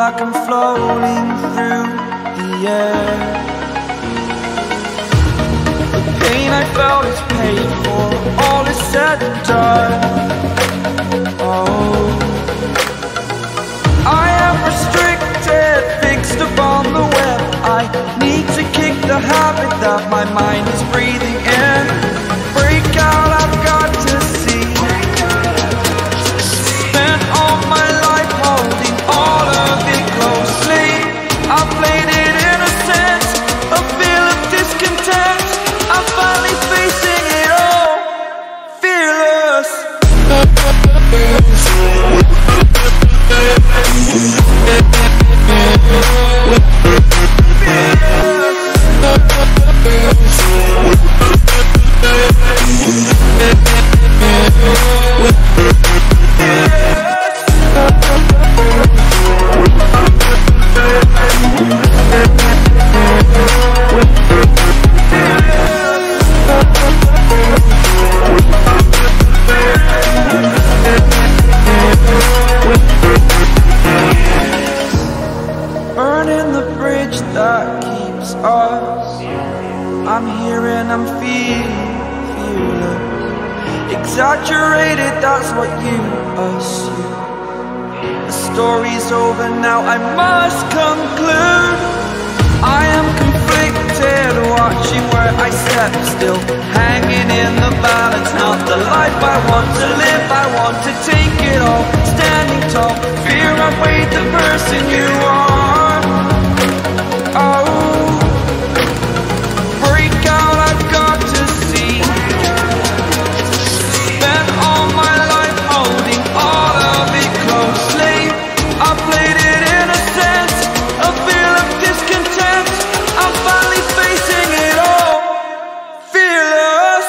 like I'm floating through the air. The pain I felt is paid for, all is said and done. Oh, I am restricted, fixed upon the web. I need to kick the habit that my mind is breathing in. Break out, I've got to see. Spent all my life holding all of it closely. I played it innocent, a feel of discontent. I'm finally facing it all, fearless. Burning the bridge that keeps us. I'm here and I'm feeling fearless. Exaggerated, that's what you assume. The story's over now, I must conclude. I am conflicted, watching where I step still, hanging in the balance. Not the life I want to live, I want to take it all. Standing tall, fear outweighed the person you are. Oh, break out, I've got to see. Spent all my life holding all of it closely. I played it innocent, a feel of discontent. I'm finally facing it all, fearless.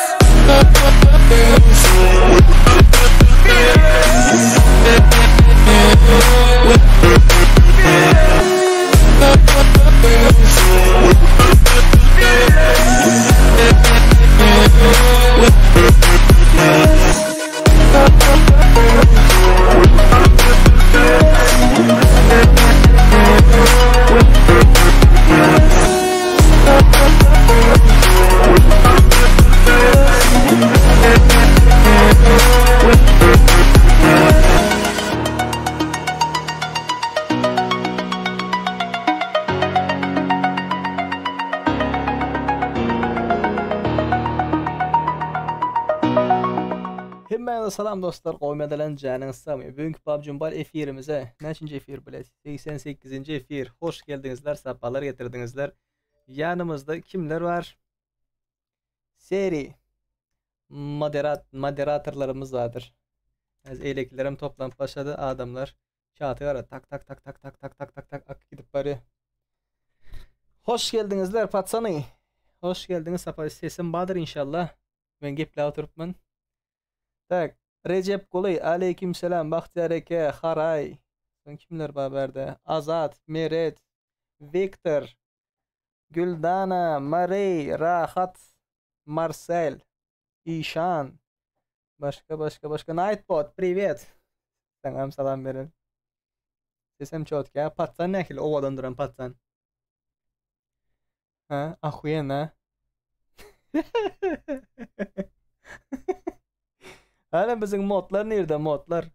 Hemmäňize salam dostlar, gowy medelen janyňyz sagmy? Bugünkü PUBG Mobile efirimize, näçinji efir bilet? 88-nji efir. Hoş geldiňizler, sapalar getirdiňizler. Ýanymyzda kimler bar? Seri moderat moderatorlarymyz bardyr. Häzir eýlekilerem toplanyp başlady adamlar. Çaty gara tak tak tak tak tak tak tak tak tak akyp gidip barýar. Hoş geldiňizler patsany. Hoş geldiňiz sapa sesim bardyr inşallah. Men gepläp oturypmyn. Tak, Rejep Guly, aleýkim selam, Bagtyýar eke, Haraý. Soň kimler bar bärde? Azat, Meret, Wiktor, Güldana, Mareý, Rahat, Marsel, Işan. Başga, başga, başga. Nightbot, priwet. Saňam salam beren. Sesem çotkä. Patsan nähili owadan duran patsan. Ha, ahuýen Hany biziň modlar nirde modlar?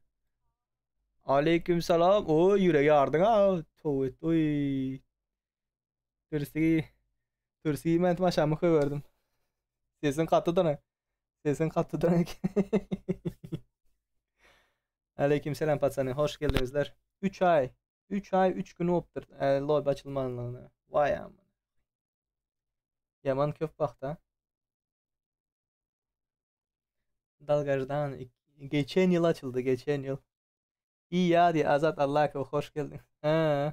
Aleyküm salam. O ýürek ýardyň ha. Towet. Oý. Türsi. Türsi men tmaşamy köberdim. Sesiň gatydyr. Sesiň gatydyr. Aleyküm selam patsany. Hoş geldiňizler. 3 aý. 3 aý 3 gün bolupdyr. E, lobby açylmanlygyna. Vay aman. Ýaman köp wagt ha. Dalgajdan geçen ýyl açyldy, geçen ýyl. İyi ya diye Azat Allakow hoş geldin. Ha.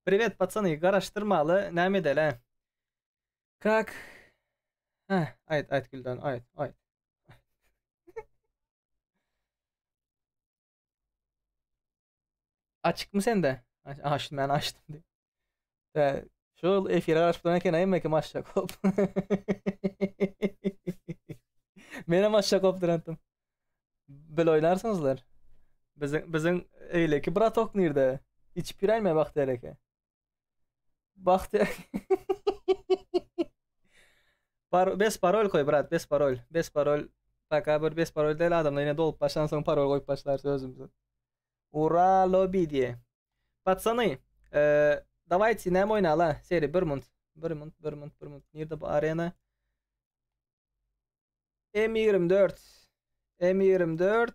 Privet patsany garaşdyrmaly näme edeli? Kak. Ha, aýt aýt Güldan aýt aýt. Açykmy sende? Açtym men açtym diý. Tä şol efire garaşyp duran eken aýym kim açjak bolup. Menem açjak bolup durantym. Bil oýnarsyňyzlar. Biziň biziň eýleki bratok nirde? Içip ýöräýme Bagtyýar eke. Bagtyýar. Par bes parol koý brat, bes parol. Bes parol. Paka bir bes parol däl adamlar ýene dolup başlansoň parol goýup başlarys özümize. Ura lobby diýe. Patsany, e, dawajte näme oýnala? Seri bir munt. Bir munt, bir munt, bir munt. Nirde bu arena? M24. M24.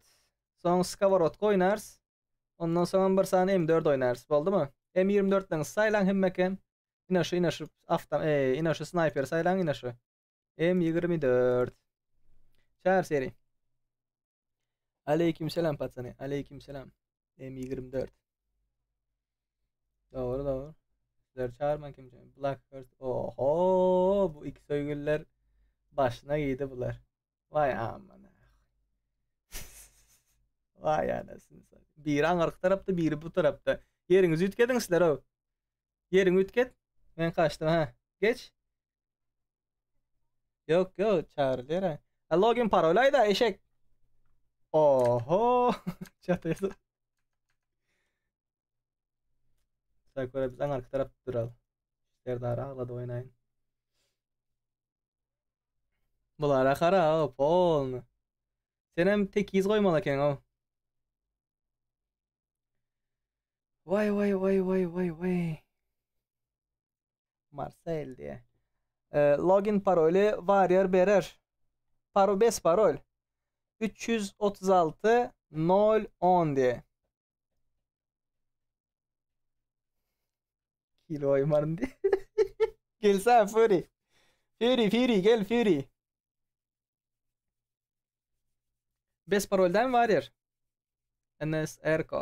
Soň skоворodka oýnarys. Ondan soňam bir sany M4 oýnarys. Boldumy? M24-den saýlaň hemmeke. Ine şu, ine şu avto, e, ine şu snayper saýlaň, ine şu. M24. Çar seri. Aleyküm selam patsany. Aleyküm selam. M24. Dogry dogry. Sizler çağırman kim Black Heart. Oho, bu iki söýgüliler başyna giydi bular. Vay aman. Vay anasını satayım. Biri aňyrky tarapda, biri bu tarapda. Ýeriňizi üýtgediň sizler o. Ýeriňi üýtget. Men kaçdym ha. Geç. Ýok, ýok, çagyrylýar. Ha. Login parol aýda, eşek. Oho. Çatyrdy. Sakura biz aňyrky tarapda duraly. Serdar aglady oýnaýyn. Bulara gara, polny. Senem tekiz goýmaly ekeniň o. Waý waý waý waý waý waý. Marcel diye. E, login paroly Warrior berer. Paro bes parol. 336 010 diye. Kilo oýmaryn diye. Gelsene Fury. Fury Fury gel Fury. Bes paroldan Warrior. NSRK.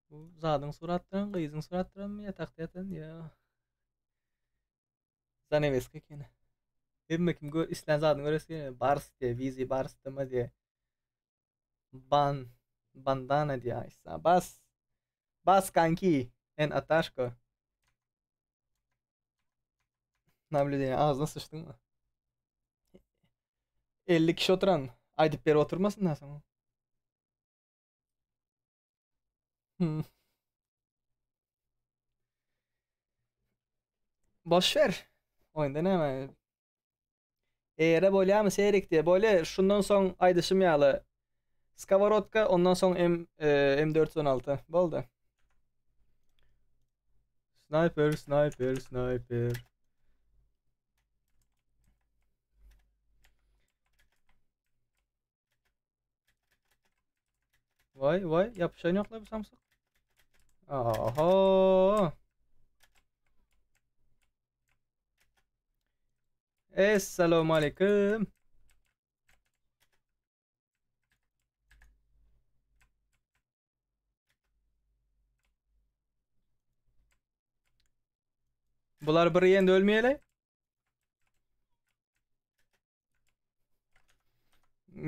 Bu zadyň suratlaryň, gyzyň suratlarymy ýatakda ýatan ýa. Zaneweska eken. Hemme kim gör islän zadyny göresi gelýär. Bars diýe, Wizi Bars dyma diýe. Ban bandana diýe aýtsa. Bas. Bas kanki. En ataşko. Nablýudeniýe agzyna syçdyňmy? 50 kişi oturan aýdyp berip oturmasyn da soň. Hmm. Boş ver. Oýunda näme? Eýere bolýarmy Serik diýe. Bolýar. Şundan soň aýdyşym ýaly Skоворodka, ondan soň M e, M416. Boldy. Sniper, sniper, sniper. Vay vay yapışan yok la bu samsak. Aha. Esselamu aleyküm. Bular bir ýende ölmeýeli.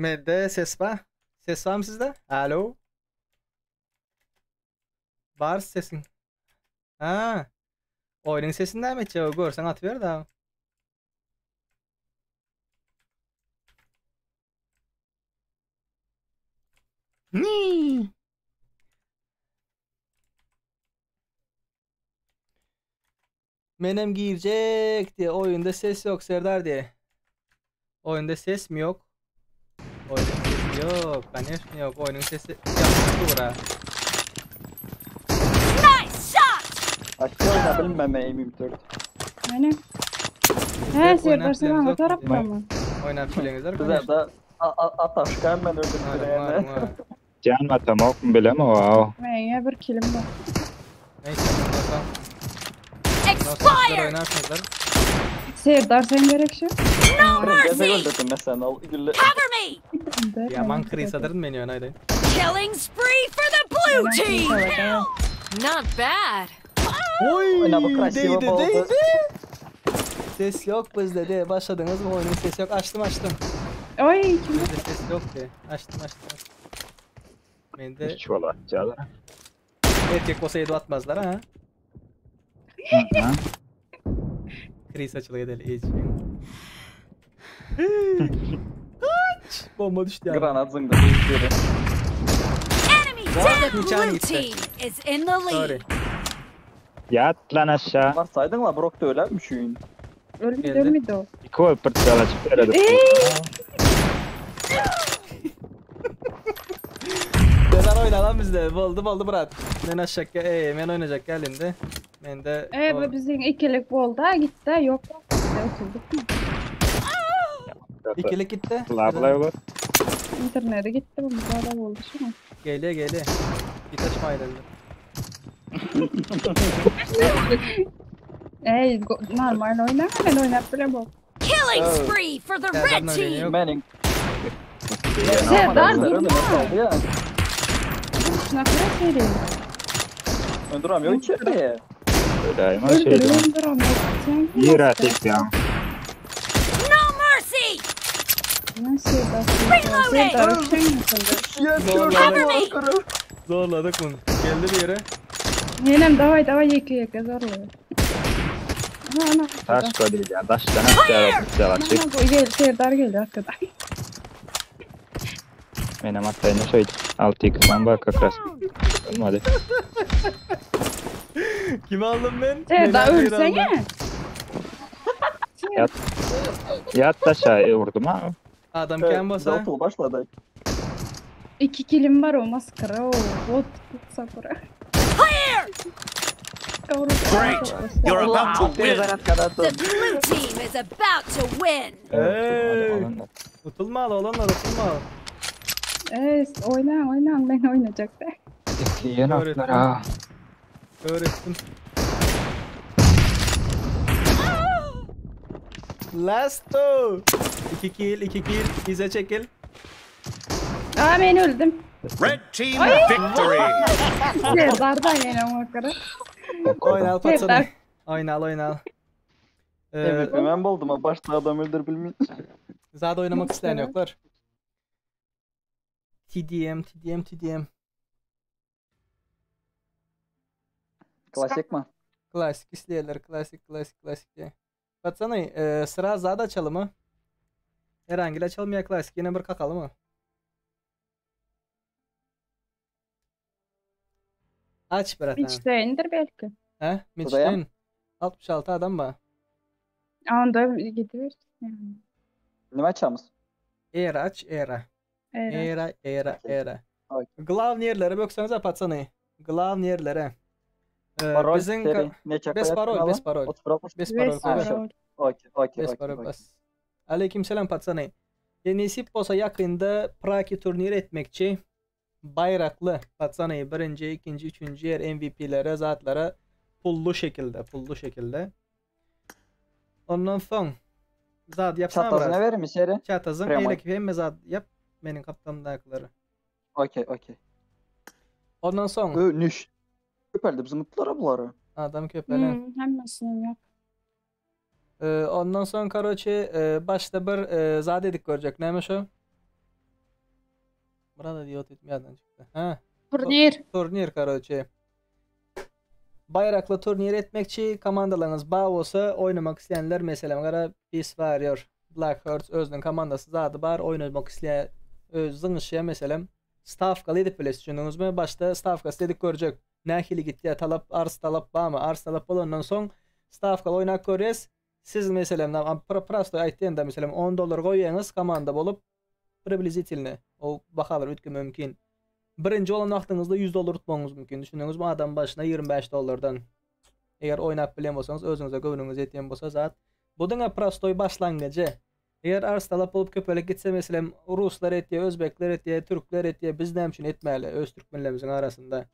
Mende ses bar. Ses barmy sizde? Alo. Bar sesiň. Ha. Oýnuň sesini näme etjek? Görseň atyber da. Ni. Menem girjek diye oyunda ses yok Serdar diye. Oyunda ses mi yok? Oyunun sesi yok. Конечно yok. Oyunun sesi yaptı bura. Nice shot! Aşağı oyna bilmem M24. Aynen. Bizde He Serdar oynat sen bilenimiz ana yok. tarapta mı? Oynat bilenizler Bize конечно. de ataşka hemen Arım, öldürdüler arım, yani. arım. Can atamok bileme wow. Menga bir kilim var. Neyse bundan sonra bundan sonra sizler Expired! oynarsınızlar. Serdar sen gerek şu. No Birinci mercy! öldürdüm mesela. al Gülle. Cover me! Yaman krisadırın beni oynaydı. Killing spree for the blue team! Not bad. Oy Oyna bu krasivo değdi oldu. değdi. Ses yok bizde de başladınız mı oyunun sesi yok açtım açtım. Oy kim? Bizde ses yok de açtım açtım. açtım. Mende Hiç ola canım. erkek olsaydı atmazlar ha. Hı. Kriz açılıyor deli hiç. Kaç! Bomba düştü ya. Granat zıngdı. Enemy The Niçan blue gitti. team is in the Sorry. lead. Yat lan aşağı. Varsaydın la Brock da ölermiş oyun. Ölmedi Geldi. ölmedi o. İki ol pırtçala çıktı herhalde. Neler oyna lan bizde. Boldu boldu brat. Men aşağı men oynayacak gel indi. Men de o- Bu bizim ikilik boldu ha gitti yok. Oturduk mu? İkilik gitti. La olur. İnternete gitti bu müsaade oldu şimdi. Geliyor geliyor. Git açma ayrıldı. Ey normal oyna ben oynap bile bok. Killing Oh. spree for the Yeah, red ben team. yok. Benim. Serdar durma. Ya. Şuna kadar seri. Ben duramıyorum içeride. Öyle ama şey Öldürüyorum duramıyorum. Sen İyi rahat et ya. No mercy. Nasıl Serdar? Reloading. Serdar öpüşen misin? Cover me. Zorladık bunu. Geldi bir yere. Yenem davay davay yeke yeke zor olur. Ana ana. Taş koydu ya. Taştan aşağı pırtçala çık. Ana bu gel Serdar geliyor arkadan. Benim hatta ne şeydi. 6 x bak kakras. Olmadı. Kimi aldım ben? Serdar Neler bir aldım. ölsene. Yat. Yat aşağı vurdum ha. Adam kem basa. Zaten başladı. İki kilim var o maskara o. Bot sakura. Clear. Great. You're about to win. The blue team is about to win. Hey. Hadi alın da. Utulma olanlar utulma. Evet oyna oyna ben oynayacak da. İzleyen atlar ha. Öğrettim. Last two. 2 kill, 2 kill. Bize çekil. Aa ben öldüm. Red team victory. Serdar da yine makara. Oyna al patsana. Serdar. Oyna al, oyna al. Evet ben buldum ha. Başta adam öldür bilmiyorum. Zaten oynamak isteyen Nasıl? yoklar. TDM, TDM, TDM. Klasik mi? Klasik isteyenler, klasik, klasik, klasik diye. Patsana, sıra zada açalım mı? Herhangi açalım ya klasik. Yine bir kakalım mı? Aç bratan. Hiç indir belki. He? Odaya. Mitch'ten 66 adam var. Anda gidiyor. Yani. Ne açamız? Era aç, era. Evet. Era, era, Okey. era. Okey. Glavni yerlere baksanıza patsana. Glavni yerlere. Parol, Bizim seri. Ne Bes parol, bes parol. Bes parol, Ves evet. parol. Okey, okey, Bes okey. parol okey. bas. Aleykümselam patsana. Ya nesip olsa yakında Praki turniri etmekçi. Bayraklı patsanayı birinci, ikinci, üçüncü yer MVP'lere, zatlara pullu şekilde, pullu şekilde. Ondan son zat yapsana Çatazı ne biraz. verir mi seri? Çatazın Premay. eylek hemme zat yap benim kaptamdakileri. Okey, okey. Ondan son Ö, nüş. Köpeldi bizim mutlulara buları. adam köpelen. Hemmesini yap. Ondan son karoçe başta bir zat dedik görecek. Neymiş o? Burada diyor etmeyeden çıktı. Ha. Turnir. Turnir karoçe. Bayraklı turnir etmekçi komandalarınız bağ olsa oynamak isteyenler mesela gara Peace Warrior, Black Hearts özünün komandası zadı bar oynamak isteyen öz zıngışıya mesela stavkalı edip bile düşündünüz mü? Başta stavkası dedik görecek. Nahili gitti ya talap arz talap var mı? Arz talap olandan son stavkalı oynak görüyoruz. Siz mesela prosto aytdığında da mesela 10 dolar koyuyorsunuz komanda bolup приблизительно o bahalar ütki mümkün. Birinci olan vaxtınızda 100 dolar tutmanız mümkün. Düşündünüz mü adam başına 25 dolardan. Eğer oynap bilen bolsanız özünüze göwnüňiz yetýän bolsa zat. Bu diňe prostoy başlangıcı. Eğer arz talap bolup köpelek gitse mesela Ruslar etýär, Özbekler etýär, Türkler etýär, biz näme üçin etmäli öz türkmenlerimizin arasında.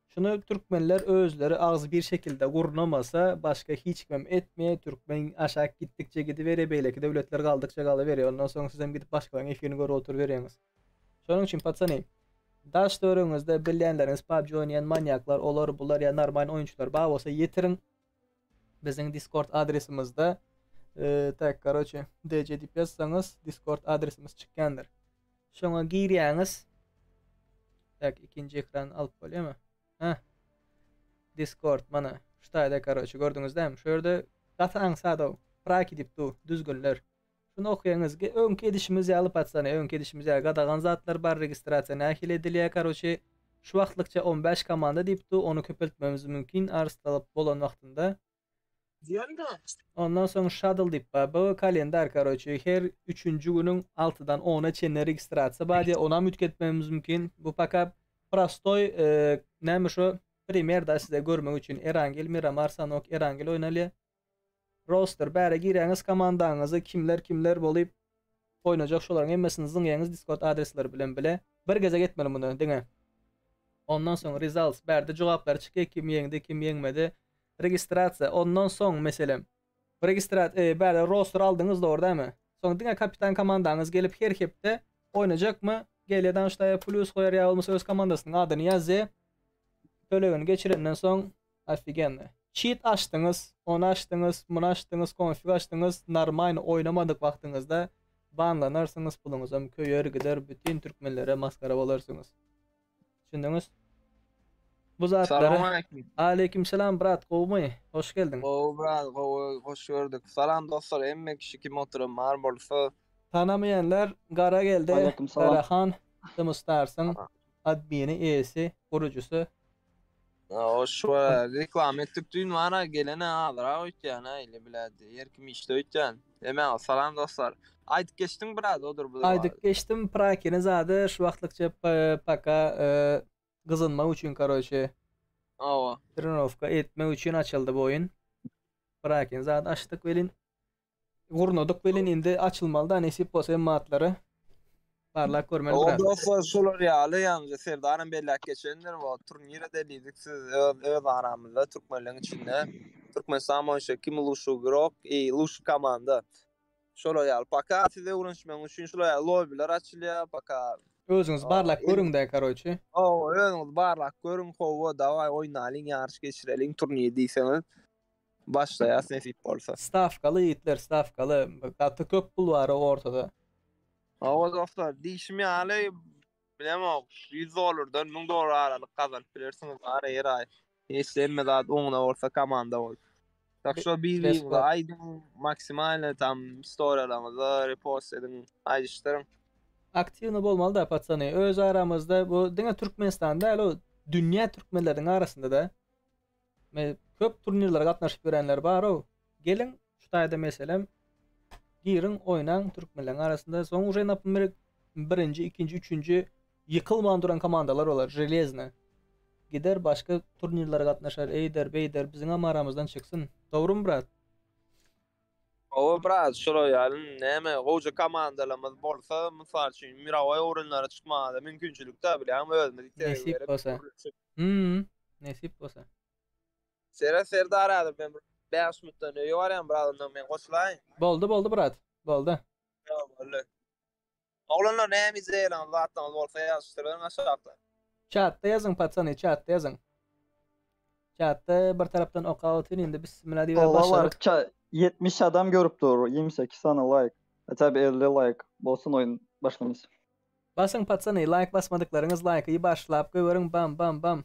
Şunu Türkmenler özleri ağzı bir şekilde gurnamasa başka hiç kim etmeye Türkmen aşağı gittikçe gidiveriyor beyleki devletler kaldıkça kalıveriyor. Ondan sonra siz hem gidip başkalarının efirini görüp oturuveriyorsunuz. Şonuň üçin patsany daş dörüňizde bilýänleriňiz PUBG oynayan manyaklar, olar bular ya normal oyuncular bar bolsa ýetirin. Bizim Discord adresimizde tak karoçe DC diýip ýazsaňyz Discord adresimiz çykýandyr. Şoňa girýäňiz. Tak ikinji ekran alyp bolýarmy? Heh. Discord mana ştaýda karoçe gördüňiz dämi? Şu ýerde gaty aňsat Praki diýip du düzgünler. Şunu okuýaňyz. Öňki edişimiz ýaly patsany, öňki edişimiz ýaly gadagan zatlar bar, registrasiýa nähili edilýär karoçe. Şu wagtlykça 15 komanda diýipdi, ony köpeltmemiz mümkin arz talap bolan wagtynda. Ondan soň Shuttle diýip bar. Bu kalendar karoçe her üçünji günüň 6-dan 10-a çenli registrasiýa bar diýip, onam üýtgetmemiz mümkin. Bu paka prostoý e, näme şu primer da size görmek üçin Erangel, Miramar, Sanok, Erangel oýnalýar. Roster bäre girýäňiz komandaňyzy kimler kimler bolup oýnajak şolaryň hemmesini zyňýaňyz Discord adresleri bilen bile. Bir gezek etmeli muny diňe. Ondan soň results bärde jogaplar çykýar kim ýeňdi kim ýeňmedi. Registrasiýa ondan soň meselem registrat e, bärde roster aldyňyz dogry dämi? Soň diňe kapitan komandaňyz gelip her hepde oýnajakmy? Gelýär danşlaýar plus goýar ýa bolmasa öz komandasynyň adyny ýazýar. Tölegini geçirenden soň Ofigenno. Çit açdyňyz, ony açdyňyz, muny açdyňyz, konfig açdyňyz, normalny oýnamadyk wagtyňyzda banlanarsyňyz, puluňyzam köýer gider, bütin türkmenlere maskara bolarsyňyz. Düşündiňiz? Bu zatlary Salam Aleyküm selam brat, gowumy? Hoş geldiň. Gowy brat, gowy, hoş gördük. Salam dostlar, hemme kişi kim oturan bar bolsa. Tanamaýanlar Gara geldi. Aleyküm salam. Garahan, Tymystarsyň admini, eýesi, gurujysy. O şu reklama etdik düýn bara gelene azrak öýtýän ha ile biledi. Yer kim işde öýtýän. Eme salam dostlar. Aýdyp geçdiň biraz odur budur. Aýdyp geçdim Prakini zady şu wagtlykça paka e, gyzynmak üçin karoçe. Awa. Trenowka etmek üçin açyldy bu oýun. Prakin zady açdyk welin Gurnadyk welin indi açylmaly da nesip bolsa hemme atlary barlap görmeli O biraz. dostlar şolar ýaly ýaňja Serdaram belläp geçendir bu turnire deliydik siz öz, öz aramyzda türkmenlerin içinde Türkmenistan boýunça kim luşu grok i luşu komanda. Şolar ýaly paka size öwrenişmek üçin şolar ýaly lobbylar açylýar paka. Özüňiz barlap görüň de karoçi. O özüňiz barlap görüň hawa daway oýnalyň ýaryş geçireliň turnir diýseňiz. Başlaýas nesip bolsa. Stawkaly ýigitler, stawkaly. Gaty köp pul bar ortada. Hawa dostlar, diýşim ýaly bilemok, 100 dollardan 1000 dollar aralyk gazanyp bilersiňiz bar her aý. Hiç hemme zat oňuna bolsa komanda bolup. Tak şo bir-biriňize aýdyň, maksimalny tam storylaryňyza repost ediň, aýdyşdyryň. Aktiwny bolmaly da patsany. Öz aramyzda bu diňe Türkmenistan däl, o dünýä türkmenleriniň arasynda da Me köp turnirlere gatnaşyp ýörenler bar-ow. Geliň şu taýda meselem giriň oýnaň türkmenleriň arasynda. Soň uje naprimер birinji, ikinji, üçünji ýykylman duran komandalar bolar, železny. Gider başga turnirlere gatnaşar, eýder, beýder, biziňem aramyzdan çyksyn. Dogrymy brat? Hawa brat, şolar ýaly näme gowja komandalarymyz bolsa, mysal üçin mirowoý orunlara çykmaga mümkinçilik da bilýäňmi özümiz itergi Nesip berip bolsa. Hmm, nesip bolsa. Sere Serdar häzir men bir 5 minutdan öýe barýan brat ondan men goşulaýyn. Boldy boldy brat. Boldy. Ýa boldy. Oglanlar näme izleýäňiz zatlaryňyz bolsa ýazyşdyryň aşakda. Chatda ýazyň patsany, chatda ýazyň. Chatda bir tarapdan okap otyryn indi bismillah diýip Ola var. başladyk. Ça 70 adam görüp dur. 28 tane like. Hatta bir 50 like. Bolsun oyun başlamış. Basyň patsany, like basmadyklaryňyz like'y başlap goýberiň bam bam bam.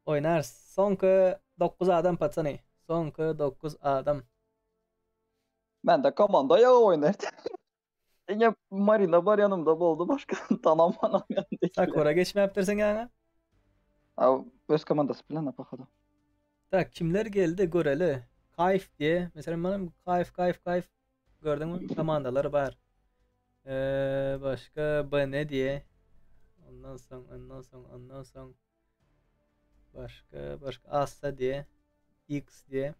Oýnar. Soňky 9 adam patsany. Soňky 9 adam. Ben de komanda ya oynar. Yine Marina var yanımda boldu. Başka tanam manam yanında. Sakura geçmäpdirsiň ýaňy. Abi öz komandası bilen походу. Tak kimler geldi göreli. Kayf diye. Mesela benim Kayf Kayf Kayf gördün mü? Komandaları var. Ee, başka B ne diye. Ondan sonra ondan sonra ondan sonra başka başka Asa diye. X diye.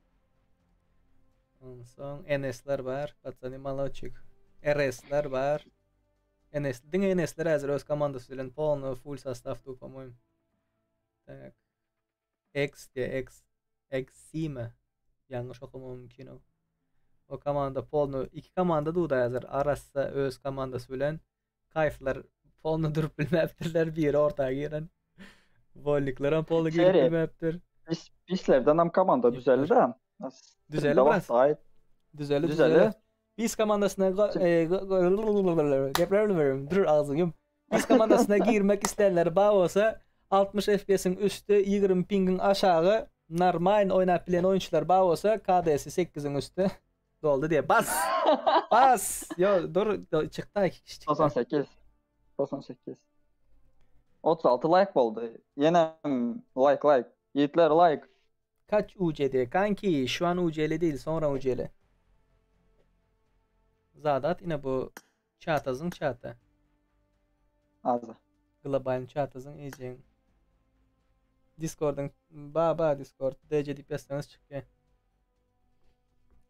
Ondan sonra NS'ler var. Patsani Maloçik. RS'ler var. NS, diňe NS'ler hazır öz komandası bilen polny full sostav tu, по-моему. Tak. X diye X XC mi? Yanlış okumam mümkün o. O komanda polny iki komanda da hazır. Arassa öz komandası bilen Kayflar polny durup bilmepdirler biri ortaya giren. Vollikler hem polny girip Seri. bilmepdir. Biz bizlerden hem komanda düzeli de. Düzeli biraz. Ait. Düzeli Düzeli. düzeli. Biz komandasına e, Dur ağzını yum. Biz komandasına girmek isteyenler bağ olsa 60 FPS'in üstü 20 pingin aşağı normal oynap bilen oyuncular bağ olsa KD'si 8'in üstü doldu diye bas. Bas. Yo dur çıktı iki kişi çıktı. 98. 98. 36 like boldy. Ýenem like like. Ýigitler like. Kaç UCD kanki? Şu an UCL değil sonra UCL. Zadat yine bu çatazın çatı. Aza. Globalin çatazın iyice. Discord'un ba ba Discord DC deyip yazsanız çıkıyor.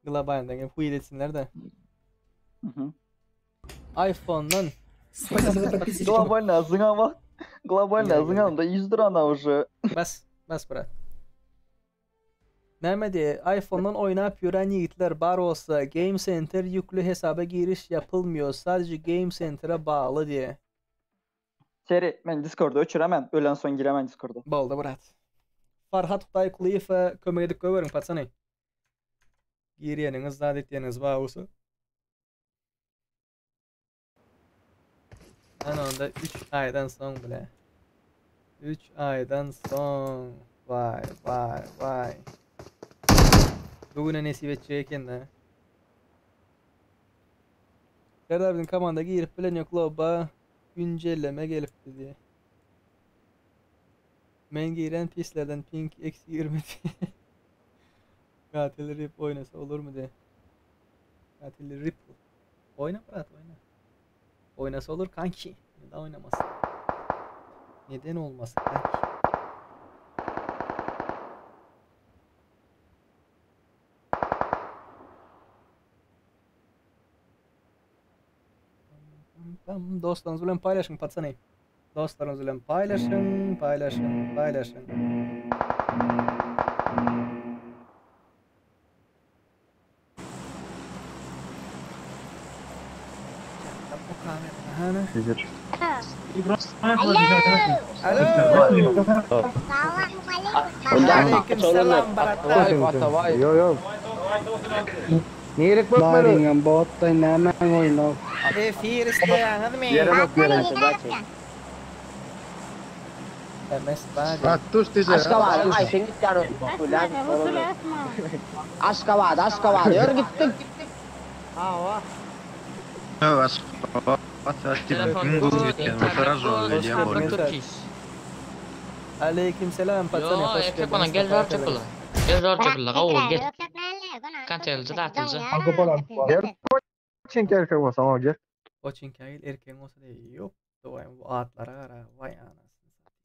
Globalden gelip huyil etsinler de. Hı hı. iPhone'dan Глобально azıňa bak. Глобально azıňa da 100 lira уже. Bas, bas brat. Näme diye iPhone'dan oynap ýören ýigitler bar bolsa Game Center ýükli hesaba giriş yapılmıyor. Sadece Game Center'a bagly diye. Seri men Discord'a öçüremen. Ölen son giremen Discord'a. Boldy brat. Farhat Hudaý Kulyýewe kömek edip goýberiň patsany. Girýeniňiz zat etýeniňiz bar bolsa. Ben onda 3 aydan soň bile. 3 aydan soň. Vay vay vay. Bugüne nesip etjek eken de. Serdar bizim komanda girip bilen yok loba güncelleme gelipdi diye. Men giren pislerden ping eksi 20 diye. Katil Rip oynasa olur mu diye. Katil Rip. Oyna Murat oyna. Oynasa olur kanki. Neden oynamasın? Neden olmasın kanki? Tam dostlarınız bilen paylaşın patsany. Dostlarınız bilen paylaşın, paylaşın, paylaşın. Alo. Aleyküm selam brata. Yo yo. Nirek bakmadı. Baryňam botda näme oýnaw. Efir isteýäňizmi? Ýere bak ýere. MS bari. Attuş diýse. Aşgabadyň Aýşeň gitýär. Aşgabat, Aşgabat, ýör gitdik. Hawa. Aleyküm selam patsany. Yo, Hoş erkek olan geldiniz. gel zor çakıla. Gel zor çakıla. Gavur gel. Kantelci datılcı. Gel. Çünkü erkek bolsa o gel. O çünkü erkeğin olsa değil. Yok. Vay bu atlara gara. Vay anasını satayım.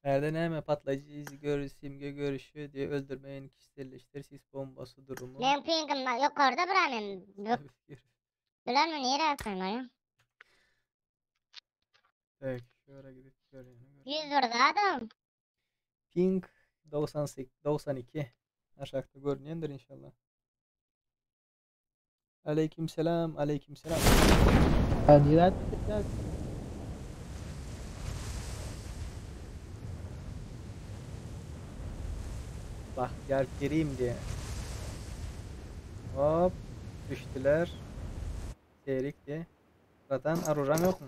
Nerede näme patlayıcı izi görü simge görüşü diye öldürmeyin kişiselleştir sis bombası durumu. Men pingim yukarıda biramen. Bilen mi nere akın Evet, şöyle gidip görüyorum. 100 burada adam. Ping 98 92 aşağıda görünendir inşallah. Aleykümselam, aleykümselam. Bak gel gireyim diye. Hop düştüler. Seyrik diye. Zaten aruran yok mu?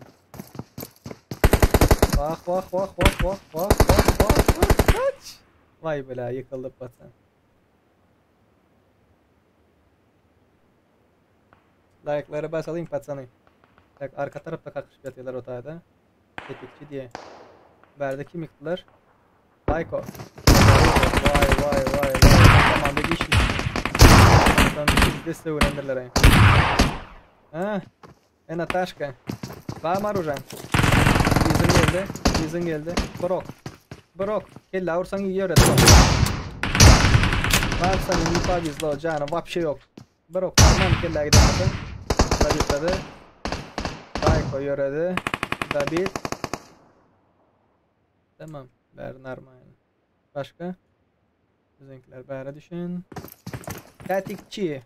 Bak bak bak bak bak bak bak bak bak kaç. Vay bela yıkıldı patan. Like'ları basalım patsanı. Bak arka tarafta kakışıp yatıyorlar otayda. Tetikçi diye. Berde kim yıktılar? Bayko. Vay vay vay vay. Zamanda iş. Tam bir de öğrendiler. Ha? E Natashka. Var mı arujan? Izin geldi. İzin geldi. Brok. Brok. Kelle vursan iyi öğret. Varsa iyi izle canım. Vapşe yok. Brok. Tamam kelle gidemedi. David Bayko yöredi. David. Tamam. Bernard Başka? Bizimkiler bäre düşün. Tetikçi.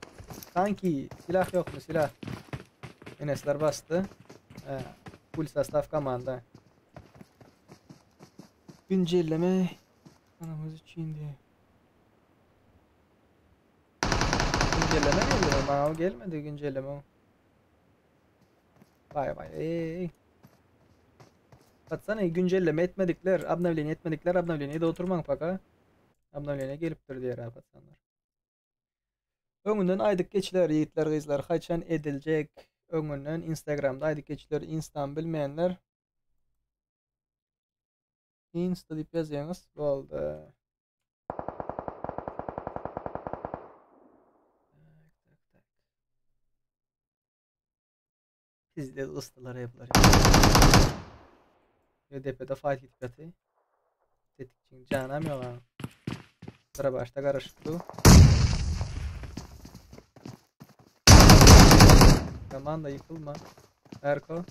Kanki. Silah yok mu? Silah. Enesler bastı. Full sastav komanda. Güncelleme. Anamız için diye. Güncelleme geldi mi? Bana o gelmedi güncelleme o. Vay vay. Ey. Baksana güncelleme etmedikler, обновление etmedikler, обновление de oturman paka. Обновление gelipdir diýer patsanlar. Öňünden aýdyk geçiler ýigitler gyzlar haçan ediljek öňünden Instagramda aýdyk geçiler Instan bilmeýänler. Insta diýip ýazýaňyz, boldy. Pizde ysdylar evler. Ya depede fight gidip ýaty. Tetikçiň janam ýok ha. Sıra başda garaşyp du. Komanda ýykylma. Erko.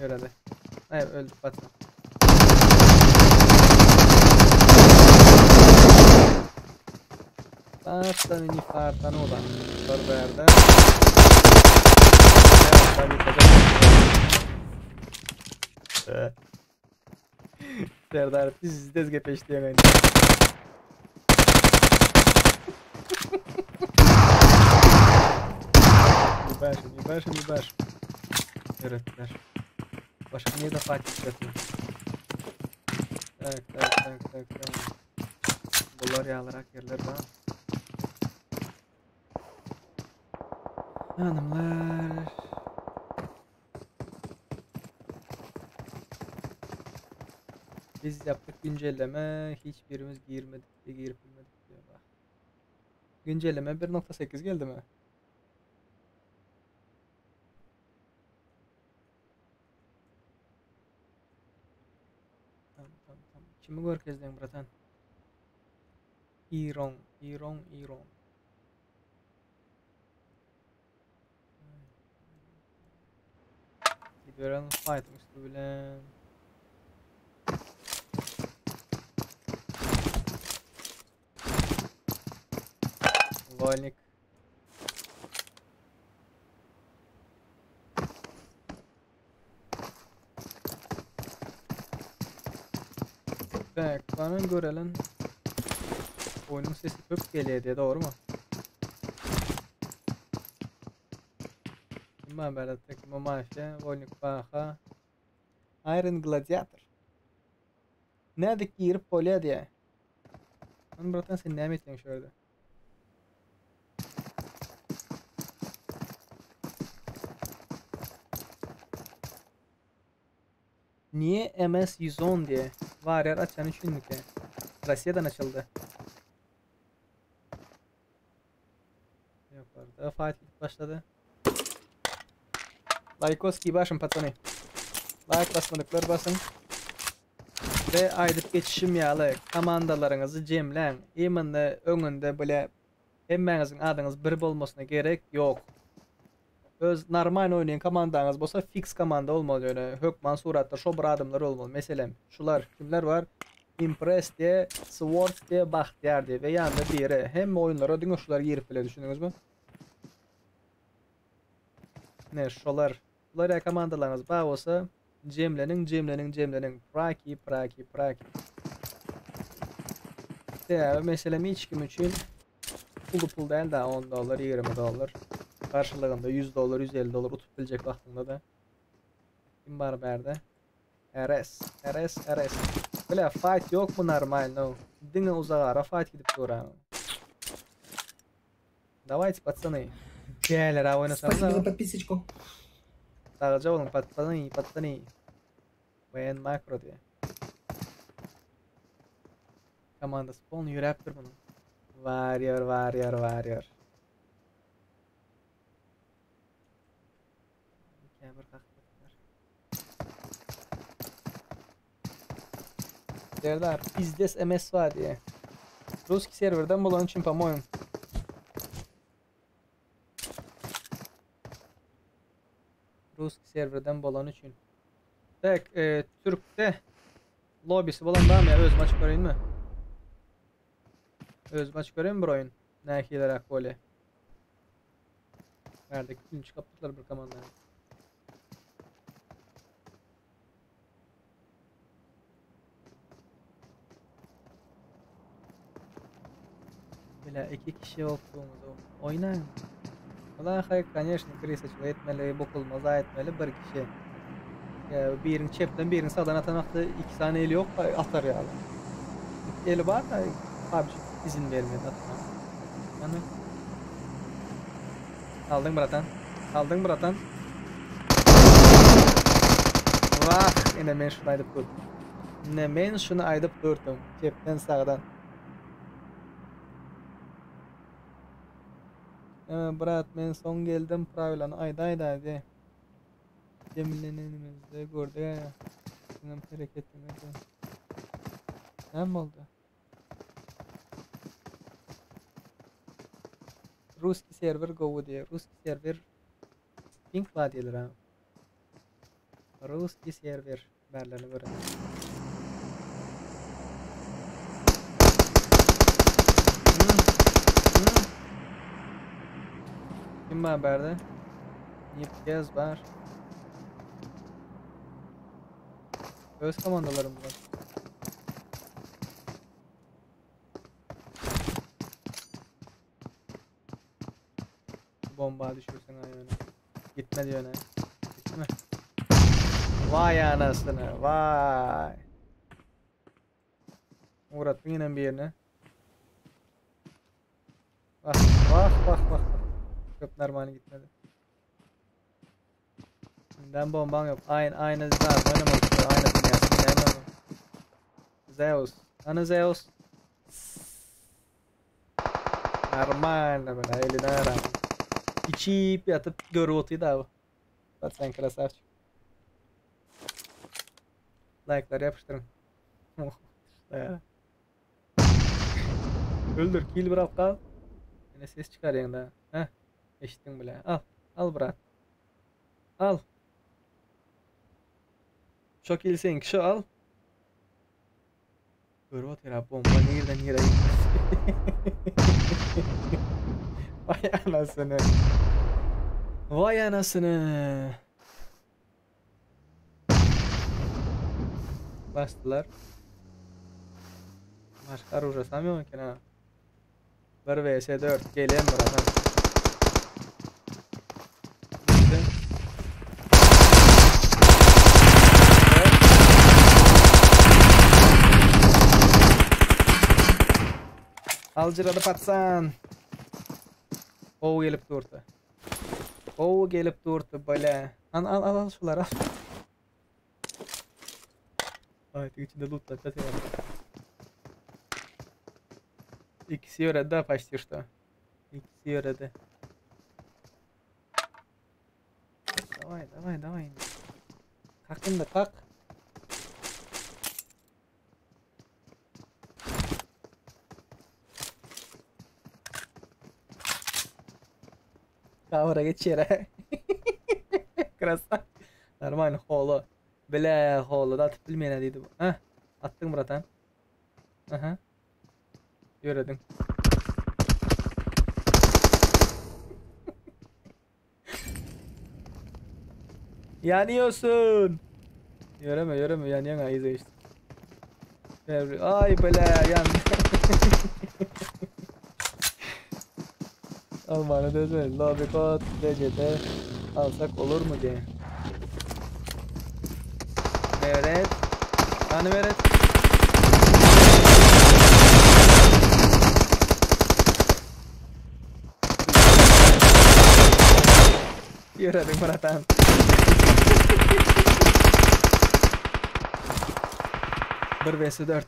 Ýöredi. Ay öldük batman. Batman ini fartan olan. Bir bärde. Serdar pizdes gepeşdi ýaňy. Ýubaşym, ýubaşym, ýubaşym. Ýöretdiler. Başga nirde fight etmek? Tak, tak, tak, tak, tak. Bular ýalyrak ýerler bar. Hanymlar. Biz yaptık güncelleme. Hiçbirimiz girmedik diye girip bilmedik diyor bak. Güncelleme 1.8 geldi mi? Tamam tamam tamam. Kimi görkezdiň bratan? Iron, Iron, Iron. Gören fighting üstü bilen. Volnik. Tak, bana görelim. Oyunun sesi köp geliyor diye doğru mu? Kim haber takımı mafya, Volnik Baha, Iron Gladiator. Nädik girip bolýar diýä. Lan bratan sen näme etýäň şu ýerde? Niye MS 110 diye? Var yer açan üçünlüke. Rusya'dan açıldı. Yukarıda fight başladı. Likeoski başım patrony. Like basmadıklar basın. Ve aýdyp geçişim ýaly komandalaryňyzy jemläň. Imенно öňünde bile hemmäňiziň adyňyz bir bolmasyna gerek ýok. Öz normal oýnaýan komandaňyz bolsa fix komanda bolmaly ýöne hökman suratda şo bir adamlar bolmaly. Meselem, şular kimler bar? Impress diye, Sword diye, Bahtiyar diye ve ýanynda biri. Hemme oýunlara diňe şular girip bile düşündüňizmi? Ne şolar. Bular ya komandalaryňyz bar bolsa jemleniň, jemleniň, jemleniň. Praki, praki, praki. Ya meselem hiç kim üçin pulu pul däl da 10 dollar, 20 dollar. Karşılığında 100 dollar, 150 dollar utup bilecek wagtyňda da. Kim bar bärde? RS, RS, RS. Bile fight yok mu normal no? Diňe uzagara fight gidip duran. Давайте, пацаны. Gel oýnasanız. Спасибо за подписочку. Sagja boluň пацаны, пацаны. Wayan makro diye. Komanda spawn ýöräpdir bunu. Warrior, warrior, warrior. Käbir kakdylar. Serdar, pizdes MS var diye. Ruski serverden bolan üçin по-моему. Ruski serverden bolan üçin. Tak, e, Türk'te lobisi bolan da mı ya? Öz maç göreyim mi? Öz maç göreyim mi bir oyun? Nähiler akboli. Nerede? Üçüncü kaptılar bir komanda. Bile iki kişi olduğumuzu oynayın. Ulan hayır, конечно, Krisa etmeli, bokulmaz etmeli bir kişi. Ya birini çepten birini sağdan atan wagtda iki sany eli yok atar ýaly. Eli bar da PUBG izin bermedi atma. Yani Aldın bratan. Aldın bratan. Wah, ine men şuny aýdyp durdum. Ine men şuny aýdyp durdum. Çepden sagdan. Ee, brat men soň geldim prawilany aýdaýda diý. Jemlenenimizde gördük Senem hereketiňi de. Näme boldy? Ruski serwer gowy diýýär. Ruski serwer Pink bar diýdiler ha. Ruski serwer bärlerini gören. Kim bar bärde? Nipkez bar. Öz komandalarym bar. Bomba düşürsen aýana. Gitmedi ýöne. Gitme. Vay anasını, vay. Uğratdyn ýene birine. Bak, bak, bak, bak. Köp normal gitmedi. Ben bombam yok. Aynı aynı zat oynamak istiyor. Aynı dünyası. Näme onuň? Zeus. Ana Zeus. Normalno bile eline rağmen. İçip yatıp görüp otuyordu abi. Bak sen krasavçık. Like'ları yapıştırın. İşte. Öldür kill bırak kal. Yine ses çıkar yanında. Heh. Eşittin bile. Al. Al bırak. Al. Çok iyisin kişi al. Görüp otur abi bomba nereden nereye gitti. Vay anasını. Vay anasını. Bastılar. Başka orujasam yok eken ha. 1 vs 4 gelýän bir adam. Aljyrady patsan. Gowy gelip durdy. Gowy gelip durdy bile. Al al al al şulary al. Ay içinde loot da İkisi yöredi da почти что. İkisi yöredi. Давай, давай, давай. Kalk indi, kalk. Kavra geç yere. Krasa. Normal holo. Bile holo da atıp bilmeyene dedi bu. Heh. Attın bratan. Aha. Ýöredin. Yanıyorsun. Ýöreme, ýöreme, ýanýaň ha yza işte. Ay bile yan. Almanı dözme. Lobby kod DCT alsak olur mu diye. Meret. Hani Meret? Ýöredin bratan. 1 vs 4.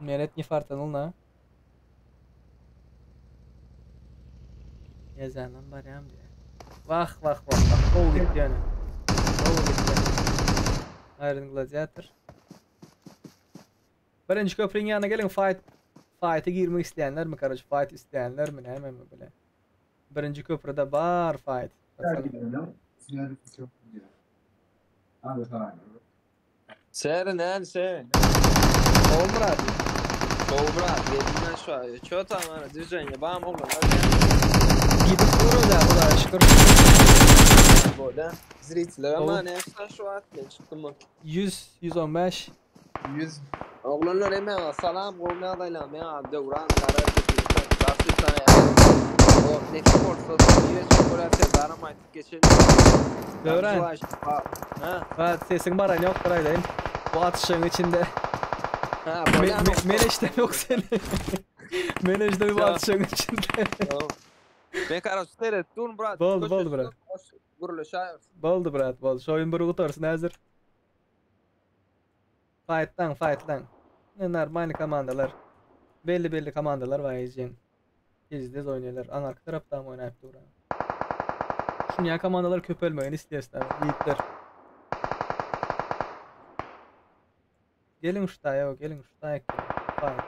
Meret ne fartanıl na? Gezenden barýam diye. Vah vah vah vah. Gowy gitdi ýöne. Gowy gitdi. Iron Gladiator. Birinji köprüň ýanyna geliň fight fight'e girmek isleýänler mi karoç fight isleýänler mi näme mi bile. Birinji köprüde bar fight. Seri näl se? Gowy brat. Gowy brat, geldim ben şu an. Ço tam ana düzenli bam oglanlar. Gidip dur da Hudaýa şükür. Bolýa. Zritelere ama ne şu an men çykdym. 100 115 100 Oglanlar hemen salam gowy ýagdaýlar men Döwran Gara O nesip bolsa ýene çok görä Serdaram aýtyp geçelim. Döwran. Ha. Ha sesiň baran ýokdur aýdaýyn. Bu atyşyň içinde. Ha, Men, men, men eşidem ýok seni. Men eşidem bu atyşyň içinde. Men karaç seret dur brat. Boldy, boldy, brat. Gürleşäýeris. Boldy brat, boldy. Şu oýun bir gutarsyn häzir. Fightlaň, fightlaň. Ne normalny komandalar. Belli belli komandalar bar ejeň. Tez-tez oýnaýarlar. Aňarky tarapdan oýnap dur. Şunýa komandalar köpelmegini isleýäs ýigitler. Geliň şu taýa, geliň şu taýa. Fight.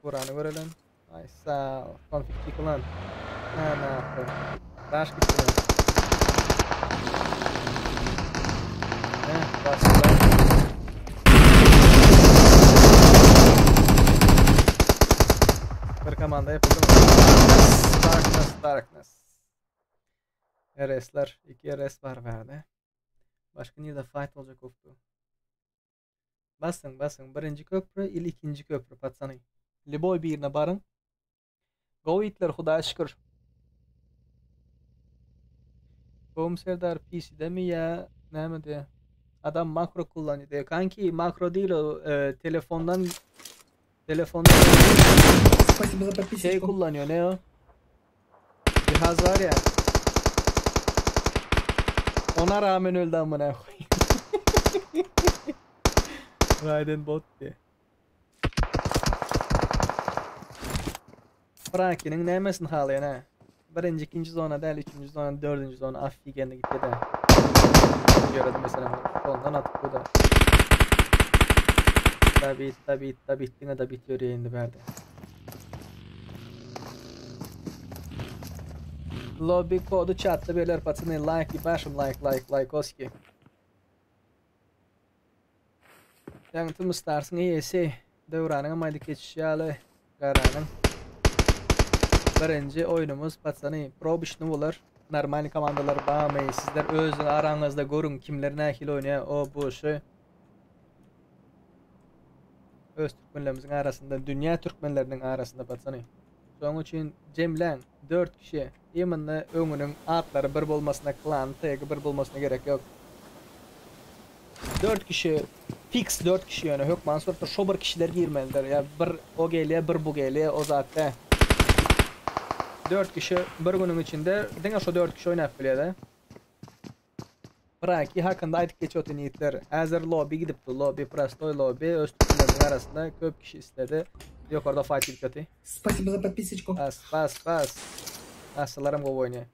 Burany görelen. Ay sağ ol. Konfig çykylan. Ha ne yaptı? Daş gitdi. Heh, bastılar. Bir komanda yapıldı mı? Darkness, Darkness, Darkness. RS'ler. 2 RS var bende. Başka nirede fight olacak oftu? Basyň, basyň. Birinji köprü ili ikinji köprü patsany. Liboý birine baryň. Gowy itler Hudaýa şükür. Gowmy Serdar PC-demi ýa näme diýe. Adam makro kullanýar diýe. Kanki makro değil o e, telefondan telefondan Спасибо за подписочку. şey kullanıyor ne o? Cihaz var ya. Ona rağmen öldü amına koyayım. Raiden bot diye. Frankie'nin nämesini halaýan ha? Birinji, ikinji zona däl, üçünji zona, dördünji zona affigenli gitdi de. Göredi mesela ondan atıp bu da. Tabi tabi tabi diňe da bit ýörýär indi bärde. Lobby kodu chatda berler patsany like başym like like like oski. Ýaňy Tüm Stars'yň eýesi Döwranyň hem aýdyp geçişi ýaly Garanyň birinji oýnumyz patsany probişni bolar. Normalny komandalar barmy? Sizler özüň araňyzda görüň kimler nähili oýnaýar o bu şu. Öz türkmenlerimiziň arasynda dünýä türkmenleriniň arasynda patsany. Şonuň üçin jemläň 4 kişi imенно öňüniň atlary bir bolmasyna klan tagi bir bolmasyna gerek ýok. 4 kişi fix 4 kişi ýöne hökman suratda şo bir kişiler girmelidir. Ýa bir o gelýär, bir bu gelýär, o zatda. 4 kişi bir günüň içinde diňe şo 4 kişi oýnap bilýär. Braki hakynda aýdyp geçip otyr ýigitler. Häzir lobby gidipdi. Lobby prostoý lobby öz türkmenleriniň arasynda köp kişi isledi. Ýokarda fight gidip ýaty. Спасибо за подписочку. Bas bas bas. Asalaram gowy oýnaýar.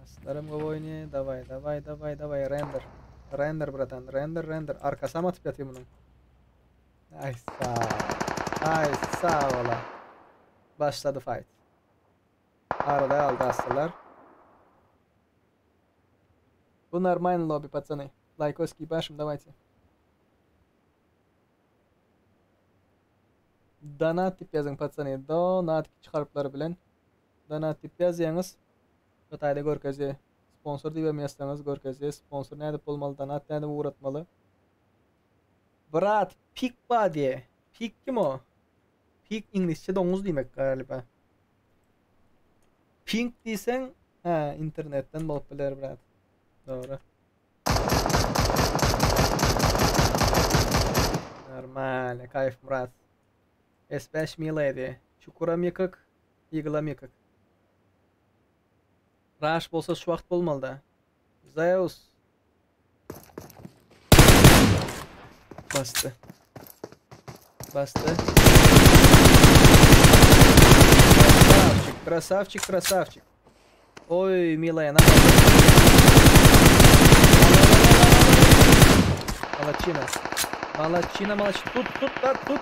Asalaram gowy oýnaýar. Daway daway daway daway render. Render bratan render render. Arkasam atyp ýatyr munuň. Ay sağ. Ay sağ ola. Başladı fight. Arada aldı hastalar. Bu нормальный лобби, пацаны. Лайкоски башим, давайте. Donat diýip ýazyň patsany. Donat kiçi harplar bilen. Donat diýip ýazýaňyz. Şu taýda görkezýär. Sponsor diýip hem ýazsaňyz görkezýär. Sponsor nädip bolmaly, donat nädip ugratmaly. Brat, pik ba diýe. Pik kim o? Pik iňlisçe doňuz diýmek galiba. Pink diýseň, ha, internetden bolup biler brat. Dogry. Normal, kayf Murat. S5 Milady. Çukuram ýykyk, Eagle'am ýykyk. Rush bolsa şu wagt bolmaly da. Zeus. Basdy. Basdy. Krasavçik, krasavçik, krasavçik. Oy, milaya, na. Malaçina. Malaçina, malaçina. Tut, tut, tut, tut.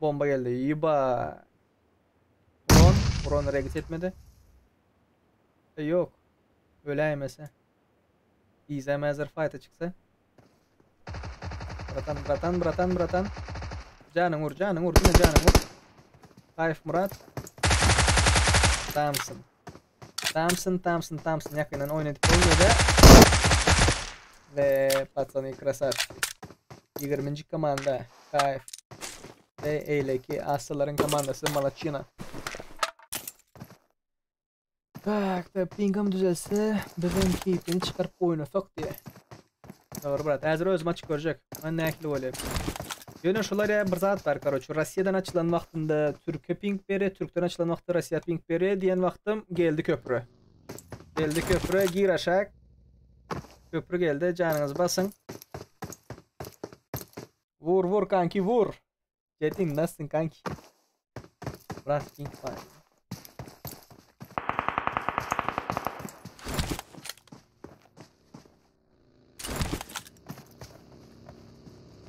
Bomba geldi. Yiba. Ron, Ron regit etmedi. E, yok. Öläýmese. Izem häzir fight'a çyksa. Bratan, bratan, bratan, bratan. Janyň ur, janyň ur, diňe janyň ur. Taýyf Murat. Thompson. Thompson, Thompson, Thompson ýakyndan oýnadyp bolmaýar. We patsany krasavçik. 20-nji komanda Taýyf. We eýleki Asalaryň komandasy Malaçina. Tak, da pingam düzelse bizem keýpini çykaryp oýnasak diýe. Dogry brat, häzir özüm açyk görjek. Men nähili bolýar. Ýöne şular ýa bir zat bar, karoçe, Rossiýadan açylan wagtynda Türke ping berýär, Türkden açylan wagtda Rossiýa ping berýär diýen wagtym geldi köprü. Geldi köprü, gir aşak. Köprü geldi, janyňyzy basyň. Vur vur kanki vur. Çetin nasılsın kanki? Biraz ping var.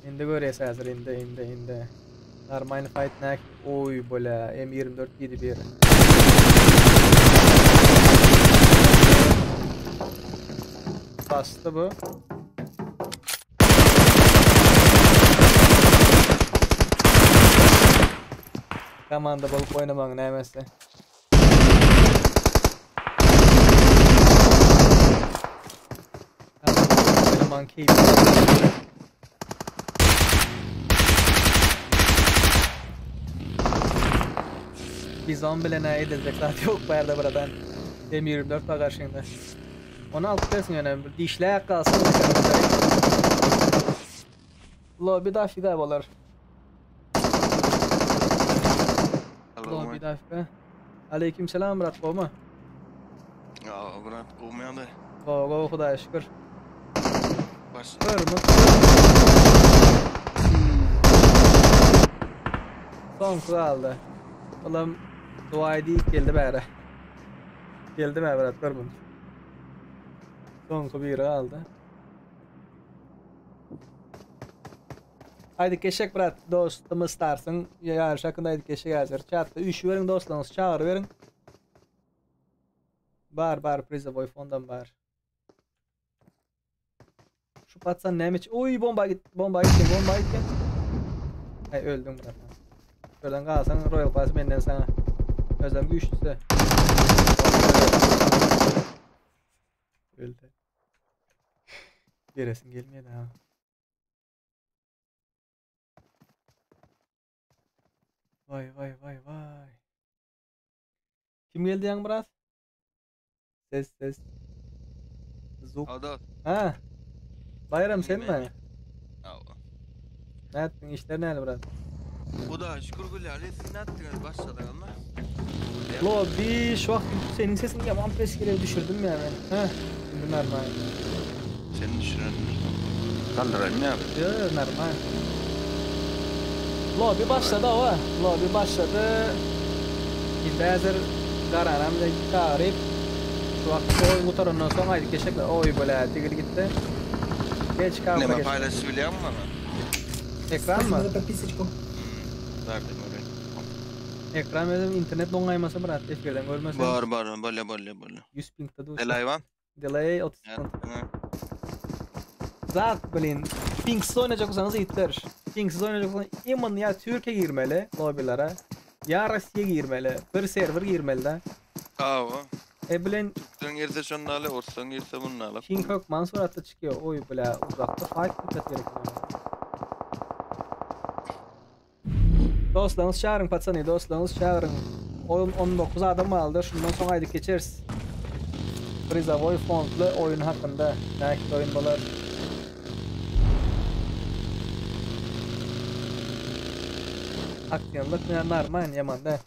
Indi görýäs häzir indi indi indi. Normalny fight näk. Oý bole M24 diýdi biri. Basdy bu. Komanda bolup oýnamagyň nämesi? Oýnamagyň keýpi. Bizon bilen ediljek zat ýok bu ýerde bradan. M24 bar garşyňda. Onu alyp bersin ýöne bir dişläk galsyn. Lobby dafiga bolar. Lobby dafiga. Aleyküm selam brat gowmy? Ya brat gowmy ýagdaý? Gowy gowy hudaýa şükür. Baş. Görme. Soňky galdy. Olam dua edip geldi bäri. Geldi bäri brat görme. Soňky biri galdy. Aýdyp geçjek brat dostumyz Stars'yň ýaryş hakynda aýdyp geçjek häzir. Çatda üýşüberiň dostlaryňyzy çagyryberiň. Bar bar prizovoý fondam bar. Şu patsan näme iç? Oý bomba git, bomba gitdi, bomba gitdi. Ay öldüm brat. Şuradan galsaň Royal Pass menden sana. Özem güýçlüsi. Öldü. Beresim gelmedi ha. Vay vay vay vay. Kim geldi ýaňy biraz? Ses ses. Zuk. Adat. Ha. Bayram sen mi? Awa. Ne ettin işler näle biraz? Hudaýa şükür Gülýaly siz nätdiňiz başladyňyzmy? Lobby şu wagt seniň sesiňi ýaman pes gelip düşürdim ýa men. Hä, indi normal. Sen düşüren. Galdyraýyn ýa. Ýo, ýo, normal. Lobby başlady owa. Lobby başlady. Indi häzir Garanam bilen çagyryp şu wagt oýun gutarandan soň aýdyp geçjekler. Oý bölä, tigir gitdi. Geç kawra Näme geç. paýlaşyp bilýäňmi maňa? Ekranmy? Спасибо за подписочку. Verdim oraya. Ekran özüm internet doňaýmasa brat efirden görmesen. Bar bar bolýa bolýa bolýa. 100 pingde dur. Delay bar. Delay 30 sekund. Zat blin. Pingsiz oýnajak bolsaňyz ýitler. Pingsiz oýnajak bolsaňyz imin ýa Türkiýe girmeli lobbilere. Ýa Rossiýa girmeli. Bir serwer girmeli de. Awa. E bilen Türkden girse şonda aly, orsdan girse bunda aly. Ping hökman suratda çykýar. Oý bile uzakda fight dikkat gerek. Dostlaryňyzy çagyryň patsany, dostlaryňyzy çagyryň. Oýun 19 adam galdy, şundan soň aýdyp geçeris. Prizowoý fondly oýun hakynda nähili oýun bolar? Akýanlyk näme normal ýaman däl.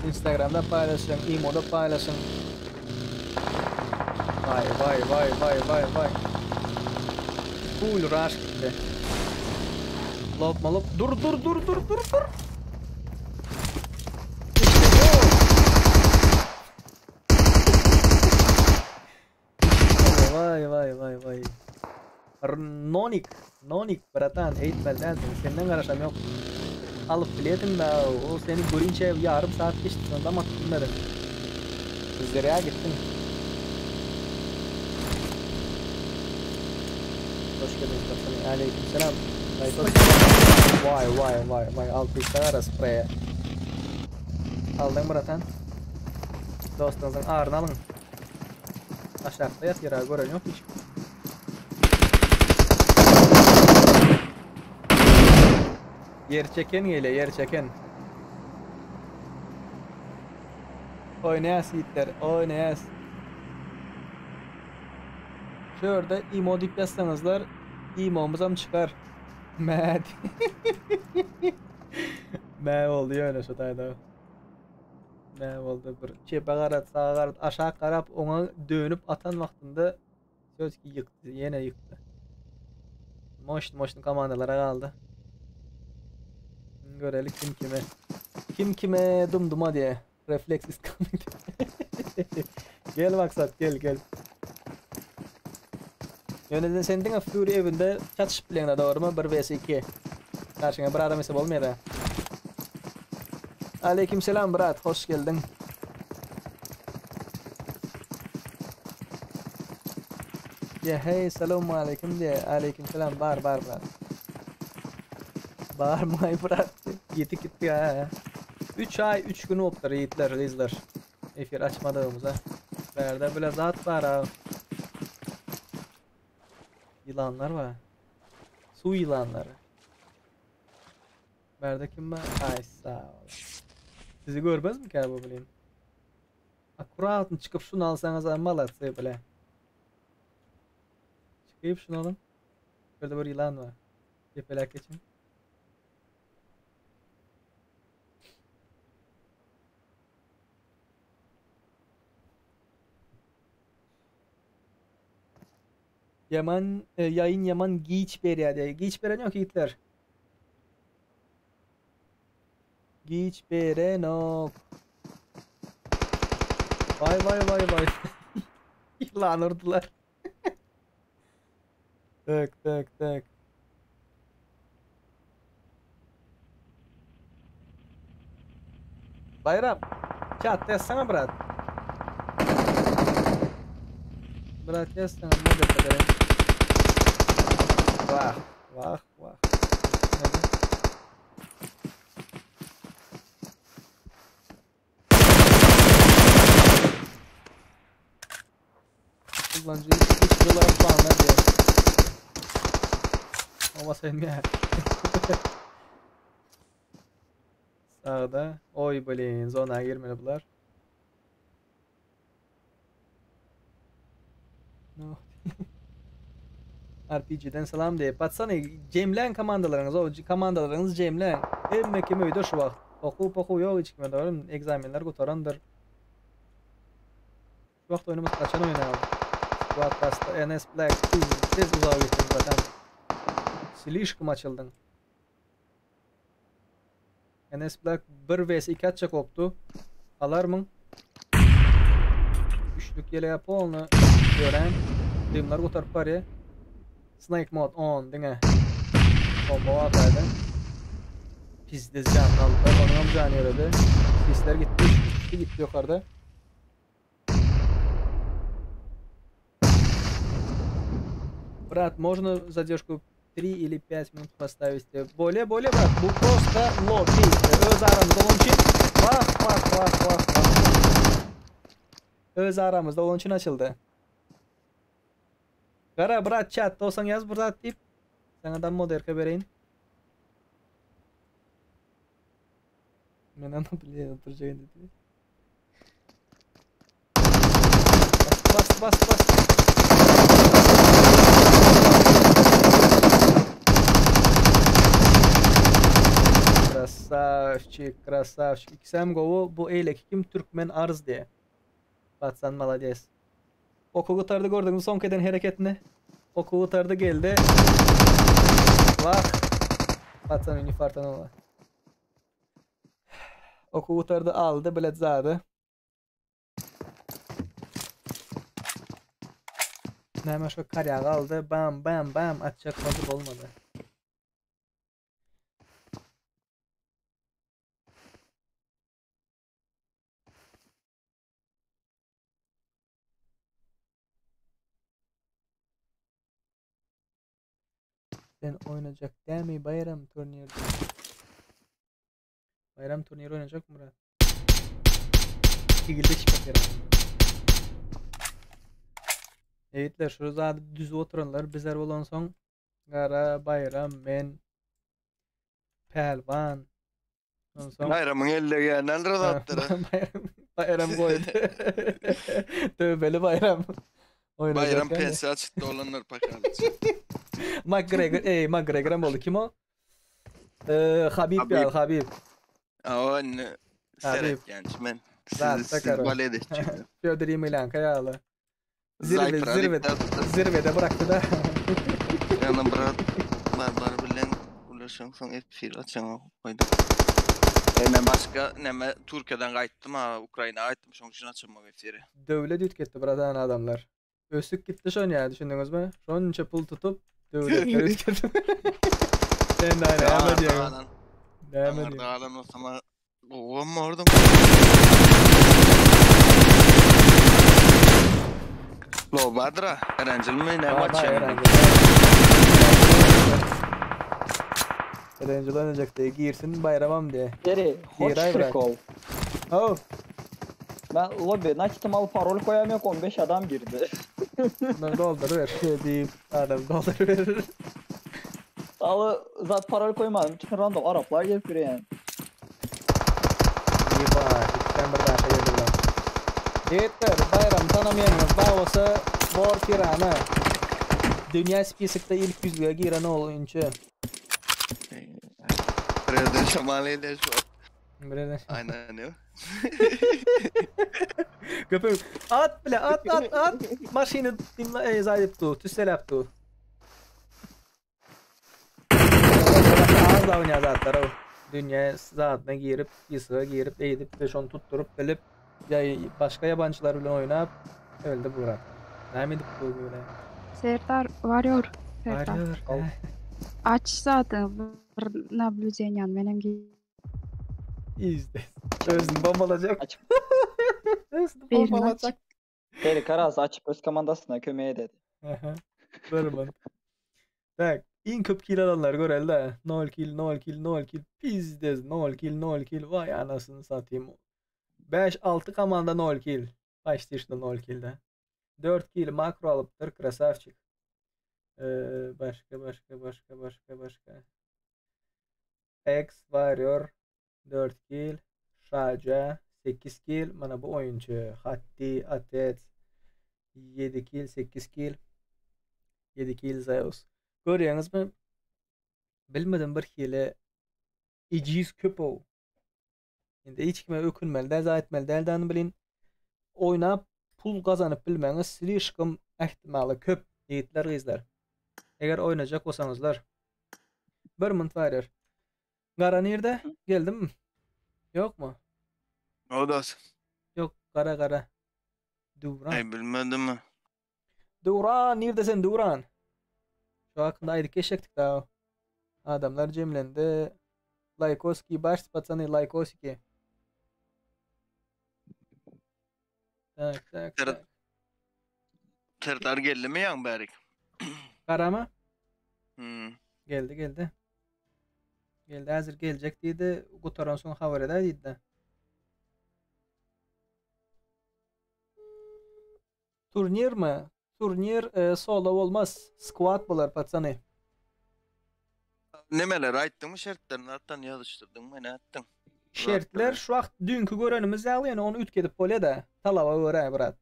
Instagramda paýlaşyň, imoda paýlaşyň. Vay vay vay vay vay vay. Full rush gitdi. Lop malop. Dur dur dur dur dur dur. Vay vay vay vay. Nonik, Nonik bratan eýtmeli dälsiň. Senden garaşam ýok. Alyp bilediň da, o seni görünçe ýarym saat geçdi, sonda atyp bilmediň. Zerä gitdiň. Hoş geldiniz patsany. Aleyküm selam. Vay vay vay vay 600 gara spreye. Aldyň bratan. Dostuňyzyň aryny alyň. Aşakda ýatyr ha gören ýok hiç. Ýer çeken gelýär, ýer çeken. Oýnaýas ýigitler, oýnaýas. Şu ýerde imo diýip ýazsaňyzlar, imomyzam çykar. Mad. Mä boldy ýöne şu taýda. Mä boldy bir çepe garat, saga garat, aşak garap oňa dönüp atan wagtynda söz ki ýykdy, ýene ýykdy. Moşn moşn komandalara galdy. Göreli kim kime. Kim kime dumduma diýe. Refleks is coming. gel maksat gel gel. Ýöne sen diňe Fury evinde çatyşyp bileňde dogrymy? 1 vs 2. Karşyňa bir adam ise bolmaýar da. Aleyküm selam brat, hoş geldin. Ya hey selamun aleyküm diye. Aleyküm selam bar bar brat. Bar my brat. Yetik gitti ha. 3 ay 3 gün olupdyr ýigitler, gyzlar. Efir açmadygymyza. Bärde bile zat bar ha. Yılanlar var. Su yılanları. Bärde kim var? Ay sağ ol. Sizi görmez mi ki bu bileyim? Akkuratny çykyp şunu alsaňyz malatsy bile. Çykyp şunu alın. Burada bir yılan var. Depelek geçin. Yaman e, yayın yaman giç berýär diýär. Giç beren yok ýigitler. Giç berenok. Vay vay vay vay. Yılan urdular. Tak tak tak. Bayram. Çat yazsana brat. Brat yazsana ne kadar. Vah vah vah. Kullanıcı 3 olarak puanlar diyor. Ama sen ya. Sağda. Oy blin zona girmeli bular. No. RPG'den salam diye. Patsana cemlen komandalarınız o komandalarınız cemlen. Hemme kim öýde şu wagt. Okuw pokuw ýok hiç kime dogry. Egzamenler gutarandyr. Şu wagt oýnumyz kaçan oýnaýaly. Squad Buster NS Black tez, tez uzağa gittin zaten. Slişkim açyldyn. NS Black 1 vs 2 atjak bolupdy. Alarmyň? Üçlük ýeleğe polny gören. Dymlar gutaryp barýar. Snake mod on diňe. Bomba wakaydı. Pizdiz can aldılar. Onun hem canı yöredi. Sisler gitti. Üçlü gitti yukarıda. Брат, можно задержку 3 или 5 минут поставить? Более, более, брат. Bu просто лобби. Öz aramızda onun için. Vah vah vah vah vah. Öz aramızda onun için açıldı. Kara brat chat olsan yaz burada tip. Sana da moderka vereyim. Men onu biliyorum oturacağım dedi. Bas bas bas bas. Krasavçik, krasavçik. İkisem gowy bu eýleki kim Türkmen arz diye. Batsan malades. Oku gutardy gördüňmi soňky eden hereketini? Oku gutardy geldi. Vah. Batsan unifartan ola. Oku gutardy aldy bilet zady. Näme şu karýagy aldy. Bam bam bam atjak boldy bolmady. Sen oynayacak değil mi bayram turniri? Bayram turniri oynayacak mı Murat? Şekilde çıkmak Eýitler şu zady düz oturanlar bizler bolan soň Gara Bayram men Pälwan Onsoň Bayramyň elde gelenden zatlara. Bayram Bayram goýdy. Töbeli Bayram. Bayram pensiýa çykdy olanlar pakalyç. McGregor, ey McGregor hem boldy. Kim o? Ee, Habib ýaly, Habib. Awa indi seretýänçi men. Siz siz balet etjek. Fyodor Emelianka ýaly. Zirve, zirve, zirvede bıraktı da. Ýa brat barbar bilen ulaşan soň efir açan goýdum. E men başga näme Türkiýeden gaýtdym ha Ukraina gaýtdym şoň üçin açamok efiri. Döwlet üýtgetdi bratan adamlar. Ösük gitdi şon ýa düşündiňizmi? Şonça pul tutup döwletler üýtgetdi. Sen de näme diýýäň? Näme diýýäň? Galan bolsam gowam bordum. Lo badra, Erencil mi ne maç yani? Erencil oynayacak diye girsin bayramam diye. Geri, hoş prikol. Oh. Ben lobby naçtım al parol koyam yok 15 adam girdi. Bunları dolduruver. Şey diyeyim. Adam dolduruver. Alı zat parol koymadım. Çünkü random Araplar gelip giriyor yani. Ýeba, içden bir daşa geldi bular. Ýigitler, Baýram tanamaýanyňyz bar bolsa, Bor Pirana. Dünýä spisokda ilk ýüzlüge giren oýunçy. Birerden şamal gelýär şu wagt. Birerden Aynen ne? Köpek at bile at at at. Maşyny dimle ey zaýyp du, tüsseläp du. Az da oynýar zatlar o. Dünýä zadyna girip, spisoga girip, eýdip de şony tutduryp bilip, ýa başga ýabanjylar bilen oýnap öldü bu brat. Näme edip bu böyle? Serdar warrior. Serdar. Warrior. Aç zaten bir nablюдениýany menem İzle. Özüni bombalajak. Açıp. Özüni Birini bombalajak. Seri Karaz açıp öz komandasyna kömeğe dedi. Aha. Görmün. Tak, iň köp kill alanlar görelde. 0 kill, 0 kill, 0 kill. Pizdez 0 kill, 0 kill. Vay anasını satayım. 5-6 komanda 0 kill. Почти что 0 kill de. 4 kill makro alypdyr, krasavçik. Ee, başka başka başka başka başka. X Warrior 4 kill. Şaja 8 kill. Mana bu oyuncu. Hatti Atet 7 kill, 8 kill. 7 kill Zeus. Görýäňizmi? Bilmedim bir hile ejiz köp o. Indi hiç kime ökünmeli däl, zat etmeli däl däni bilin. Oýnap pul gazanyp bilmeňiz slişkom ähtimaly köp ýigitler gyzlar. Eger oýnajak bolsaňyzlar. Bir munt barýar. Gara nirde? Geldimi? Ýokmy? O da. Ýok, gara gara. Duran. Ay bilmedim. Duran, nirde sen Duran? Şu hakynda aýdyp geçjekdik daha. Adamlar jemlendi. Lajkoski baş pacany lajkosiki. Tak tak. Ser tak. Serdar geldi mi ýaň bärik? Garama? Hmm. Geldi geldi. Geldi hazır gelecek diýdi. Gutaran soň habar edäý diýdi. Turnir mi? Turnir e, solo bolmaz. Squad bolar pacany. Nemeler aýtdyňmy şertlerini atdan ýazyşdyrdyňmy ne etdiň? Şertler şu wagt düýnki görenimiz ýaly ýöne ony üýtgedip bolýa da. Talaba görä brat.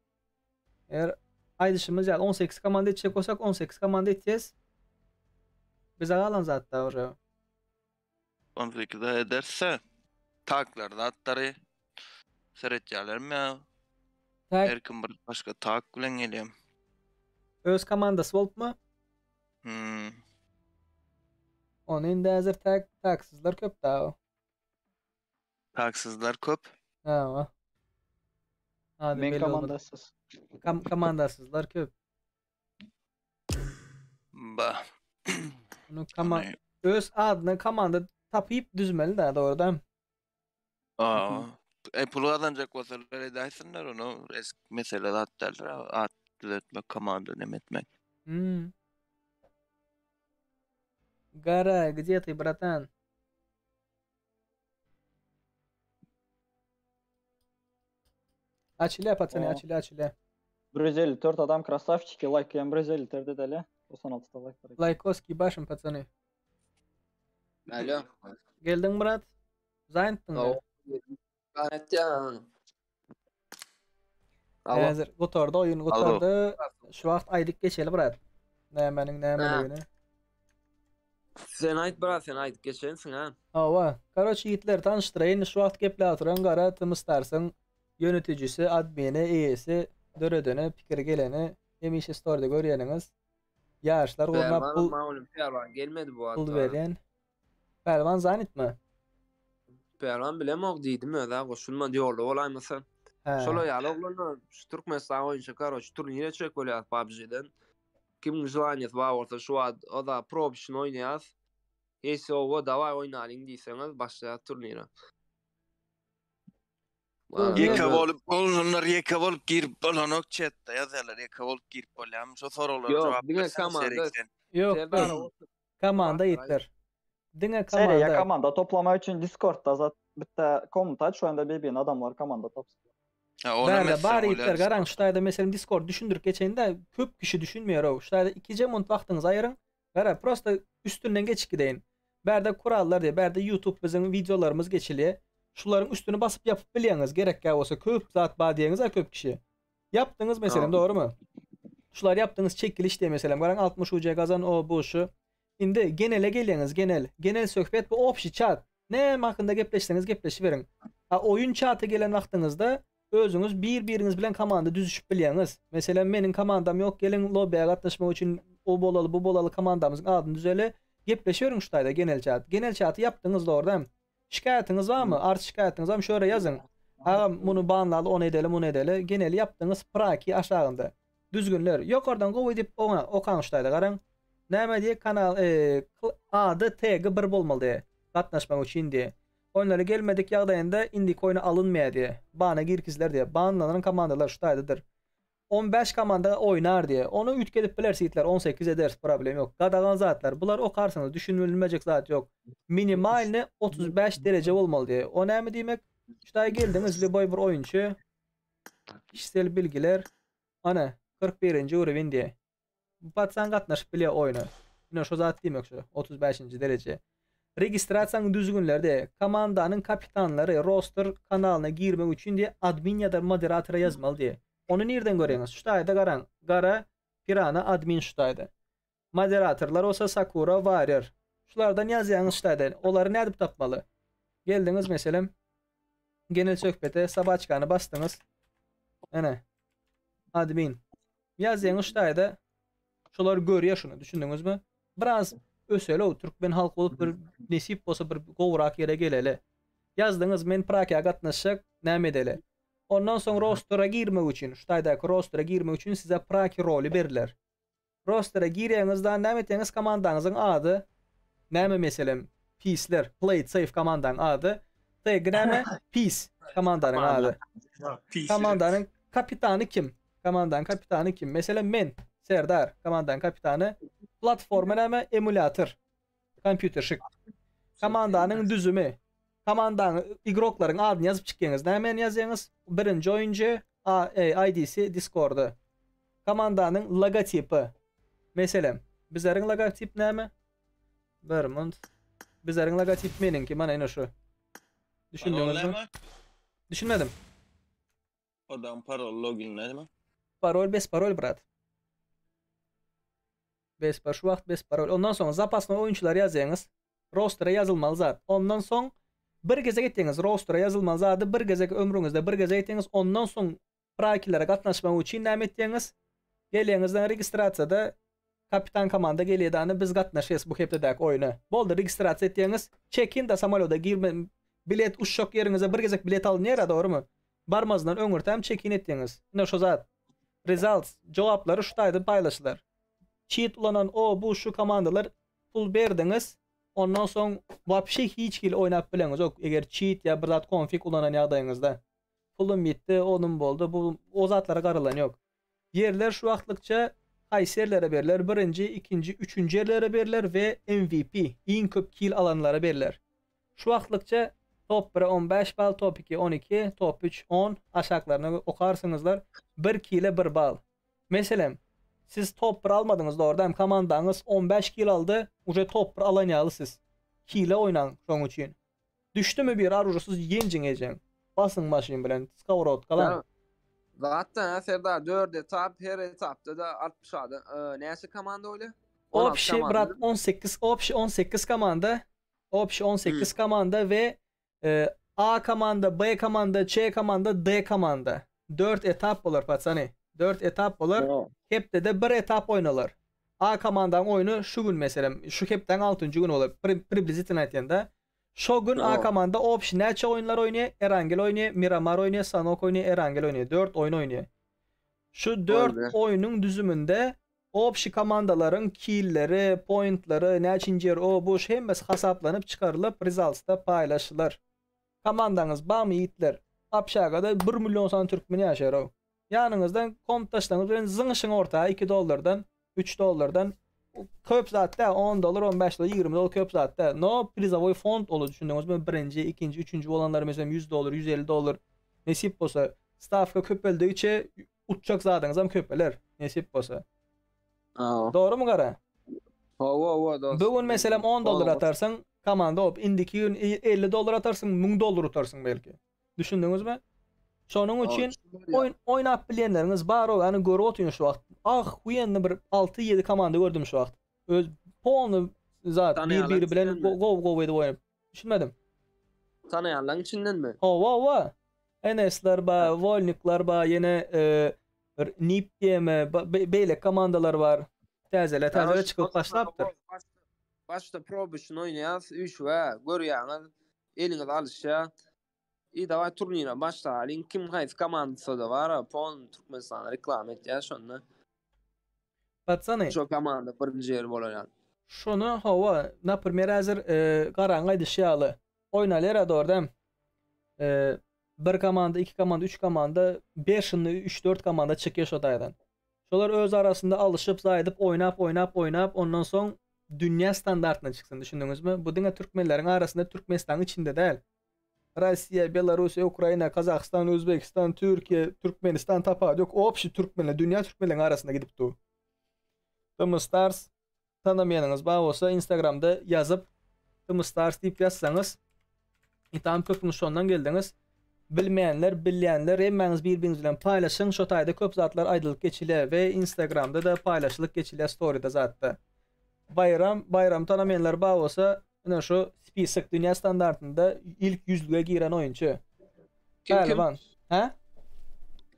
Eger aýdyşymyz ýaly 18 komanda etjek bolsak 18 komanda etýäs. Bize galan zat da уже. 18-de ederse taklar zatlary seretýärlermi ýa? Tak. Her kim bir başga tak bilen gelýär. Öz komandasy bolupmy? Hmm. Ony indi häzir tak taksyzlar köp da. Taksyzlar köp. Ha. Ady Men belli olmadyk. komandasyz. Kam komandasyzlar köp. Ba. Bunu kama öz adyna komanda tapyp düzmeli da doğrudan. Aa. E pul gazanjak bolsalar edäýsinler onu. Risk mesele zat däldir. At düzetmek, komanda neme etmek. Hmm. Гора, где ты, братан? Açılya пацаны, O. açılya açılya. 154 adam krasavçiki like hem 154 edeli. 96 like var. Lajkoski başım пацаны. Alo. Geldin Murat? Zaýyntdyň Alo. Lanetyan. Alo. Häzir gutardy oýun gutardy. Şu wagt aýdyp geçeli brat. Nämeniň nämeligini. Sen aýt brat sen aýdyp geçensiň ha. Hawa. Karoç ýigitler tanyşdyraýyn şu wagt gepläp oturan Gara Tmstarsyň ýönetijisi, admini, eýesi, döredeni, pikiri geleni, hemişe storyda görýäniňiz. Ýaryşlar gurnap pul Pälwan gelmedi bu pul berýän. Pälwan zanitmi? Pälwan bilemok diýdim özä goşulmady ýolda bolaýmasa. Şolar ýaly oglanlar şu Türkmenistan boýunça karoç turnir etjek bolýar PUBG-den. Kimiň želaniýasy bar bolsa şu wagt oza probişini oýnaýas. Esi owa dawaý oýnalyň diýseňiz başlaýas turnire. Ýeke bolup oglanlar ýeke bolup girip bolanok chatda ýazýarlar ýeke bolup girip bolýarmy şo soraglara jogap berseň komanda. Ýok komanda ýitler. Diňe komanda. Seriýa komanda toplamak üçin Discordda zat bitte komnata aç şonda bir-birini adamlar komanda topsun. Ha, onam Bärde etseň bar bolýar ýigitler garaň Discordda. şu taýda meselem Discord düşündirip geçeýin-de köp kişi düşünmeýär-ow. Şu taýda ikije munt wagtyňyzy aýyryň. Gara prosta üstünden geçip gideýin. Bärde kurallar diýe, bärde YouTube biziň wideolarymyz geçilýär. Şularyň üstüni basyp ýapyp bilýäňiz gerekkä bolsa köp zat bar diýeňiz-ä köp kişi. Ýapdyňyz meselem dogrymy? Şulary ýapdyňyz çekiliş diýe meselem garaň 60 UC gazan o bu şu. Indi genele gelýäňiz genel. Genel söhbet bu obşi çat. Näme hakynda gepleşseňiz gepleşiberiň. A oýun çata gelen wagtyňyzda özüňiz bir biriňiz bilen komanda düzüşip bilýäňiz. Meselem meniň komandam ýok geliň lobby'a gatnaşmak üçin o bolaly bu bolaly komandamyzyň adyny düzeli. Gepleşiberiň şu taýda genel çat. Genel çaty ýapdyňyz dogry dämi? Şikaýatyňyz barmy? Arz şikaýatyňyz barmy? Şu ýere ýazyň. Agam muny banlaly ony edeli muny edeli. Geneli ýapdyňyz praki aşagynda. Düzgünler. Ýokardan gowy edip oňa okaň şu taýda garaň. Näme diýe kanal e, ady tagi bir bolmaly diýe. Gatnaşmak üçin diýe. Oýunlara gelmedik ýagdaýynda indiki oýna alynmaýar diýe. Bana girkiziler diýe. Banlanan komandalar şu taýdadyr. 15 komanda oýnar diýe. Ony üýtgedip bileris ýigitler 18 ederis problem ýok. Gadagan zatlar. Bular okarsyňyz düşünilmejek zat ýok. Minimalny 35 dereje bolmaly diýe. O näme diýmek? Şu taýa geldiňiz lýuboý bir oýunçy. Kişisel bilgiler. Ana, 41-nji urovin diýe. Bu patsan gatnaşyp bilýär oýna. Ine şo zat diýmek şu 35-nji dereje. Registrasiýanyň düzgünleri diýe. Komandanyň kapitanlary roster kanalyna girmek üçin diýe admin ýa-da moderatora ýazmaly diýe. Ony nirden görýäňiz? Şu taýda garaň. Gara Pirana admin şu taýda. Moderatorlar bolsa Sakura Warrior. Şulardan ýazýaňyz şu taýda. Olary nädip tapmaly? Geldiňiz meselem genel söhbete sobaçkany basdyňyz. Ene. Admin. Ýazýaňyz şu taýda. Şolar görýär şuny, düşündiňizmi? Biraz öseli, türkmen halky bolup bir nesip bolsa bir gowurak ýere geleli. Ýazdyňyz, men Prakiýa gatnaşjak, näme edeli? Ondan soň rostera girmek üçin, şu taýdaky rostera girmek üçin size Praki roly beriler. Rostere girýäňiz da näme etýäňiz komandaňyzyň ady näme meselem pisler play it safe komandaň ady tag näme pis komandanyň ady komandanyň kapitany kim komandanyň kapitany kim meselem men Serdar komandanyň kapitany platforma näme emulyator kompýuterşik komandanyň düzümi komandanyň igroklaryň adyny ýazyp çykýaňyz nämäni ýazýaňyz birinji oýunçy ID'si Discord'a Komandanyň logotipi. Meselem, bizleriň logotip näme? Bir munt. Bizleriň logotip meniňki, mana ine şu. Düşündiňizmi? Düşünmedim. Odan parol login näme? Parol bes parol brat. Bes par şu wagt bes parol. Ondan soň zapasnoý oýunçylar ýazýaňyz. Rostere ýazylmaly zat. Ondan soň bir gezek etýäňiz rostere ýazylmaly zady bir gezek ömrüňizde bir gezek etýäňiz. Ondan soň Prakilere gatnaşmak üçin näme etýäňiz? Gelýäňizden registrasiýada kapitan komanda gelýädany biz gatnaşýas bu hepdedäki oýuna. Boldy registrasiýa etýäňiz. Çekin da samolýoda girme bilet uçjak ýeriňize bir gezek bilet alynýara dogrymy? Barmazyndan öňürtäm çekin etýäňiz. Ine şo zat. Results jogaplary şu taýda paýlaşylar. Çit ulanan o bu şu komandalar pul berdiňiz ondan soň wapşe hiç hili oýnap bileňizok eger çit ýa bir zat konfig ulanan ýagdaýyňyzda. Pulum ýetdi, onum boldy, bu o zatlara garalan ýok. Ýerler şu wagtlykça haýsy ýerlere berler, birinji, ikinji, üçünji ýerlere berler we MVP, iň köp kill alanlara berler. Şu wagtlykça top bire 15 bal, top ikiye 12, top üç 10, aşaklaryna okarsyňyzlar, bir kile bir bal. Meselem, siz top bir almadyňyz dogry dämi, komandaňyz 15 kill aldy, uje top bir alan ýaly siz. Kile oýnaň şoň üçin. Düşdümi bir aružasyz ýenjiň ejeň. Basyň maşyn bilen skowrodkalan. Zatdan ha Serdar 4 etap her etapda da 60 adam näçe komanda bolýar? Obşi brat 18 obşi 18 komanda. Obşi 18 komanda we e, A komanda, B komanda, C komanda, D komanda. 4 etap bolar patsany. 4 etap bolar. Hepdede bir etap oýnalar. A komandaň oýny şu gün meselem, şu hepdäň 6-njy güni bolar. Priblizitilno aýtýanda. Şo gün A komanda obşi näçe oýunlar oýnaýar? Erangel oýnaýar, Miramar oýnaýar, Sanok oýnaýar, Erangel oýnaýar. 4 oýun oýnaýar. Şu 4 oýnuň düzüminde obşi komandalaryň killeri, pointlary, näçinji ýer, o bu şu hemmesi hasaplanyp çykarylyp resultsda paýlaşylar. Komandaňyz barmy ýigitler? Obşagada bir million sany türkmen ýaşaýar-ow. Ýanyňyzdan kompdaşlaryňyz bilen zyňyşyň orta 2 dollardan, 3 dollardan köp zat däl, 10 dollar, 15 dollar, 20 dollar köp zat däl. No prizowoý fond olu düşündiňizmi? Birinji, ikinji, üçünji bolanlar meselem 100 dollar, 150 dollar nesip bolsa stavka köpeldigiçe utjak zadyňyzam köpeler nesip bolsa. Dogrymy gara? Hawa, hawa dost. Bu gün meselem 10 dollar atarsyň, komanda bolup, indiki gün 50 dollar atarsyň, 1000 dollar utarsyň belki. Düşündiňizmi? Şonuň üçin oýun oýnap bilýänleriňiz bar o, ýani görüp otyryn şu wagt. Ah, huýenli bir 6-7 komanda gördüm şu wagt. Öz polny zat bir-biri bilen gowy gowy edip oýnap. Düşünmedim. Tanaýanlaryň içindenmi? Hawa, hawa. NS-ler bar, Wolnikler bar, ýene e, bir NIP diýeme, beýleki komandalar bar. Täzele, täzele çykyp başlapdyr. Başda probuşny oýnaýas, üýşüp-ä görýäňiz, eliňiz alyşýar. I daway turnire başlalyň, kim haýsy komandasada bar, pon Türkmenistana reklama etýär şonda. Patsany. Şo komanda birinji ýer bolar ýaly. Şony hawa, naprimer häzir Garaň aýdyşy ýaly oýnalýar dogry däl. Bir komanda, iki komanda, üç komanda, beşinde üç dört komanda çykýar şo taýdan. Şolar öz arasynda alyşyp, zaýdyp, oýnap, oýnap, oýnap, ondan soň dünýä standartyna çyksyn, düşündiňizmi? Bu diňe türkmenleriň arasynda, Türkmenistanyň içinde däl. Russiýa, Belarusiýa, Ukraina, Kazahstan, Özbegistan, Türkiýe, Türkmenistan tapawudy ýok. Obşi türkmenler, dünýä türkmenleriň arasynda gidip dur. Tm Stars tanamaýanyňyz bar bolsa Instagramda ýazyp Tm Stars diýip ýazsaňyz Itam köpüňiz şondan geldiňiz. Bilmeýänler, bilýänler hemmäňiz bir-biriňiz bilen paýlaşyň. Şo taýda köp zatlar aýdylyp geçilýär we Instagramda da paýlaşylyp geçilýär storyda zatda. Baýram, Baýramy tanamaýanlar bar bolsa, ine şu spisok dünýä standartynda ilk ýüzlüge giren oýunçy. Kim kim? Pälwan. Hä?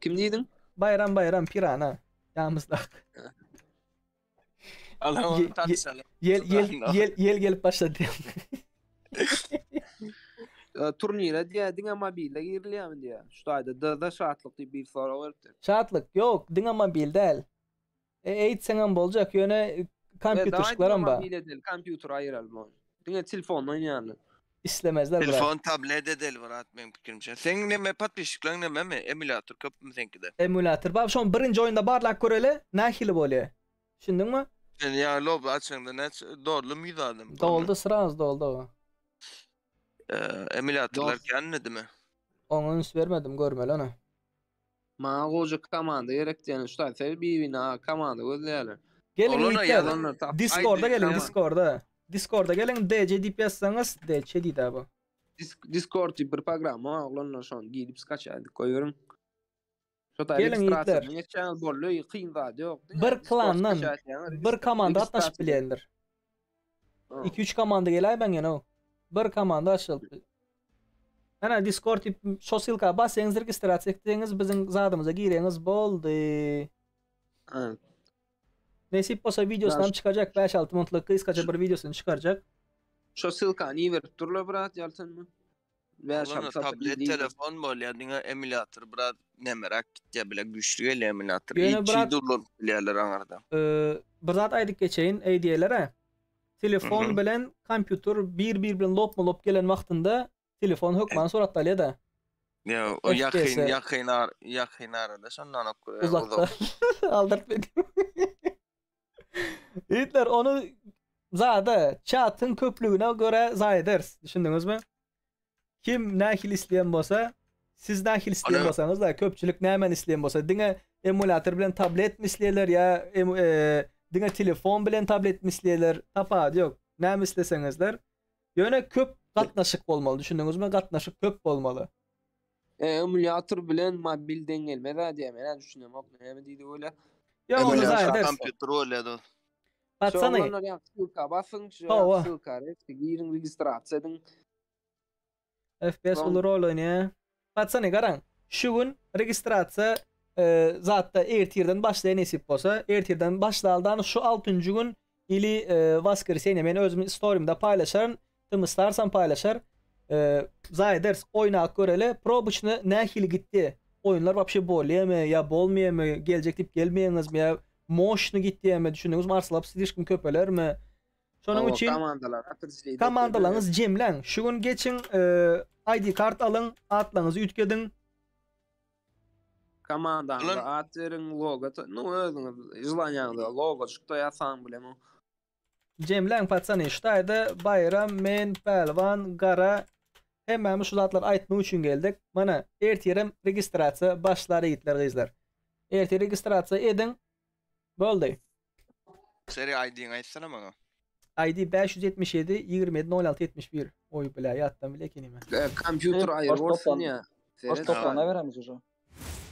Kim diýdiň? Baýram Baýram Pirana. Ýamyzdak. Allah Ye- onu ye- tanışalım. Ýel ýel ýel ýel gelip başlady. E, Turnire diýä diňe mobilde girilýärmi diýä. Şu taýda DD şatlyk diýip bir sorag beripdir. Şatlyk ýok, diňe mobil däl. E, eýtseňem boljak, ýöne kompýuterçiklaram bar. Mobil edeli, kompýuter aýyraly ony. Diňe telefonda oýnaýarlar. Islemezler brat. Telefon tablet edeli brat meň pikirimçe. Seň neme podpisçikleriň nememi? Emulyator köpmi seňkide? Emulyator bar. Şony birinji oýunda barlap göreli, nähili bolýar. Düşündiňmi? Sen ýa lobby açaňda näçe doldumy 100 adam? Doldy, sraz doldy o. Emulyatorlar känmedimi? Oňa üns bermedim, görmeli ony. Maňa goja komanda gerek diýen şu taýda bir-birine komanda gözleýärler. Geliň Olana ýigitler. ýazanlar tap. Discorda Aýdy, geliň, tamam. Discorda. Discorda geliň, DC diýip ýazsaňyz, DC diýdi bu. Disk Discord diýip bir programma bar, oglanlar şony girip skaçaýdyk goýberiň. Şu taýda Geliň ýigitler. registrasiýadan geçýäňiz boldy, kyn zat ýok. Diňe Bir Discord klandan skaçaýaňyz, bir komanda gatnaşyp registrasiýa- bilýändir. Ha. 2-3 komanda geläýmäň ýene. Bir komanda açylyp. Ana Discord diýip şo ssylka bassaňyz registrasiýa etseňiz biziň zadymyza gireňiz boldy. Ha. Nesip bolsa videosyny hem çykarjak 5-6 minutlyk gysgaça bir videosyny çykarjak. Şo ssylkany iberip durlar brat ýaltanma. Bäş Oglana altı satır tablet diýip. telefon bolýar diňe emulyator biraz nemeräk gitýär bile güýçli gelýär emulyator. Ýöne Hiç brat- ulanyp bilýärler aňarda. Ee, bir zat aýdyp geçeýin AD'lere. Telefon Mhm. bilen kompýuter bir-bir bilen lopma-lop gelen wagtynda telefon hökman suratda alýar da. Ya o FPS ýakyn ýakyn ar ýakyn arada şondan ok Uzakda. Aldırtmadı. Yiğitler onu zada çatın köplüğüne göre zayi ederiz. Düşündünüz mü? Kim nähili isleýän bolsa, siz nähili isleýän Ana- bolsaňyz da köpçülik nämen isleýän bolsa, diňe emulator bilen tablet mi isleýärler ýa em, e, diňe telefon bilen tablet mi isleýärler, tapawudy ýok. Näme isleseňizler. Ýöne köp gatnaşyk bolmaly, düşündüňizmi? Gatnaşyk köp bolmaly. E, emulyator bilen mobil deň gelmez ha diýä. Men düşünemok näme diýdi öyle. Ýa ony Emulyator zayi ederiz. kompýuter bolýar dost. Patsany. Şu oglanlar ýa ssylka basyň, şu Hawa. ssylka resmi giriň, registrasiýa ediň. FPS uly rol oýnaýar. Patsany garaň. Şu gün registrasiýa e, zatda ertirden başlaýar nesip bolsa. Ertirden başlaldan şu 6-njy gün ili e, waskreseniýe men özüm storimde paýlaşaryn. Kim istarsam paýlaşar. E, Zaýders oýnap göreli. Probuçny nähili gitdi? Oýunlar wapşe bolýarmy ýa bolmaýarmy? Geljek diýip gelmeýäňizmi ýa moşny gitýärmi? Düşündiňizmi? Arslap slişkim köpelermi? Şonuň Hawa, üçin komandalar opredeliýe komandalaryňyzy jemläň. Şu gün geçiň, e, ID kart alyň, atlaryňyzy üýtgediň. Komandaňyza at beriň, logo, nu özüňiz želaniýaňyza logojyk da ýasaň bilemok. Jemläň patsany, şu taýda Baýram, men, Pälwan, Gara hemmämiz şu zatlary aýtmak üçin geldik. Mana ertirem registrasiýa başlar ýigitler gyzlar. Ertir registrasiýa ediň. Boldy. Seri ID-ňi aýtsana maňa. ID 577 27 06 71. Oý bile ýatdan bile ekenim. Kompýuter aýry bolsun ýa. Boş toplana beremiz uje.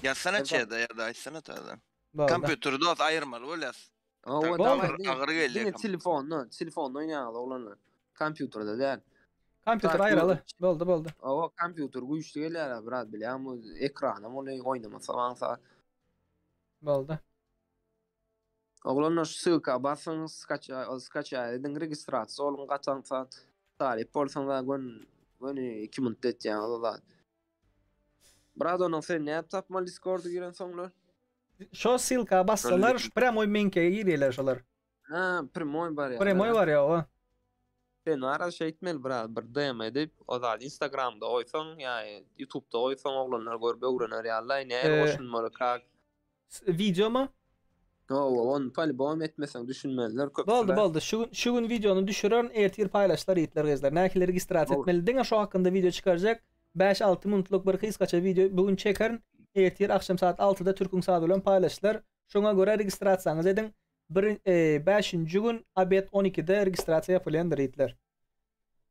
Ýazsana çede ýa-da aýtsana täzeden. Boldy. Kompýuteri dost aýyrmaly bolýas. Hawa, Agyr, daway, agyr gelýär. Diňe telefonda, telefonda oýnaýaňyz oglanlar. Kompýuterde däl. Kompýuter aýraly. Boldy, boldy. Hawa, kompýuter güýçli gelýär, biraz bilýäňmi, ekranam ol oýnamasa aňsat. Boldy. Oglanlar şu ssylka basyň, skaça, skaça ediň, registrasiýa boluň gaty aňsat. Talyp bolsaňyz gön, göni 2 minutda etýäňiz o zat. Brat onuň sen nädip tapmaly Discorda giren soňlar? Şo ssylka bassalar, şu prямой meňkege girýärler şolar. Ha, prямой barýar. Prямой barýar o. Sen ara şeýtmeli biraz bir DM edip, o zat Instagramda goýsaň ýa YouTube'da goýsaň oglanlar görüp öwrener ýaly, näme goşulmaly kak. Wideomy? Hawa, ony polibom etmeseň düşünmezler köpüsi. Boldy, boldy. Şu gün şu gün wideony düşürerin, ertir paýlaşylar ýigitler gyzlar. Nähili registrasiýa etmeli diňe şo hakynda wideo çykarjak. 5-6 minutlyk bir gysgaça wideo bu gün çekerin. Ertir agşam saat 6-da Türküň sazy bilen paýlaşylar. Şoňa görä registrasiýaňyzy ediň. Bir 5-nji gün obed 12-de registrasiýa ýapylýandyr ýigitler.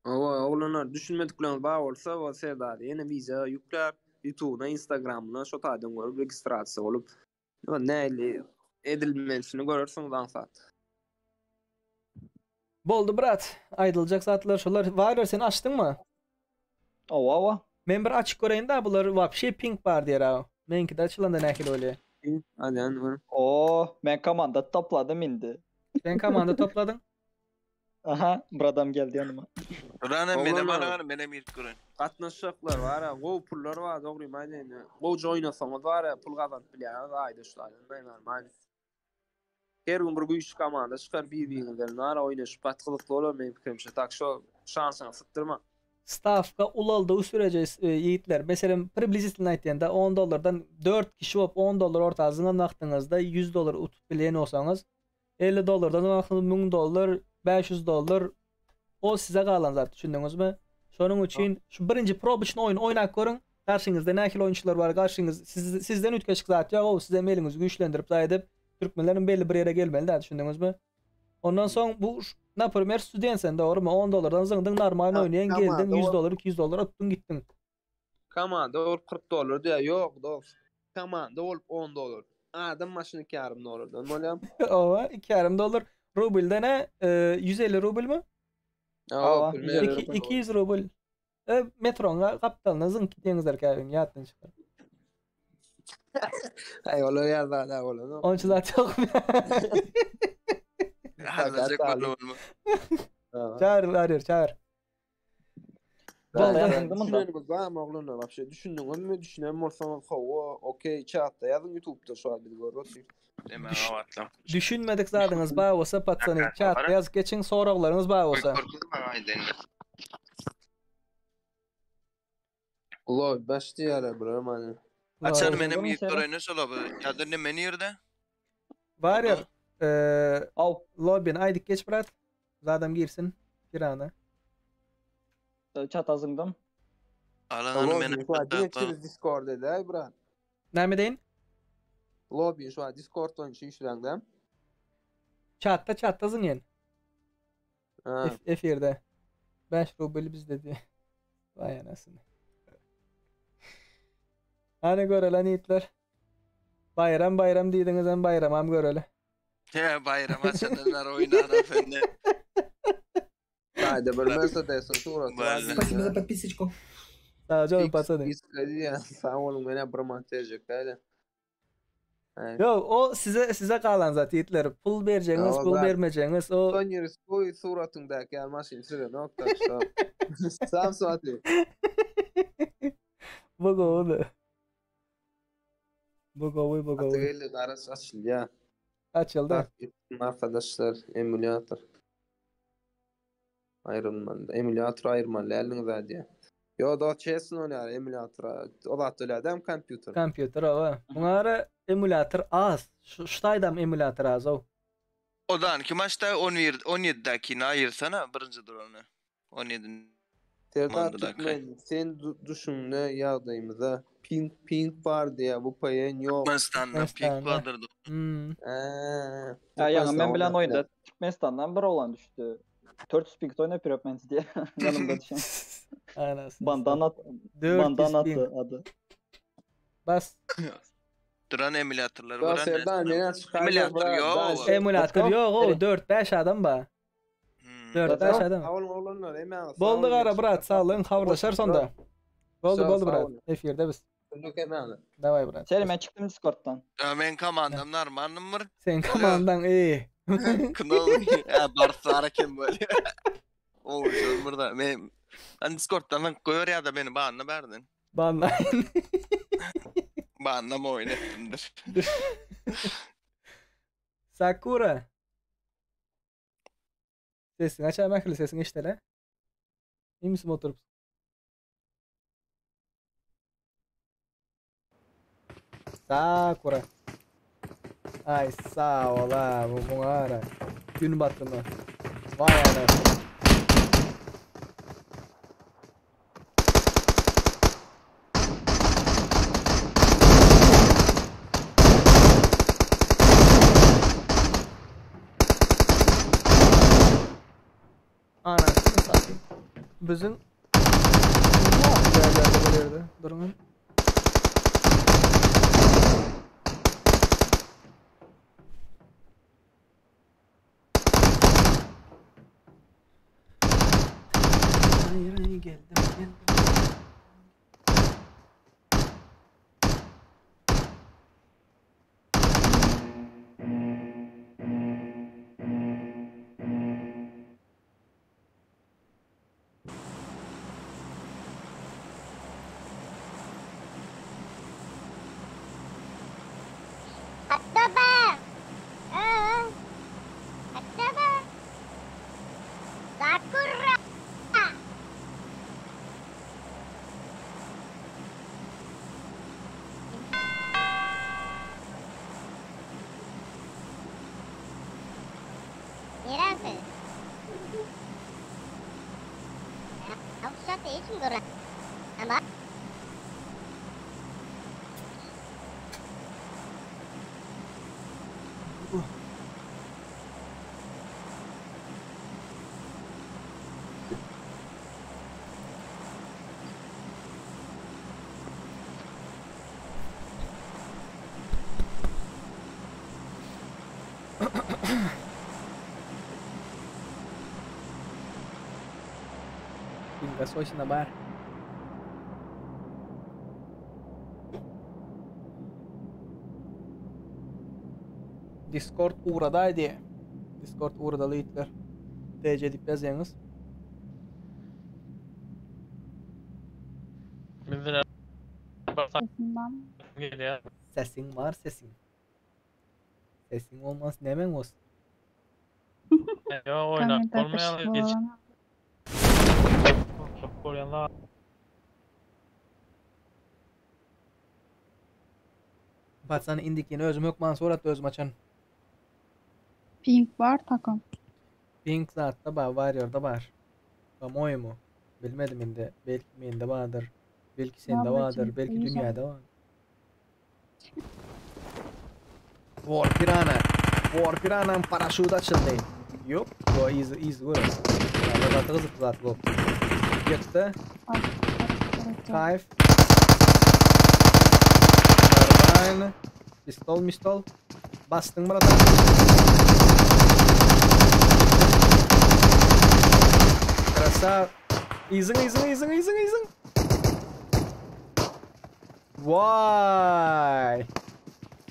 Hawa, oglanlar düşünmedikleriňiz bar bolsa, o Serdar ýene wideo ýüklär, YouTube'na, Instagram'yna şo taýdan görüp registrasiýa bolup, nähili edilmelisini görersiňiz aňsat. Boldy brat, aýdyljak zatlar şolar. Warrior sen açdyňmy? Hawa, hawa. Men bir açyp göreýin da bular wapşe ping bar diýer a. Meňkide açylanda nähili bolýar? Alýan gör. Oo, men komanda topladym indi. Sen komanda topladyň? Aha, bir adam geldi ýanyma. Rana menem Oglanlar. alagany menem girip göreýin. Gatnaşjaklar bar-a, gowy pullar bar, dogrymy aýdaýyn. Gowja oýnasaňyz bar-a, pul gazanyp bilýäňiz aýda şu taýdan normalny. Her gün bir güýçli komanda çykar bir-biriňizden bar-a oýnaşyp gaty gyzykly bolar meniň pikirimçe. Tak şo şansyňy sypdyrma. Stawka ulaldygy sürece ýigitler, meselem priblizitelno aýtýanda 10 dollardan 4 kişi bolup 10 dollar orta zyňan wagtyňyzda 100 dollar utup bilýän bolsaňyz, 50 dollardan wagtyňyz 1000 dollar, 500 dollar o size galan zat düşündiňizmi? Şonuň üçin şu birinji probuçny oýun oýnap görüň. Garşyňyzda nähili oýunçylar bar, garşyňyz siz, sizden üýtgeşik zat ýok, o sizem eliňizi güýçlendirip zat edip türkmenleriň belli bir ýere gelmeli däl düşündiňizmi? Ondan soň bu naprimer student sen dogrymy 10 dollardan zyňdyň normal oýnaýaň geldiň 100 dollar 200 dollar utduň gitdiň. Komanda bolup 40 dollar diýýär. Ýok, dost. Komanda bolup 10 dollar. Adam başyna 2,5 dollardan bolýar. Owa, 2,5 dollar. Rublde ne? 150 rublmy? Hawa, 200 rubl. E, metroň gapdalyna zyňyp gitýäňizler käbir ýatdan çykar. Aý, olar ýazar da bolan. Onça zat ýok. Hazırcak bolma. Çağır, arıyor, çağır. Boldy. Düşünenimiz barmy oglanlar wapşe? Düşündiňizmi? Düşünen bolsaňyz hawa, okey, chatda ýazyň YouTube'da şu an bizi görüp otyr. Düşünmedik zadyňyz bar bolsa patsany chatda ýazyp geçiň, soraglaryňyz bar bolsa. Lobby baş diýýärler bular many. Açan menem girip göreýin şo lobby. Ýa-da neme nirde? Bar ýer. Eee, lobbyny aýdyp geç brat. Zadam girsin. Pirana. Çata zyňdym. Alan menem Diňe çiz Discord edäý brat. Näme deýin? Lobby şu an Discord boýunça işleňde. Çatda çatda zyňyn. Efirde. 5 rubl bizde diýe. Vay anasını. Hany göreli ýigitler. Bayram bayram diýdiňiz hem bayramam göreli. He Baýram haçandan bäri oýnanok sende. Hayda bir Mercedes'in suraty var. Спасибо за подписочку. Sag boluň patsany. Sag boluň menä bir manat berjek däl. Ýok, o size size galan zat ýigitler. Pul berjegiňiz, pul bermejegiňiz o. Soň riskoý suratyňdaky ýaly maşyn sürenok tak şo. Sam смотри. Bu gowy. Bu gowy, bu gowy. Gaty geldi garaş açylýar. Açyldy. Arkadaşlar emulyator. Aýrylmaly. Emulyator aýyrmaly däldiňiz diýýär. Ýo dost çesn oýnar emulyatora. O zat bolýar kompýuter. Kompýuter owa. Muňa gara emulyator az. Şu şu taýdam emulyator az ow. Odan kim açda 11 17-däkini aýyrsana birinji durany. 17 Serdar Türkmen sen düşünde ýagdaýymyza ping ping bar diýýär bu PN ýok. Türkmenistanda ping bardyr. Hmm. Ýa ýaňy men bilen oýunda Türkmenistandan bir oglan düşdi. 400 ping oýnap ýörüp men diýýär. Ýanymda düşen. Anasını Bandan at. 400 Bandan ping. atdy ady. Bas. Duran emulatorlar Ýa Serdar meni çykarjak Emulator ýok. Emulator ýok ow 4-5 adam bar. 4-5 adam. Sag boluň oglanlar emäňiz. Boldy gara brat, sag boluň, habarlaşar sonda. Boldy boldy brat. Efirde biz. Yok emäňiz. Daway brat. Seri men çykdym Discord'dan. Ya men komandam normalnym bir. Sen komandaň iyi. Knol. Ya barsara kim böyle. O şol burada. Men ben Discord'dan lan koyar ya da beni banla berdin. Banlaýyn. Banlama oyun ettimdir. Sakura. Sesiňi açaý mähirli sesiňi eşideli. Iýmsim oturyp. Sakura. Ay sağ ol ha bu muňa gara. Gün batymy. Vay anasını. Anasını satayım. Biziň Näme bu ýerde? Duruň. Hayır, hayır, geldim, geldim. Ataba. Ee. Ataba. Sakura. Niresi? Avşat için gören. Ama Pinga soşina bar. Discord ugradaýdy. Discord ugradaly ýigitler. TC diýip ýazýaňyz. Bizde gelýär. Sesiň bar sesiň. Sesiň bolmaz nemeň bolsun. Ýa oýnap bolmaýar geç. Çok bolýanlar. Patsany indikini özüm hökman suratda özüm açan. Pink bar takım. Pink zatda bar, Warrior'da bar. По-моему. Bilmedim indi. Belki mende bardyr. Belki sende bardyr. Belki dünýäde bar. War Piranha. War Piranha'nın paraşütü açıldy. Ýok, bu easy easy görün. Ýa gaty gyzykly zat bu. Ýykdy. Kayf. Нормально. Pistol, mistol. Basdyň bratan. Krasa. Yzyň yzyň yzyň yzyň yzyň. Vay.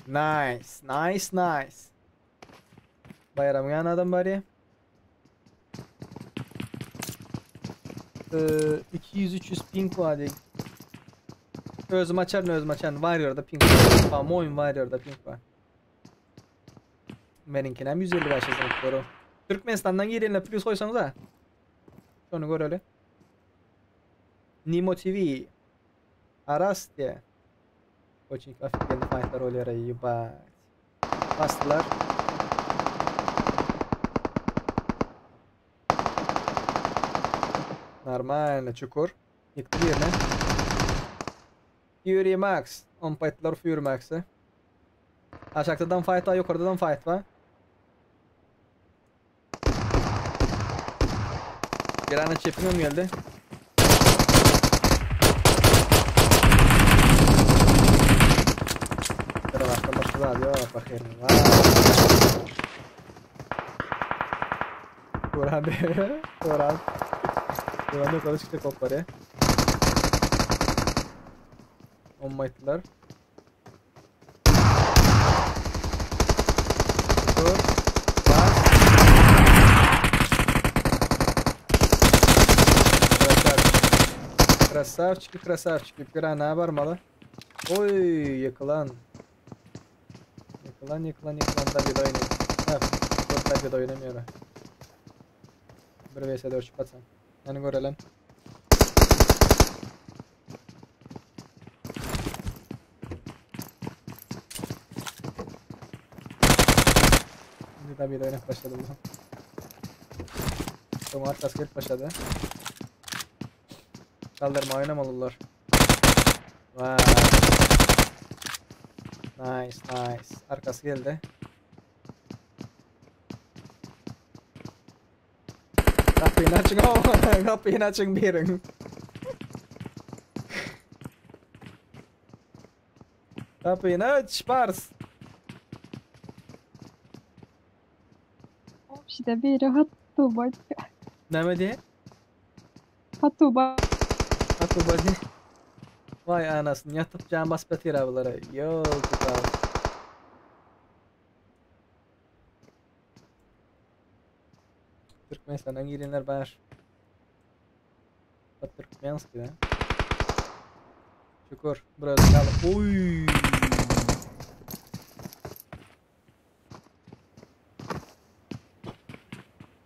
Nice, nice, nice. Bayramyň ýany adam bar ya. Ee, 200-300 ping var diye. Özüm açaryn özüm açaryn. Warrior'da ping var. Pamoyum Warrior'da ping var. Meniňkinem 155 zyňyp görü. Türkmenistandan girenler plus goýsaňyza. Şony göreli. Nimo TV. Aras diye. Очень офигенный fightlar bolýar ебать. Basdylar. Normalno çukur. Ýykdy birine. Fury Max. On paýtlar Fury Max'y. Aşakdadan fight var, yukarıdan fight var. Bir an çepimem geldi. Başka başka zat yok bakayım. Turan Turan. Turan yukarı çıktı kopları. Olmaytılar. Dur. Bas. Красавчики. Красавчики, красавчики. Pirana barmalı. Oy yıkılan. Yıkılan yıkılan yıkılan da bir oynayayım. Ha, dört da bir oynamıyor. 1 vs 4 patsan. Yani görelim. Şimdi bir oynayıp başladı bu. Tomar kasket başladı. Kaldırma oynamalılar. Vay. Nice nice. Arkası geldi. Kapıyı açın oh, kapıyı açın birin. Kapıyı aç Pars. Общда biri hattu Näme diye? Hattu bak. Hattu bak. Vay anasını yatıp can basıp yatır abilara. Yo tutal. Türkmenistan'dan girenler var. Bak Türkmenski de. Şükür. Biraz kaldı. Oy.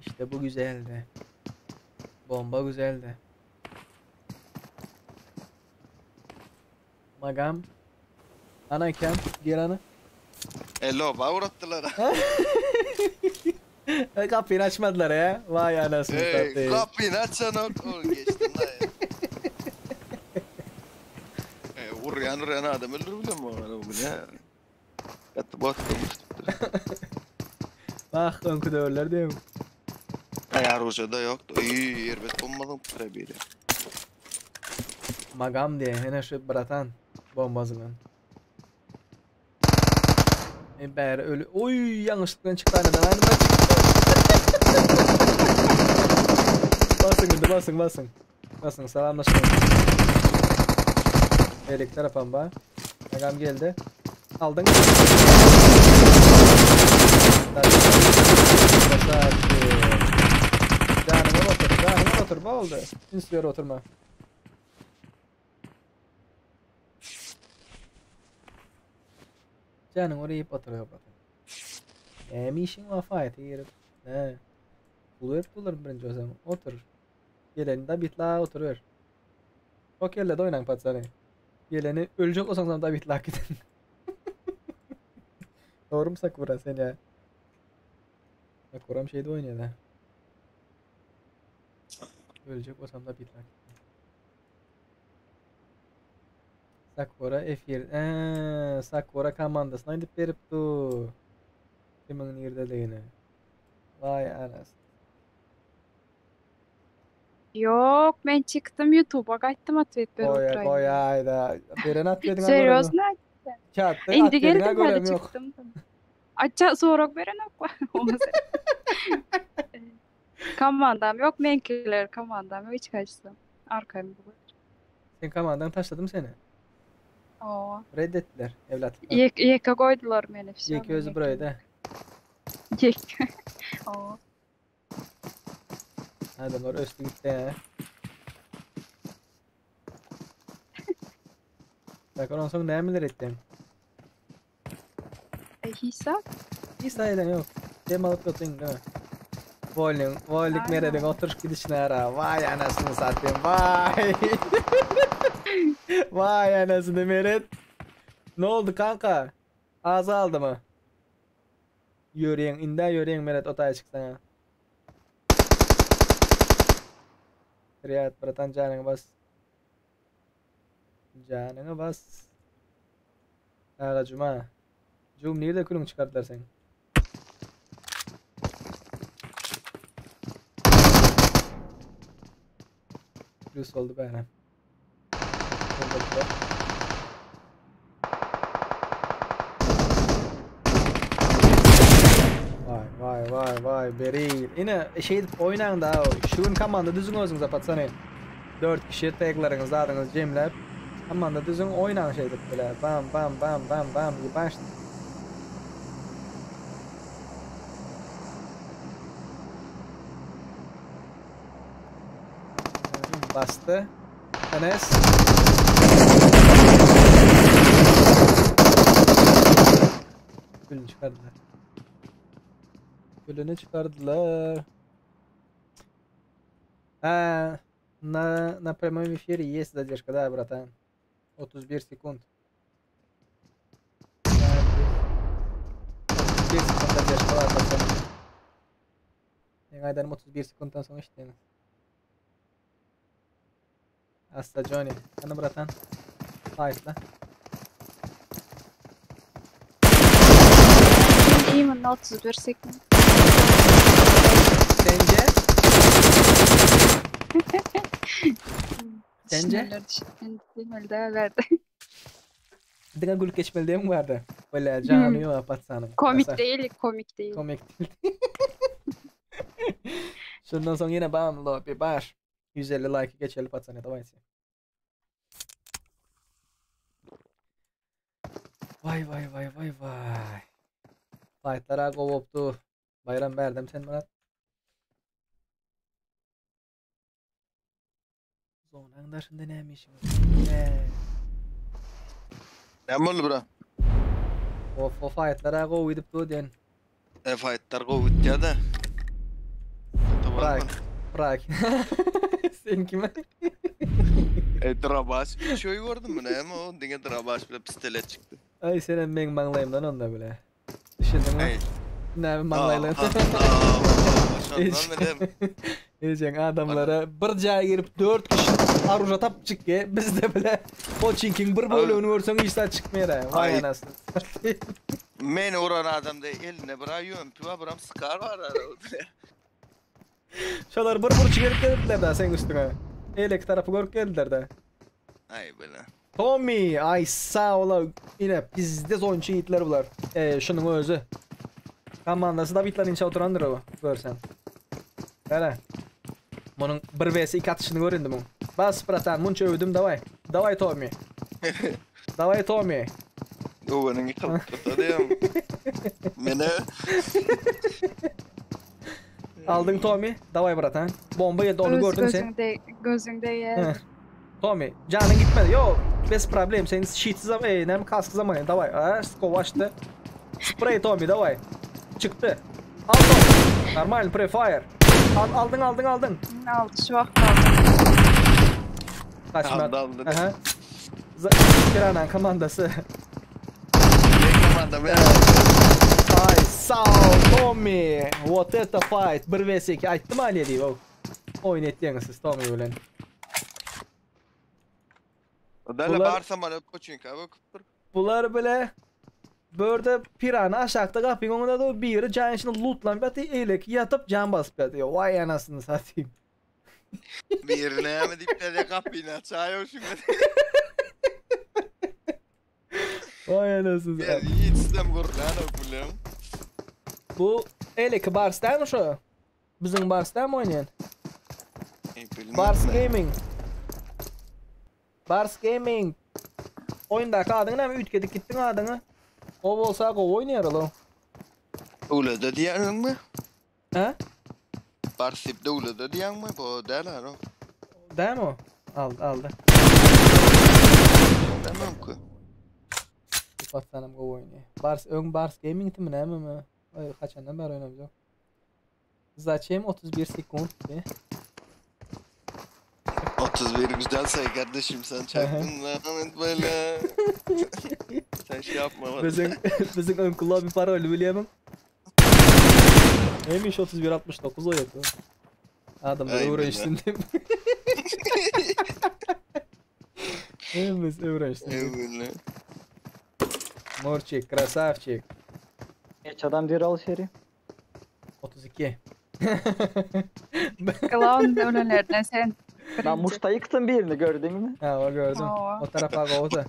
İşte bu güzeldi. Bomba güzeldi. Magam. Ana kem. Gir ana. Elo, uğrattılar. Kapıyı açmadılar ya. Vay anasını Hey, satayım. kapıyı açan ol. Geçtim lan ya. Hey, uryan uryan adam öldür bile mi? Bu ne? Yattı battı. Bak önkü döverler değil mi? Ay Rusya'da yoktu. İyi, erbet bombadan biri. Magam diye hene şu bratan bombasından. E bäri ölü. Oy yanlışlıkla çıktı aynadan. Aynadan çıktı. basın indi basın basın. Basın salamlaşın. Elik tarafım ba. Magam geldi. Aldın. Canım otur, canım otur, oldu. İnsiyor oturma. Canım oraya oturuyor bakın. Hem işin var fayda girip. Ne? Buluyor bulur birinci o zaman. Otur. Geleni de bitla oturuyor. O kelle de oynan patsani. Geleni ölecek olsan da bitla gidin. Doğru mu Sakura sen ya? Sakuram şeyde oynuyor da. Ölecek olsam da bitla gidin. Sakura F1. Eee, Sakura komandasına gidip berip du. Kimin yerdeligini. Vay anasını. Yok ben çıktım YouTube'a kaçtım atvet ber Goya oturayım. goya ayda. Beren at dedin Seriously? Çattı Indi at dedin geldim hadi görem yok. çıktım. Aça sorag berenok wa. Komandam yok menkiler komandam yok hiç kaçsam. Arkam bu. Sen komandan taşladım seni. Oo. Reddettiler evlat. Yek yeka koydular meni. Всё, Yek özü buraya da. Yek. Oo. Adamlar östü gitti he. Bak ondan sonra nämeler ettin? E, Hisa? Hiç eden yok. Dem alıp götün değil mi? Volling, vollik nereden oturuş gidişine ara. Vay anasını satayım vay. Vay anasını Meret. Ne oldu kanka? Ağzı aldı mı? Yürüyen, inden yürüyen Meret otaya çıksana. Riyad bratan canını bas. Canını bas. Aga cuma. Cum nerede külün çıkarttılar sen? Plus oldu be. Vay vay vay vay Beril. Yine şey oynan da şunun komanda düzün özüňize patsany. 4 kişi taglarıňyzy adyňyzy jemläp komanda düzün oynan şey edip bile. Bam bam bam bam bam baş. Bastı. Enes. Külünü çıkardılar. Külünü çıkardılar. Ha, на, на прямом эфире есть задержка, да, братан. 31 секунд. 31 sekund задержка var пацаны. Men 31 sekunddan soň işte. Asta Johnny. Hany bratan. Fightla. İyiyim 31 sekund. Sence? Sence? Düşünmeler verdi. Diňe gülüp geçmeli diýen bardy. Öyle jany ýok patsanın. Komik değil, komik değil. Komik değil. Şundan soň ýene bam lobby bar. 150 like geçeli patsany давайте. Vay vay vay vay vay. Fightlara gowupdy. Bayram berdim sen Murat. Zonaň daşynda näme işiň? Ne oldu bura? Of o fightlara gow gidip dur diyen. E fightlar go gitdi da. Bırak. Bırak. Sen kime? E Drabaş bir şey gördün mü ne ama o diňe Drabaş bile pistolet çıktı. Ay senin men maňlaýymdan onda bile. Düşündün mü? Ey. Ne maňlaýlan? Şondan bile Diyeceksin adamlara bir caya girip 4 kişi aruja tap çık ye. Biz de bile Pochinkin bir bölümünü görsen hiç daha çıkmıyor ha. Vay Ay. anasını. Men oran adamda eline bir ay yömpi var, buram sıkar var arada. Şolar bir burç gelip geldiler daha sen üstüne. Elek tarafı görüp geldiler de. Ay bile. Tommy ay sağ ola yine bizde oyuncu yiğitler bular. Şunun özü. Komandası da bitler inşa oturandır o görsen. Hele. Bunun 1 vs 2 atışını göründüm bunun. Bas bratan munça övdüm davay. Davay Tommy. Davay Tommy. Owenin yıkılıp tutarım. Mene Aldın Tommy. Davay bratan. Bomba yedi onu gördün sen. Gözüngde, gözüngde yer. Tommy canın gitmedi. Yo bez problem. Senin sheet zaman, nem kask zamanı. Davay. Aa, skov açtı. Spray Tommy davay. Çıktı. Al Tommy. Normal pre-fire. Al, aldın aldın aldın. Aldı şu vakt aldı. Kaçma. Aldı, aldı. Aha. Kiranan komandası. komanda be. Ay sağ ol Tommy. What a fight. 1 vs 2 aytdym Ali diýip. Oýun etdiňiz siz Tommy bilen. Däle Bular- barsam bana koçun ka bak. Bular bile Börde pirana aşağıda kapıyın onda da biri can içinde lootlan batı elek yatıp can basıp yatıyor. Vay anasını satayım. Birine mi dipleri kapıyı açıyor şimdi. Vay anasını Ya satayım. hiç sistem kurlan o biliyorum. Bu eleki Bars dälmi şo? Biziň Bars dälmi oýnaýan? Ey, bilmem Bars ben. Gaming. Bars Gaming. Oýundaky adyň näme? Üýtgedip gitdiň adyňy. O bolsa gowy oýnaýar ol. Döwlede diýýäňmi? Hä? Bars diýip döwlede diýýäňmi? Bu däl ha. Dämi o? Aldy, aldy. Däl mümkin. Bu patsanam gowy oýnaýar. Bars öň Bars Gaming-dimi nämemi? Aý, haçandan bäri oýnamzok. Zaçem 31 sekund be? 31 güzel sayı kardeşim sen çaktın lan böyle. sen şey yapma bana. Biziň biziň öňki lobby paroly bilýärmiň? Neymiş 31 69 oýady. Adamlar Aý, öwrenişsin diýip. Hemmesi öwrenişsin diýip. Eyvallah. Murçik, krasavçik. Neç adam diýer al şeri? 32. Clown döwlenlerden sen. Ben muşta yıktım birini gördün mü? Ha, o gördüm. Hawa. O tarafa gowda.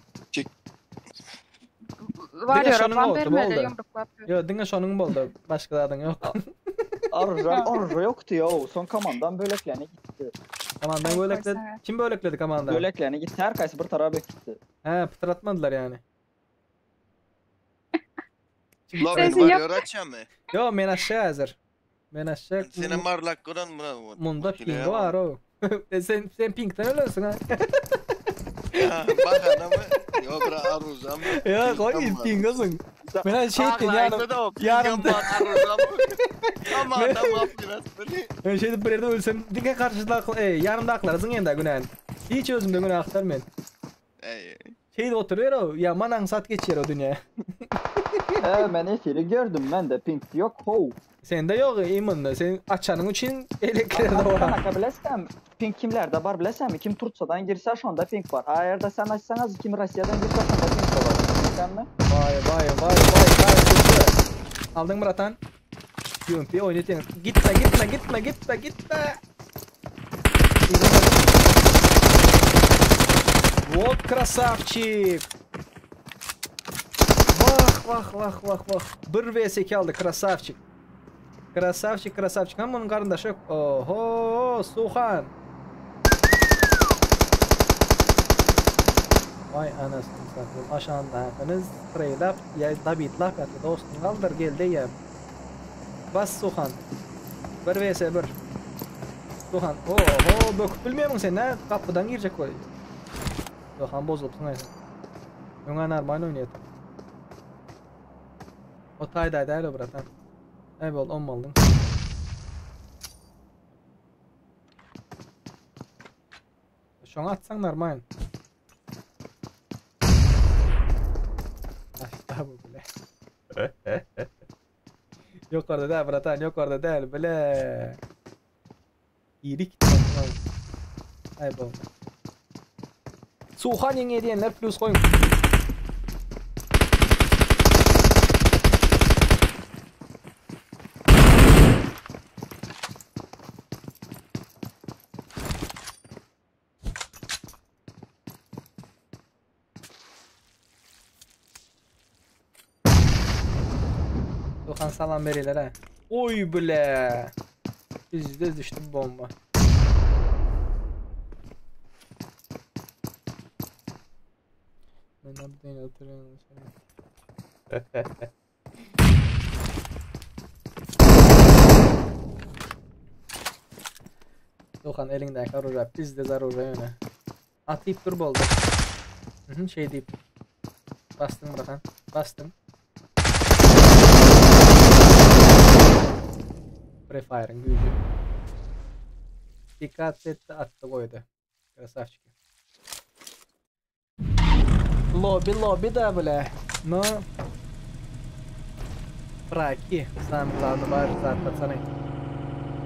Var Diňe ýa, şonuň pan boldy, bermedi boldy. ýumruklap. Ýok, diňe şonuň boldy. Başga zadyň ýok. Arja, arja yoktu ya. Son komandan böleklerine gitti. Komandan bölekledi. Kim bölekledi komandan? Böleklerine gitti. Her kaysı bir tarafa gitti. He, pytratmadylar yani. Lobby Sesi var açan mı? Yo, men aşağı hazır. Men aşağı. Seni marlak gören mı? Munda ping var o. E sen sen pingten ölürsün ha. Bak anamı. Yo bra aruzam. Ya koy pingasın. Men şey ettim yarın. Yarın Ama adam yap biraz böyle. Men şey edip bir yerde ölsem diňe karşıda e, yanımda aklarsın endi günäni. Hiç özümde günä aktar men. Ey. Şeyde oturuyor o. Ya man aňsat geçýär o dünýä. He ben esiri gördüm ben de ping yok ho. Sende yok imanla. Sen açanın için elektrikler var. Kanka bilesem ping kimlerde var bilesem mi? Kim Turça'dan girse şu anda ping var. Eğer de sen açsanız kim Rusya'dan girse şu anda ping de var. Sen mi? Vay vay vay vay vay. Aldın bratan. UMP oynatayım. Gitme gitme gitme gitme gitme. Вот красавчик. Vah vah vah vah vah. 1 vs 2 aldı krasavçik. Krasavçik krasavçik. Hem onun karındaşı yok. Oho Suhan. Vay anasını satayım. Aşağıdakınız spreylap ya dabitlap yattı dostum kaldır geldi ya. Bas Suhan. 1 vs 1. Suhan. Oho böküp bilmiyor musun sen ne? Kapıdan girecek o. Suhan bozulupsun aynen. Öňe normal oynayat. O tay day däl o bratan. Ey bol on boldun. Şoňa atsaň normal. Aşağı bu bile. Yok orada däl bratan, yok orada däl bile. İyilik. Ay bol. Suhan ýeňe diýenler plus goýuň. Suhan salam beriler ha. Oy bile. Bizde düştü bomba. Ben abdeyim hatırlıyorum. Suhan elindeki aruja bizde zaruja yöne. Atayıp dur boldu. Hı hı, şey deyip. Bastım bırakan. Bastım. Prefire'ın gücü. Dikkat etti attı koydu. Krasavçik. Lobby lobby da bile. No. Fraki. Самое главное var zat пацаны.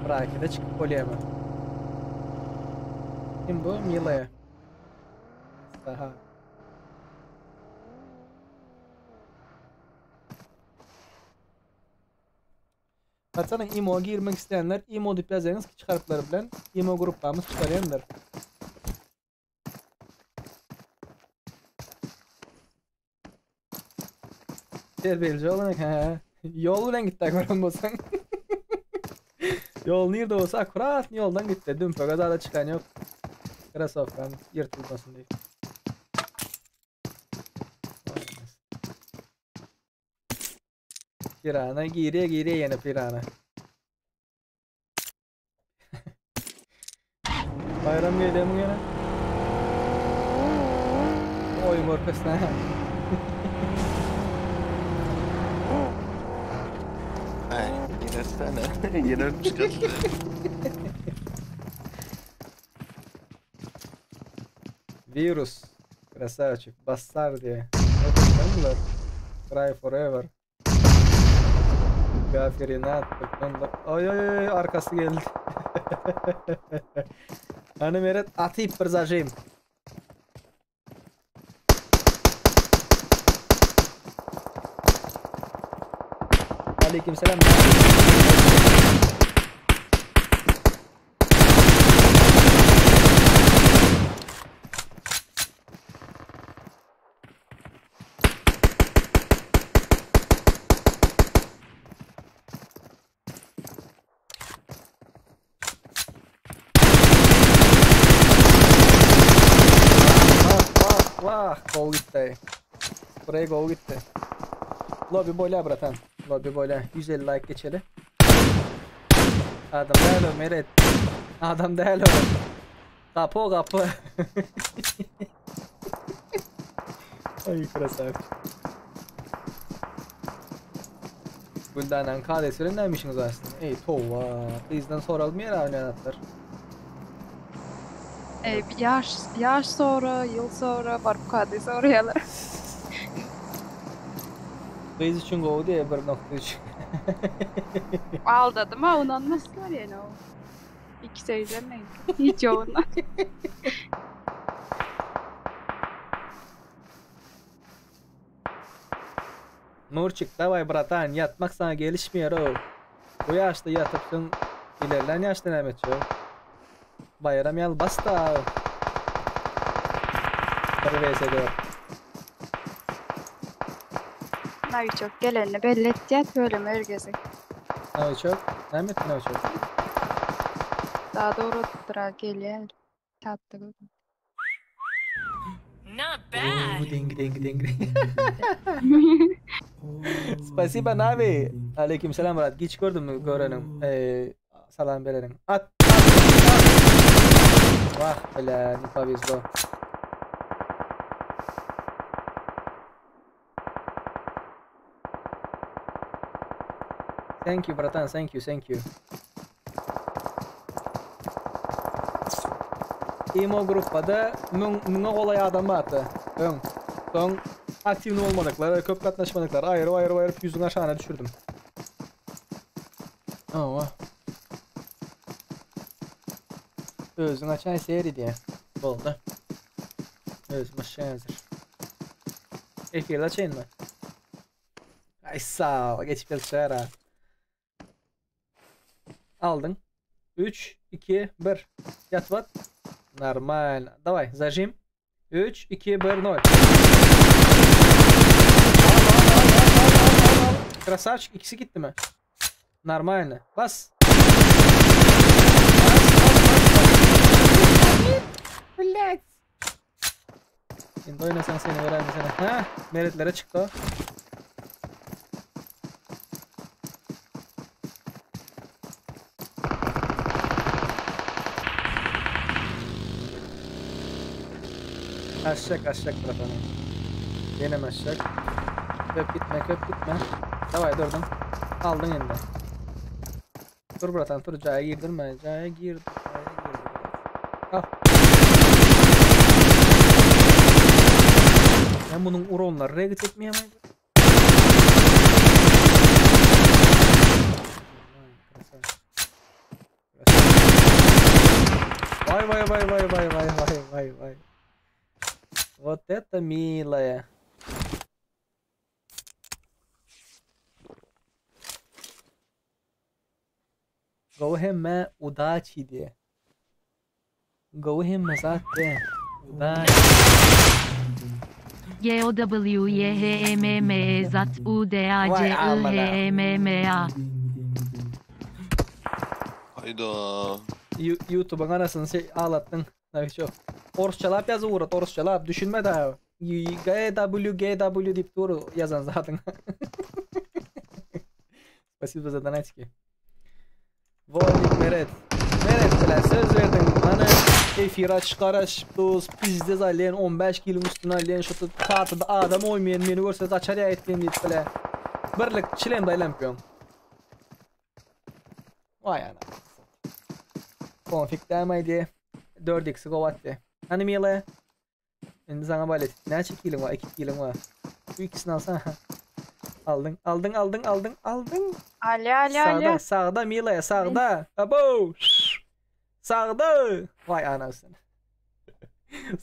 Fraki de çıkıp bolýar Kim bu? Mila. Aha. Patsanyň imo girmek isteyenler imo diýip ýazsaňyz kiçi harflar bilen imo grupamyz çykarýandyr. Terbiyeli olan ha. Ýol bilen gitdi gören bolsaň. Ýol nirde bolsa akkurat ýoldan gitdi. Dümpege zada çykan ýok. Krossowkam ýyrtylmasyn diýip. Pirana girýär girýär ýene pirana. Bayram gelýärmi ýene? Oý görkezsene. Ay, girersene. Girermiş kız. Virus. Красавчик. Bastar diye. Cry forever. Gafirinat. Oy oy oy arkası geldi. Hani Meret atyp bir zajim. Aleykümselam. Vah vah gol gitti. Buraya gol gitti. Lobby boyla bratan. Lobby boyla. 150 like geçeli. Adam değil o Meret. Adam değil o. Kapı o kapı. Ay krasavçik. Güldanan KD'si neymişsiniz aslında? Ey tova. Bizden soralım yer oynanatlar. Ey, yaş, yaş sonra, yıl sonra, baryp KD soraýarlar. Gyz üçin gowy diýe 1.3. Aldadym ha, ynanmasynlar ýene o. Iki söýjen Hiç ýoguna. Nurçik daway bratan ýatmak saňa gelişmeýär ow. Bu ýaşda ýatypsyň ilerlän ýaşda näme etjek. Baýram ýaly bas-da. Bir vs 4. Nawiçok gelenini belli etýär tüweleme her gezek. Nawiçok? Näme etdi Nawiçok? Daha dogrudyr-a gelýär. Çatda gördüm. Not bad. Oo, dengi dengi dengi. Spasiba Navi. Aleyküm selam Murat. Giç gördüm mü görenim. Ee, salam berenim. At. At. At. Vah bile ne повезло. Thank you bratan, thank you, thank you. Imo gruppada müň, müňe golaý adam bardy. Öň. Soň aktiwny bolmadyklar, köp gatnaşmadyklar aýryp aýryp aýryp ýüzüň aşagyna düşürdim. Hawa. Özüň açaý seri diýe. Boldy. Özüm açýan häzir. Efirde açaýynmy? Ay sağ ol. Geçip ýatyşar ha. Aldyň. 3 2 1. Ýatyp at. Normal. Daway, zajim. 3 2 1 0. Krasavçik ikisi gitdi mi? Normalny. Bas. Bas, bas, bas, bas. Блять. Indi oýnasaň seni göräýme seni. Hä, meretlere çykdy o. Aşak aşak bırak onu. Yenem aşak. Köp gitme köp gitme. Davay durdum. Aldın indi. Dur bratan dur jaya girdirme. Jaya gir. Jaya girdir. Al. Ben bunun uronları regit etmeyemem. Vay vay vay vay vay vay vay vay vay. Вот это милая. Gowy hemme udaçi diýe. Gowy hemme zat diýe. Udaçi. G O W Y H E M M E Z U D A C Vay I amına. H E M M A. Hayda. YouTube'un anasını şey ağlattın. Naviçok. Orsçalap ýazyp ugrat, orsçalap düşünme daha. G W G W diýip dur ýazan zadyň. Spasibo za donatiki. Volik Meret. Meret bilen söz verdin. Bana efira çykaraş dost pizdez alýan 15 kilon üstüne alýan şu kartada adam oýmaýan meni görse gaçar ýa etýän diýip bile. Birlik çilem daýlamp ýoň. Vay ana. Konfig dämaýdy. 4x go atdy. Hani Mila? Indi sana balet. Näçe kilin var? 2 kilin var. Bu ikisini alsana. Aldın, aldın, aldın, aldın, aldın. Alýa alýa Sağda, alýa. sağda Mila, sağda. Abo. Sağda. Vay anasını.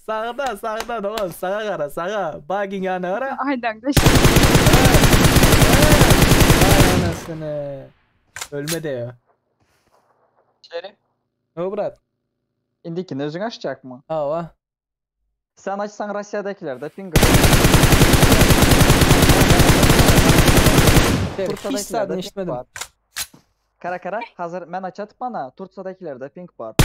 Sağda, sağda dogan, sağa gara, sağa. Bagin yana gara. Aýdan Vay anasını. Ölme de ya. Şerif. O brat. Indikini özüň açjakmy? Hawa. Sen açsan Russiýadakilerde ping. Hiç zaten işitmedim. Kara kara hazır men açatyp bana Tursiýadakilerde ping bar.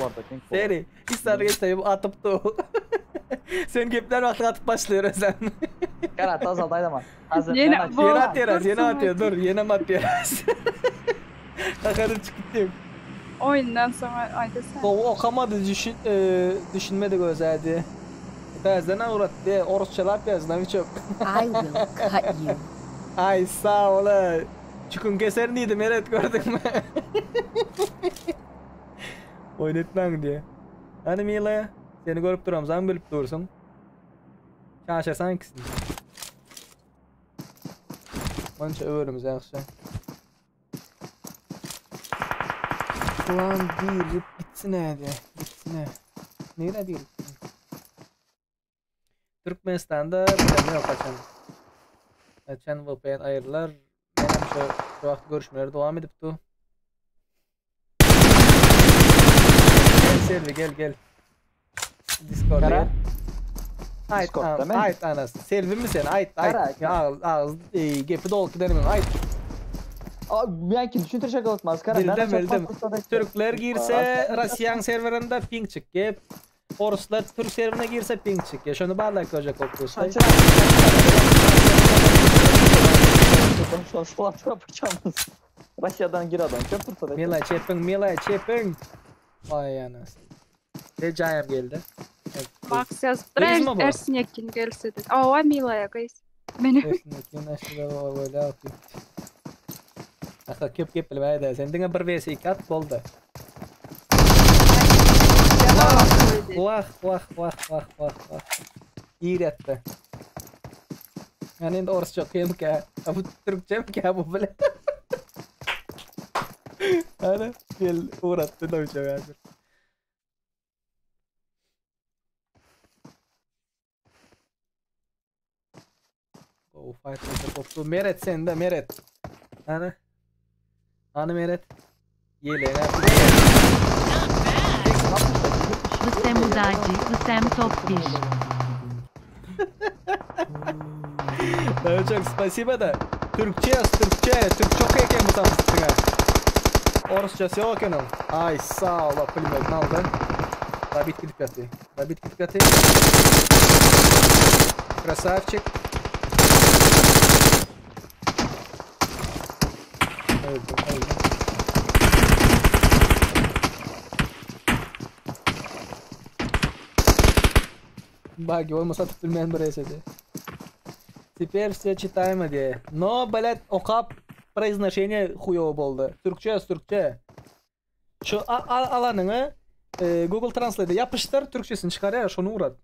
Orada ping bar. Seri, hiç sarı geçeyim atıp du. Sen gepler wagty atyp başlıyor sen. Kara tazal daýlama. Hazır Ýene men bu- Ýene atýar, ýene atýar, dur, ýene atýar. Takarım çıktım. Oýundan soňra aýdasan. O okamadı, düşün, e, düşünmedi gözerdi. Täzeden uğratdy, orsçalap ýazdy, hiç yok. I will cut you. Ay sağ ol. Çükün keser diýdi, Meret gördün mü? Oýnatmaň diye. Hani Mila, seni görüp duram, zan bilip dursun. Çaşarsan ikisini. Mança öwürimiz ýagşy. Ulan diýilip gitsin diye. Gitsin. Nere diýilip? Türkmenistan'da bilem yok açan. Açan VPN aýyrlar. Menem şu, şu wagt görüşmeler dowam edip du. Gel Selvi gel gel. Discord'a Kara? gel. Ayt, Discord'da an, mı? ayt anasını. Selvi mi sen? Ayt ayt. Kara, Ya ağız, ağız e, gepi dolup gidelim. Ayt. Abi ben kim düşündürecek olmaz kara. Ben Bildim açatmam bildim. Tursiýadaki- Türkler girse Russian serverinde ping çık. Oruslar Türk serverine girse ping çık. Şunu barlak görecek okuyorsun. Russiýadan gir adam. Köp Tursiýadaki. Mila çepin, Mila çepin. Vay anasını. Ve cayam geldi. Evet. Max ýazypdyr. Gyz mi bu? Ersin ýekin gelse dedi. Awa Milaya gyz. Meni Böyle Aha köp köp bilmedi. Sen diňe 1 vs 2 at boldy. Vah vah vah vah vah vah. İyi etdi. Yani indi orsça okuyayım ki. Bu Türkçe mi ki bu bile? Hani gel uğrattı da uçak hazır. Go fight olacak koptu. Meret sen de Meret. Hani? Hani Meret? Yeleğine. Vsem udaci, vsem top 1. Да çok спасибо da. Türkçe yaz Türkçe. Türk çok eken bu samsına. Orsçası yok eken Ay sağ ol. Pulemyotunu aldı. Rabit gidip yatıyor. Rabit gidip yatıyor. Красавчик. Öldüm, öldüm. Баги olmasa tutulmayan bir esedi. Теперь все читаемо diye. Но, блядь, okap произношение хуёво boldy. Türkçe yaz Türkçe. Şu alanyňy e, Google Translate'e yapıştır, Türkçesini çykarýar, şonu uğrat.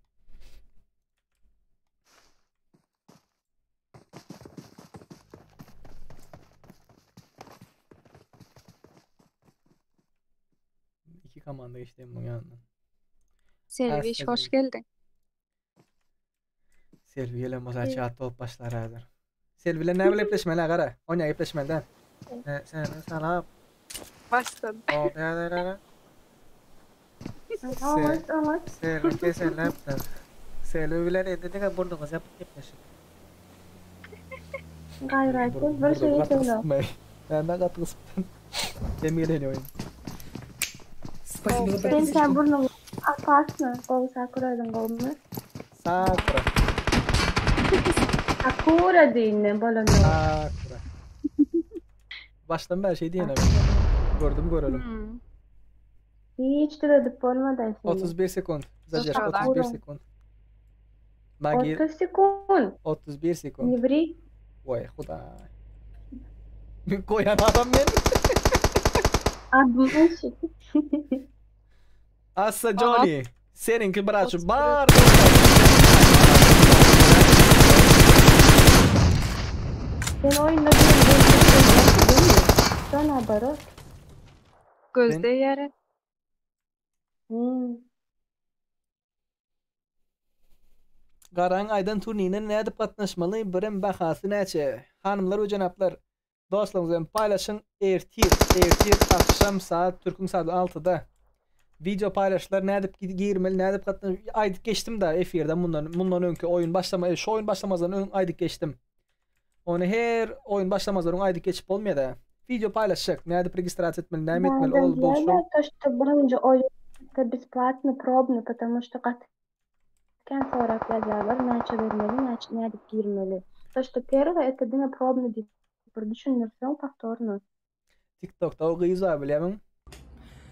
İki komanda geçti bunun yanından. Selviş hoş geldin. Selvi gelen bolsa çat bolup başlar häzir. Selvi bilen näme gepleşmeli gara? Oňa gepleşmeli. Sen salam. Bastın. Oňat, oňat. Selbi keselläpdir. Selbi bilen indi diňe burnuňyzy ýapyp gepleşiň. Gaýrat et, bir şey ýetenok. Näme gaty gysypdyn? Dem geleni oýun. Spasibo za Sen sen подписочку. burnuňy opasno. Gowy Sakura özüň gowumy? Sakura. Sakura diýin men bolanda. Sakura. Başdan bäri şey diýene ben. Gördüm görelim. Hiç düzedip bolmady seni. 31 sekund. Zadержка Sakura. 31 sekund. Magi 30 sekund. 31 sekund. Ne wri. Voý hudaý. Goýan adam men. Обманщик. Assa Johnny. Seniňki braçy bar. Sen oýunda diýen Sen naobорот. Gözde ýere. Hmm. Garaň aýdan turnirine nädip gatnaşmaly, birem bahasy näçe? Hanymlar we jenaplar, dostlaryňyz bilen paýlaşyň, ertir, ertir akşam saat türküň saady 6-da wideo paýlaşylar, nädip girmeli, nädip gatnaş aýdyp geçdim da efirde mundan mundan öňki oýun başlama, şu oýun başlamazdan öň aýdyp geçdim. Ony her oýun başlamazdan öň aýdyp geçip bolmaýar da. Wideo paýlaşjak, nädip registrasiýa etmeli, näme etmeli, ol bu şu. То, что birinji oýun это бесплатно, пробно, потому что gaty kän sorap ýazýarlar, näçe bermeli, näçe nädip girmeli. То, что первое, это diňe probny diýip bir düşündirseň повторно. TikTokda o gyz bar bilýärmiň?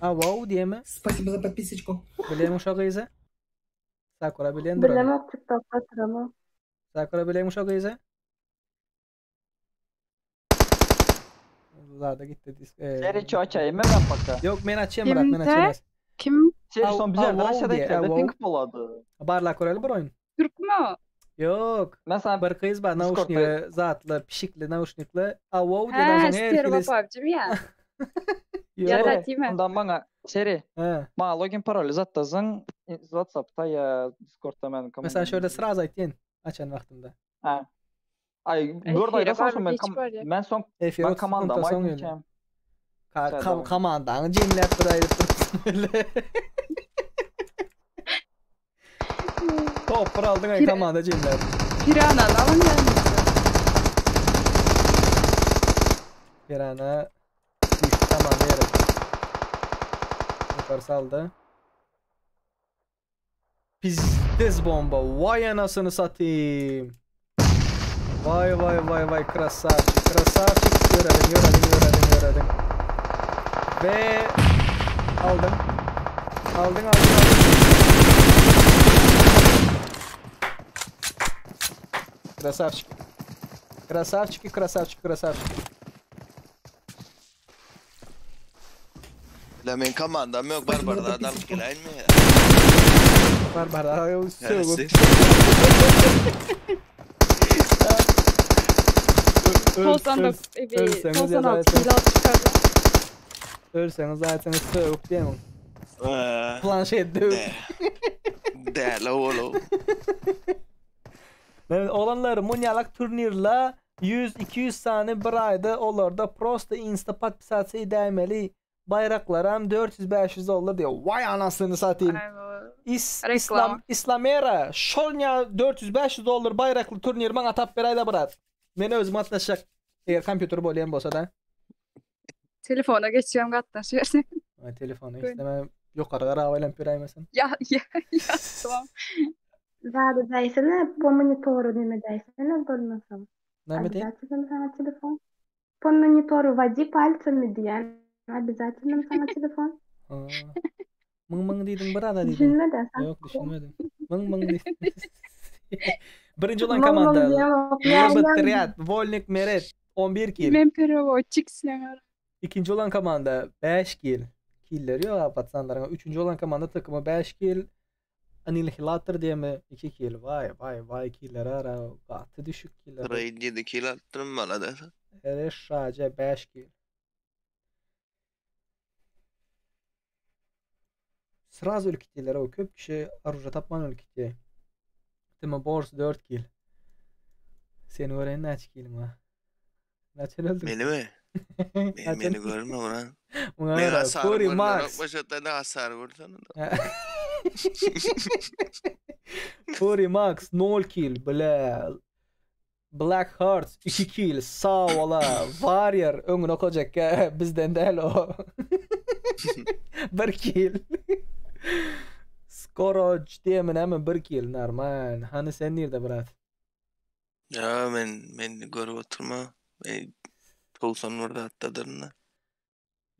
A wow diýemi? Спасибо за подписочку. Bilýärmiň şo gyzy? Sakura bilýändir ony. Bilemok TikTokda oturamok. Sakura bilýärmiň şo gyzy? Zada gitti disk. Seri ço açayım ben paka. Yok men açayım bırak men açayım. Kim? Seri son bizlerden Av- aşağıda diye, içeride av- pink boladı. Barlak görelim bir oyun. Türk mü o? Yok. Mesela bir kız var Discord'da- nauşnikli, zatlı, pişikli, nauşnikli. A wow He, diye her Sterva ikili. PUBG mi ya? Yok. Ya da değil mi? Ondan bana Seri. He. Bana login parolü zattazın WhatsApp'ta ya Discord'da ben Mesela şöyle sıra aytın açan vaktinde. Ha. Ay Ay, bu arada Fere son var ben hiç kam var ya. ben son Efir ben 30 komandam sekundda soň aydın öyle. kim? Ka Sen kam de komandanı cemlep bir ayırıp öyle. Top bir aldın ay Pir- komanda cemlep. Pirana da mı yani? Pirana düştü komanda yere. Yukarı saldı. Pizdes bomba. Vay anasını satayım. Vay vay vay vay krasavçik krasavçik görelim görelim görelim görelim. Ve aldım. Aldın aldın aldın. Красавчики. Красавчики, красавчики, красавчики. La men komandam yok barbarlar adam geläýin mi? Barbara Yarısı. Tolsan Ölseniz 96 yazarsınız. kilo çıkardı. Ölseniz zaten sövüp diyemem. Ee, Planşet dövüp. Däle oğlum. Evet, olanlar munyalak turnirla 100-200 sany bir ayda olarda prosta insta podpisasiýa edäýmeli. Bayraklaram 400-500 dollar diýär. Vay anasını satayım. İs, Reklama. İslam, İslamera şolnya 400-500 dollar bayrakly turnir maňa tap beräýde brat. Men özüm gatnaşjak. Eger kompýuter bolýan bolsa da. Telefona geçiyorum gatnaşıyorsun. Ay telefonu Gön. isteme ýokary garap aýlanyp beräýmesin. Ya ya ya tamam. Zady daýsana, po monitoru neme daýsana bolmasam. Näme diýen? Обязательно sana telefon. Po monitoru vodi palcами diýen. Обязательно sana telefon. Aa. Mıň mıň diýdiň bir ada diýdiň. Düşünmeden sen. Yok düşünmedim. Mıň mıň diýdiň. Birinji olan Mıň mıň komanda. diýen ok. Ya, Lobot ya. Riyad, Volnik Meret 11 kill. Men perevodçik sen. İkinci olan komanda 5 kill. Killleri yok patsanların. Üçüncü olan komanda takımı 5 kill. Annihilator diye mi? 2 kill. Vay vay vay killer ara. Gaty düşük killer. Raid 7 kill attırım bana da. Hele şaca 5 kill. Sraz ölüp gittiler o köp kişi aruja tapman ölüp gitti. Timo Bors 4 kill. Seni öğrenin kaç killim ha? Kaç öldün? Beni mi? Beni, Kaç beni görme ulan. Muňa Men gara, hasary Fury görmedim. Max. Başatdan hasary görsene. Fury Max 0 kill, bile. Black Hearts 2 kill, sag bola. Warrior öňüne okajak bizden däl o. 1 kill. Skoroj diýemi näme 1 kill, normal. Hany sen nirde brat? Ya men men görüp oturma. Men 91 zatdadyryn da.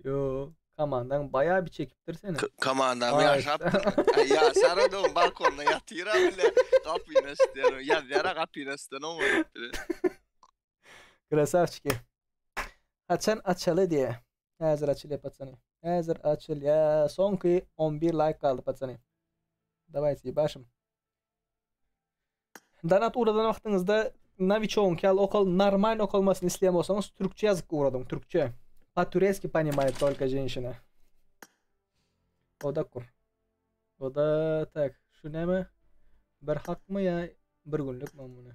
Yo, komandaň baýa bir çekipdir seni. Komandam Ay. ýaşapdyr. Ay ýaşar adam balkonda ýatyr ha bile. Gapyny açdyr. Ýazýar gapyny açdan oňa. Krasavçiki. Haçan açaly diýe. Häzir açylýar patsany. Häzir açylýar. Soňky 11 like galdy patsany. Давайте, başym. Donat ugradan wagtyňyzda Noviçogyň kel okal normal okalmasyny isleýän bolsaňyz türkçe ýazyp ugradyň, türkçe. По-турецки понимает только женщина. O da kur. O da tak, şu näme? Bir hakmy ýa bir günlük mi muny?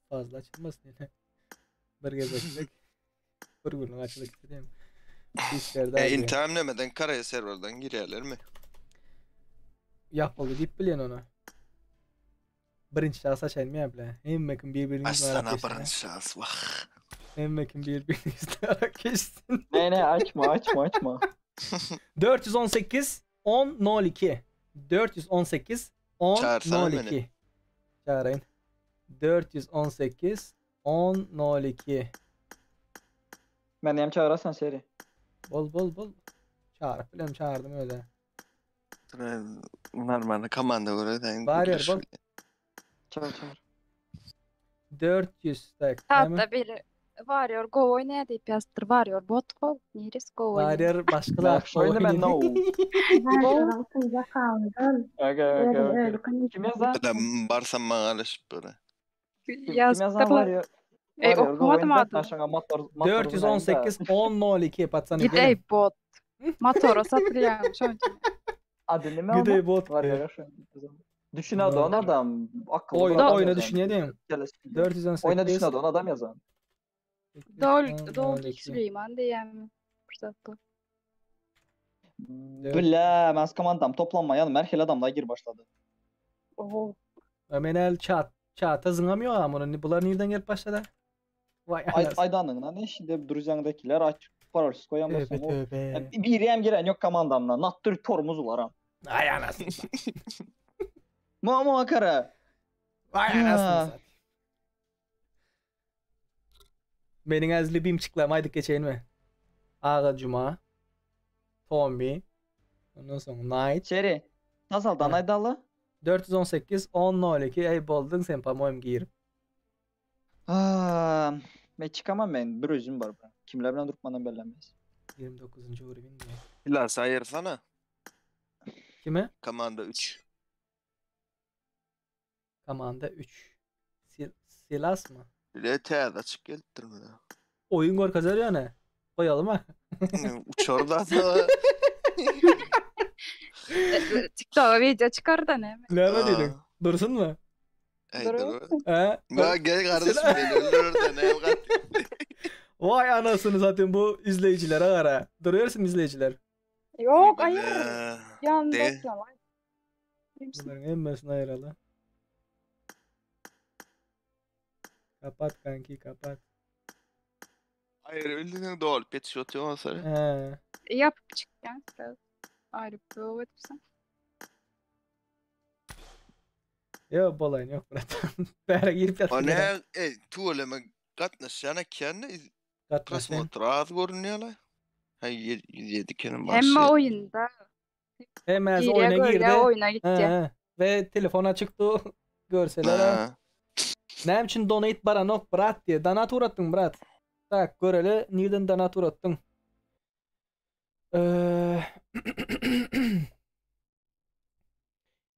Fazla açylmasyn ýene. Bir gezeklik. Bir günlük açylyk diýem. Işlerde E intiham nemeden Koreýa serwerden girýärlermi? Ýapyldy diýip bilýän ony. Birinji şahs açaýyn men bile. Hemme kim bir-birini yüzüne arak Açsana geçsin. birinji şahs wah. Hemme kim bir-birini yüzüne arak geçsin. Ne ne açma açma açma. 418 10 02 418 10 Çağırsana 02 beni. Çağırayın. 418 10 02 Men hem çağırasan seri. Bol bol bol. Çağırıp bilem çağırdım öyle. Normal komanda göre sen Var yer bol. Çağır çağır. 400 tak. näme? Hatta biri Warrior go oýnaýar diýip ýazypdyr. Warrior bot go. Neris go oýnaýar. Warrior başga zat Oýna ben no. Okey okey okey. Kim yazan? Ben barsam maňa alyşyp böyle. Kim yazan Ýazypdyrlar. var ya? Ey okumadym adyny. 418 10 02 patsany. Gidey bot. Motora satylýar şoň üçin. Adı ne Gidey bot. Var ya şu. Düşün adı on adam. Akıllı Oyna bir adam oyna yazan. düşünýär diýen. 418 Oyna düşün adı on adam yazan. Dol Dol Süleyman diýýärmi? Bir zatda. Bile, ben komandam toplanmayan merhel adamlar gir başladı. Oho. Men el çat çata zyňamıyor ama bular nereden gelip başladı? Vay Ay, anasını. aydanlığına ne şimdi Druzyan'dakiler aç parolsuz koyan Tövbe basın. tövbe. Bir hem giren yok komandamdan. Nattır torumuz var ha. Ay anasını. Mama kara. Vay anasını satayım. Meniň az libim çyklamaydyk geçeýin mi? Aga Cuma. Tommy. Ondan soň Night. Çeri. Tasaldan aydaly. 418 10 02 ey boldun sen по-моему girip. Aa, ben çıkamam ben. Bir özüm var. Kimler bilen durup bana bellenmez. 29. urbin diye. Hilası ayırsana. Kime? Komanda 3. Komanda 3. Sil Silas mı? Bile täze açyk gelipdir mi? Oyun görkezer yani. Koyalım ha. Uçar da TikTok'a video çykar da näme? Näme diýdiň? Dursun mu? Ey dur. He? Ya gel kardeşim beni öldürür de ne kat. Vay anasını satayım bu izleyicilere gara. Duruyorsun izleyiciler. Yok, hayır. Yanında de. oturan. Bunların hemmesini ayıralım. Kapat kanki kapat. Hayır öldüğün doğal pet shot olsa. He. Yapıp çykýan biraz. Aýryp yok etipsen. Yok bolayın yok bırak. Bäre girip O ýatyp. ne ey tuğleme gatnaşýana kende Gatnaşýan. prosmotr az görünýärler. Ha 107 kenim Hemme oyunda. Hemen Girýär, oyuna görýär, girdi. oyuna gitdi. He, he. Ve telefona çıktı. Görseler ha. Näme üçin donate baranok brat diye. Donat uğrattın brat. Tak göreli nirden donat uğrattın? Eee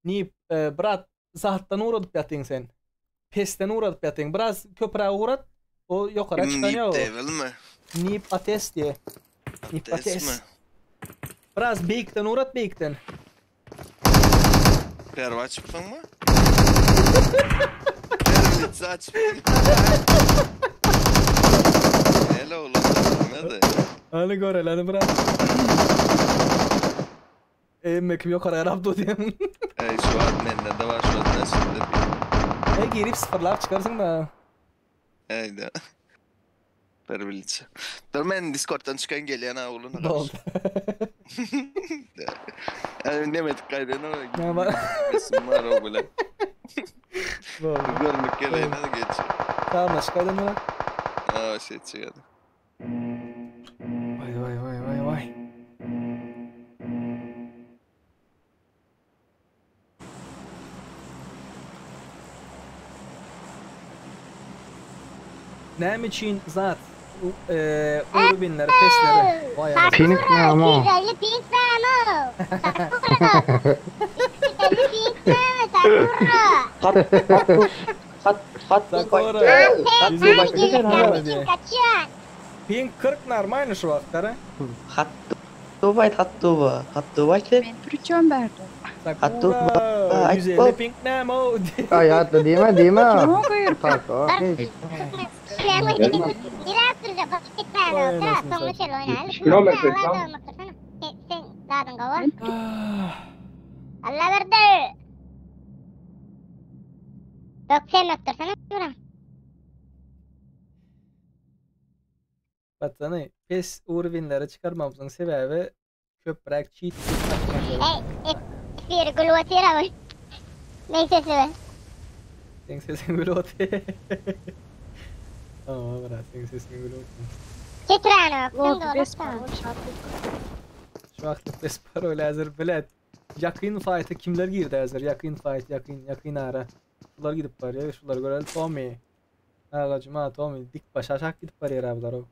Nip e, brat zatdan uğradyp ýatyň sen. Pesten uğradyp ýatyň. Biraz köprä uğrat. O ýokara Kim çykan Nip ýa o. Devil mi? Nip Ates diye. Nip Ates Ates. mi? Biraz beýikden uğrat beýikden. Perva açıpsın mı? Pervitsi açıpsın. Däl oglan görmedi. Hany göreli hany brat. Emme kim ýokary garap dur diýen. Eý şu wagt mende-de bar şu wagt näçede. Eý girip sıfırlap çykarsyň da. Eýde. Bir bilçe. Dur men Discord'dan çykan gelýän ha oglan. Boldy. Yani demedik gaýdan o. Ne var? Resim var o bilen. Boldy. Görmek geleýin hadi geç. Tamam çykaýdan brat. Aa şey çykaýdan. Vay vay vay vay vay. Näme üçin zat urbinleri pesleri vay anasını. Pink näme o? 250 pink näme o? Sakura. 250 pink näme? Sakura. Hat hat hat Sakura. Sen kaçıyorsun. Pink 40 normalny şu wagt gara. Hat Dubai hat Dubai hat Dubai sen. Men prичем berdi. Sakura 150 pink näme o? Aý atla diýme diýme. Kim o gyr? Park o. Hiç. Biraz sürece bak gitme Vay yani. anasını Sonra şöyle oynayalım. Kilometre Allah tam. da olmak Sen, sen zadın kova. Allah verdi. Yok sen yoktur sana. Patsany pes urbinleri çykarmamyzyň sebäbi köpräk cheat Ey, bir gül otyr abi. Neyse size. Seň sesiň gül oty. Tamam brat, seň sesiň gül oty. Çetren yok. Lord bes parol şartlık. Şu wagtlyk bes parol häzir bilet. Ýakyn fight'a kimler girdi häzir? Ýakyn fight, ýakyn, ýakyn ara. Şular gidip barýar, şular göreli Tommy. Agajyma Tommy dik başa aşak gidip barýar abiler o.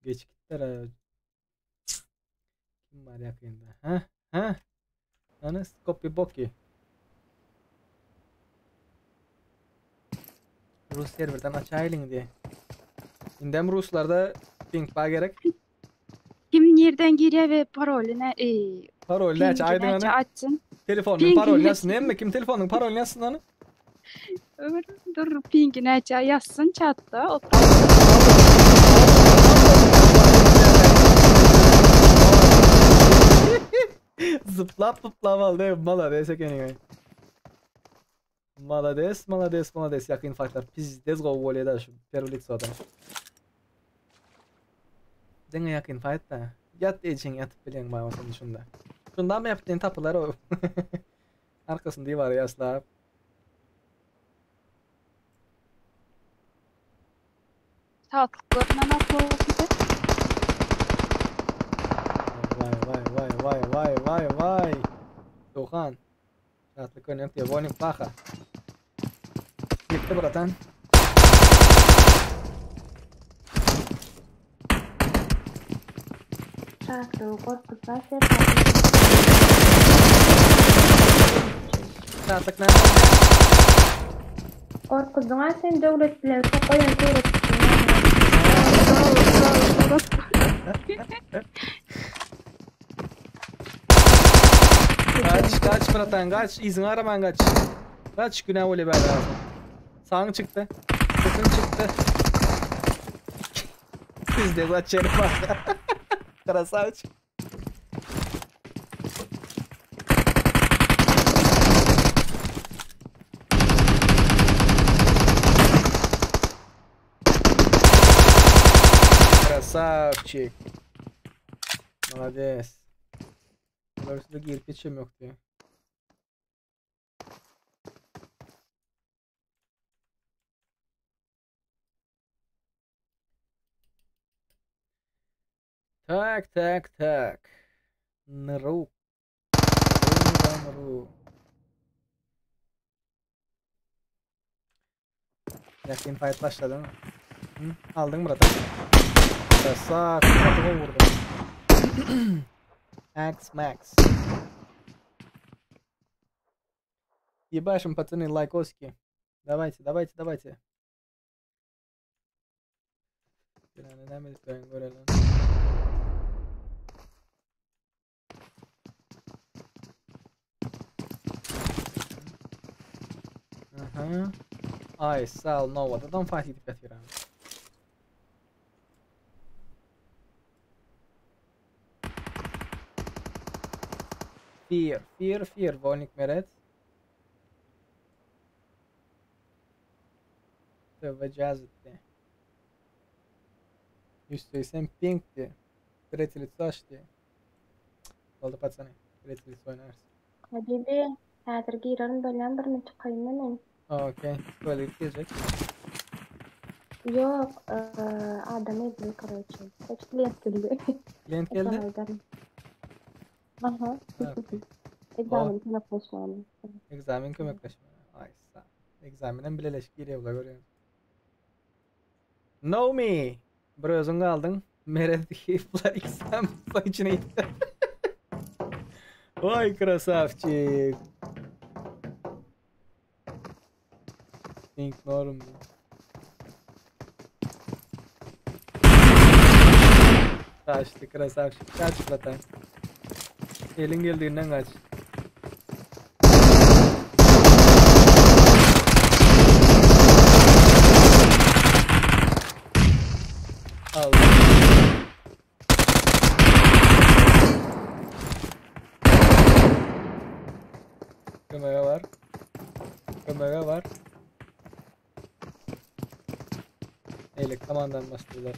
Geç gittiler ha. Kim var yakında? Ha? Ha? Ana Skopi Boki. Rus serverden açaýlyň diye. Indem Ruslarda ping bar gerek. Kim nereden girýär we parolyna ey Parol näçe aýdyň Pinki näçe ana? açsyn. Telefonyň Pinki parol näçe- ýazsyn emme kim telefonyň parol ýazsyn ana? Dur, dur pinki näçe ýazsyn chatda. Otur. Zıplap zıplap aldı. Malades ekeniň. Malades, malades, malades. Ýakyn fightlar pizdez gowy bolýar da şu первый лицоda. Diňe ýakyn fight da. Ýat ejiň ýatyp bilen baýmasyn şunda. Şundan mı yaptığın tapylar o. Arkasını diwara ýaslap. Saatlik görünen atlı Vay vay vay vay vay vay vay. Dohan. Şatlyk görünýär diýe Warning paha. Gitti bratan. Şartlığı korkutma sen. Şatlyk näme? Korkudun ha sen döwlet bilen sokaýan surat. Kaç kaç bratan kaç. İzin araman kaç. Kaç günah öyle be lazım. Sağın çıktı. Sıkın çıktı. Biz de zaten bak. Красавчик. Красавчик. Молодец. Bular girip yok diyor. Так, так, так. Нру. Нру. Yakın fight başladı mı? Hı? Aldın Murat. Krasavчик. Murat'ı vurdum. X Max. Ебашим, пацаны, лайкосики. Давайте, давайте, давайте. Näme edip görelim. Aha. Ay, sal, Nova. Adam fight edip ýatyr. Fear, fear, fear, Wolnik Meret. Tövbe jazitdi. 180 pingdi. Третий лицо açdy. Boldy patsany. Третий лицо oýnarys. Habibi, häzir girerin bolýan bir minut çykaýyn men. Okey. Böyle girjek. Ýok, adam edildi karoçe. Kaç klient geldi. Klient geldi? Aha. Ekzamen kömekleşmäne. Ekzamen kömekleşmäne. Aý, sag. Ekzamenem bileleşip girýär bular görýän. Know me. Bir özüň galdyň. Meret bular ikisem içine gitdi. Vay krasavçik. Think norm. Kaçtı krasavçik. Kaç bratan. Elin geldiğinden kaç. Al. Kamera var. Kamera var. Öyle komandan bastılar.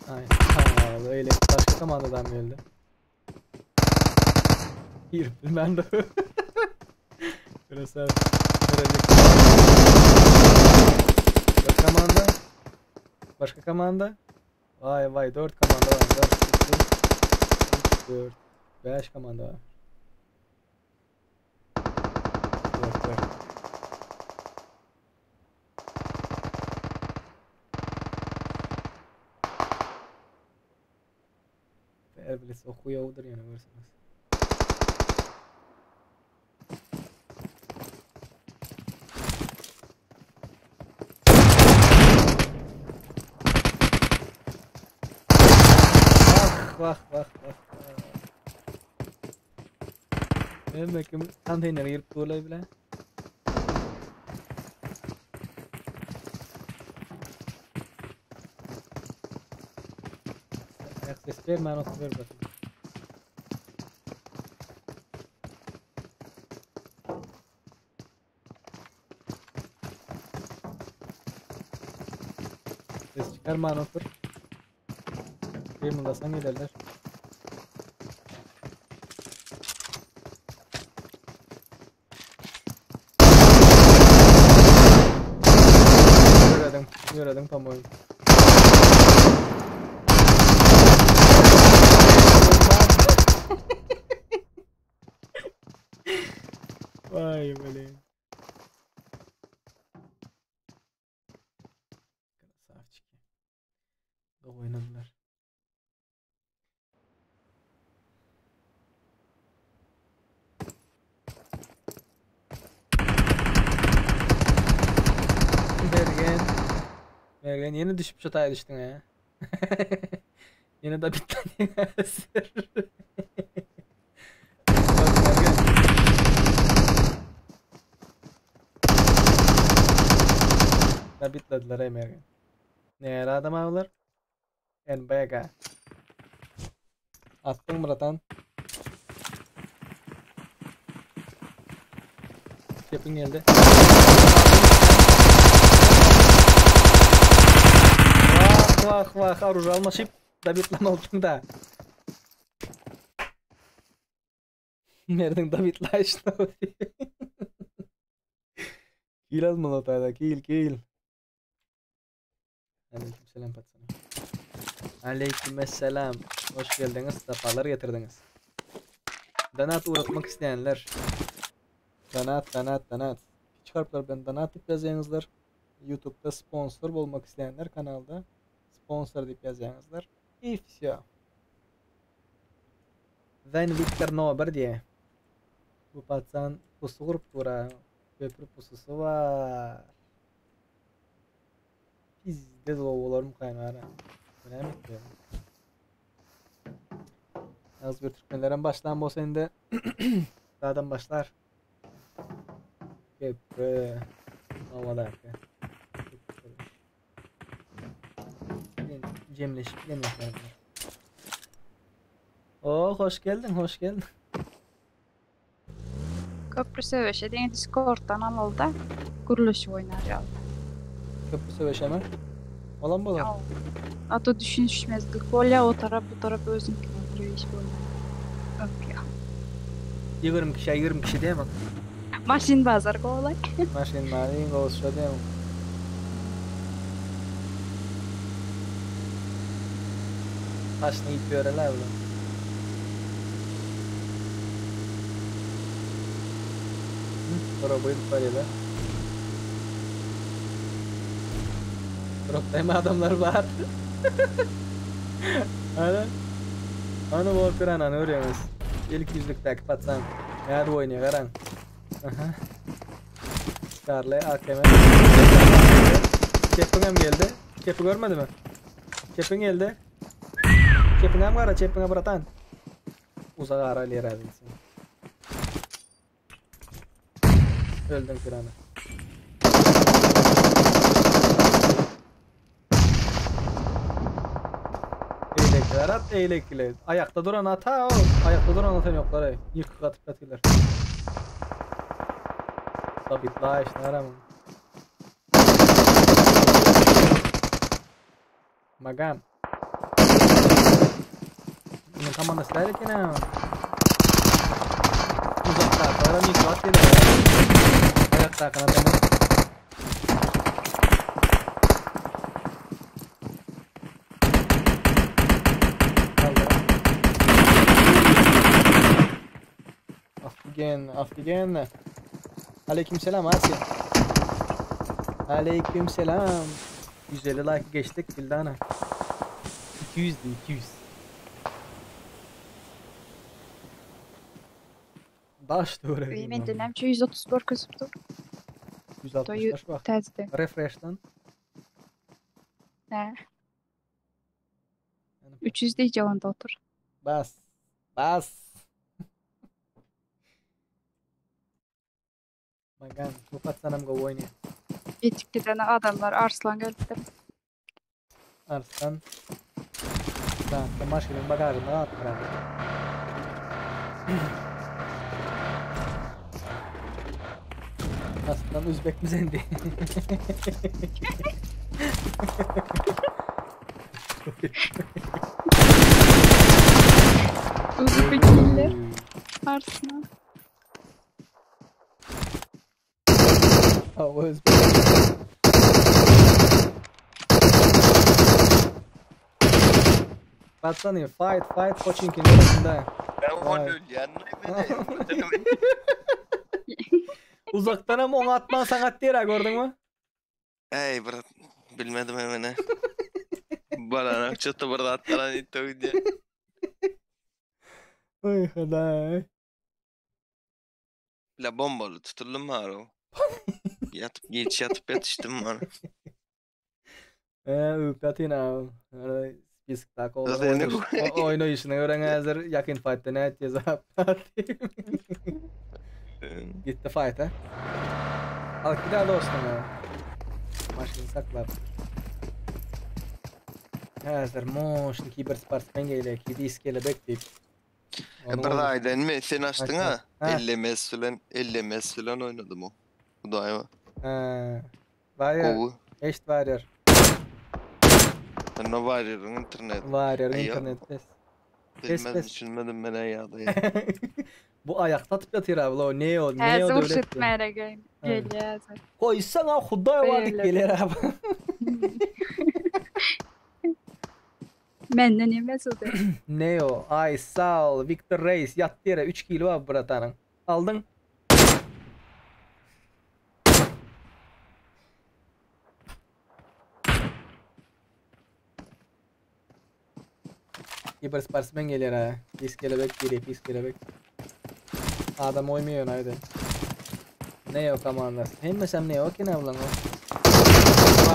Ay, ha, öyle başka komandadan geldi. Bir bilmem de. Burası Başka komanda. Başka komanda. Vay vay 4 komanda var. 4 2 3 4 5 komanda var. 4 4. Erbilis okuyor yani görseniz. Vah vah vah vah. Demek ki konteynere girip durlay bile. Ayak ses verme anasını ver bakayım. Ses çıkarma anasını. Kıymıldasan gelirler. Ýöredin, ýöredin pomoýum. Vay blin. Красавчики. Oýnadylar. Mergen. Mergen yeni düşüp şataya düştün ya. Yine de bir tane Bak Mergen. Da bitlediler ey Mergen. Näre adam avlar? NBG. Atdyň bratan. Kepin geldi. Vah vah vah orужие almaşyp da bitlan olduň da. Merdiň da bitlaşdy. Kill almaly otayda kill kill. Aleykümselam patsana. Aleykümselam. Hoş geldiniz. Sapalar getirdiniz. Donat uğratmak isteyenler. Donat, donat, donat. Küçük harfler bilen donat diýip ýazýaňyzlar. YouTube'da sponsor bolmak isteyenler kanalda sponsor diýip ýazýaňyzlar. I всё. Zen Victor No 1 diýe. Bu patsan pusy gurup dur ha. Köprü pususy bar. Pizde dolu bolarmy kaýnara. Bu näme etdi? Az bir türkmenlerem başlan bolsa indi adam başlar. Köprü. Havadaki. Cemleşip gelmekler. Oo, hoş geldiň, hoş geldiň. Köprü söweşe diňe Discord'dan alylda gürleşip oýnar ýaly. Köprü söweşemi? Olam bolar. A to düşünişmezlik bolýar o tarap bu tarap özüňkini öldürýär hiç bolmaýar. Ökýär. 20 kişä 20 kişi diýme. Maşyn bazar gowlay. Maşyn bazar iň gowusy şo diýme. Başyny iýip ýöreler bular. Drop'a gidip barýarlar. Drop'ta hem adamlar bar. Ana. Ana Walker anany görýäňiz. İlk yüzlükdäki patsan. Nädip oýnaýar garaň. Aha. Charlie AKM. Çepiň hem geldi. Çepi görmedimi? Çepiň geldi. Çepiňe hem gara, çepiňe bratan. Uzak ara elýär sen. Öldün pirana. Eýlekiler at, eýlekiler. Aýakda duran ata o. Aýakda duran atan ýoklar ey. Ýykyk atyp ýatyrlar. Sabitla işine garamam. Magam. Bunun komandası däl eken ha. Uzakda, garam ýykyk at gelýär. Aýakdakyny atamam. Afgan, Afgan. Aleykümselam Asya. Aleykümselam. 150 like geçtik Dildana. 200 200. Daş doğru. Mende näme 131 kösüp dur. 165 bak. Täzede. Refresh'tan. Hä. 300 diýjek onda otur. Bas. Bas. Magan, bu patsanam gowy oýnaýar. Ýetip giden adamlar Arslan gelipdir. Arslan. Zaten maşynyň bagažynda galypdyr abi. Arslan Uzbek mi sendi? Uzbekiller. Arslan. Oh, Uzbek. Patsany, fight, fight, Pochinki arasında. Ben onu ölýän Uzakdan hem onu atman sanat diýer ha gördün mü? Ey brat, bilmedim hemene. Bana çatı bir atlaran itti diye. Oy hudaý. La bombaly tutuldum bari. Yatıp geç yatıp yatıştım bana. Ee, öp ýatyn ha. Spiskdaki Zaten oýnaýşyna göre häzir ýakyn fightda näet ýazap. Gitti fight ha. Al gider dostum ya. Maşyny saklap. Häzir moşny kibersportsmen gelýär, kidis kelebek diýip. Bir aýdan mi sen açdyň ha? Ha. LMS bilen LMS bilen oynadym o. Hudaýma. Ha. Warrior. Gowy. Eşit Warrior. Sen ne Warrior'ın internet. Warrior'ın Aý, internet pes. Pes Bilmedim pes. düşünmedim ben ey ýagdaýy. Bu aýakda atyp ýatyr abi, o ne o ne o Häzir uruş döwlet. etmäne gel. Gelýär häzir. Koýsaň ha hudaý var dik Beýle. geler abi. Menden emes o da. Neo, Aysal, Victor Reis ýatdy ýere 3 kilo abi bratanyň. Aldyň. Kibersportsmen gelýär ha. Pis kelebek gelýär, pis kelebek. Adam oýmaýar haydi. Neo komandasy. Hemmesem Neo eken ablaň o.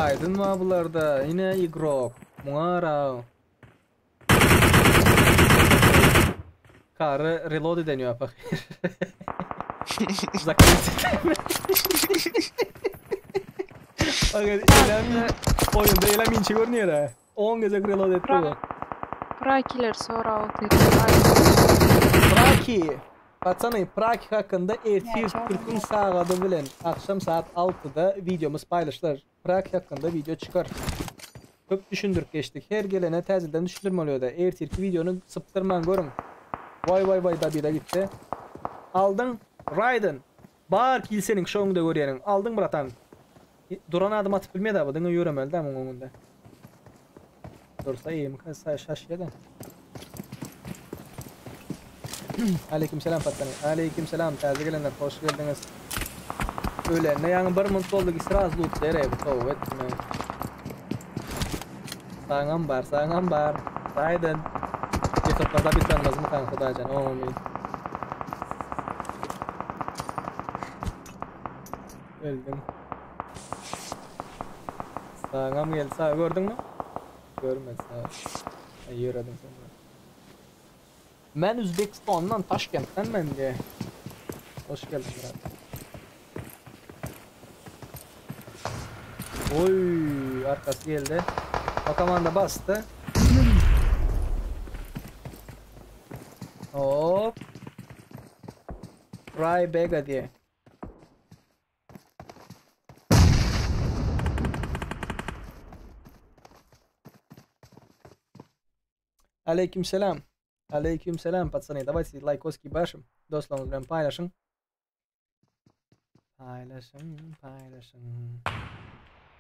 Aydın mı bularda? Yine igrok. Muňa ra. Karı reload edeniyor apak. Zakrit. Bak elem oyunda elem inçe görünüyor ha. 10 gezek reload etti bu. Prakiler sorap otyr. Praki. Patsany, Praki hakynda ertir Türküň sagady bilen akşam saat 6-da videomuz paýlaşylar. Praki hakynda video çykar. Köp düşündirip geçdik. Her gelene täzeden düşündirmeli bolýar-da. Ertirki videony sypdyrman görüň. Waý waý waý Dabida gitdi. Aldyň Raiden. Bar kill seniň şo öňde görýäniň. Aldyň bratan. Duran adam atyp bilmedi bu diňe ýöremeli dä muň öňünde. Dursa eýim şaşýa-da. Aleyküm selam patsany. Aleyküm selam täze gelenler hoş geldiňiz. Ölende ýaňy bir munt boldy ki sraz loot bereý bu toba etme. Saňam bar, saňam bar. Raiden. Ýykyplarda bitlenmezmi kan Hudaýjan, amin. Öldüm. Saňam geldi. Sag gördüňmi? Görmedi sag. Ay ýöredim sen. Men Özbekistandan, Taşkentden men diye. Hoş geldin brat. Oy, arkası geldi. Bakaman da bastı. Hop. Ray Bega diye. Aleyküm selam. Aleyküm selam patsany. Давайте лайкоски башим. Dostlaryňyz bilen paýlaşyň. Paýlaşyň, paýlaşyň.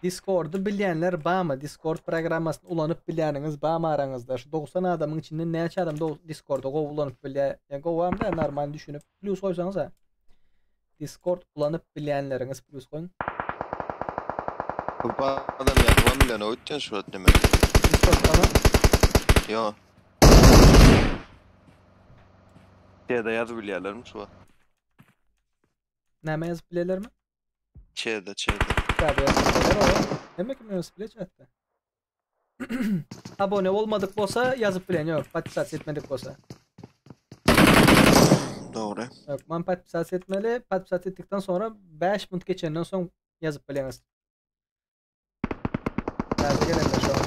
Discord'u bilýänler barmy? Discord programmasyny ulanyp bilýäniňiz barmy araňyzda? Şu 90 adamyň içinden näçe adam Discord'u gowy ulanyp bilýär? Ýa gowam da normal düşünip plus goýsaňyz ha. Discord ulanyp bilýänleriňiz plus goýuň. Bu adam ýazman bilen öýtýän şu wagt neme. Discord'da mı? Ýo. Çede ýazyp bilýärlermi şu wagt? Näme ýazyp bilýärlermi? Çede, çede. Çede ýazyp bilýärler o. Hemme kim ýazyp bilýär chatda. Abone bolmadyk bolsa ýazyp bilen ýok, podpisat etmedik bolsa. Dogry. Ýok, man podpisat etmeli. Podpisat etdikden sonra 5 minut geçenden soň ýazyp bilýäňiz. Täze gelenler şu an.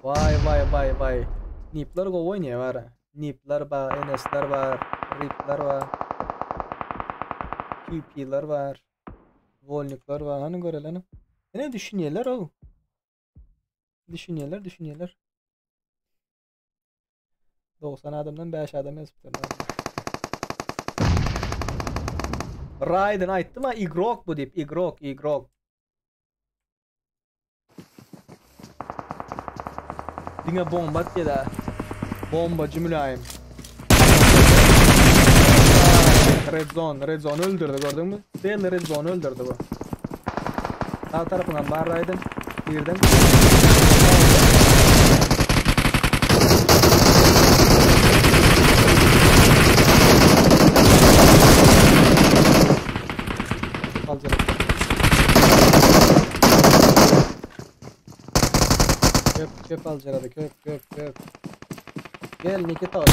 Vay vay vay vay. Nipler gowy oýnaýar bara. Nipler bar, NS-ler bar, Ripler bar. QP-ler bar. Volnikler bar. Hany göreleni. Ene düşünýärler o. Düşünýärler, düşünýärler. 90 adamdan 5 adam ýazypdyr. Raiden aýtdym ha, igrok bu diýip, igrok, igrok. Diňe bomba atýar-da. Bombacı mülayim. Red Zone, Red Zone öldürdü gördün mü? Belli Red Zone öldürdü bu. Sağ tarafından bar Raiden. Birden. Alacak. Köp köp alacak hadi köp köp köp. Gel Nikita.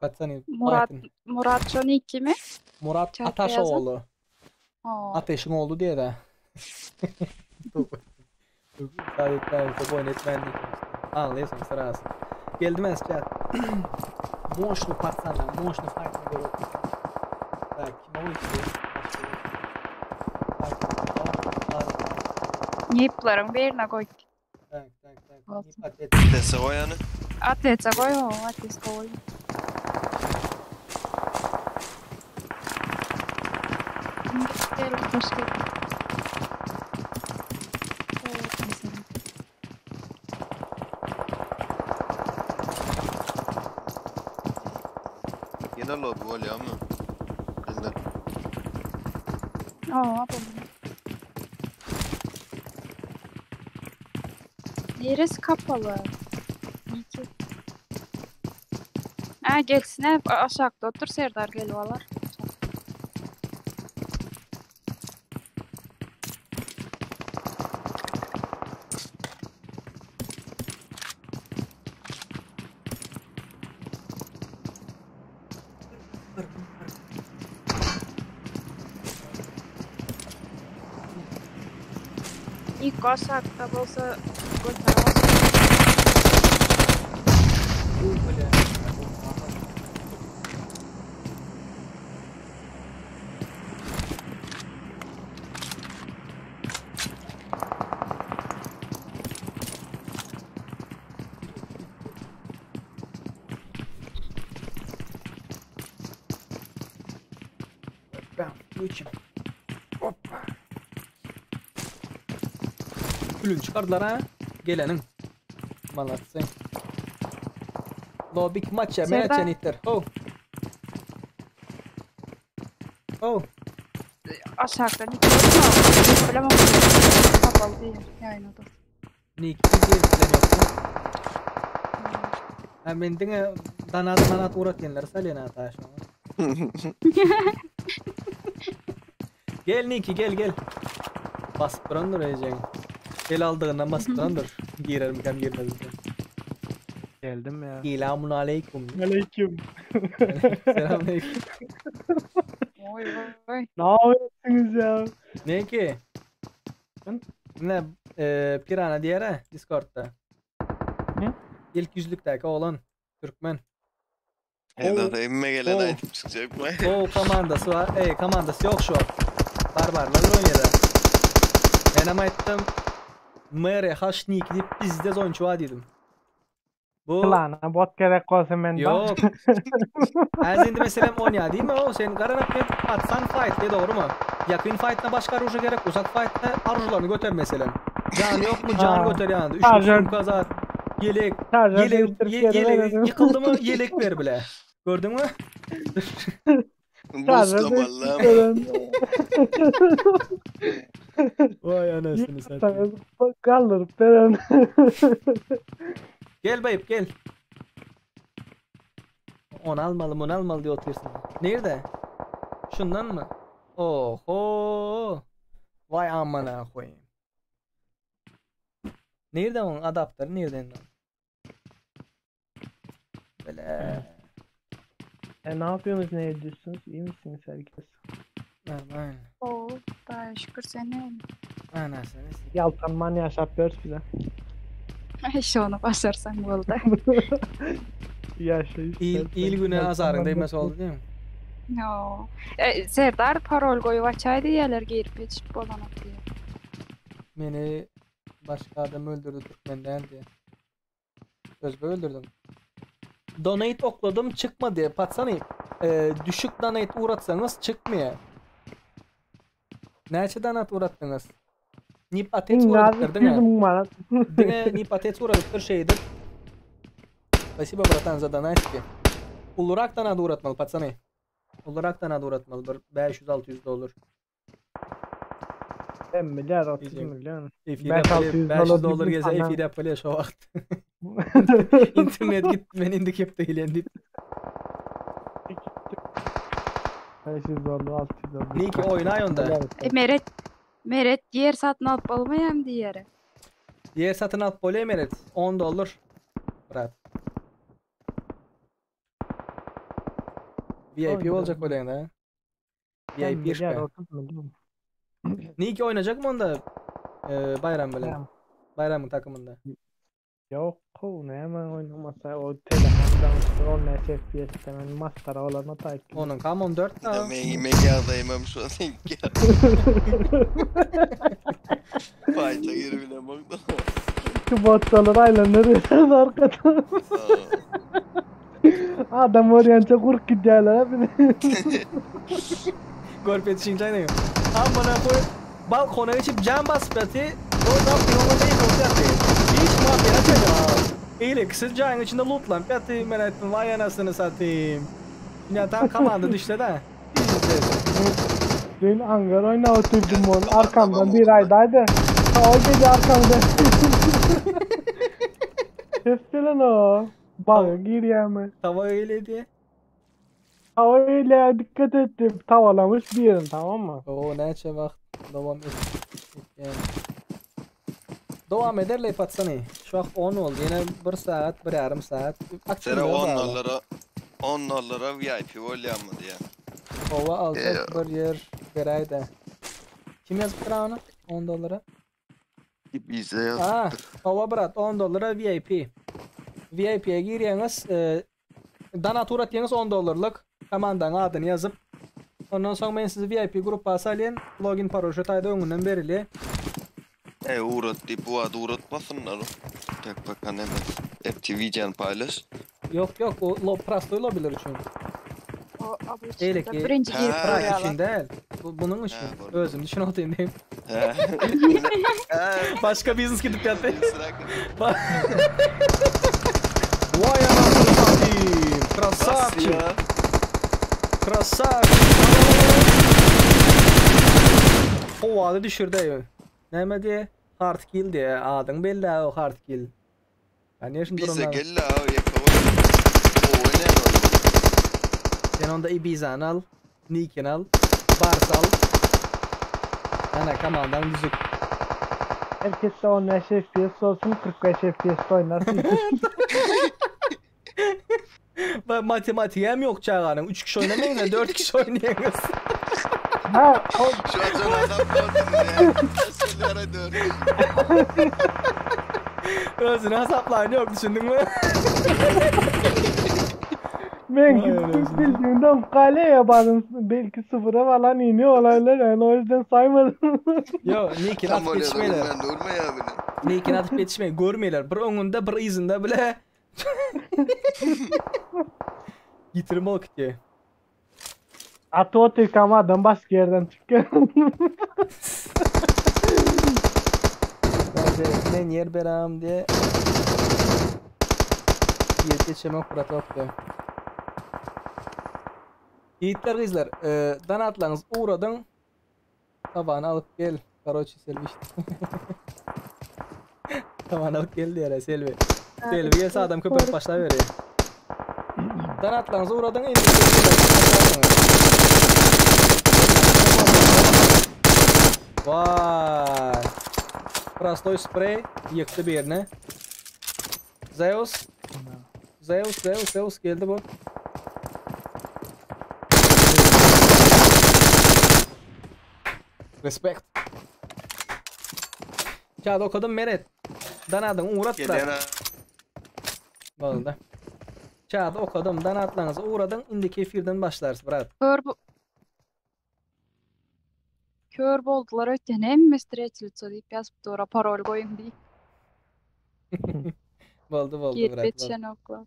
Patsany Murat Murat Johnny mi? Murat Chatda Ataşoğlu. Aa. Ateşin oğlu diye de. Saadetler top oynatman Anlıyorsun sırası. Geldim es chat. Мощный пацан, мощный fight на город. Так, kime o işte? Nipleriň birine goý. Tak, tak, tak. Olsun. Dese goýany. Atletse goý, o, atles goý. Gel, hoş geldin. Evet, mesela. Ýene lobby bolýarmy? Bizde. Aa, buldum. Neresi kapalı? İyi ki. Ha gelsene aşağıda otur Serdar gel olar. Ilk aşakda bolsa göter. Bam, включим. Hoppa. Külün çykardylar ha. Geleniň. Malatsy. Lobik maça Serdar. men itler. Ho. Ho. Aşakda Nick yok mu? Bilemem. Kapalı değil. Yayın odası. Nick diýip bilen ýokmy? Ha men diňe danat manat uratýanlar salýan hata şoňa. Gel Niki gel gel. Basyp durandyr ejeň. El aldygyndan basyp durandyr. Girermikäm girmezmikäm. Geldim ya. Selamun aleyküm. Aleyküm. Selamünaleyküm. Oy oy. Ne yapıyorsunuz ya? Ne ki? Ne e, Pirana diýer ha Discordda. Ne? İlk yüzlükdäki oglan Türkmen. Eda da emme gelen Oh. aytip çykjak mı? O komandasy bar. Ey komandasy ýok şu wagt. Barbarlar oýnaýar. Menem aýtdym. MRH Nick diýip bizde oýunçy bar diýdim. Bu Klana bot gerek bolsa men Yok. Az indi meselem oynaya değil mi o? Sen garanat bir atsan fight de doğru mu? Yakın fight'na başka arujа gerek, uzak fight'na arujalarını götür meselem. Can yok mu? Can Ha. götür yani. Üç Şarjör. buçuk kazar. Yelek, Şarjör yelek, değiştirip ye- geri yelek verelim. yıkıldı mı yelek ver bile. Gördün mü? Şarjör Boostlamalım. Vay anasını satayım. Kaldırıp veren. Gel bayıp gel. Onu almalı, bunu almalı diye oturuyorsun. Nerede? Şundan mı? Oho. Vay amına koyayım. Nerede onun adaptörü? Nereden? Böyle. E ne yapıyorsunuz ne ediyorsunuz? İyi misiniz herkes? Aman. Oo, daha şükür seni. Anasını Yaltanman yaşatıyoruz bize. Şunu başarsan oldu. Yaşa İl, il güne azarın değmesi oldu değil mi? No. E, Serdar parol goýup açaydy diýerler girip geçip bolanok diýe. Beni başka adam öldürdü Türkmenden diye. Özbek öldürdüm. Donate okladım çıkmadı. Patsana e, düşük donate uğratsanız çıkmıyor. Näçe donate uğrattınız? Nip atet uğradıktır değil mi? manat. Diňe nip atet uğradıktır şeydir. Спасибо, братан, за донатики. Ulurak donate uğratmalı patsana. Ulurak donate uğratmalı. Bir 500-600 dolar. 10 milyar 30 milyon. Efir 5-600 500 dolar dolar bir gelse insana. efir yapılıyor şu vakt. İnternet git ben indi kepte ilendi. 500 dolar 600 dolar. Niki oynay onda. E, Meret Meret ýer satyn alyp bolmaýam diýere. Yer satın alıp bolýar Meret. 10 dolar. Brat. VIP olacak bolýan da. 10 VIP milyar işbe. 30 milyon. Niki oynayacak mı onda? Ee, bayram bilen. Tamam. Bayramın takımında. Yok o ne hemen oynamasa o telefondan o ne FPS hemen maskara olana takip. Onun kam 14 Ya men men ýagdaýymam şu an seňki. Fight'a girip bilen bakda. Şu botlar aylanır arkadan. Adam oraya çok kork gidiyorlar abi. Golf yetişince aynı. Amına koy. Balkona geçip cam basıp yatı. Oradan piyonla değil oldu yatı. Hiç mafya açacağım. İyilik kısır canın içinde lootlan. Yatı ben ettim. Vay anasını satayım. Ya tam komanda düştü de. Dün Ankara oyna oturdum onu arkamdan bir aydaydı. Ha o gece arkamda. Kesti lan o. Baga giriyor mı? Tava öyleydi. Ha öyle dikkat ettim. Tavalamış bir yerim tamam mı? Oo neçe vakt devam et. Yani. Devam ederle patsana. Şu an 10 oldu. Yine 1 saat, 1 yarım saat. Sera 10 dolara 10 dolara VIP bolýarmy diýe. Ova alacak bir yer berayda. Kim yazıp onu? 10 dolara. Ibiza Aa, ýazypdyr. hawa brat, 10 dollara VIP. VIP-ye girýäňiz, e, donat uratýaňyz 10 dollarlyk, komandaň adyny ýazyp. Ondan soň men sizi VIP gruppa salýan, login parol şu taýda öňünden berilýär. Ey uğrat diýip bu wagt ugratmasynlar. Tek bakan emes. FTV jan paýlaş. Ýok, ýok, o lo, prostoý lobiler üçin. O obычный. Eýleki Birinji girip Ha. Pride görýärler. üçin däl. Bu, bunuň üçin. Ha, boldy. Özüm düşünip otyryn diýip. He. Başga biznes gidip ýatdy. Vay anasını satayım. Красавчик. Красавчик. Howada düşürdi. Näme diýe? Hard kill diýe. Adyň belli o hard kill. Конечно, Bize durumlar. gel la yakala. O ne Sen onda Ibiza'ny al, Nick'ini al, Bars al. Ana komandan düzük. Herkes de 15 FPS olsun 45 FPS oynarsın. Ba matematiğem yok çağanın. 3 kişi oynamayın da 4 kişi oynayanız. ha o Şu an can adam gördünüz ya. Şunlara dön. Özünü hesaplayın yok düşündün mü? ben bildiğimden kale yaparım. Belki sıfıra falan iniyor olaylar yani o yüzden saymadım. Yo, Nick'ini Tam atıp oraya da yetişmeyler. ben de ölme ya beni. Nick'ini atıp yetişmeyin. Görmeyler. Bir önünde bir izinde bile. Yitirme o ki. Atı o Türk ama adam başka yerden çıkıyor. Bence men yer beram diye. Yer geçemek bırak diye. Yiğitler kızlar, e, donatlarınız uğradın. Tabağını alıp gel. Karoçi Selvi işte. Tabağını alıp gel diye Selvi. Selvi gelse adam köpek başına veriyor. Donatlarınızı uğradın. indi Vay. Prostoy sprey yıktı bir yerine. Zeus. Zeus, Zeus, Zeus geldi bu. Respect. Kağıt okudum Meret. Danadın uğrat Gelen da. Boldy. Kağıt okudum danatlaňyzy uğradın. Indiki efirden başlarız brat. Kör bu Kör boldular ötden hemme встретились diýip ýazyp dura parol goýun diýip. Boldy boldy Girip brat. boldy. ýetişen oklar.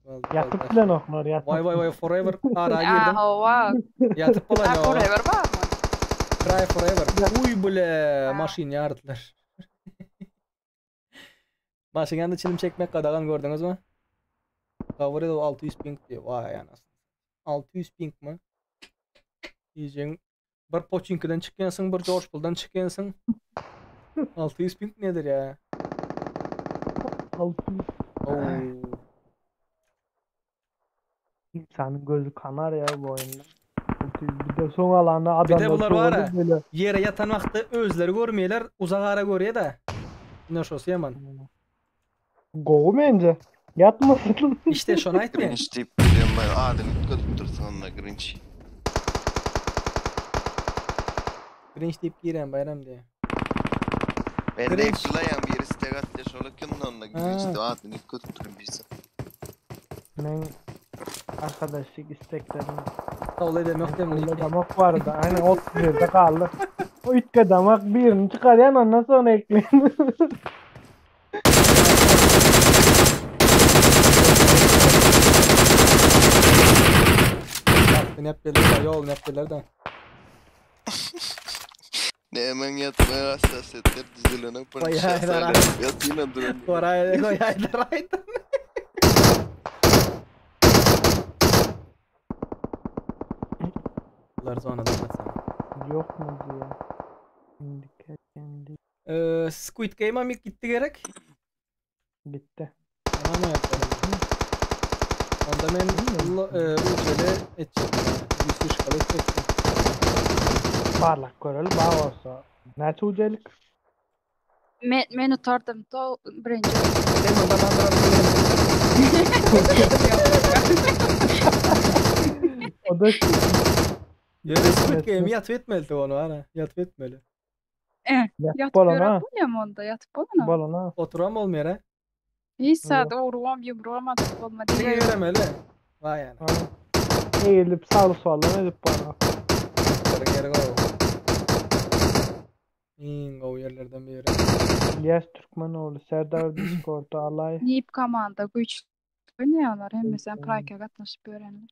Boldy, Yatıp boldy. bilen oklar yatıp. Vay vay vay forever ara Aa, girdim. hawa. Yatıp bolan Ha, ya. forever barmy? Try forever. Uy bile maşyn ýardylar. Maşyn ýanynda çilim çekmek gadagan gördüňiz mi? Cover 600 ping diýär. Vay anasını. 600 ping mi? Diyeceğin bir Pochinki'den çıkıyorsun, bir George Bull'dan çıkıyorsun. 600 ping nedir ya? 600. Oo. İnsanın gözü kanar ya bu oyunda. 600 Bir de son alanı Bir de adamlar bular var ha, soğudu böyle. yere yatan wagtda özleri görmeýärler, uzak ara görýär da. Ne şosu yaman. Gowy bence. Yatmasın. İşte şonu aýtmaýan. Grinch deyip biliyorum ben. Adını görüp dursun onunla Grinch. Grinch diýip giren bayram diýe. Ben de Grinch. ekleyen bir istek at ya şöyle kim onunla Grinch Ha. de adını görüp durun birisi. Ben arkadaşlık isteklerim. Tavla edem yok Öyle damak vardı. Aynen 31'de kaldı. O üç damak birini çıkaryan ondan sonra ekleyin. Yaptın hep gelir yol hep gelir de. Ne hemen yatmaya hassasiyetler düzelene Vay haydar. Yat yine durun. Koray koy haydar haydar. Bunlar sonra da baksana. Yok mu diye. Şimdi kendi Ee, Squid Game'a mı gitti gerek? bitti. Tamam mı yapalım? Onda men ucele edecektim. Yüzü şıkalı edecektim. Parlak görelim bağ olsa. Ne ucelik? Men men utardym to birinji. Sen onda O da Ýöne Squid Game ýatyp etmeli onu ara. Ýatyp etmeli. Eh, Ýatyp ýatyp bolana. ýöräp bolýarmy onda? Ýatyp bolana. Bolana. Oturan bolmaýar ha. Hiç zat ogrugam ýumrugam atyp bolma Diňe diňe ýöremeli. Vay ana. Ha. Eğilip sağlı soldan edip bana. Ýeriň ýeri gowy. Iň gowy ýerlerden biri. İlyas Türkmenoğlu, Serdar Discord, Alay. Nip komanda güýçli oýnaýarlar hemmesi prayka gatnaşyp ýörenler.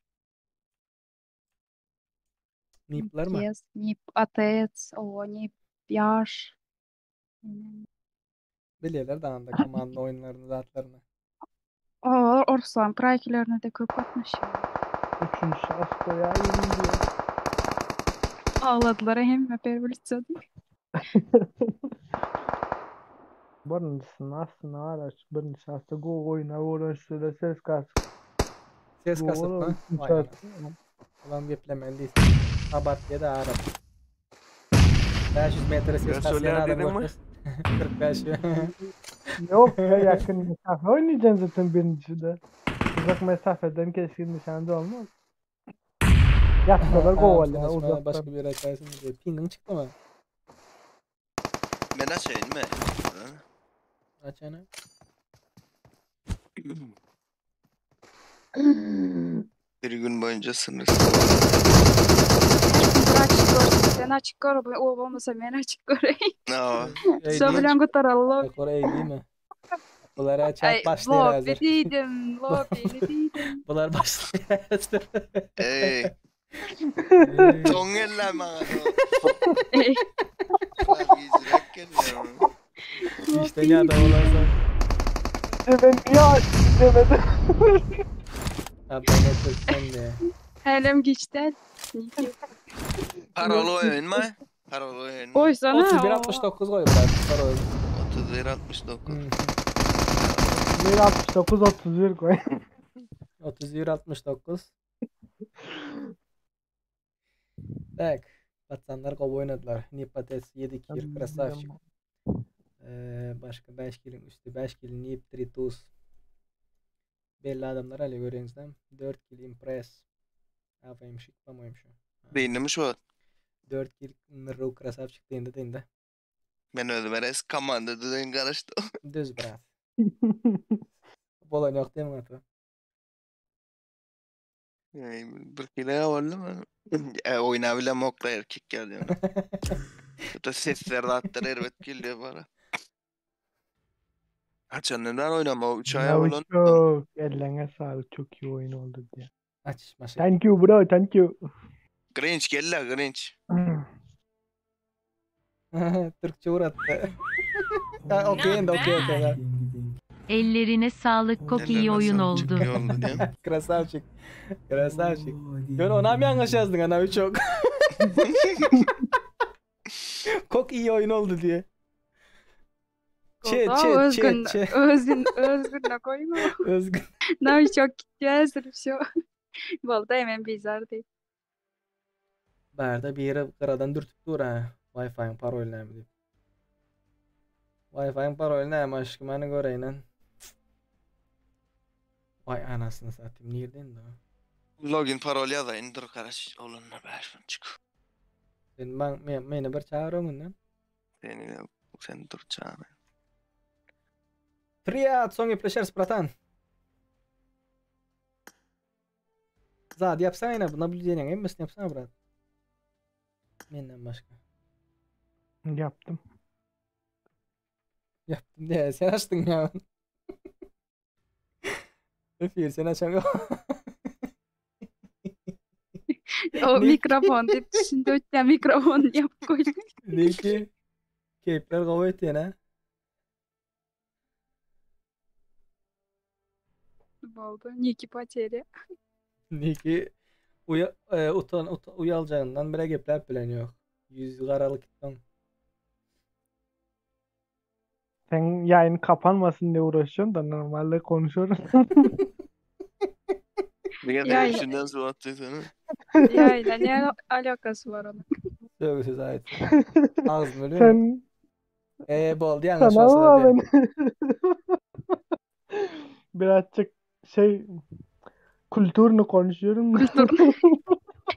Nipler mi? Yes, Nip Atec, o Nip Ýaş. Bilýärler da anda komanda oýunlaryny, zatlaryny. O Orslan praykilerine de köp gatnaşýar. Üçüncü şahıs koyayım diyor. Agladylar hemme perwilitse. Birincisini aslında var ya, birinci şahısta go oyuna uğraştı ses kas. Ses Go kasyp ola ha? üçüncü Vay ana. şahıs. Ulan geplemeli diýsin. Abartýa da Arap. 500 metre ses Ben kasýan söyler adam dedim mi? görmez. 45. Yok ya yakın mesafe oynayacaksın zaten birincisi de. Uzak mesafeden keskin nişancı olmaz. Yatsalar Ha, go ya konuşmaya uzaktan. başka bir yere kaysın diye. Pingin çıktı mı? Men açayım mı? Açana. Bir gün boyunca sınırsız. Bir açyk görsün, sen açyk gör, o bolmasa men açyk göreýin. No. Şo bilen gutaralım. Rekor ey değil mi? Bulara Ay, çat başlıyor lobby hazır. diýdim, lobbyni diýdim. Bular başlıyor hazır. Ey. Son eller bana. Ey. Vazgeçirek geliyor. İşte ne adam olarsan. Ben niye açtım demedim. Abi ben Türk'ten de. Hälem giçden. Parolu oyun mu? Parolu oyun mu? Goýsana. 31 69 koy bırak. Parol. 31 69. 1.69 31 koy. 31 69. Tak. Patsanlar gowy oynadylar. Nipates 7 kill krasavчик. Ee, başka 5 killin üstü 5 kill Nip Tritus. Belli adamlar hali görüyorsunuz 4 kill Impress. Afayım şık pamoyum şu. Değil mi şu? 4 kill Nru krasavчик deyinde deyinde. Ben özüm res komanda düzen karıştı. Düz brat. Bolan yok değil mi ata? Ey, Bir kilo oldu mu? E, oynabilen okla erkek geldi. Bu da sesler de atlar erbet geliyor bana. Açan oynama o 3 ay olan. Çok ellerine sağlık çok iyi oyun oldu diye. Aç maşı. Thank you bro thank you. Grinch gel la Grinch. Türkçe uğrattı. Ha, Okey endi okey okey. Ellerine sağlık kok iyi Ellerine oyun sağlık, oldu. çok iyi oldu diye. Krasavчик. Krasavчик. Gör ona mı yanlış yazdın ana çok. Kok iyi oyun oldu diye. Çe Goda çe çe özgün, çe. özgün, özgünle koyma. Özgün. Novichok gitýär şu. Boldy hemen bizar diýip. Bärde biri gyradan dürtüp dur ha. Wi-Fi'nin paroly näme diýip. Wi-Fi'nin paroly näme aşkım meni göreýin. Vay anasını satayım nirden de o? Login parol yazayım dur karaş olanlar ver çık. Sen ben men, meni bir çağır öňünden. Seni sen dur çağır. Priat soň gepleşeris bratan. Zat yapsana ýene bu nablюдение hemmesini yapsana brat. Menden başka. Yaptım. Yaptım diye sen açtın ya. Öfür sen açan O mikrofon diýip düşündi ötýän mikrofon ýapyp goýdy. Niki? Keyifler gowy ötýän ha. Boldy. Niki poterya. Niki uya, e, utan, ut, uyalacağından bile gepläp bilen yok. Yüz garalyk gittin. Sen yayın kapanmasın diye uğraşıyorsun da normalde konuşuyoruz. Bir Ya- kere içinden su attı sana. Ýa ne alakasy bar onuň? Sögüsiz ait. Ağzım ölüyor mu? Sen E boldy yanlış sana olsa da mı diye. ben? Birazcık şey kültürünü konuşuyorum. Kültürünü.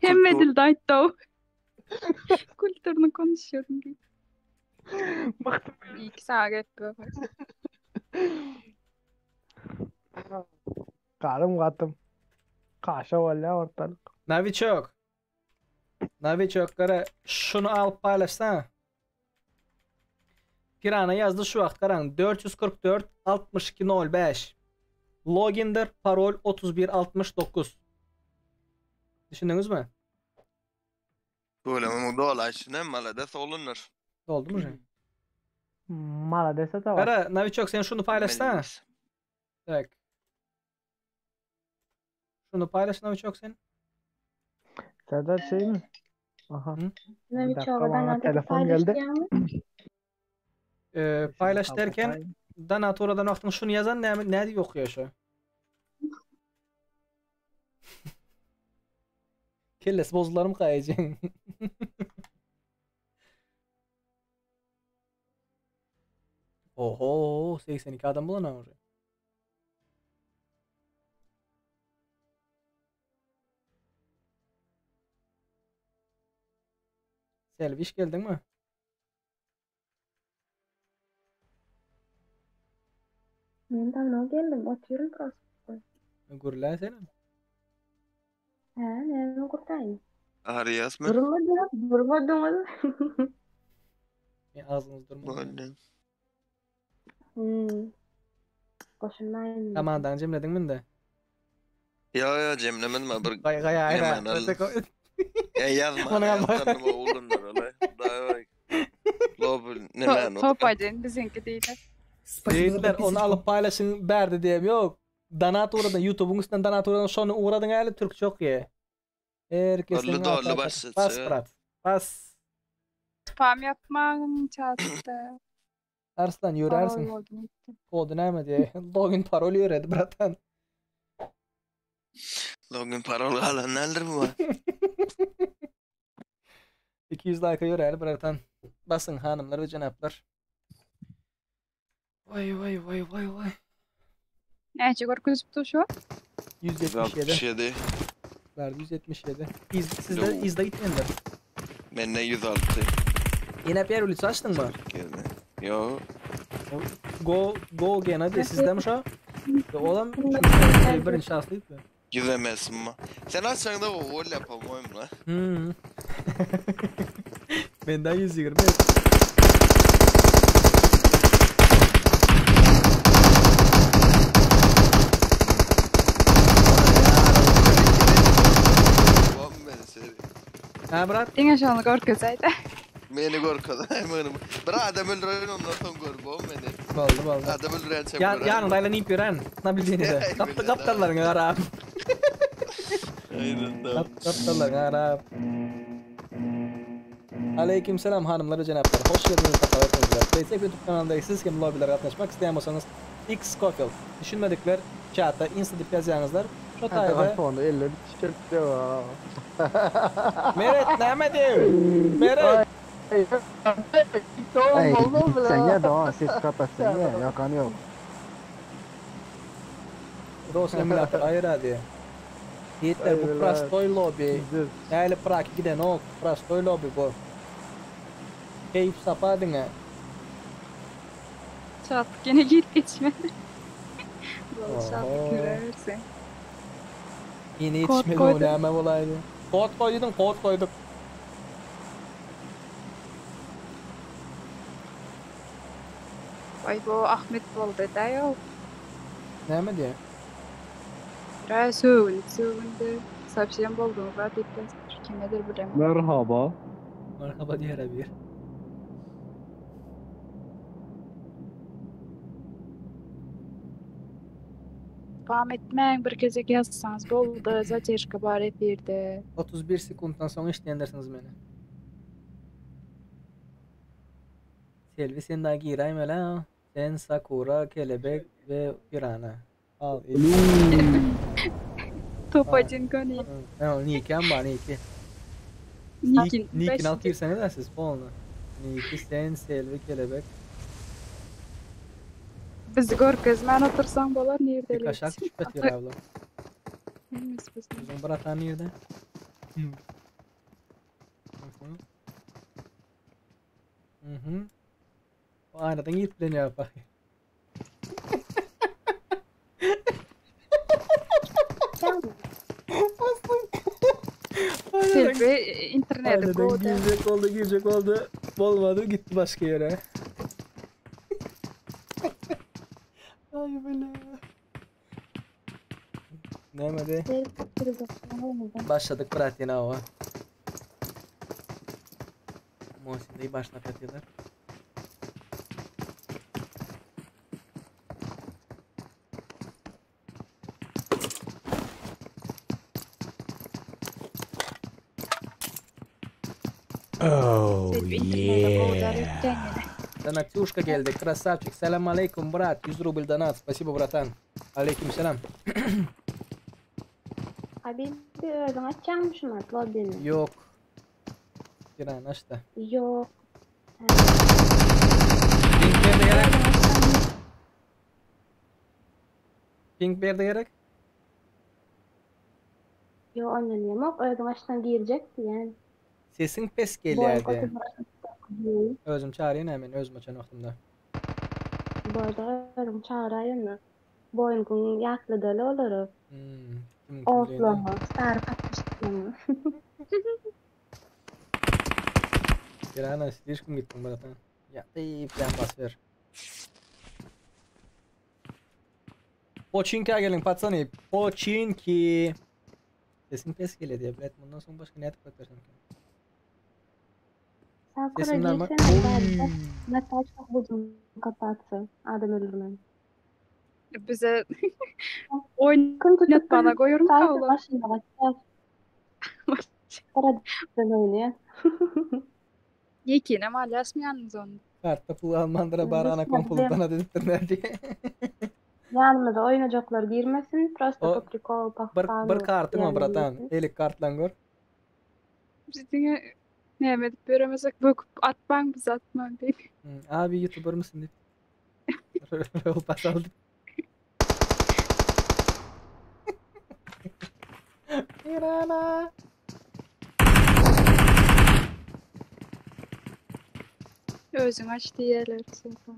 Hemme dilde aýtdy o. Kültürünü konuşuyorum diýip. İki saat gep yok. Garym gatym. Kaşa bolýar ortalyk. Naviçok. Naviçok gara şuny alyp paýlaşsana. Pirana ýazdy şu wagt garaň 444 62 05. Logindir parol 31 69. Düşündiňizmi? Bölümüň dolaşyny malades oglanlar. Doldu mu? Malades ata var. Gara Naviçok sen şuny paýlaşsana. Tak. Şuny paýlaş Naviçok sen. Serdar şey mi? Aha. Bir Naviçoga dakika bana Danat telefon geldi. paýlaşýarmy? Ee, paýlaş derken Danat oradan wagtyň şuny ýazan näme näme diýip okuýar şu? Kellesi bozularym gaýyjy. Oho, 82 adam bulan oraya. Selviş geldin mi? Men dawno geldim, otyryn prosto. Gürlä senem. Hä, näme gurdaýyn? Arýas mı? Durmadyňyz, durmadyňyz. Ya ağzınız durmadı. Boldy. Hmm. Goşulmaýyn. Komandanı cemledin mi de? Ya ya cemlemedim ha bir Gay gay ay Hemen al. Ya yazma. Onu yapma. Yazdanım oğlunlar olay. Davay. Lobby ne Top acın bizimki değil. Yiğitler onu alıp paylaşın berdi diyem yok. Danat uğradın YouTube'un üstünden danat uğradın sonra uğradın öyle Türk çok ye. Herkesin Dollu dollu at- at- başladı. Bas brat. Bas. Spam yapmam çattı. Arslan yürersin. Parol login ettim. Kodu ne diye. Login parol yüredi bratan. Login parol galan nedir bu? 200 like'a yürüyeli bratan. Basın hanımlar ve cenaplar. Vay vay vay vay vay. Näçe görkezip şu? 177. 167. Verdi 177. İz, sizde Yo. izle gitmeyenler. Bende 106. Yine bir ulicu açtın mı? Geldi. Yo. Go go gene diye sizde mi o? Oğlum şey, birinci şanslıydı. Gidemezsin mi? Sen açsan da o gol yapamayım la. Hmm. Benden 120. Bom beni seri. Ha bırak. Diňe şonu görkezeydi. Beni gör kadar. Bir adam öldüren ondan sonra gör bom beni. Boldy boldy. Adam öldüren sen Ya yarın daylan iyip ýören. Na bildiğini de. Kaptı kaptarlaryň arap. Aynen Kap kaptarlaryň arap. Aleyküm selam hanımlar ve cenaplar. Hoş geldiniz safalar etmediler. PlayStation YouTube kanalındayız. Siz kim lobilere gatnaşmak isteyen bolsaňyz X Scofield. Düşünmedikler chatta insta dip ýazýaňyzlar. Şu taýda iPhone'u elleri çiçekti. Meret näme diýip? Meret. Ey, sen ya da ses kapatsın ya, yakan yok. Dos emulator aýyr hadi. Yiğitler bu Ay, prostoy lobby. Äli prak giden ok, prostoy lobby bu. Keyif sapa diňe. Çattık gene girip geçmedi. Bol Oho. çattık yürüyersin. Yine Kod yetişmedi o koydum. näme bolaydy. Kod koydun, kod koyduk. Vay bu Ahmet boldy da yok. Näme diye? Biraz söğün, söğündü. Sapşen boldu. Murat etmez. Kimedir bilemem. Merhaba. Merhaba diğer bir. Spam etmeyin bir gezek yazsanız boldy. Zadержка bar efirde. 31 sekunddan soň işleyendersiniz meni. Selvi sen daha giräýmeli ha. Sen Sakura, Kelebek ve Pirana. Al. Top acın konu. Ha, Niken bar, Niki. Nikin. Nikin alyp girsene de siz polny. Niki, sen, Selvi, Kelebek. Bizi görkezmän otursan bolar nirde? Bir kaşak düşüp atyr abla. Bizim bratan nirde? Hı. Hı hı. Aýnadan girip bilen ýa bak. Selbi interneti Aýnadan gowuda. girjek boldy, girjek boldy. Bolmady, gitdi başga ýere. Ay bile. Nämedi? Başladyk brat ýene awa. Muhsin başlap ýatyrlar. Oh Selbi interneti gowuda yeah. ötden ýene. Donatюшка geldi. Красавчик. Салам алейкум, брат. 100 рубль донат. Спасибо, братан. Алейкум салам. Habibi özüň açýaňmy şuny lobbyny? Yok. Giren açda. Yok. Pink berdi gerek. Pink berdi gerek. Yo ondan ýemek özüň açdan girjek diýen. Sesin pes Boýun gelýärdi. goty Özüm çağırayım hemen özüm açan wagtymda. Boýda özüň çağıraýyn. Boýun gün ýatly olary. Hmm. Kim kim Oslama, star patlaştırma. Giren слишком gittin bratan. Ya deyip sen bas ver. Poçinki'ye gelin patsani. Poçinki. Sesin pes geliyor diye. Bilet bundan sonra başka ne atıp ki? Sakura Sesim normal. girsene bari. Mesaj çok buldum kapatsın. Adam öldürmem. Bize oýnat bana goýurum Sayfa kawla. başında başlar. Karadan oynuyor. Ýekine malýas ýanyňyz onu. Kartta pul almandıra bari ana kompulu bana dedirttir nerede? Yanımıza oynayacaklar girmesin. Prosto O po prikolu bir, pahpalu. bir kartın o bratan. Elik kartlan gör. Biz diňe näme edip beremesek böküp atmaň biz atmaň diýip. Abi YouTuber mısın deyip. Rol pas aldı. Pirana. Özüň aç diýerler.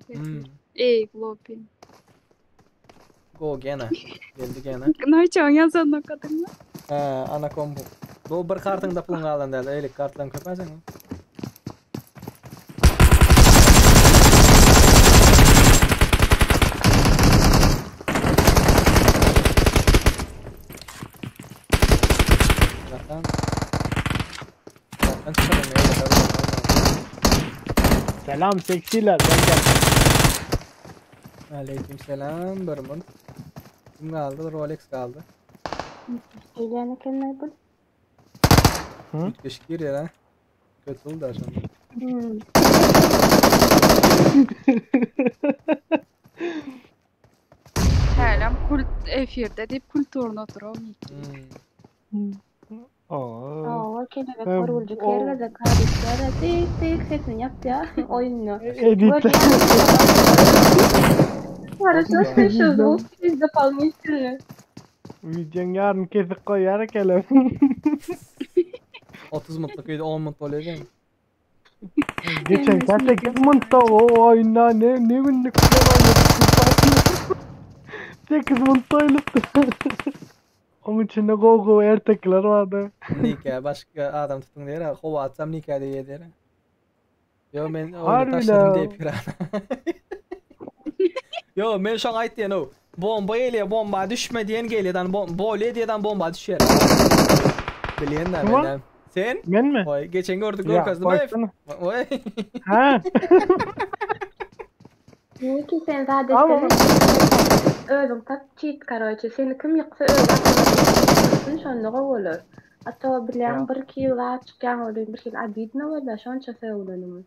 Hmm. Ey lobby. Go gene. Geldi gene. Naýçaň ýazan okadyňmy? Ha, ana kombo. Bu bir kartın da pulun alın dedi. Elik kartlan köpäsen. Bratan. Bratan çıkalım ya. Selam seksiler ben geldim. Aleyküm selam. Börmün. Kim kaldı? Rolex kaldı. Eýlän ekenler bu. Üýtgeşik girýär ha. Kötü oldu akşam. Hmm. Hälem kult efirde diýip kulturyny oturam. Hmm. Aa. Aa, kelebek Hem vurulcu o kerveze kardeşlere dik dik sesini yaptı ya oyunu. edit. Хорошо, что еще звук есть дополнительный. Videonun yarın kesik koyar kelem. 30 mutlu öýde 10 mutlu bolýar. Geçen 8 mıntta o oyunda ne ne günlük plan oynadık. 8 mıntta oynadık. Onun içinde go go ertekler vardı. Nika başka adam tutun diýär. Hova atsam nika diýär diýär. Yo men oyunu Harbi taşladım la. diýip pirana. Yo men şoň aýtdy ýene. Bomba gelýär, bomba düşme diýen gelýär, bom bolýar diýen bomba düşýär. Bilýän da Kim men. Sen? Men mi? Oý, geçen gördük Ya, görkezdim. baksana. Oý. Ha. Niye ki sen zaten Ama özün tak cheat короче. Seni kim ýyksa özü şonda gowy Hatta bilýän Ya. bir kill çıkyan bolýar, bir kill obidno bolýar, şonça sögülenimi.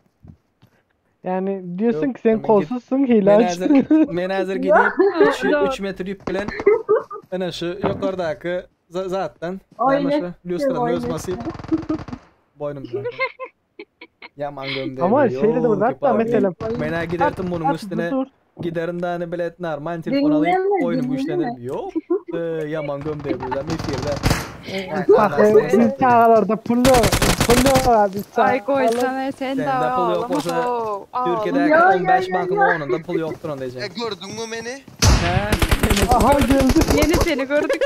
Yani diyorsun Yok, ki sen men git- kolsuzsun hile Men açtın. häzir men häzir gidip 3 3 metr ýüp bilen ene şu ýokardaky zatdan näme şu lüstranyň öz basyp boýnumdan. Yaman gömdi. Ama şeyle de var, hatta mesela Men ha giderdim bunun at, üstüne dur. giderim da hani bilet normal telefon alayım Dinleme, oyunum dinleme. güçlenirim. Yok. Yaman gömdi bu da mefirde. Biz çagalarda pul yok. Pul yok abi. Ay goýsana sen Sende de pul yok bolsa Türkiye'deki 15 bankın 10'unda pul yoktur onu diyeceğim. E gördün mü beni? Aha geldi. Yeni seni gördük.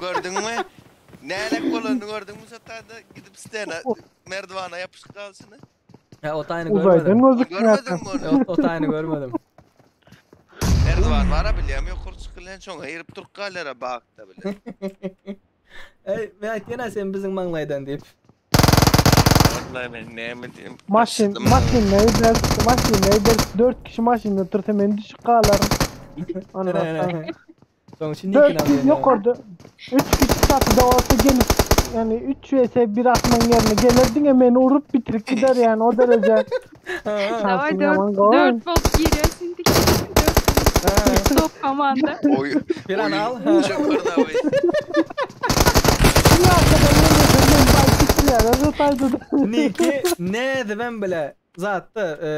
Gördün mü? Nälik bolanyny gördün mü şatada gidip stena merdivana yapışıp galşyny? He o tayını Uzaydan görmedim. gözükmüyor. Görmedin mi onu? O, o tayını görmedim. Merdivan var ha bilýän ýokary çykylýan şoňa girip durup galýar bakda bile. Ey men aýtýan sen biziň maňlaýdan diýip. Vallahi men näme diýim. Maşyn, maşyn ne eder? Maşyn ne eder? 4 kişi maşynda otursa men düşüp galarym. Ondan Soň üçin 4 nikin kişi alýan. yok orada. 3 kişi çatıda olsa gelip yani 3 vs 1 atman yerine gelir diňe meni urup bitirip gider yani o derece. Davay Şansın 4 yaman gowy. 4 bolup girýär indi. 4 top komanda. Oy. Bir an al. Çökür da Kim arkadan geliyor, ben bay bitirýär, o Niki ne ben bile zatda e,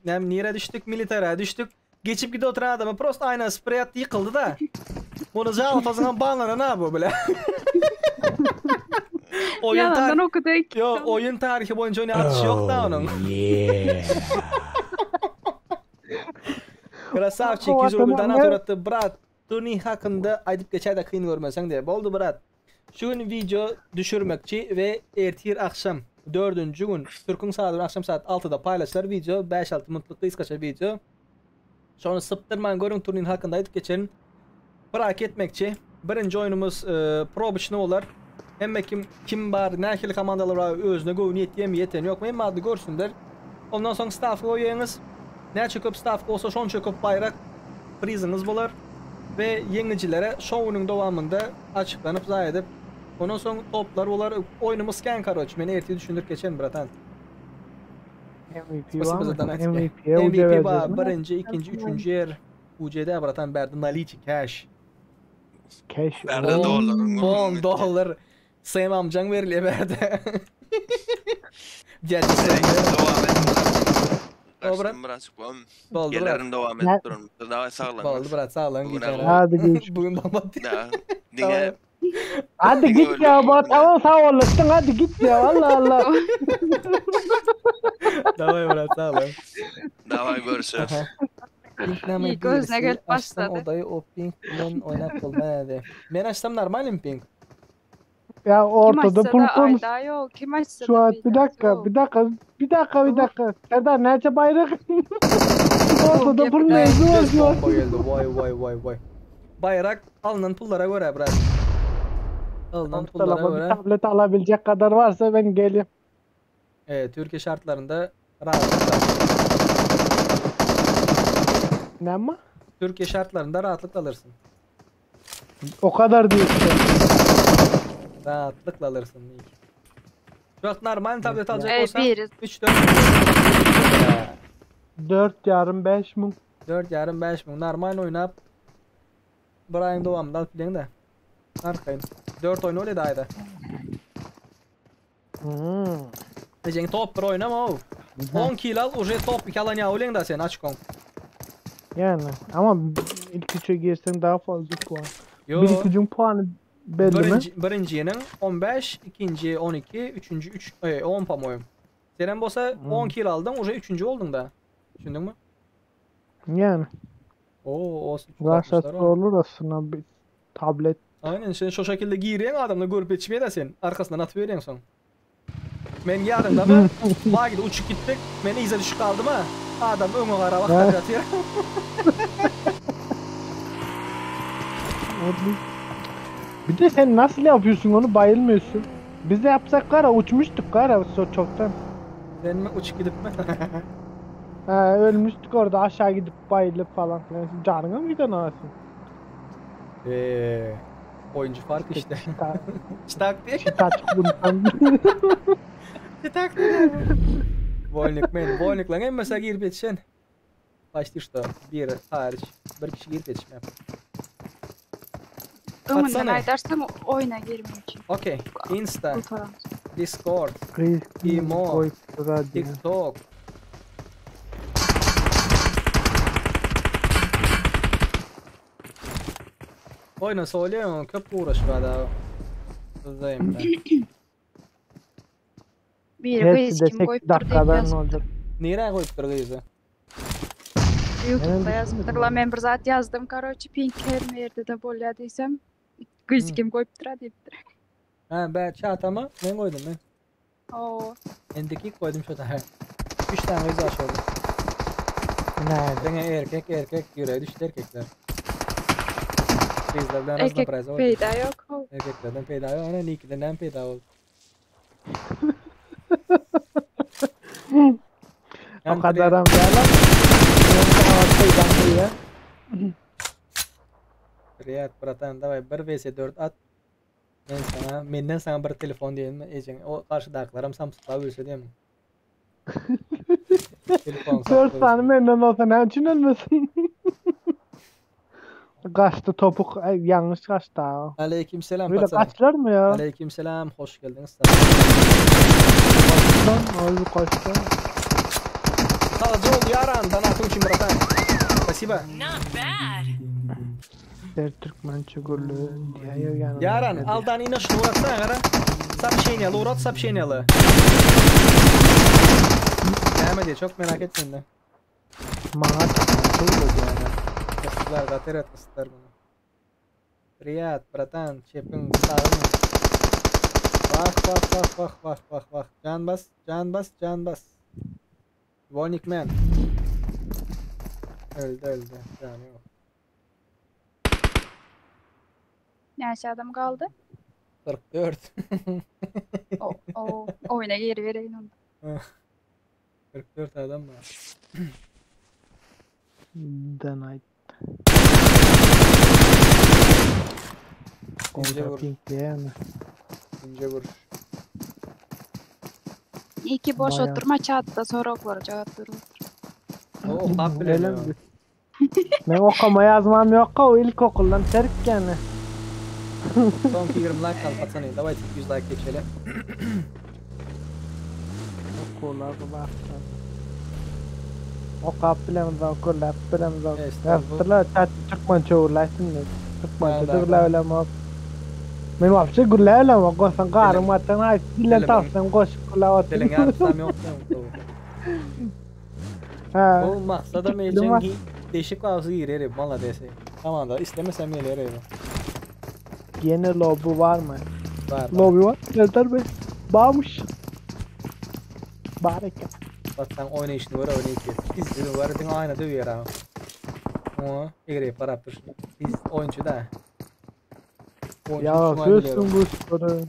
nem nire düştük militara düştük. Geçip gide oturan adama prost aynen sprey attı yıkıldı da. Bunu cevap banlanan ha bu bile. oyun Yalandan tar okudu iki. Yo, oyun tarihi boyunca oyun atışı yok da onun. Yeah. Krasavçik 100 rubl donat uğrattı. Brat, turnir hakkında aýdyp geçer de kyn görmesen de. Boldy brat. Şu gün video düşürmekçi ve ertir akşam dördüncü gün Türk'ün saat akşam saat 6'da paylaşılır video 5-6 minutluk kıskaça video. Sonra sıptırman görün turnir hakkında aýdyp geçerin. Bırak etmekçi. Birinci oyunumuz e, probiçni olar. Hemme kim kim bar, nähili komandalar bar, özüne göwün ýetýän ýeten ýok. Men maddy görsünler. Ondan soň staff goýaňyz. Näçe köp staff bolsa şonça köp bayrak priziniz bolar ve ýeňijilere şowunyň dowamynda açyklanyp zaý edip ondan soň toplar bolar. Oýnumyz scan karoç. Men erti düşündürip geçen bratan. MVP Spasibo var za mı? donat. MVP'ye MVP UC bar. Birinci, ikinci, üçüncü yer UC'de bratan berdi naliçi cash. Cash. Berdi dolar. 10 dolar. Sayın amcan veriliyor berdi. Geldi sen. Devam et. Dobra. Kaçtım birazcık bu. Boldy, Gelirim brat. devam et durun. Daha sağlam. Boldy brat sağ olun. Bugün Gijene. Hadi görüşürüz. Bugün bomba. Da. Diňe Hadi git ya bak tamam sağ olasın hadi git ya Allah Allah. Davay brat sağ olun. Davay görüşürüz. Pinkname İyi, gözüne birisi gelip açsam başladı. odayı o pink bilen oynat olmadı. Ben açsam normalim pink. Ya Kim ortada açsa pul da konuş. ayda yok. Kim açsa Şu da an bir dakika bir dakika bir dakika bir dakika. Serdar nerede bayrak? Ortada pul mevzu var şu an. Bomba geldi. Vay vay vay vay. Bayrak alınan pullara göre brat. Alınan pullara Ortalama bir göre. tablet alabilecek kadar varsa ben geleyim. Evet, Türkiye şartlarında rahatlıkla. Ne mi? Türkiye şartlarında rahatlıkla alırsın. O kadar diyorsun. Rahatlıkla alırsın. ilk. Şu an normal tablet alacak Evet, olsan biriz. 3 4 4 yarım 5 mum. 4 yarım 5 mum normal oynap bir ayın dowamynda alyp bileň de. Arkayın. 4 oyun öyle ayda. Hmm. Ejeng top bir oynama o. 10 kill al, uje top 2 alan ya öleň da sen açkon. Yani ama ilk üçe girsen daha fazla puan. Yo. Bir ilk üçün puanı belli mi? Birinci, birincinin 15, ikinci 12, üçüncü 3, e, 10 по-моему. Senin bolsa 10 kill aldın, uje üçüncü oldun da. Düşündün mü? Yani. Oo, o Raşat 360'lar o. olur aslında bir tablet. Aynen sen şu şekilde girýän adamla görüp geçmeye de sen arkasından atıp verýän soň. Men ýadymda mı? Bagide uçup gittik. Men ize düşüp kaldım ha. Adam öňe gara wagt ýatyr. Bir de sen nasıl yapıyorsun onu bayılmıyorsun. Biz de yapsak kara uçmuştuk kara çoktan. Sen mi uçup gidip mi? Ha, ölmüştük orada aşağı gidip bayılıp falan filan. Canına mı giden anasın? Eee oyuncu farkı işte. Çıtak diye. Çıtak bundan. Çıtak diye. Voynik men, voyniklan hem mesela girip yetişen. Başta işte bir hariç bir kişi girip yetişme. Öňünden Atsana. aýdarsan oyuna girmek üçin. Okey. Insta, Fotoğraf. Discord, Imo, TikTok. Oynasa olýar, köp uğraş var daha. Syzayım ben. Biri Hepsi gyz de kim 8 goýupdyr diýip dakikadan ýazypdyr. olacak. Nirä goýupdyr gyzy? Youtube'da ýazypdyrlar. Men bir zat ýazdym, karoçi, pink her ýerde-de bolýar diýsem, gyz kim goýupdyr-a diýipdir. Ha, ben çatama men goýdum men. Oo. Endiki koydum şu tane. 3 tane kız aşağıda. Nerede? Dene erkek erkek yüreğe düştü erkekler. Kızlardan Erkek raznoobraz oldu. peýda ýok. Erkeklerden peýda yok. Ana Niki'den peýda oldu. O kadaram yalan. Ben ya. Привет, братан, давай 1 vs 4 at. Men sana, menden sana bir telefon diyelim mi? Ecen, o karşıdakilerim Samsung'a ölse diyelim. Telefon 4 tane menden olsa ne için ölmesin? Kaçtı topuk. Ay, yanlış kaçtı ha. Aleykümselam Böyle patron. kaçlar mı ya? Aleykümselam, hoş geldiniz. Lan abi kaçtı. Sağ ol yaran, donatın için bratan. Спасибо. Not bad. Der Türkmençe gürlü diye yani. Yaran, aldan ina şunu uğratsana gara. Сообщение, uğrat сообщение. Näme diye çok merak etmeyin de. Bana Türkmençe yani. Kıstılar, gater et kıstılar bunu. Riyad, bratan, çepin, sağın. Bak bak bak bak bak bak bak. Can bas, can bas, can bas. Vonik man. Öldü öldü. Yani yok. Näçe adam galdy? 44. O, o, oýuna geri bereýin onda. 44 adam var. The Night. İnce Kontra vur. pink diye mi? İnce vuruş. Iki boş Bayağı. oturma chatda soraglara jogap berip otur. O kap bile Öyle mi? Ben okuma yazmam yok o ilkokuldan terk yani. Son 20 like kaldı patsana. Давайте 200 like geçelim. Okular bak. Okap bilemizden, kurlap bilemizden. Estağfurullah. Yaptılar, çat Türkmençe uğurlaysın ne? Türkmençe Ha, de gürle mi? Men wapşe gürle mi? Gosan garym atan ay dillen Dilim- tapsan goşup gürle atın. Dilin yarısam yok. Ha. Bu maksada Dilim meycen var. değişik ağzı girer valla dese. Tamam da istemesem gelir Yeni lobi var mı? Var. var. Lobi var. Yeter be. Bağmış. Baraka. Batsan oynayışını var oynayıp ki. Biz var din aynı dövüyor ha. O egri parap dur. Biz oyuncu da. Oyuncu Ya şuna biliyorum. söylsün bu sporu.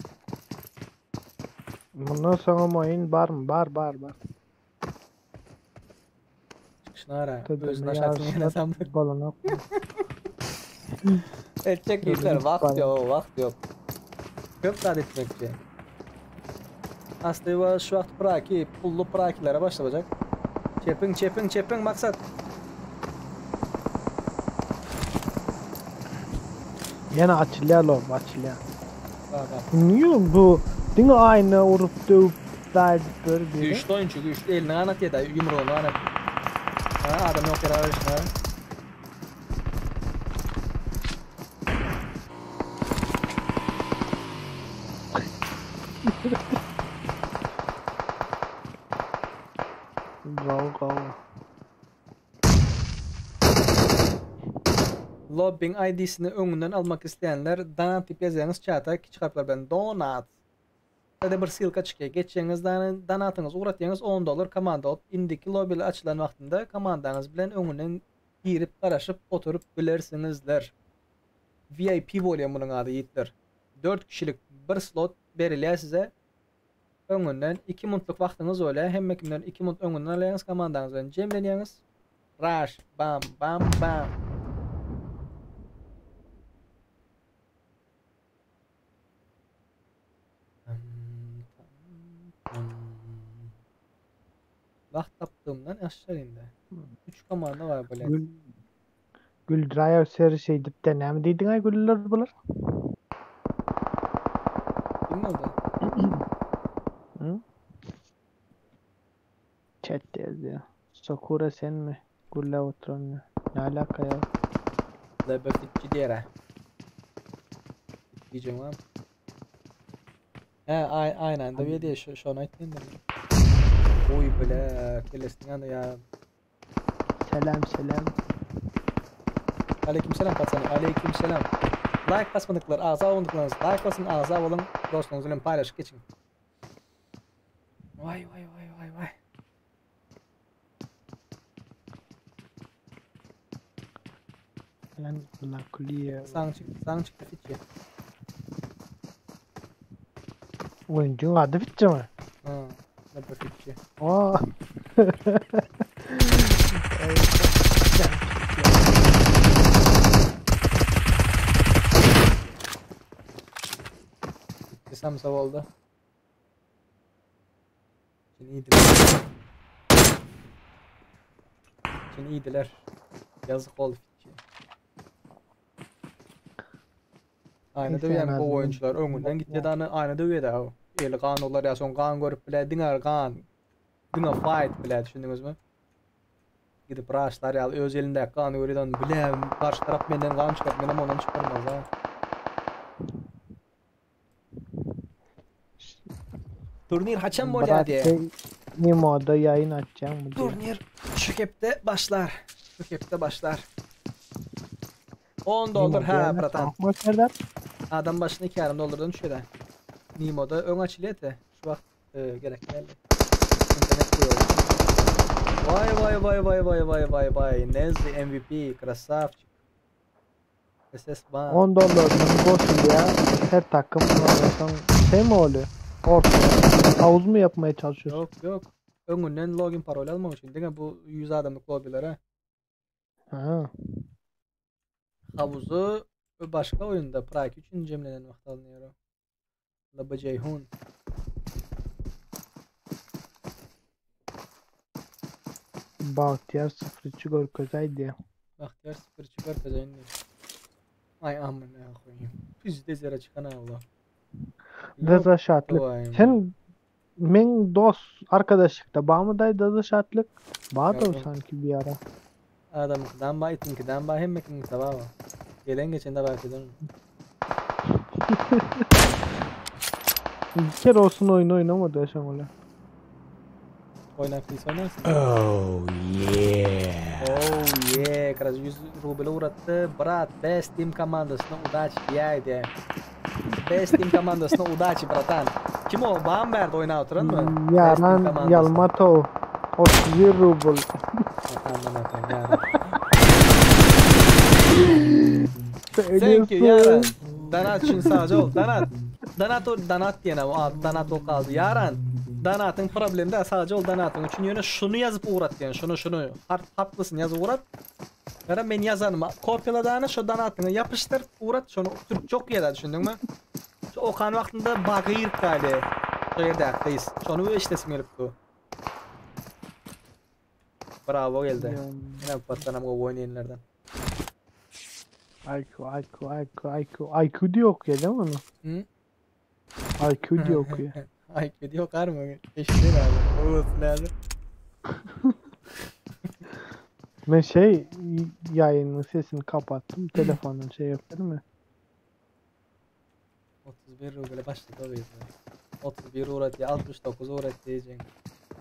Bundan sonra oyun var mı? Var var var. Çıkışını ara. Tabii Özüne şartını yine sandık. Balonu. Edecek işler vakt yok, vakt yok. Köp saat etmekçi. Aslında şu vakt praki, pullu prakilere başlayacak. Çepin, çepin, çepin maksat. Yine açılıyor lobi açılıyor. Bak bak. Niye bu? Dine aynı vurup dövüp da edip böyle bir. Güçlü oyuncu, güçlü. Elini anat ya da yumruğunu anat. Ha, adam yok yere arasına. Go go. Lobbying ID'sini öňünden almak isteyenler donat diýip ýazýaňyz çata kiçi harpler bilen donat. Hadi bir ссылка çykýar. Geçýäňiz donatyňyzy ugratýaňyz 10 dollar komanda bolup indiki lobbyler açylan wagtynda komandaňyz bilen öňünden girip garaşyp oturup bilersiňizler. VIP bolýar munuň ady ýigitler. 4 kişilik bir slot berilýär size. Öňünden 2 minutlyk wagtyňyz bolýar. Hemme kimden 2 minut öňünden alýaňyz komandaňyz bilen jemlenýäňiz. Rush bam bam bam. Vakt tapdığımdan aşağı indi. 3 komanda var böyle. Gül Gül Drive şey dip de näme diýdiň ay güller bular? Kim oldu? Hı? Chat yazıyor. Sakura sen mi? Gülle oturan ya. Ne alaka ya? Lebefitçi diğer. Diyeceğim lan. He, ay, aynen döwýä diýe şu şony aýtdym ben. Oý bile, kellesini ýandy ýa. Selam selam. Aleyküm selam patsany. Aleyküm selam. Like basmadyklar, agza bolmadyklaryňyz like basyn, agza boluň, dostlaryňyz bilen paýlaşyp geçiň. Vay vay vay vay vay. Ben Blakuliye. Saň çykdy, saň çykdy fitçi. Oyuncunun adı Fitçi mi? Ha, ne bu fitçi. Aa. Fitçi samsa boldy. Şimdi iyidiler. Şimdi iyidiler. Yazık oldu fitçi. Aýna Neyse, döwýän en gowy azından oýunçylar öňünden gitýär dany aýna döwýär o. Eli gan olar ýa soň gan görüp bile diňe gan. Diňe fight bile düşündiňizmi? Gidip raşlar ýaly öz elindäki gany görýär dany bile garşy tarap menden gan çykar menem ondan çykarmaz ha. Turnir haçan bolýar Brat diýe. şey Nimo'da yayın açacağım mı diye. Turnir şu hepde başlar. Şu hepde başlar. 10 dolar Nimo ha diýenler bratan. soňky gösterler. Adam başına 2 yarım dolardan düşüyor da. Nimo'da ön açılıyor te. Şu vakt e, gerek geldi. İnternet koyuyor. Vay vay vay vay vay vay vay vay. Nezli MVP красавчик. SS Ban. 10 dolardan bozuldu ya. Her takım son şey mi oluyor? Ortaya havuz mu yapmaya çalışıyorsun? Yok yok. Öňünden login parol almak için. Diňe bu 100 adamlık lobilere. Ha. Havuzu başka oyunda Prag 3 cemlenen vaqt alınıyor. Laba Ceyhun. Bahtiyar 03 görkezeydi. Bahtiyar 03 görkezeydi. Ay amına koyayım. Pizde zere çıkan avla. Daza şatlık. Vay. Sen men dost arkadaşlıkta bağ mı dayı Daza şatlık? Bağ da Yok. sanki bir ara. Adamınkydan ba, itiňkiden ba, hemmekiňkide ba. Gelen geçende bak edin. Bir kere olsun oyun oynamadı yaşam öyle. Oynap bilse oynarsın. Oh yeah. Oh yeah, Kras 100 rubl uğrattı. Brat, best team komandasına udaç diýäýdi. Best team komandasına udaç bratan. Kim o? Bam berdi oyna oturan mı? Best team Yaran komandasına. Yalmatov 31 rubl. Aman Allah'ım yaran. Thank you Yaran. Danat için sadece ol. Danat. Danat o Danat diyen ama Danat o kaldı. Yaran. Danat'ın problemi de sadece ol Danat'ın için yöne şunu yazıp uğrat diyen. Şunu şunu. Hart haklısın yazıp uğrat. Yaran ben yazanım. Kopyaladığını şu Danat'ını yapıştır uğrat. Şunu Türk çok yere düşündün mü? Şu Okan vaktinde bagir kale. Şu yerde haklıyız. Şunu işlesim gelip bu. Bravo geldi. Yine patlanam o oynayanlardan. IQ IQ IQ IQ IQ diye okuyor değil mi onu? Hı? IQ diye okuyor. IQ diye okar mı? Eşittir abi. Olsun abi. Ben şey yayının sesini kapattım. Telefonun şey yaptım mı? 31 ruble başladı o yüzden. 31 uğrat ya 69 uğrat diyeceksin.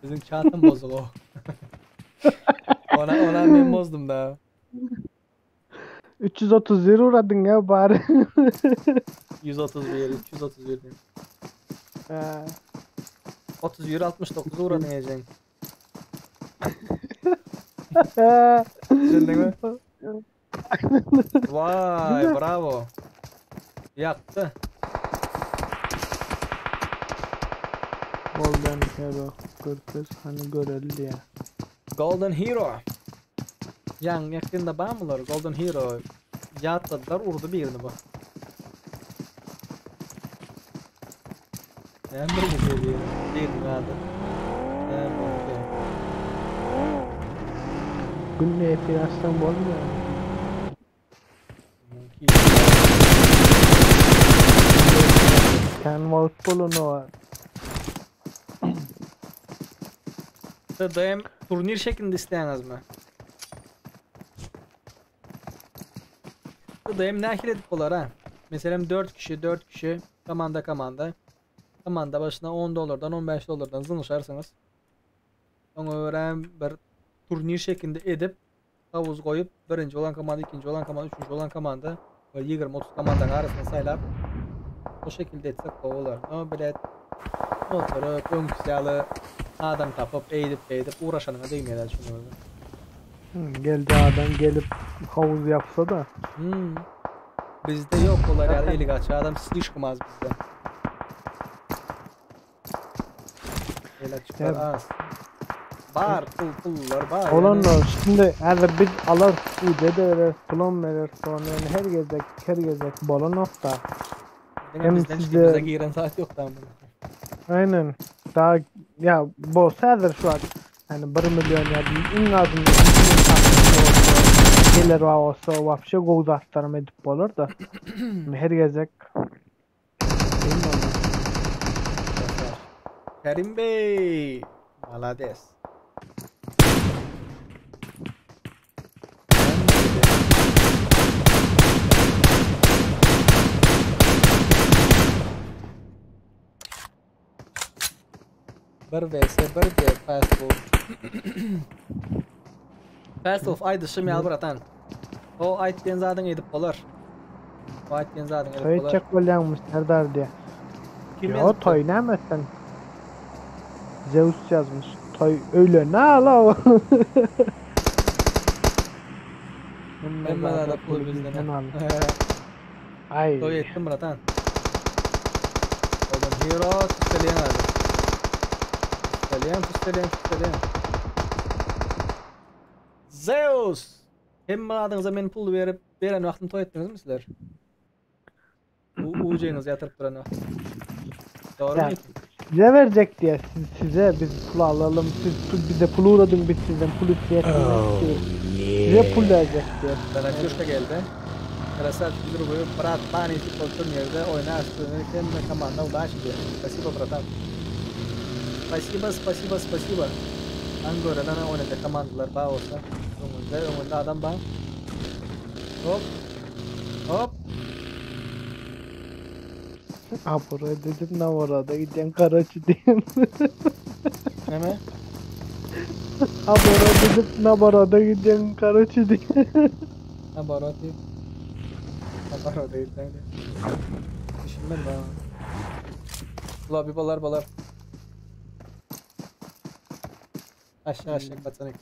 Bizim kağıtın bozuk o. ona ona ben bozdum da. 331 uğradın ya bari. 131 331 diyeyim. He. 31 69 uğradın diyeceksin. Düşündün mü? Vay bravo. Yaktı. Golden Hero Görkez hani göreli diye. Golden Hero. Yan yakında bağımlılar Golden Hero. Yatladılar urdu birini bu. Ne bir bu şey diyelim. Birini adı. Ne bu şey. Günde efir açsam olmuyor. Sen futbolunu var. Dayım turnir şeklinde isteyenaz mı? Dayım nahil edip olar ha. Mesela 4 kişi 4 kişi komanda komanda. Komanda başyna 10 dollardan 15 dollardan zyňyşarsyňyz. Oňa görä bir turnir şeklinde edip havuz goýup birinji bolan komanda, ikinji bolan komanda, üçünji bolan komanda we 20-30 komandanyň arasynda saýlap o şekilde etsek gowy bolar. No bilet oturyp öňküsi ýaly adam tapyp eýdip beýdip uğraşanyňa degmeýär şunuň. Geldi adam gelip havuz yapsa da. Hmm. Bizde yok olar ýaly eli gaçy adam slişkom az bizde. Ele açyklar Evet. az. Bar pul pullar bar. Olanlar şimdi her biz alır uca da verir, pulon verir sonra yani her gezek her gezek bola nokta. Diňe Hem bizden hiç bize size giren saat yok da aynen daha ya bolsa häzir şu an yani 1 milyon ya iň azyndan 2 milyon gelir olsa вообще gowy zatlaram edip bolar da. Her gezek Bilmiyorum. Kerim Bey. Malades. Bir vs bir de Fast Wolf. Fast Wolf aýdyşym ýaly bratan. O aýtýan zadyň edip bolar. O aýtýan zadyň Toý edip bolar. etjek bolýaňmyş Serdar diýe. Kim Yo ýazypdy? toý näme etsen? Zeus ýazmyş. Toý öýle ne ala. Hemme zada pul bizden. al. Ay. Toý etdim bratan. Golden Hero tüstelýän abi. Tüstelýän, tüstelýän, tüstelýän. Zeus! Hemme adyňyza men pul berip, beren wagtym toý etdiňizmi sizler? U UC'nizi ýatyryp duran wagtym. Doğru Ya, mu? size verecek diye siz, size biz pul alalım siz pul- bize pul uğradın biz sizden pul isteyelim Oh, size pul verecek diye. Sana geldi. Красавчик другой, брат, бани, типа, турнирде ойнашты, hemme команда удачи diye. Спасибо, братан. Спасибо, спасибо, спасибо. Angora'dan oynayacak komandalar bağ olsa. Önünde, önünde adam bağ. Hop. Hop. Ha buraya dedim ne var orada giden karaçı diyeyim. Neme? Ha buraya dedim ne var orada giden karaçı diyeyim. Ha barati. Ha barati giden. Düşünmem ben. Ula bir balar balar. Aşağı aşağı katsanak.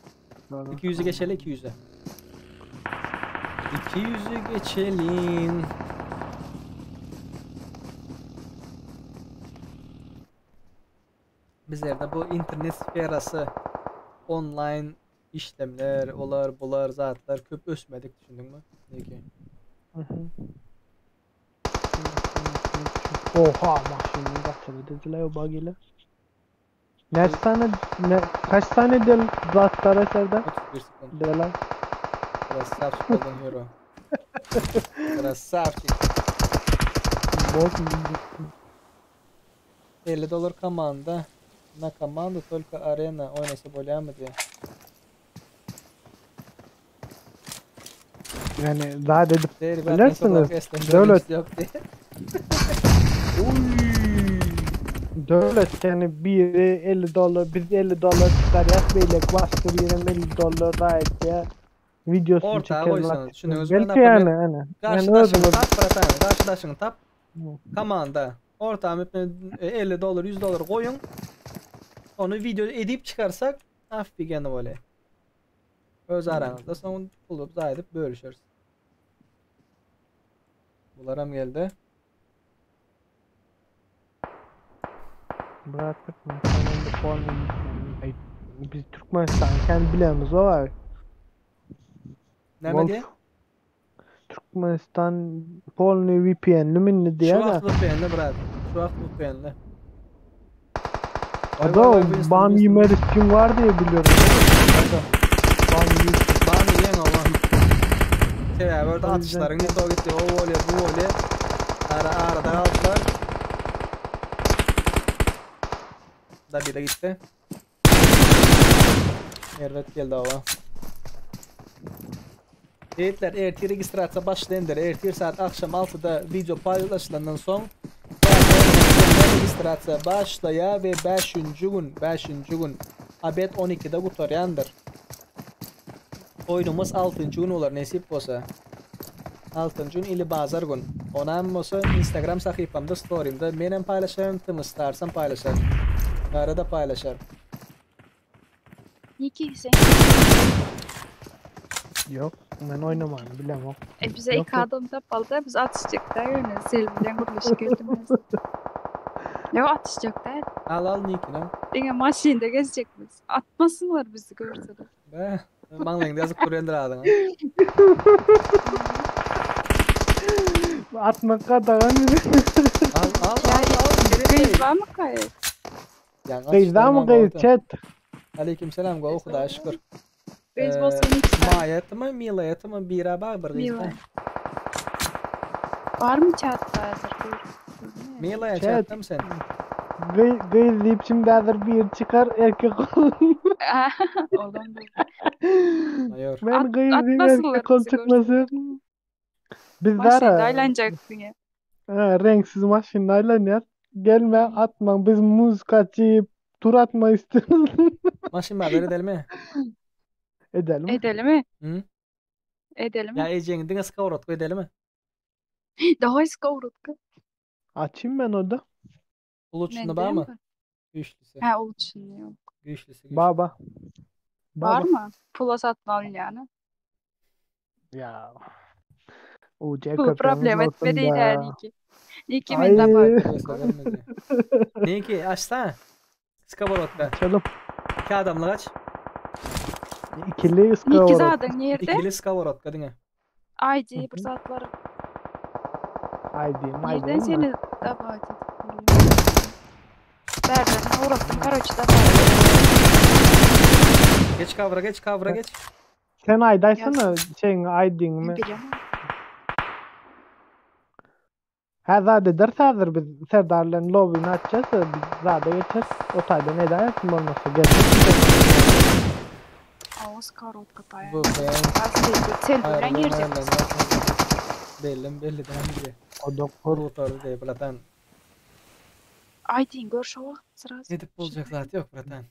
200'ü geçelim 200'e. 200'ü geçelim. Bizlerde bu internet sferası online işlemler, olar, bular, zatlar köp ösmedik düşündün mü? Niki? Oha maşını kaçırdı dediler o bagıyla. Ne tane ne kaç tane del zatlara Serdar? 31 sekund. Dediler. Красавчик Golden Hero. Красавчик. Bot mu diyecektim? 50 dolar komanda. Na komandu только arena oynasa bolýarmy diye. Yani daha dedim Değil, ben bilirsiniz. mesela Devlet yok diye. Devlet yani biri 50 dolar biz 50 dolar çıkar yak beylek başka biri 50 dolar daha et ya videosunu Ortağa çekelim koysanız. attık. Düşünüyoruz. Belki yani hani. Yani Karşıdaşını özümüz tap bratan. Karşıdaşını tap. Komanda. Ortağım 50 dolar 100 dolar koyun. Onu video edip çıkarsak affigen böyle. Öz aranızda son bulup zayi edip bölüşürüz. Bularam geldi. Bırak Türkmenistan'ın bu puanı Ay, biz Türkmenistan kendi bilemiz o var. Ne Wolf. diye? Türkmenistan polny VPN'li mi diye Şu de. vakt VPN'li bırak. Şu vakt VPN'li. O da o ban yeme riskim var diye biliyorum. O da Ban yeme Ban yiyen Allah. Sebebi orada O yüzden- atışların gitti o gitti o oluyor bu oluyor. Ara arada kaldılar. Da biri gitti. Erbet geldi hava. Yiğitler ertir registrasiya başlayandır. Ertir saat akşam 6'da video paylaşılandan son. registrasiýa başlaýar we 5-nji gün, 5-nji gün abed 12-de gutarýandyr. Oýnumyz 6-njy gün bolar nesip bolsa. 6-njy gün ili bazar gün. Onam bolsa Instagram sahypamda storimde menem paýlaşaryn, Tm Starsam paýlaşar. Gara da paýlaşar. Niki sen? Yok, men oynamany bilemok. E bize Yok, iki adam tapaldy, biz atışacak da ýöne Selim bilen gürleşip geldim. Yok atışacak da. Al al Nikini al. Diňe maşynda gezjek biz. Atmasynlar bizi görseler. Be, maňlaýyňda ýazyp durýandyr adyňa. Atmak gadagan bize. Al al al al. Gyz barmy kaý? Gyz barmy gyz chat? Aleyküm selam gowy Hudaýa şükür. Gyz bolsa nik Maýa etmi, Mila etmi, bira bar bir gyz. Mila. Barmy chatda hazır gör. Mila Chat. chatdam sen. Gyz, gyz diýip şimdi hazır bir çıkar erkek ol. Olam Maýor. Men gyz diýip atmasynlar erkek ol bizi çykmasyn. Biz Maşynda dara aýlanjak diňe. Ha, reňksiz maşynda aýlanýar. Gelme atmaň biz muzika açyp tur atmak istiyoruz. Maşyn bazar edelimi? Edelim. Edelimi? Hı? Edelimi? Ya ejeňi diňe skowrodka edelimi? Daway skowrodka. Açayım ben o da. Uluçunu Mende bar mı? mi? Güýçlüsi. Ha uluçuny yok. Güýçlüsi, güýçlüsi. Baba. Var Baba. mı? Pula satın alınýany. Ya. UC Pul köpeğimiz problem olsun etmedi da. yani Niki. Niki Ay. men dabay. Niki açsana. Skowrodka. Açalım. İki adamlyk aç. İkili Niki skowrodka. zadyň nirde? Ikili skowrodka diňe. ID bir zatlar. ID, Nirden mi? seni dabay edip Berden uğrattım karoçi dabay. Geç kavra geç kavra geç. Sen aydaysana şeyin ID'in mi? Bilemiyorum. Ha zade eder hazır biz Serdar'la lobby'ni açacağız da biz zade geçeceğiz. O tayda ne dersin olmasa gelecek. Ağız karotka taýar. Bu ben. Sel bilen girecek. Bellim belli dämdi. O da Kurtardy diye bratan. ID'in gör şu wagt sırası. Edip boljak zat yok bratan.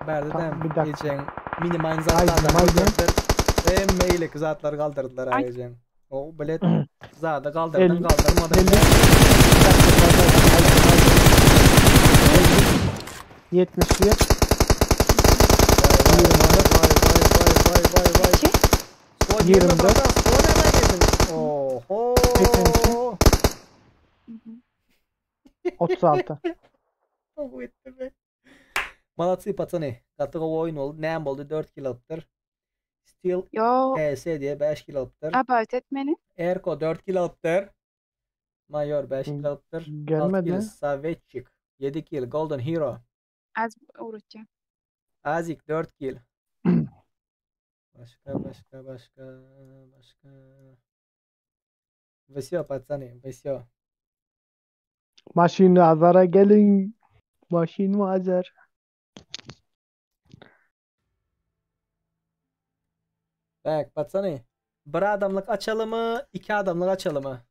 Bärde Tamam, däm bir dakika. ejeň minimal Aýdym, zatlardan aýdym. göterdiler. Hemme eýleki zatlar galdyrdylar Ay. ejeň. O bilet zady galdyrdyň El- galdyrmadyň. 50 71 Vay vay vay vay vay vay vay. Neçe? Suwa girme 24. bratan, suwa näme girdin? Oho. 82 36. Oh, etdi be. Молодцы, пацаны. Gaty gowy oýun boldy. Näme boldy? 4 kill alypdyr. Steel Yo. PS diye 5 kill alypdyr. About etmeni. Erko 4 kill alypdyr. Mayor 5 kill alypdyr. 6 Gelmedi. kill Savetçik. 7 kill Golden Hero. Az uğratacağım. Azik 4 kill. Başka başka başka başka. Всё, пацаны, всё. Maşyn azara gelin. Maşyn azar. Tak, пацаны. Bir adamlyk açaly mı, iki adamlyk açaly mı?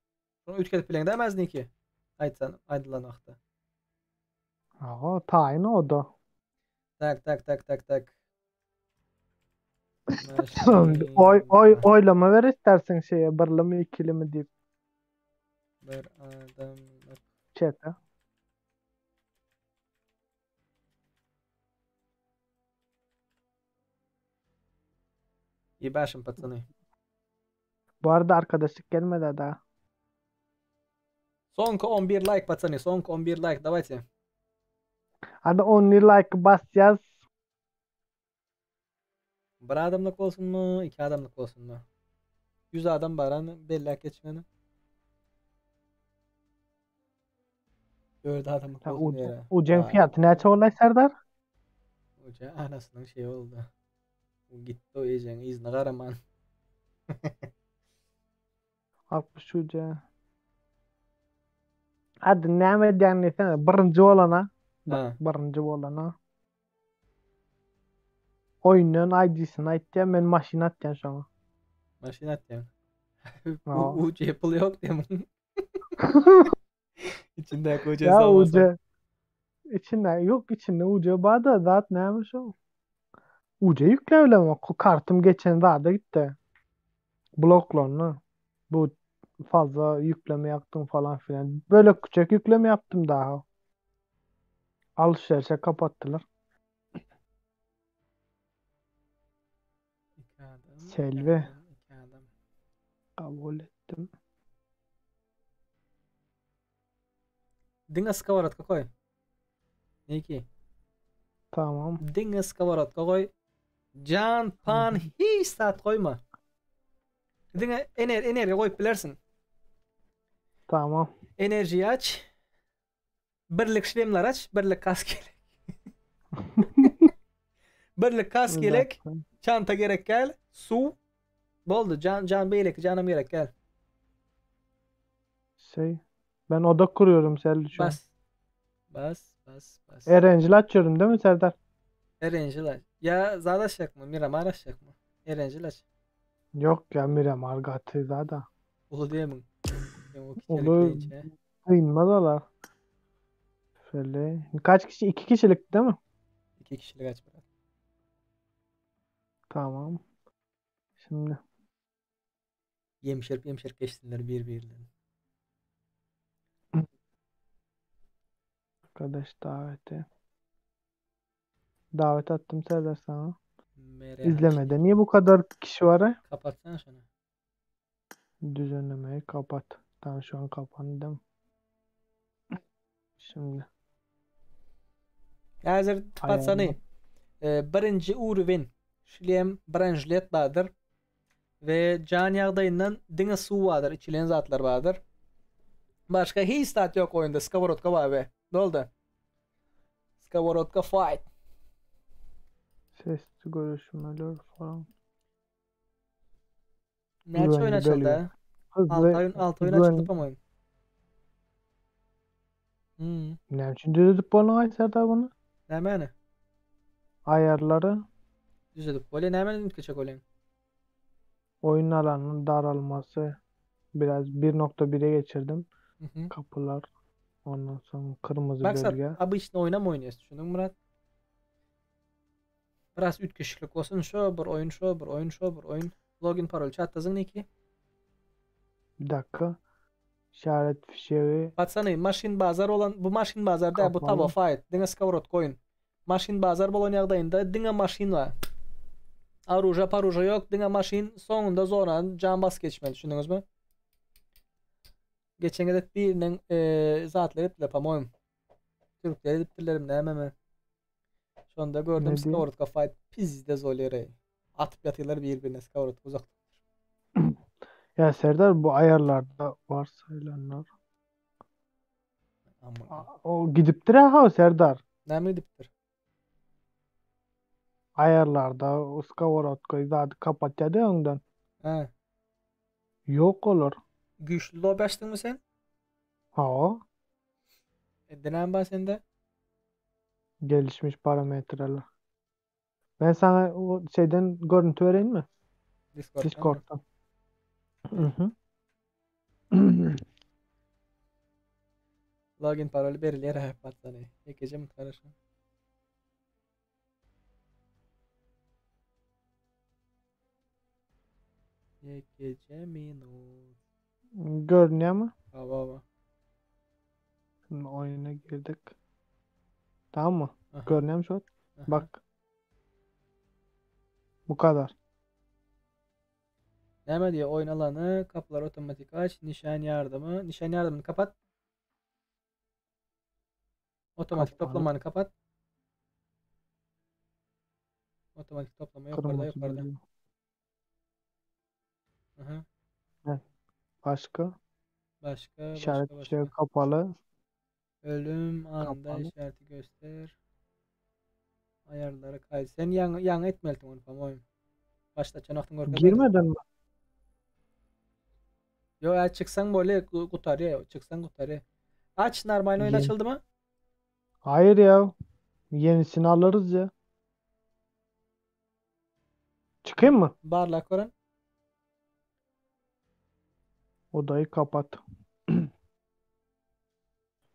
Bunu üç bilen demez ki. Aýtsan, aýdylan wagtda. Aha, tayin o da. Tak, tak, tak, tak, tak. Maşyn Oy oy oylama ver istersen şeye birli mi ikili mi deyip bir adamlyk. chat'e. Ебашим, пацаны. Bu arada arkadaşlık gelmedi daha. Soňky 11 like, пацаны. Soňky 11 like, давайте. Hadi 10 like bas yaz. Bir adamlyk bolsun mu, iki adamlyk bolsun mu? 100 adam baran belli geçmeni. 4 adamlyk Ha, bolsun diýere. Ucen fiyatı näçe olay Serdar? Uca anasynyň şeyi oldu. Bu gitti o ejeň yzyna garaman. 60 uca. Hadi näme edýän diýsene, birinji bolana. Bak, Ha. birinji bolana. Oýundan ID'sini aýtýan, men maşyn atýan şoňa. Maşyn atýan. Ha. UC pul ýok diýem. İçinde UC Ya olmasa. UC. İçinde yok içinde UC bar da zat näme şo? UC ýükläbilemok. Kartym geçen zada gitdi. Bloklandy. Bu fazla ýükleme ýapdym falan filan. Bölek küçek ýükleme ýapdym daha. Alışverişe kapatdylar. İki adam, iki Selvi. adam, iki adam. Kabul ettim. Diňe skoworotka koý. Niki. Tamam. Diňe skoworotka goý. Jan pan hiç zat goýma. Diňe ener energiýa goýup bilersiň. Tamam. Enerjiyi aç. Birlik şlemler aç, birlik kask gerek. Birlik kask gerek, çanta gerek gel, suw. Boldy, jan jan beýleki janam gerek gel. Şey, ben oda kuruyorum Selvi şu an. Bas. Bas, bas, bas. Erencil açıyorum değil mi Serdar? Erencil aç. Ya zat açjak mı? Miramar açjak mı? Erencil aç. Yok ya Miramar gaty zada. Uly diýemiň. Ýa o kiçelik Uly diýinçe. Dynmaz olar. Şöyle. Kaç kişi? İki kişilik değil mi? İki kişilik aç bırak. Tamam. Şimdi Ýemşerip ýemşerip geçsinler bir-birlerini. arkadaş daveti. Davet attım Serdar sana. Mere İzlemede. Niye bu kadar kişi var? he? Kapatsana şunu. Düzenlemeyi kapat. Tamam şu an kapandı değil mi? Şimdi Häzir patsany. ayarla. E, birinji uruwin şlem branžlet bardyr we jan ýagdaýyndan diňe suw bardyr, içilen zatlar bardyr. Başga hiç zat ýok oýunda, skoworotka bar we boldy. Skoworotka fight. Sesli görüşmeler falan. Näçe oýun Güvenli açyldy? bölge. 6 Hızlı oýun, 6 oýun açyldy güven. po-moýum. Hmm. Ne için düzeltip bunu ay Serdar bunu? Nämäni? Ayarları. Düzedip bolýar. Nämäni üýtgeçek bolýaň? Oyun alanının daralması. Biraz 1.1'e geçirdim. Mhm. Kapılar. Ondan sonra kırmızı Maksat bölge. obычный oýnam oýnaýas, düşündiňmi Murat? Biraz üýtgeşiklik bolsun, şo bir oýun, şo bir oýun, şo bir oýun. Login parol çatdazyň neki? Bir dakika. İşaret fişeği Patsany, maşyn bazar bolan, bu maşyn bazar däl, bu taba kapalı. fight, diňe skoworotka oýun. Maşyn bazar bolan ýagdaýynda diňe maşyn bar. Aruja paruja ýok, diňe maşyn soňunda zonany jan bas geçmeli, düşündiňizmi? Geçen gezek biriniň e, zatlary etdiler, po-moýum. Türkler edipdirler, nämemi. Şonda gördüm Ne diyor? skoworotka fight pizde zolýar. Atyp ýatyrlar bir-birine skoworotka uzak. Ya Serdar bu ayarlarda varsayılanlar. Aman. O gidipdir ha Serdar. Näme gidipdir? Ayarlarda o skoworotkayı zaten kapat ya da önden. Ha. Yok olur. Güýçli lobby açdyňmy sen? Ha o. E, näme bar sende? Gelişmiş parametreler. Ben sana o şeyden görüntü vereyim mi? Discord'dan mı? Discord'dan. Hı hı. Login paroly berilýär ha patsany. Ýekeje minut garaşyň. Ýekeje minut. Görünüyor mu? Hawa hawa. Şimdi oyuna girdik. Tamam mı? Aha. Görünüyor mu şu an? Aha. Bak. Bu kadar. Näme diýýär? Oýun alany, kaplar otomatik aç, nişan ýardymy, nişan ýardymyny kapat. Otomatik Kapalı. toplamany kapat. Otomatik toplama ýokarda Kırmızı ýokarda. bölge. Aha. Heh. Başka? Başka, İşaret başka, fişeği başka. kapalı. Ölüm anında Kapalı. işareti göster. Ayarlara kaydet. Sen ýaňy ýaňy etmelidiň ony, po-moýum. Başda açan wagtyň görkezmedi. Girmeden mi? Yo, eğer çyksaň bolýar, gutarýar. Çyksaň gutarýar. Aç normal oyun Yeni. açıldy mı? Hayır ya. Yenisini alırız ya. Çıkayım mı? Barlak gören. Odayı kapat.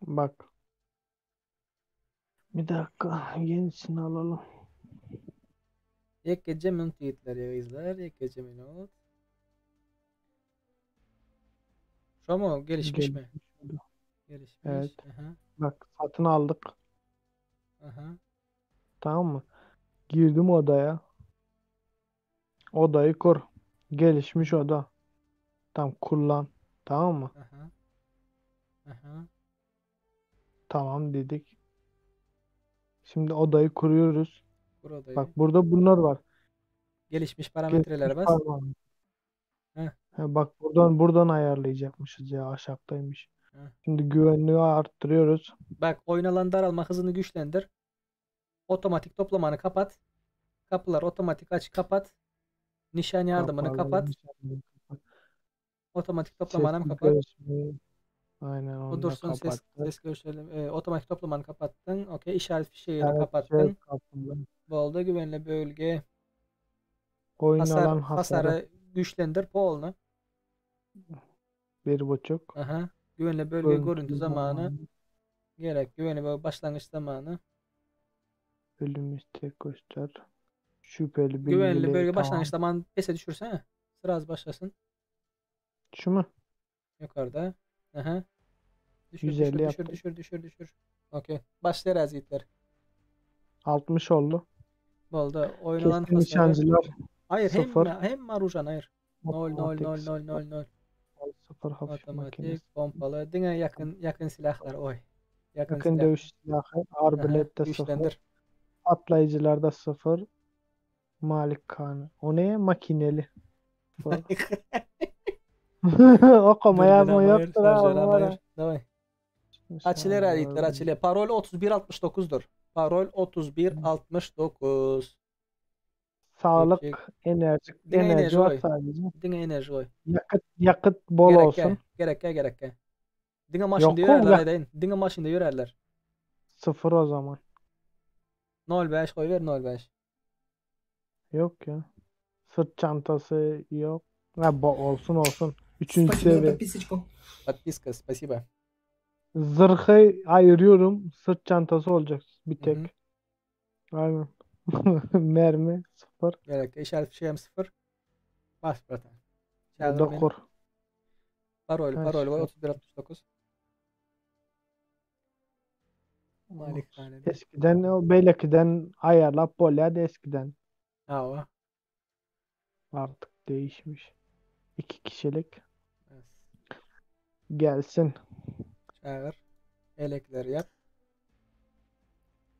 Bak. Bir dakika yenisini alalım. Ýekeje minut ýigitler ýa gyzlar, ýekeje minut. Şomu gelişmişmi? Gelişmiş. Evet. Aha. Bak satın aldık. Aha. Tamam mı? Girdim odaya. Odayı kur. Gelişmiş oda. Tam kullan. Tamam mı? Aha. Aha. Tamam dedik. Şimdi odayı kuruyoruz. Kur odayı. Bak burada bunlar var. Gelişmiş parametrelere Gelişmiş bas. parmağım. Heh. Ha, bak buradan buradan ayarlayacakmışız ya aşağıdaymış. Heh. Şimdi güvenliği arttırıyoruz. Bak oyun alanı daralma hızını güçlendir. Otomatik toplamanı kapat. Kapılar otomatik aç kapat. Nişan yardımını Kapalı, kapat. nişan kapat. Otomatik toplamanı Sesli kapat. görüşmeyi aynen O onu da dursun ses kapattık. ses görüşelim. Otomatik toplamanı kapattın. Okey işaret fişeğini Evet, şey kapattın. kapalı. Bu oldu. Güvenli bölge. Oyun Hasar, alan hasarı hasarı güçlendir. Polnu. 1,5. Aha. Güvenli bölge görüntü Görüntü zamanı. zamanı. Gerek. Güvenli bölge başlangıç zamanı. Ölüm istek göster. Şüpheli Güvenli bilgileri bölge tamam. başlangıç zamanı pese düşürsene. Sıra az başlasın. Şu mu? Yukarıda. Aha. Düşür 150 düşür düşür yaptım. düşür düşür düşür. Okey. Başlar az yiğitler. 60 oldu. Boldu. Oyun alan Keskin hasarı. nişancılar Hayır hem 0. hem marujan hayır. 0 0 Otomatik 0 0 0 0. 0 hafif makinesi. Otomatik pompalı. Diňe yakın yakın silahlar oy. Yakın Yakın silah. dövüş silahı. Aha, Arbalette 0. güçlendir. Patlayıcılarda 0. Malikane. O ne? Makineli. 0. Okuma Dürbün yazma hayır, yoktur ha. şarjör bunlara. hayır. Davay. Açılır yiğitler açılır. Parol 3169'dur. Parol 3169. Sağlık, Peki. enerji, Diňe enerji enerji var oy. sadece. Diňe enerji oy. Yakıt, yakıt bol Gerek olsun. gerek gerek gerek. Diňe maşynda Yok ýörerler yak aýdaýyn. Diňe maşynda ýörerler. 0 o zaman. 0.5 koy ver 0.5. Yok ya. Sırt çantası yok. Ha, olsun olsun. Üçüncü Спасибо за seviye. подписочку. Подписка, спасибо. Zırhı ayırıyorum. Sırt çantası olacak bir Hı hı. tek. Aynen. Mermi 0. Gerek işaret fişeğim 0. Bas bratan. O Çağır da beni. kur. Parol, Ha, parol var şifre. 3169. Malikhanede. Eskiden o Beyleki'den ayarlap bolýardy eskiden. Ha o. Artık değişmiş. İki kişilik Evet. gelsin. Çağır. Elekleri yap.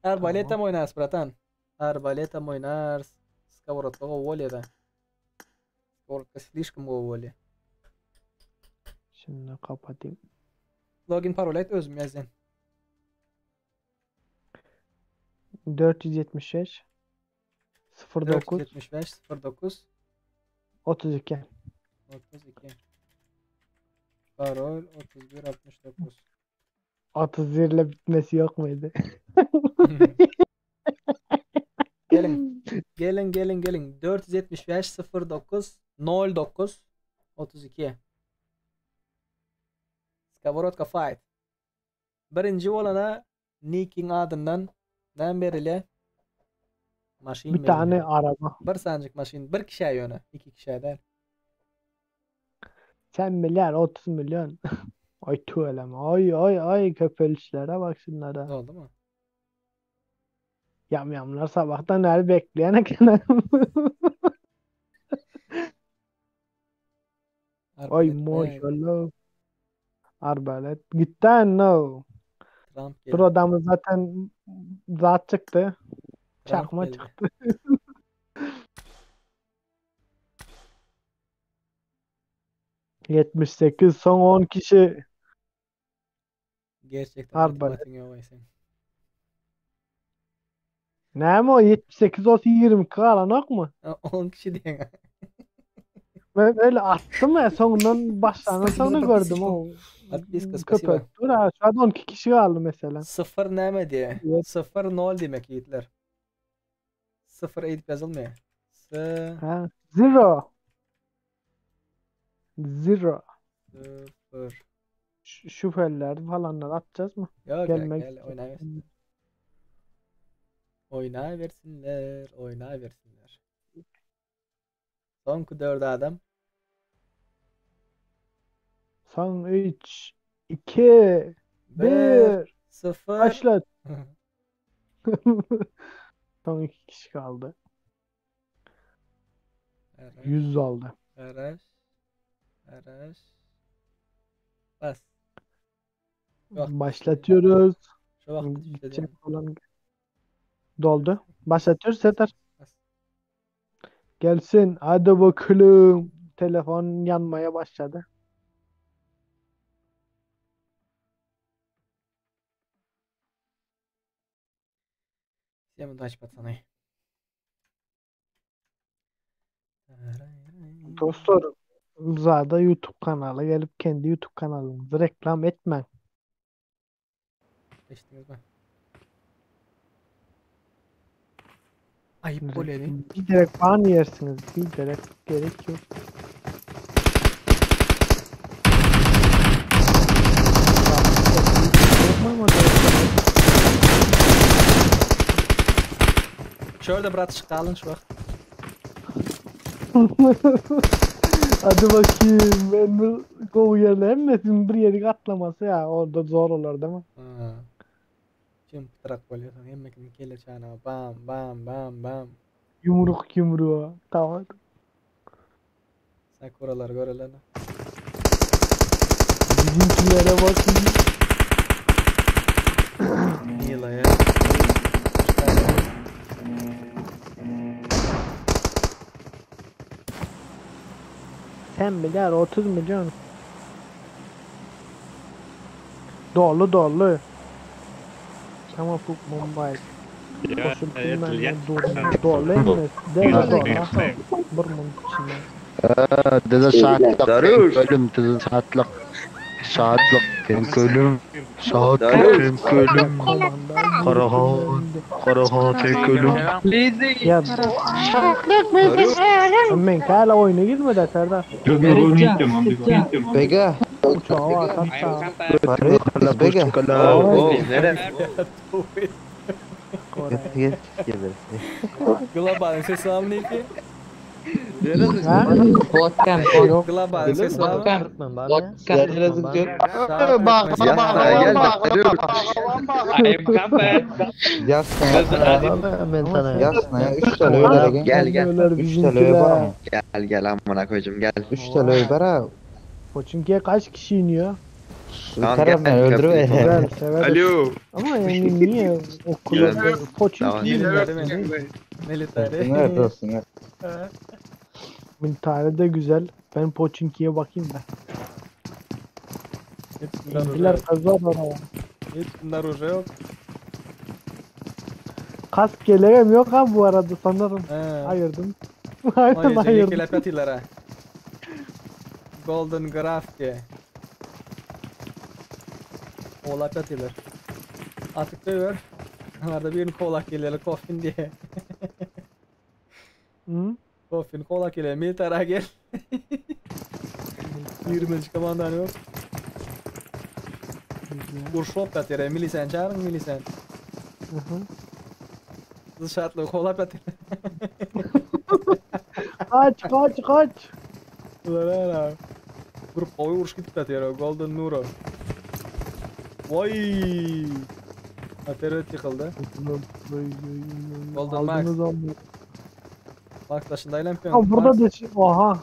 Arbaleta Tamam. mı oynarız bratan? Arbaleta mı oynarız? Сковородка воля Сковородка слишком воля. Şimdi kapatayım. Login parol et özüm yazın. 475 09 475 09 32. 32. Parol 31 69. 31 ile bitmesi yok muydu? Gelin. Gelin gelin gelin. 475 09 09 32. Skavorodka fight. Birinci olana Nick'in adından ne berile? Maşin Bir tane araba. Bir sancık maşin. Bir kişiye yöne. İki kişiye değil. Sen milyar 30 milyon. Ay tüeleme. Ay ay ay köpelişlere bak şunlara. Ne oldu mu? Yamyamlar sabahtan her bekleyene kadar. Ay Arbalet ne? maşallah. Arbalet. Gitti no. Trump Dur geldi. adamı zaten zat çıktı. Trump Çakma geldi. çıktı. 78 son 10 kişi. Gerçekten Arbalet. matematiğin yok ay sen. Ne mi o 78 olsa 20 kalan yok mu? 10 kişi diyen. Ben öyle attım ya sonundan başlarının Спасибо за sonunu gördüm подписочку. o. Подписка спасибо. Köpek. Dur ha şu an 12 kişi kaldı mesela. Sıfır neme diye. Evet. Sıfır nol demek yiğitler. Sıfır edip yazılmıyor. S Ha. Zero. Zero. sıfır. Şüpheliler falanlar atacağız mı? Yok yok Gelmek gel oynayız. Oýnabersinler, oýnabersinler. Soňky 4 adam. Son 3 2 1 0 Başlat. Son 2 kişi kaldı. 100 aldı. Araş. Araş. Bas. Başlatıyoruz. Şu vakti Gidecek olan doldu. Başlatıyoruz Serdar. Gelsin. Hadi bakalım. Telefon yanmaya başladı. Всем удачи, пацаны. Dostlar, Zada YouTube kanala gelip kendi YouTube kanalınızı reklam etmen. Eşittiniz mi? Ayıp bu ne? Bir direkt ban yersiniz. Bir direkt gerek yok. Şurada brat çıkalın şu vakt. Hadi bakayım. Ben bir gol yerlenmesin bir yeri atlaması ya. Orada zor olur değil mi? Ha. Kim pıtrak oluyor? Hemme kim gelir çana. Bam bam bam bam. Yumruk yumruğa. Tamam. Sakuralar görelim. Bizimkilere bakın. Nila'ya. Sen milyar 30 milyon. Dolu dolu. Tamam Puk Mumbai. Ya, Koşup evet, bilmem ya. ne dolu. Dolu emmi. Deli dolu. Bir mum içinde. Dede saatlik ölüm dede saatlik saatlik tek ölüm saatlik tek ölüm Karahan Karahan tek ölüm Ya Men hala oyuna girmedi Serdar. Bega. Uçağa var hatta. Bega. Globalın sesi alın ki. Botkan, Globalın sesi alın. Gel gel. 3 tane var mı? Gel gel amına koyacağım gel. 3 tane var ha. Pochinki'ye kaç kişi iniyor? Tamam gel. Güzel, severiz. Alo. Ama yani niye okula Gel. Pochinki iniyor? Militari. Nerede olsun ya? Militari de güzel. Ben Pochinki'ye bakayım da. İndiler kazlar oraya. Hiç bunlar уже yok. Kask geleğim yok ha bu arada sanırım. He. Ayırdım. Aynen Ayırdım. ayırdım. Ayırdım. Golden Graph diye. Oğlak atıyorlar. Atık dövüyor. Arada bir gün kolak geliyor. Coffin diye. Hı? Coffin kolak geliyor. Militara gel. 20. komandan yok. Urşop atıyor. Milisen çağırın milisen. Hı hı. Dışarıda kolak atıyor. Kaç kaç kaç. Ulan ana. Grup oy uruş gidip atıyor. Golden Nuro. Vay. Ateroid yıkıldı. Golden Max. Aldınız onu. Max taşındayla Ha burada da şey. Oha.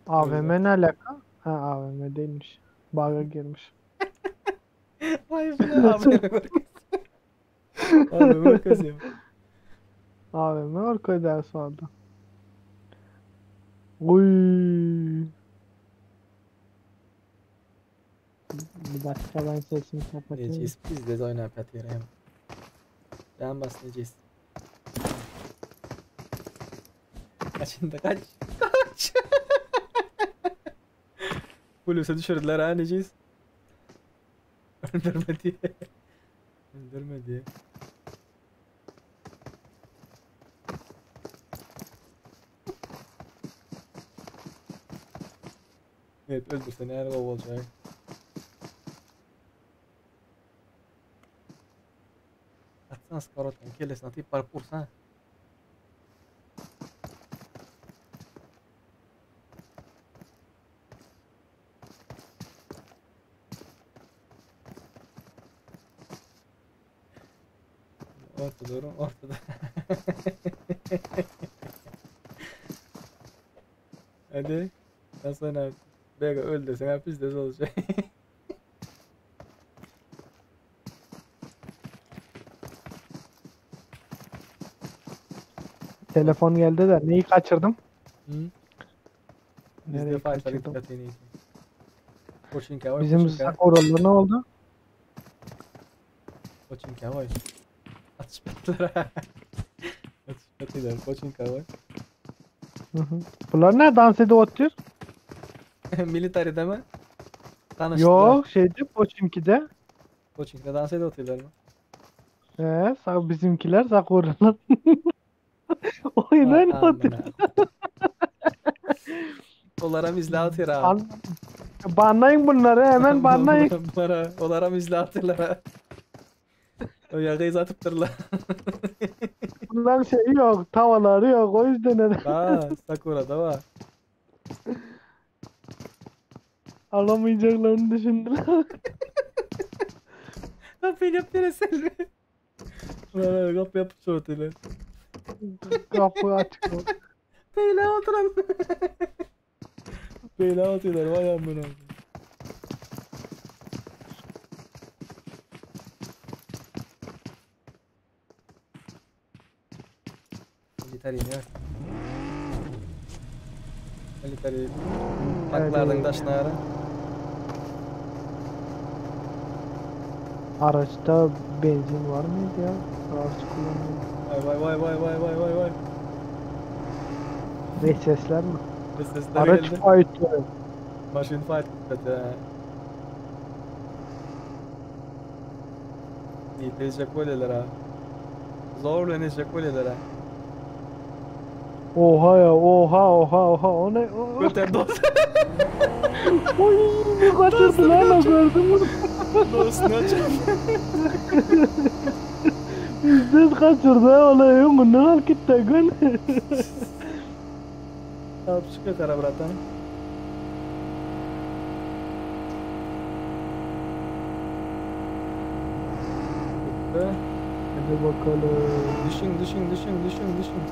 AVM ne alaka? Ha AVM değilmiş. Bug'a girmiş. Vay be AVM merkezi. AVM merkezi. AVM var ders vardı. Uy. Bir dakika ben sesimi kapatayım. Neciz biz de oynayıp yatıyor hem. Can bas neciz. Kaçın da kaç. Kaç. Blues'a düşürdüler ha neciz. Öldürme diye. Öldürme diye. Evet öldürse ne o olacak. Atsana. Atsana skorodkany kellesine atyp baryp ursa. Ortada durun, ortada. Hadi. Hasan abi. Bega öl desen abi biz de olacak. Telefon geldi de neyi kaçırdım? Hı? Biz de Nereyi fightladık kaçırdım? Latini. Koçinka var, Bizim Koçinka. Sakuralı ne oldu? Koçinka var. Atışmadılar. Atışmadılar. Koçinka var. Hı hı. Bunlar ne dans ediyor otur? Military mi? Tanıştılar. Yok şeydi Poçinki'de. Koçinka dans ediyor oturuyorlar mı? He, sağ bizimkiler Sakuralı. Oyun Vay oynatıyor. amına. Onlara izle atıyor ha. An banlayın bunları hemen banlayın. Bunlara, onlara izle atıyorlar ha. O yakayı atıptırlar. Bunların şeyi yok, tavaları yok o yüzden öyle. Ha, Sakura da var. Alamayacaklarını düşündüler. Kapıyı yapıyor Selvi. Ulan kapı yapıp soğutuyorlar. Kapı açık oldu. Beyler oturan. Beyler atıyorlar vay amına. Military iniyor. Military tanklardan daşına ara. Araçta benzin var mıydı ya? Araç kullanıyor. Vay vay vay vay vay vay vay vay. Ne sesler mi? Ne sesler Araç geldi. fight'ı. Machine fight kötü ha. İyi tezcek böyleler ha. Zorla inecek böyleler ha. Oha ya oha oha oha o ne? O... Göter dost. Oy ne kaçırdı lan o gördün mü? Dost ne Bizden kaçırdı ha olayı bundan al gitti gün. Alıp çıkıyor kara bratan. Bitti. Hadi bakalım. Düşün düşün düşün düşün düşün.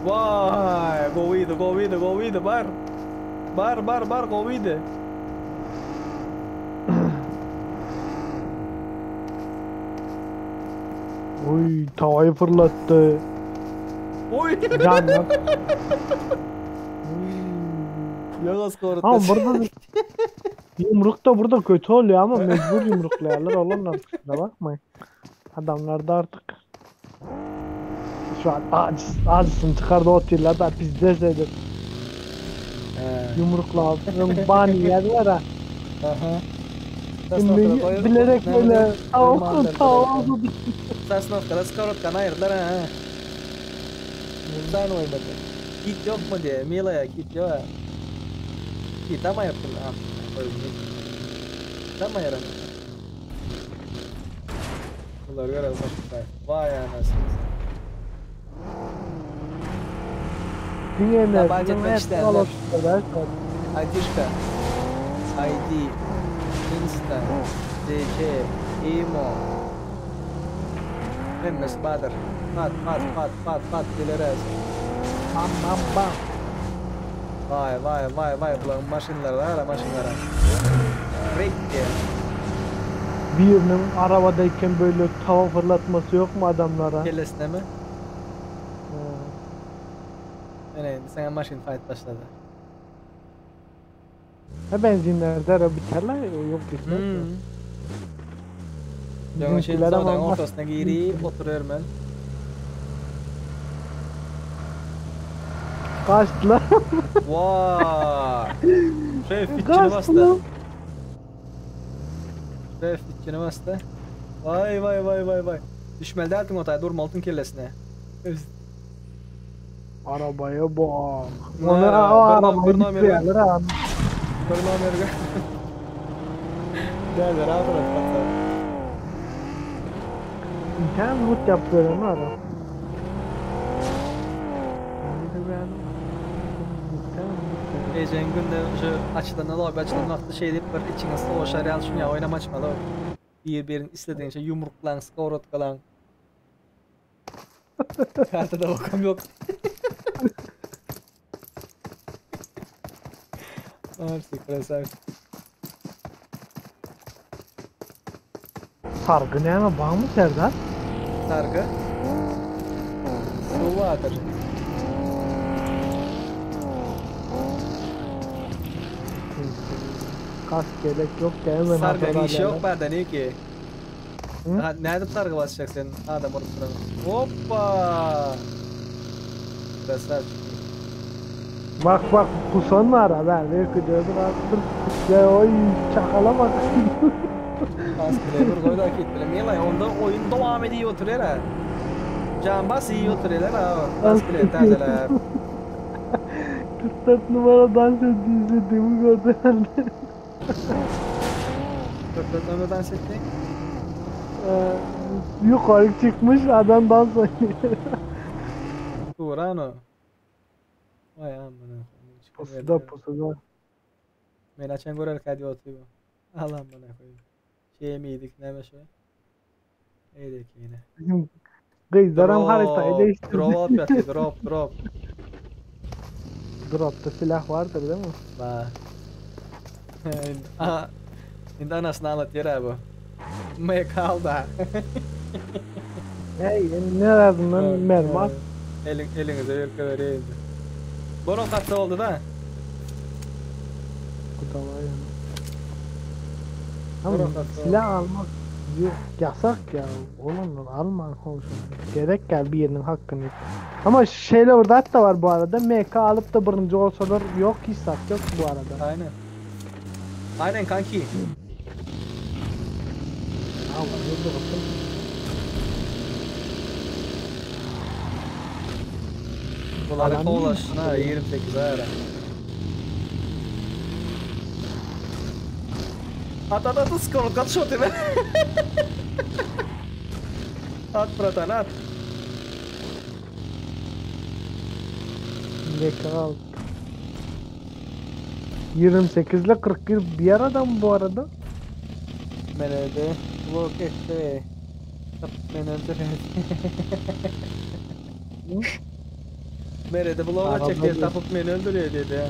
Vay, goviydi goviydi goviydi bar. Bar bar bar goviydi. Oy tavayı fırlattı. Oy. Can yok. Yalnız korktu. Ama burada da- yumruk da burada kötü oluyor ama mecbur yumruklayarlar oğlum kusura bakmayın. Adamlar da artık şu an aciz, acısını çıkardı o tiller da biz deseydik. Yumrukla bani yerler ha. Aha. Şimdi bilerek böyle tavuk tavuk Sasnovka'da Skorodkan'ı ayırdılar ha. Sen oynadı. Kit yok mu diye. Mila'ya kit yok ha. Kit ama yaptılar. Ha, Tam ayıramıyor. Bunlar görev başında. Vay anasını. Dinle Tabanca etmek isteyenler. Adişka. ID. Insta. DC. Imo. Hemmesi bardyr. Pat pat pat pat pat dilere. Bam bam bam. Vay vay vay vay bulan maşinlara ara maşinlara. Rekki. Birinin arabadayken böyle tava fırlatması yok mu adamlara? Kellesine mi? Ha. Ne sana maşin fight başladı. Ha benzinler de biterler yok bitmez. Hmm. Yaňy şey Bizimkiler ama zonaň ortasyna girip oturuyorum ben. Kaçtılar. Vay. Şef içini bastı. Kaçtılar. Şef içini bastı. Vay vay vay vay vay. Düşmeli däldiň otay durma altın kellesine. Arabaya bak. Ha, Onu o bir arabayı bir nomer bitiriyorlar ha. Bir nomer. Gel ver abi patlar. İnternet loot yapıyorum ara. Geçen gün de şu açılan lobi açılan wagty şey diýip bir içiňe sowaşar ýaly şuny oýnam açmaly. Bir birin istediğin şey yumruklan, skorodkalan. Kartada bakam yok. Arsi krasavçik. Sargı näme barmy Serdar? Sargı. Suw bardyr. Kask gerek yok hemen Sargı işi yok bende ne ki? Ha, nädip sargı basacak sen adam olup duran. Hoppa! Krasavçik. Bak bak pusan var ha ben bir kıcırdım attım. Ya oy çakala bak. Askere bir koydu hak ettiler. Milay onda oyun devam ediyor oturuyor ha. Can bas iyi oturuyorlar ha. Askere tazeler. 44 numara dans etti izlediğimi gördü herhalde. 44 numara dans etti. Ee, yukarı çıkmış adam dans oynuyor. Turan o. Vay amına. Pusuda pusuda. Men açan görer kadi oturuyor. Allah amına koyayım. Şey miydik ne şu? Eydik yine. Bizim kızlar hem haritayı değiştirdi. Drop yapıyor drop drop. Dropta silah vardır değil mi? Ba. Aha. Indi anasyny ağlatýar ha bu. MK alda. Hey ne lazım lan mermi at. Elin elinize ýörke bereyim. Boron katsa oldu da. Kudala ya. Ama silah almak yok yasak ya. Oğlum alma komşum. Gerek gel bir yerinin hakkını. Ama şeyle orada da var bu arada. MK alıp da birinci olsalar yok hiç sat yok bu arada. Aynen. Aynen kanki. Allah dur Bulary kowalaşsyn ha 28 ara. At at at skor kat şot hemen. At bratan at. MK al. 28 ile 41 bir adam bu arada. Merede blok etti. Tapıp beni öldüredi. Merede blok Araba atacak diye bir- tapıp beni öldürüyor dedi ya.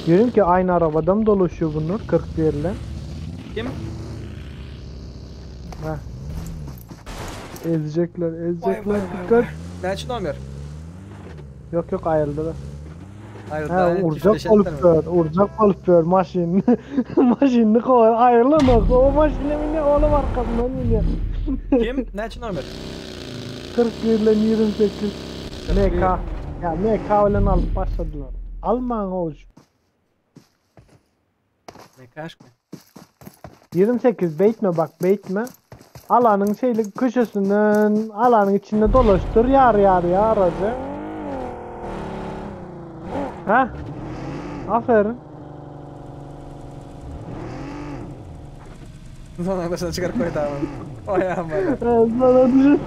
Diyorum ki aynı arabada mı dolaşıyor bunlar 41 ile? Kim? Heh. Ezecekler, ezecekler. Dikkat. Ne için Ömer? Yok yok ayrıldılar. Ayrıldı. Ha, aynen, urcak çiftleşenler olup mi? dur, urcak olup dur maşin. Maşinini kovar, ayrılamaz. O maşine biniyor, oğlum arkasından biniyor. Kim? Ne için Ömer? 41 ile 28. MK. Ya MK ile alıp başladılar. Alman hoş. Ne kaşka? 28 beytme bak beytme. Alanın şeyli köşesinden alanın içinde dolaştır yar yar ya aracı. Ha? Aferin. Sonra başına çıkarıp koydu ama. Oy aman. Evet, Sana düşün.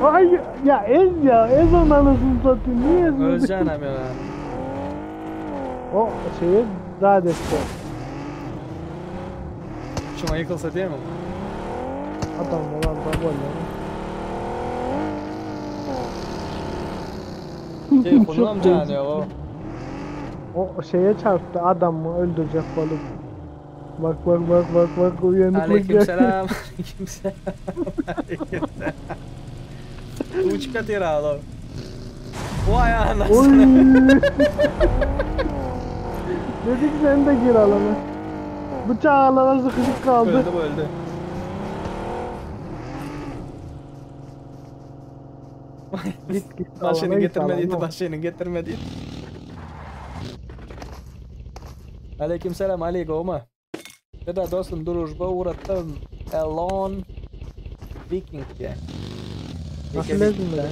Ay ya ez ya ez onu anasını satayım niye ezmedin? Özcan abi ya. O şeyi daha destek. Şuna yıkılsa değil mi? Adam olan da böyle. Telefonun amcanı ya o. O şeye çarptı adamı öldürecek balık. Bak bak bak bak bak uyanıklık Aleykümselam. Aleykümselam. Aleykümselam. Uçuk atıyor oğlum. Vay anasını. Dedik sen de gir alana. Bıçağı alana sıkışıp kaldı. Öldü bu öldü. Git git. Maşını alana git, getirmediydi, alana. maşını getirmediydi. Aleykümselam Ali Goma. Deda dostum duruşba uğrattım. Elon Viking diye. Nasıl ezmedi ya?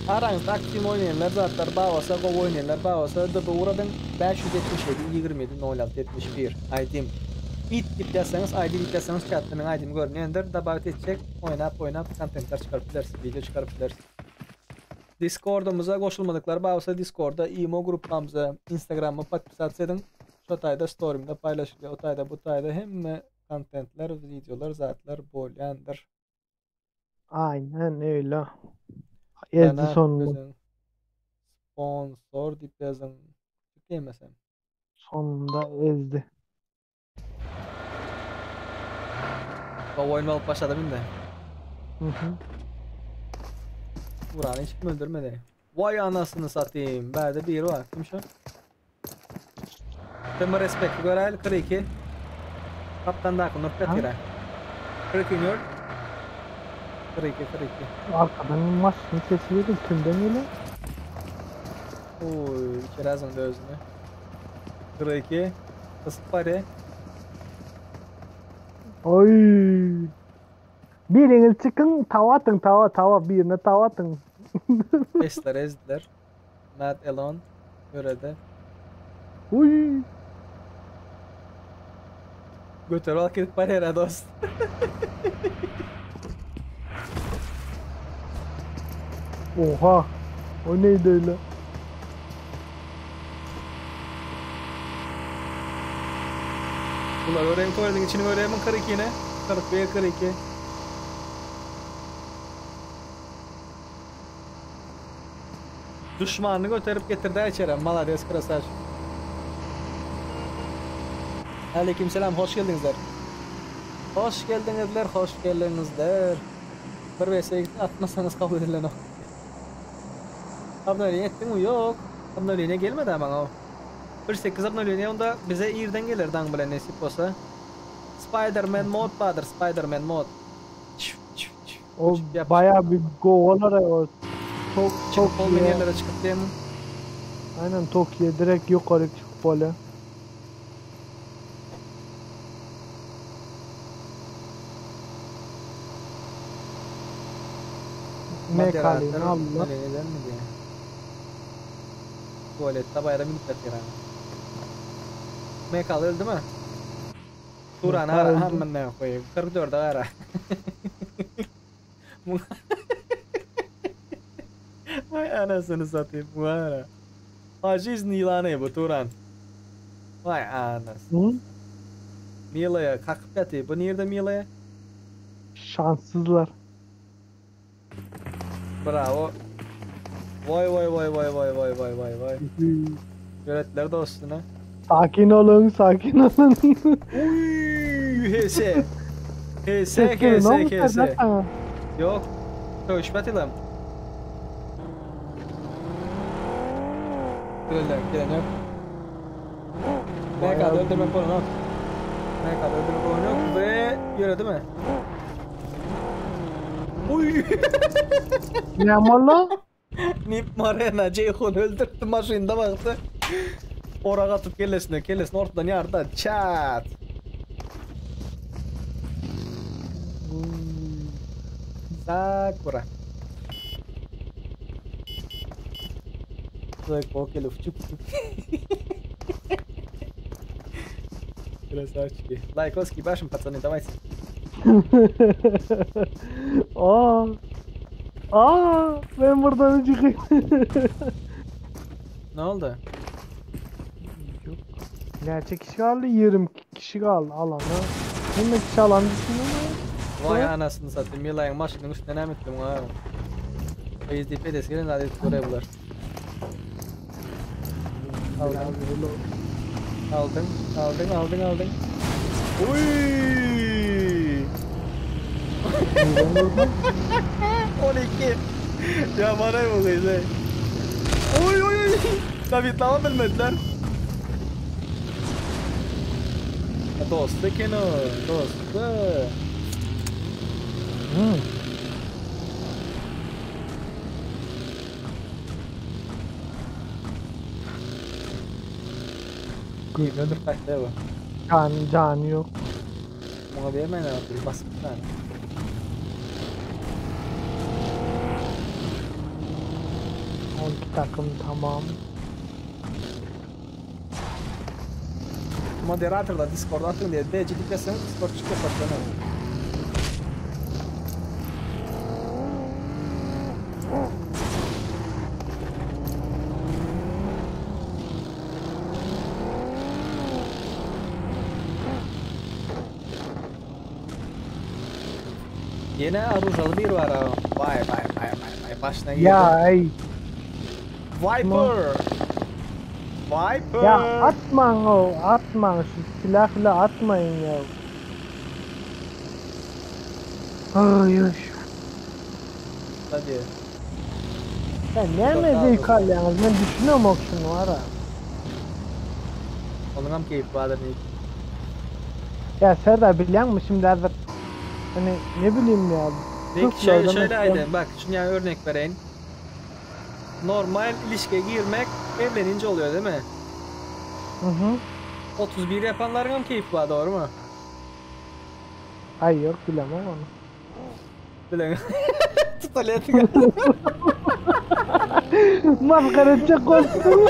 Araňyzda aktiw oýnaýanlar zatlar bar bolsa gowy oýnaýanlar bar bolsa DB ugradyň 577 27 06 71 ID-m. It diýip ýazsaňyz ID diýip ýazsaňyz çatda meň ID-m görünýändir. Dabawit etjek oýnap oýnap kontentler çykaryp bileris, wideo çykaryp bileris. Discordymyza goşulmadyklar bar bolsa Discorda imo gruppamyza Instagrama podpisatsa ediň. Şo taýda storimde paýlaşylýar. O taýda bu taýda hemme kontentler, wideolar, zatlar bolýandyr. Aynen öyle. Ezdi Dana sonunda. özüň Sponsor diýip ýazyň. Diýmesem. Sonunda ezdi. Gowy oýun bolup başladym indi. Hı hı. Burany hiç kim öldürmedi. Vay anasını satayım. Bende biri var. Kim şu? Tüm respekt görel 42. Kaptan da Nur Petira. 42 Nur. 42 42. Arkadan maşın sesi geliyor. Kimden geliyor? Oy, içeri azındı özünü. 42. Kısık pari. Oy. Biriniz çıkın tava atın tava tava birine tava atın. Esler ezdiler. Matt Elon. Görede. Uy. Götür al gidip parera dost. Oha. O neydi öyle? Bunlar öğren koydun içini öğren 42 yine. 41 42. Düşmanını götürüp getirdi içeri. Malades krasaj. Aleykümselam hoş geldinizler. Hoş geldinizler, hoş geldinizler. Bir vs atmasanız kabul edilen o. Abnoliye ettin mi? Yok. Abnoliye gelmedi ama o. 1.8 abnoliye onda bize irden gelir dang bilen nesip olsa. Spider-Man mod bardyr, Spider-Man mod. O bayağı bir govalar o. Tok, Çıkıp olmayan Tokyo'ya. yerlere çıkıp değil mi? Aynen Tokyo'ya direkt yukarı çıkıp böyle. Moderatör MK'liğini aldılar. öyle eder mi diye. Tuvalette bayram gidip yatıyor abi. MK'lı öldü mü? Turan MK ara öldü. hemen ne koyayım. 44'e ara. Vay anasını satayım bu ara. Aciz Nilan'ı bu Turan. Vay anasını. Hı? Mila'ya kalkıp yatıyor. Bu nerede Mila'ya? Şanssızlar. Bravo. Vay vay vay vay vay vay vay vay vay. Göretler dostuna. Sakin olun, sakin olun. Uy, HS. HS Sesleri HS ne olmuş HS. zaten? Yok. Dövüşme dilim. Gelen gelen yok. Ne kadar öldürme falan yok. Ne kadar öldürme falan yok ve yürüdü mü? Uy. Ne ama Nip Marena Ceyhun öldürdü maşında baktı. Orak atıp kellesine, kellesini ortadan yardı. Çat. Sakura. Человек çık çık. Красавчики. Лайкоски башим, пацаны, давайте. Aa. Aa, ben buradan çıkayım. Ne oldu? Yok. Gerçek kişi kaldı 20 kişi kaldı alana. Hem de kişi alan düşünüyor Vay anasını satayım. Milay'ın maşının üstüne ne ettim ha. SDP deskinin adet oraya bular. Aldın. Aldın, aldın, aldın, aldın. Uy! 12. Ya bana bu kızı. Oy oy oy. Tabii tamam bilmediler. Dostu kino, dostu. Hmm. Birini öldürüp kaçtı bu. Can, canı yok. Buna bir hemen atıyor. Basıp bir tane. 12 takım tamam. Moderatorlar Discord atın diye DC dikleseniz Discord çıkıyor patronum. Yine arujaly bir var ha. Vay vay vay vay vay başına girdi. Ya ey. Viper. Viper. Ya atman o, atman şu silahla atmayın ya. Ay ay. Hadi. Ya ne Çok zevk alıyorsunuz? Ben düşünüyorum o şunu var ha. Onun hem keyif vardır ne? Ya Serdar biliyor musun şimdi hazır hani ne bileyim ya. Peki şöyle, Türklerden şöyle mesela- aydın bak şimdi yani örnek vereyim. Normal ilişkiye girmek evlenince oluyor değil mi? Hı hı. 31 yapanların hem keyfi var doğru mu? Ay yok bilemem onu. Bilen. Tut Ali Maskara edecek korktum.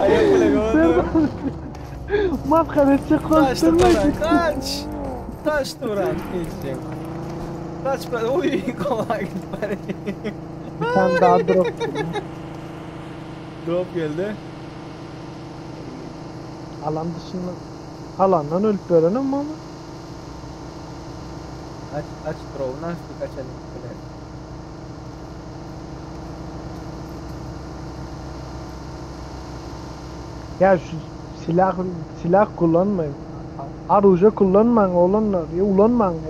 Ay yok bilen onu. Maskara edecek Kaç korktum. Turan kaç. Kaç Turan. Geçeceğim. Kaç ben oy kolay git Bir tane daha drop. Drop geldi. Alan dışında alandan ölüp öğrenim ama. Aç aç drop'unu aç birkaç elini böyle. Ya şu silah silah kullanmayın. Aruja kullanmayın oğlanlar. Ya ulanmayın.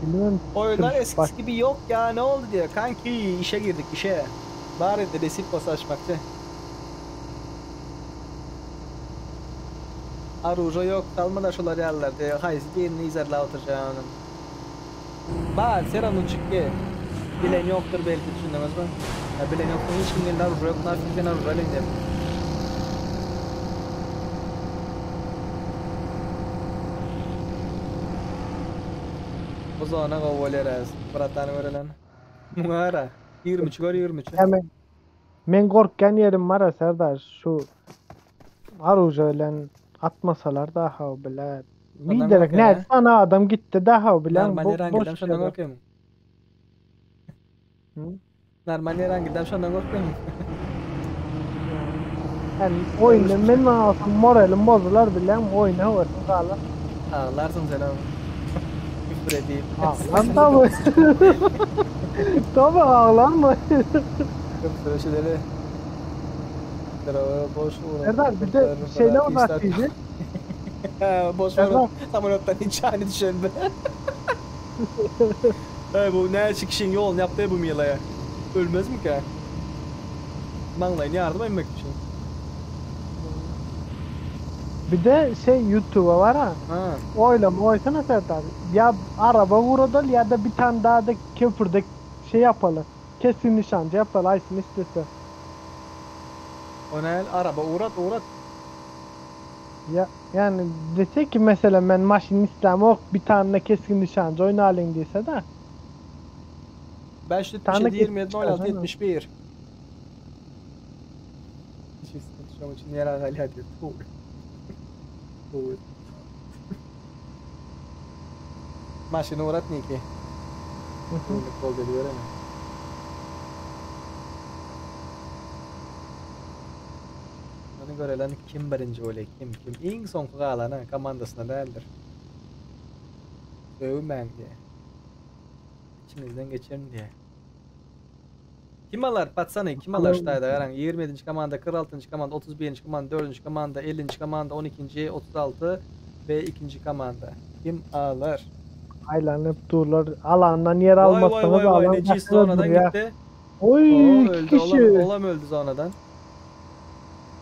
Bilmiyorum. Oyunlar Sırf eskisi bak- gibi yok ya ne oldu diyor. Kanki işe girdik işe. Bari de resim pası açmakçı. Aruja yok kalmadı şular yerler diyor. Hayır birini izlerle oturacağım. Bak sen onu çıktı. Bilen yoktur belki düşündünüz mü? Ya bilen yoktur hiç kim geldi aruja yok. Nasıl ben aruja ile O zaman govolerez. Bratan görelen. Mara. 23 gör 23. Hemen men korkkan yerim var ya Serdar şu Aruja ile atmasalar daha bile. Ondan Bir direkt korkuyorum ne ha. sana adam gitti daha bile. Normal Bo herhangi boş şundan şeyler. korkuyorum. Hı? Normal herhangi şundan korkuyorum. Yani oyunda men alsam moralim bozular bile oyuna havasım kalır. Ağlarsın sen ama. Küfür edeyim. Ağlan tabi. Tabi ağlanma. Küfür şeyleri. Boş uğra. Serdar bir de şeyle uğraş diyecek. Boş ver. Samolottan hiç hani düşen be. Hey, bu ne çıkışın yolunu yaptı bu Mila'ya. Ölmez mi ki? Manglayını yardım etmek için. Bir de şey YouTube'a var ha. Ha. Oylama oysana Serdar. Ya araba vurudal ya da bir tane daha da köprüde şey yapalım. Kesin nişancı yapalım Aysin istese. O ne? Araba uğrat uğrat. Ya yani dese ki mesela ben maşin istem ok bir tane keskin nişancı oynayalım dese de. 577 Tane 27 keskin 06 nişancı 71. Hiç sıkıntı şu an için yer hali hadi. Doğru. Maşını uğrat ne ki? Kol dedi öyle mi? Onu görelen kim birinci öyle kim kim? En sonki galana komandasına değildir. Dövmen diye. İçinizden geçerim diye. Kim alar? Patsana kim alar şu tayda? Yaran 27. komanda, 46. komanda, 31. komanda, 4. komanda, 50. komanda, 12. 36 ve 2. komanda. Kim alır? Aylanıp dururlar. Alandan yer Vay vay almazsanız vay vay alan Necis sonradan kaçırır ya. gitti. Oy Oo, iki öldü. kişi. Olam, olam öldü sonradan.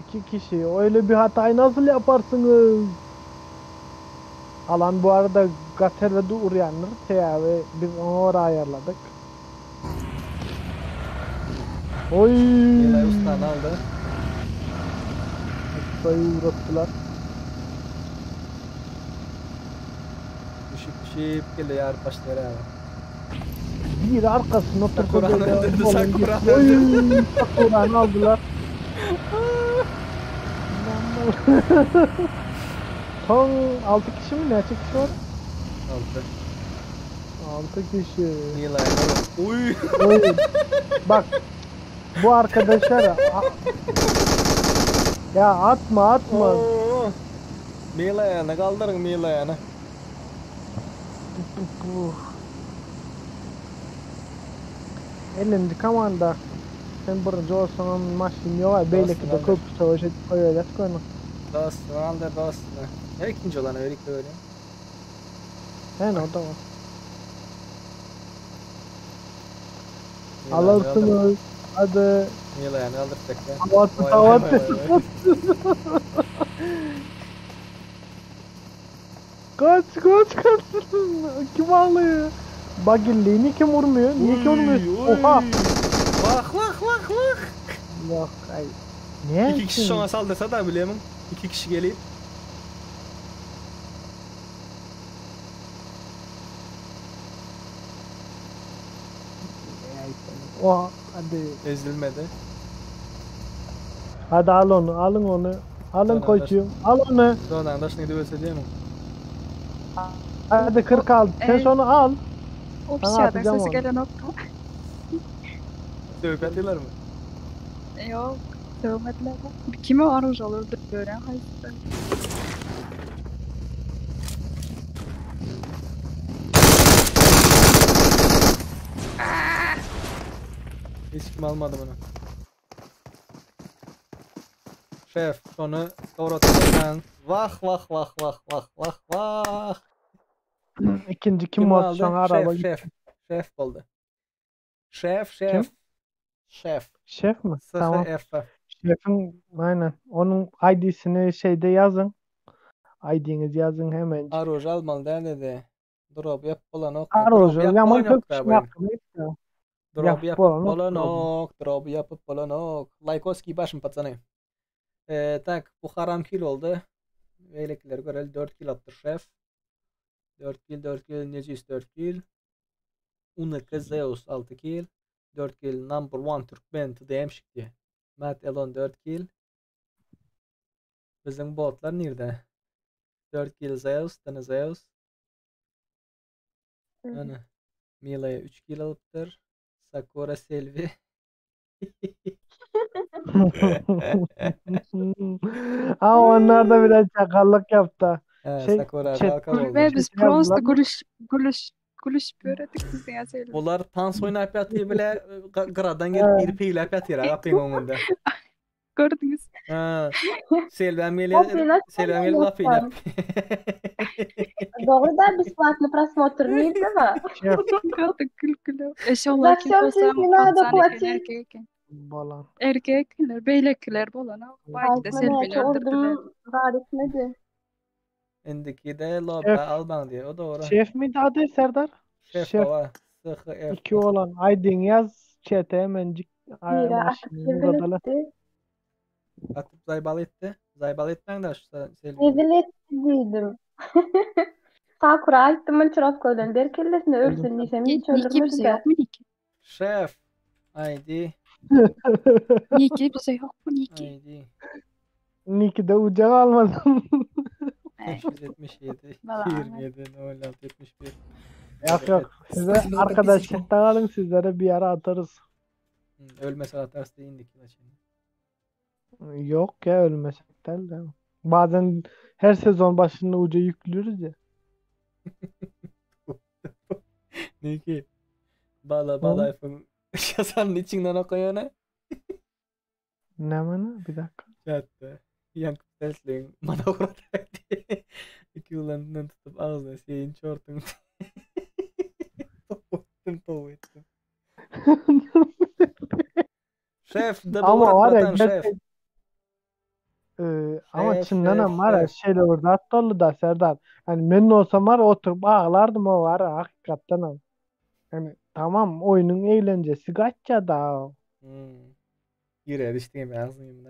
İki kişi. Öyle bir hatayı nasıl yaparsınız? Alan bu arada Gater ve Dur uyanır. Ve biz onu oraya ayarladık. Oy. Yelay ustanı aldı. Ustayı uğrattılar. Düşüp düşüp geliyor yar başları abi. Biri arkasynda otursa Sakurany böyle öldürdü, bolun Sakurany git. Oy, öldürdü. Sakurany aldylar. Son 6 kişi mi? Näçe kişi var? 6. 6 kişi. Nilay. Uy. Oy. Bak bu arkadaşlar ya atma atma. Oo. Milayany galdyryň Milayany. Elindi komanda. Sen birinji bolsaňam maşyn ýok ay beýleki de Dostum, köp savaş edip goýaýat göni. Dostuny aldyr dostuny. Her ikinji olany öýlük öyle. He o da var. Milayany galdyr. Alırsınız. Hadi. Milayany galdyrsak ya. Hava Vay vay hava vay vay vay. Kaç kaç kaç. Kim alıyor? Bagilliğini kim vurmuyor? Niye kim vurmuyor? Oha. Vah vah vah vah. Yok ay. Ne? İki kişi şoňa saldyrsa da bilemiň. İki kişi gelip. Oha hadi. Ezilmedi. Hadi al onu, alın onu. Alın Donan koçum, al onu. Donan daşyny gidip ölse diýemem. Hadi 46. Sen Ey. sonra al. O Sana pişadan atacağım sesi onu. gelen yoktu. Dövüp atýarlar mı? Yok, dövmediler. Kime varmış olurdu gören hayır. Hiç kim almadı bunu. Şef, şonu doğrultmadan. Vah vah vah vah vah vah vah. İkinci kim Kim olsa aldı? sonra araba Şef, şef. Şef oldu. Şef, şef. Şef. Şef mi? S Tamam. H F. Şefin aynen. Onun ID'sini şeyde yazın. ID'nizi yazın hemen. Aruj almalı der dedi. Drop yap bolanok. Drop Aroju yap yaman bolanok köp da kişi bu oyun. yaptım. Drop Yapıp yapıp bolanok. bolanok. Drop yapıp bolanok. Lajkoski başım patsany. Ee, tak bu haram kill oldu. Beýlekileri göreli 4 kill atdy şef. 4 kill 4 kill necis 4 kill. UNK Zeus 6 kill. 4 kill number 1 Türkmen TDM şikdi. Matt Elon 4 kill. Bizim botlar nirde? 4 kill Zeus, tane Zeus. Ana. Mila'ya 3 kill alypdyr. Sakura Selvi. Ama onlar da biraz çakallık yaptı. He, Şey, Sakura chat, Raka oldu. Ve biz chat'e prosta yazdılar. gülüş gülüş gülüş böredik biz ya söyle. Bular tans oynap ýatyr bile gyradan gelip He. girip peýläp ýatyr gapyň öňünde. Gördünüz. Ha. Selbem Hop, gelip nasıl Selbem gelip gapyny yapar? Doğru da бесплатный просмотр değil değil mi? Şef Gördük gül gülü. За Eşoğlu kim всё в bolsam жизни надо patsan eken платить. erkek eken. Bolan. Erkekler, beýlekiler bolana belki de Altına Selbini näçe öldürdüler. urdum var etmedi. Indiki de lobba Şef. albaň diýe. O doğru. Şef miydi adı Serdar? Şef Şef baba. S H F. 2 olan. ID'ni yaz. Chat'e hemencik ay, Mira atıp maşını rezil ugradaly. etti. Atyp zaýbal etdi. Zaýbal etmäň de şu Selbini. Rezil etti diýdim. Sakura aýtdym montirovka bilen ber kellesine ölsün diýsem hiç Niki öldürmedi bize de. yok mu Niki? Şef. ID. Niki bize yok mu Niki? ID. Nick'i de ucağa almadım. Ey, 577 Valla Ahmet. 27 06 71. Yok yok. Size Спасибо за arkadaş подписочку. chatten alın sizlere bir ara atarız. Ölmese atarsın diye indik yine şimdi. Yok ya ölmesek değil de. Bazen her sezon başında uca yüklüyoruz ya. Niki. Bala Hı? bala iPhone. Yazanın içinden okuyana. Ne mana? Bir dakika. Chatte. Yankı sesleyin. Bana uğradı diye. İki ulanından tutup ağzına şeyin çortun. Topu ettim topu ettim. Şef de Ama uğrat var ya bratan şef. gerçek e, ama Şef çinlenen şef var ya şef. şeyle orada at da Serdar. Hani memnun olsam var ya oturup ağlardım o var ya hakikaten. ha. Yani tamam oyunun eğlencesi kaçça da. Hmm. Yürüye düştüm ağzını yumda.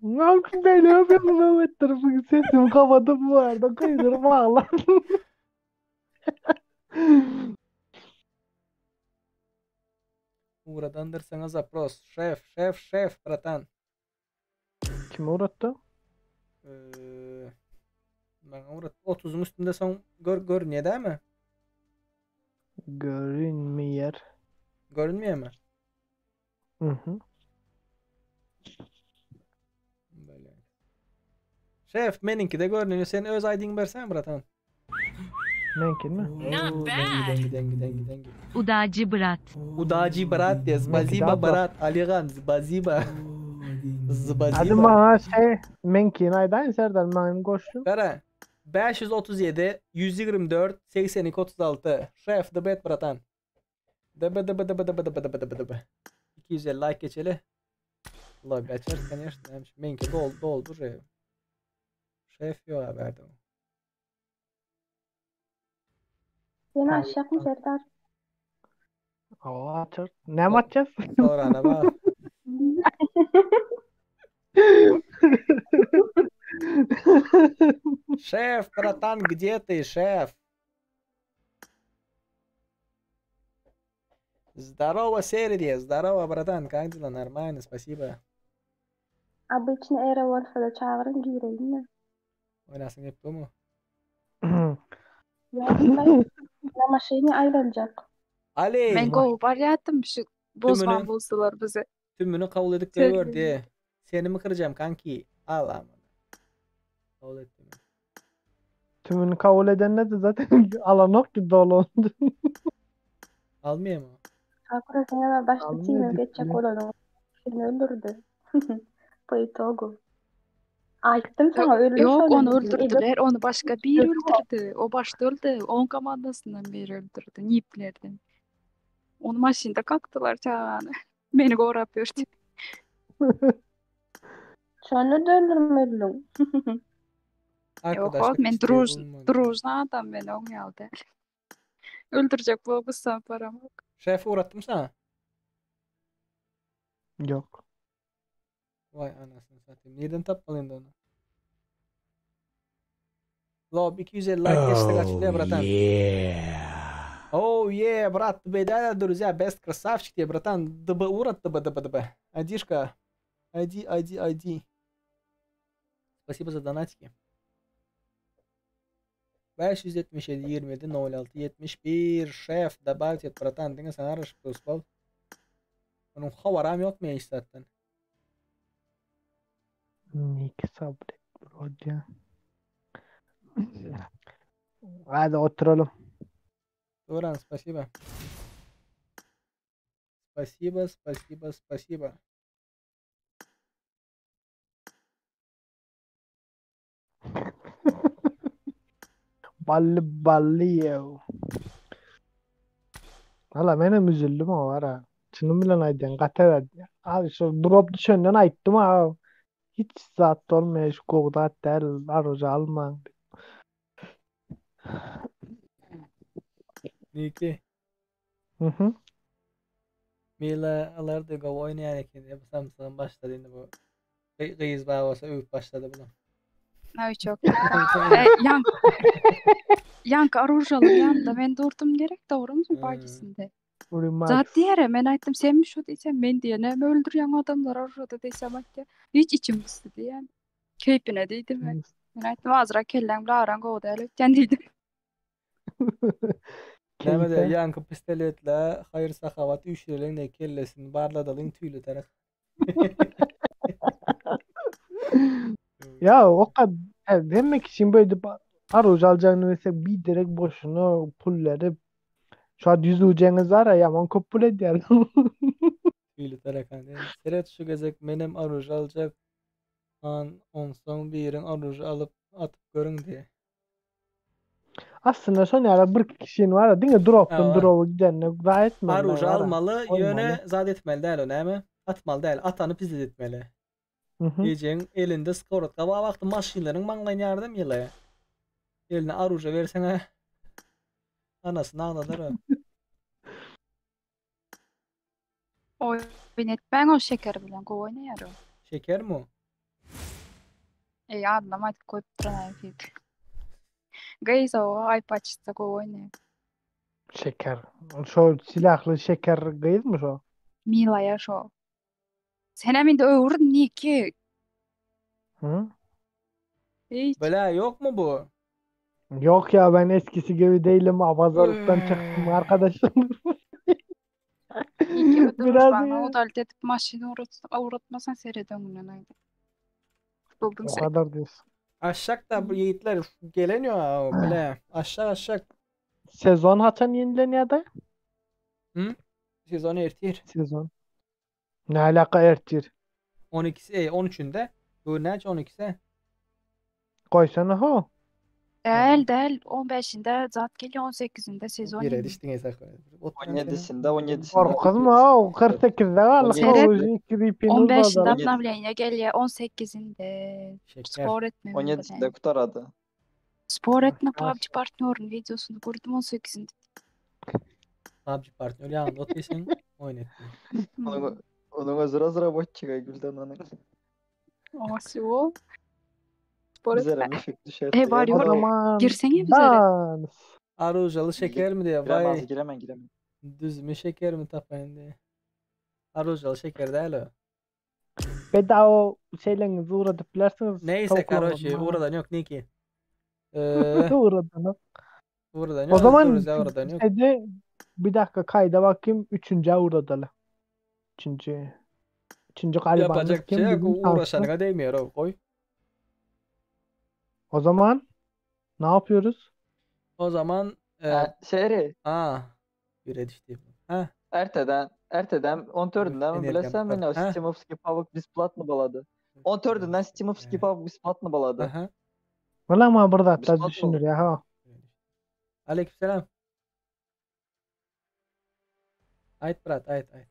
Ne yapayım böyle yapıyorum Mehmet tarafı sesimi kapatıp bu arada kıydırıp ağlardım. Ugradandyr saňa zapros. Şef, şef, şef, bratan. Kim ugratdy? Ee, maňa ugrat. 30-yň üstünde soň gör görünýär dämi? Görünmeýär. Görünmeýärmi? Mhm. Böyle. Şef, meniňki de görünýär. Sen öz ID-ňi bersen, bratan. Meňkimi? Not bad. Dengi, dengi, dengi, dengi. Udaci brat. Udaci brat diye. Zbaziba brat. Aligan, zbaziba. Hadi Zbaziba. maňa şey, meňkini aýdaýyn Serdar, maňa goşsun. Gara. 537 124 82 36. Şef, the bet bratan. DB DB DB DB DB DB DB DB. 250 like geçeli. Lobby açar, конечно. Meňki dol doldur. Şef yok haberdim. Seni aşacakmy Serdar? Hawa açar. Näme açýas? Sorana bak. Şef, bratan, где ты, шеф? Здорово, Серия, здорово, братан, как дела? Нормально, спасибо. Обычно era bolsa-da çagyryň gireýinmi? Oýnasyň gelip durmy? Ýok, na maşyny aýlanjak. Ali! Men gowy barýardym şu bozman Tümüni- bolsalar bizi. Tümüni kabul edip Sen- goýberdi. Seni mi kyrjam, kanki? Al amana. Kabul etdim. Tümünü kabul edenler de zaten alanok ki dolu oldu. Almaýar mı? Sakura sen başda Almıyor team'e diýip geçjek bilen. bolanyň seni öldürdi. Po itogu. Aýtdym saňa öldür Yok şony onu diýdim. öldürdüler. Onu başka biri öldürdü. O başta öldü. Onun komandasından biri öldürdü. Niplerden. Onu maşynda kakdylar çagany. Beni gorap ýördi. Şony da öldürmediň. Yok Arkadaşlık men isteği druž, bulunmadı. družna adam men oň ýaly däl. Öldürjek bolup gyssan param yok. Şef uğrattım sana. Yok. Vay anasını satayım. Nereden tapmalıyım da onu? Lob 250 like geçtik açılıyor bratan. yeah. Oh yeah, брат, да, друзья, best красавчик тебе, братан. ДБ урат, ДБ, ДБ, ДБ. Айдишка. ID, ID, ID. Спасибо за донатики. 577 27 06 71 şef добавить et bratan diňe sana araşyp dost bol. Onuň habaram ýok men hiç zatdan. Nick sabret вроде. Hadi oturalım. Turan, спасибо. Спасибо, спасибо, спасибо. Bally bally ýew. Valla menem üzüldüm o var ha. Çynym bilen aýdýan gaty erbet. Abi şu drop düşenden aýtdym ha. Hiç zat bolmaýar şu gowy zat däl aruja almaň. Niki. Mhm. Mila alardy gowy oýnaýan eken diýip samsygym başlady indi bu. Gyz bar bolsa öwüp başlady bulam. Nowiçok. E, ýaňky ýaňky aružalyň ýanynda men durdum gerek dogrymy bagisinde. Remax. Zat diýere men aýtdym senmi şu diýsem men diýe näme öldürýäň adamlary aružada diýsem aýtdy. Hiç içim gysdy diýen. Keýpine diýdim men. Men aýtdym azrak kelläň bilen araň gowy däl öýtýän diýdim. Näme Keýpe. diýýär, ýaňky pistoletle haýyr-sahawat üýşüreliň diýip kellesini barladalyň tüýli tarap. Ya o kadar hemme kişinin böyle aruj aljagyny bilsek bir direkt boşuna pul berip şu an 100 ujaňyz var ya yaman köp pul edýär. Tüýli tarakan diýen. Seret şu gezek menem aruj aljak. An onsoň birin aruj alyp atyp görüň diýe. Aslynda şon ýaly bir kişinin var ya diňe dropdan Hawa. dropa gidenine zaý etmeli Aruj var ha. almaly, Goýmaly. ýöne zat etmeli däl o näme? Atmaly däl, atany pizdet etmeli. Mhm. Diýjegiň elinde skorotka bar wagty maşynlaryň maňlaýyny ýardam ýyly. Eline aruja berseň-ä anasyny agladar o. Oýun etmäň o şeker bilen gowy oýnaýar o. Şekermi o? Eý adynam aýdyp goýupdyr diýip. Gyz o aýpaçda gowy oýnaýar. Şeker. Şo silahly şeker gyzmy şo? Milaya şo. Senem indi öwür Niki. Hı? Hiç. Bela yok mu bu? Yok ya ben eskisi gibi değilim. Abazalıktan çıktım arkadaşım. Niki bu Biraz duruşlarına ya. udalit edip maşyny ugratmasaň seret öňünden aýda. Buldun O sen. kadar diyorsun. Aşak da bu yiğitler geleniyor ha bile. Aşak aşak. Sezon haçan yenileniyor da? Hı? Sezon ertir. Sezon. Ne alaka ertir? 12'si, 13'ünde. Bu ne 12'si? Koysana ho. Däl däl 15-inde zat gelýär 18-inde sezon Bire indi. düşdün hesap. 17'sinde 17'sinde Korkuzma o 48'de kaldık. Seret O 2 VP'nin 15-inde uzadı. obnovleniýe gelýär 18-inde. Şeker. Spor etme 17'sinde kutaradı. Spor etme PUBG partnörün videosunu gördüm 18-inde. PUBG partner yanında oturuyorsun. Oyun etti. Onun, onun özü разработчига Gülden onun. Asyo. Spor Bizlere etme. müşük düşer. E var O yor. zaman Girsene bizlere. dans. Arujalı şeker mi diye. Giremez, Vay. giremem, giremem. Düz mü şeker mi tapayın diye. Arujalı şeker değil o. Bedava şeylerinizi uğratıp bilersiniz. Neyse Tavuklarla. karoşi uğradan yok Niki. Ee, Uğradan yok. uğradan O yok. zaman Duruz ya uğradan yok. şeyde bir dakika kayda bakayım. Üçüncü uğradalı. Üçüncü. Üçüncü galibanız Yapacak bir kim? şey yok. Bizim şanslı. Uğraşana değmiyor o. Koy. O zaman ne yapıyoruz? O zaman e, Ha, Şehri, aa bire düştü. Ha erteden, erteden 14'ünden Energiyam bilesen tutar. beni o Ha? Steam of Skip Havoc besplatno baladı. 14'ünden Steam of Skip Havoc besplatno baladı. Aha. Valla ama burada hatta Besplatno. düşünür ya ha. Aleykümselam. Ayt brat ayt ayt.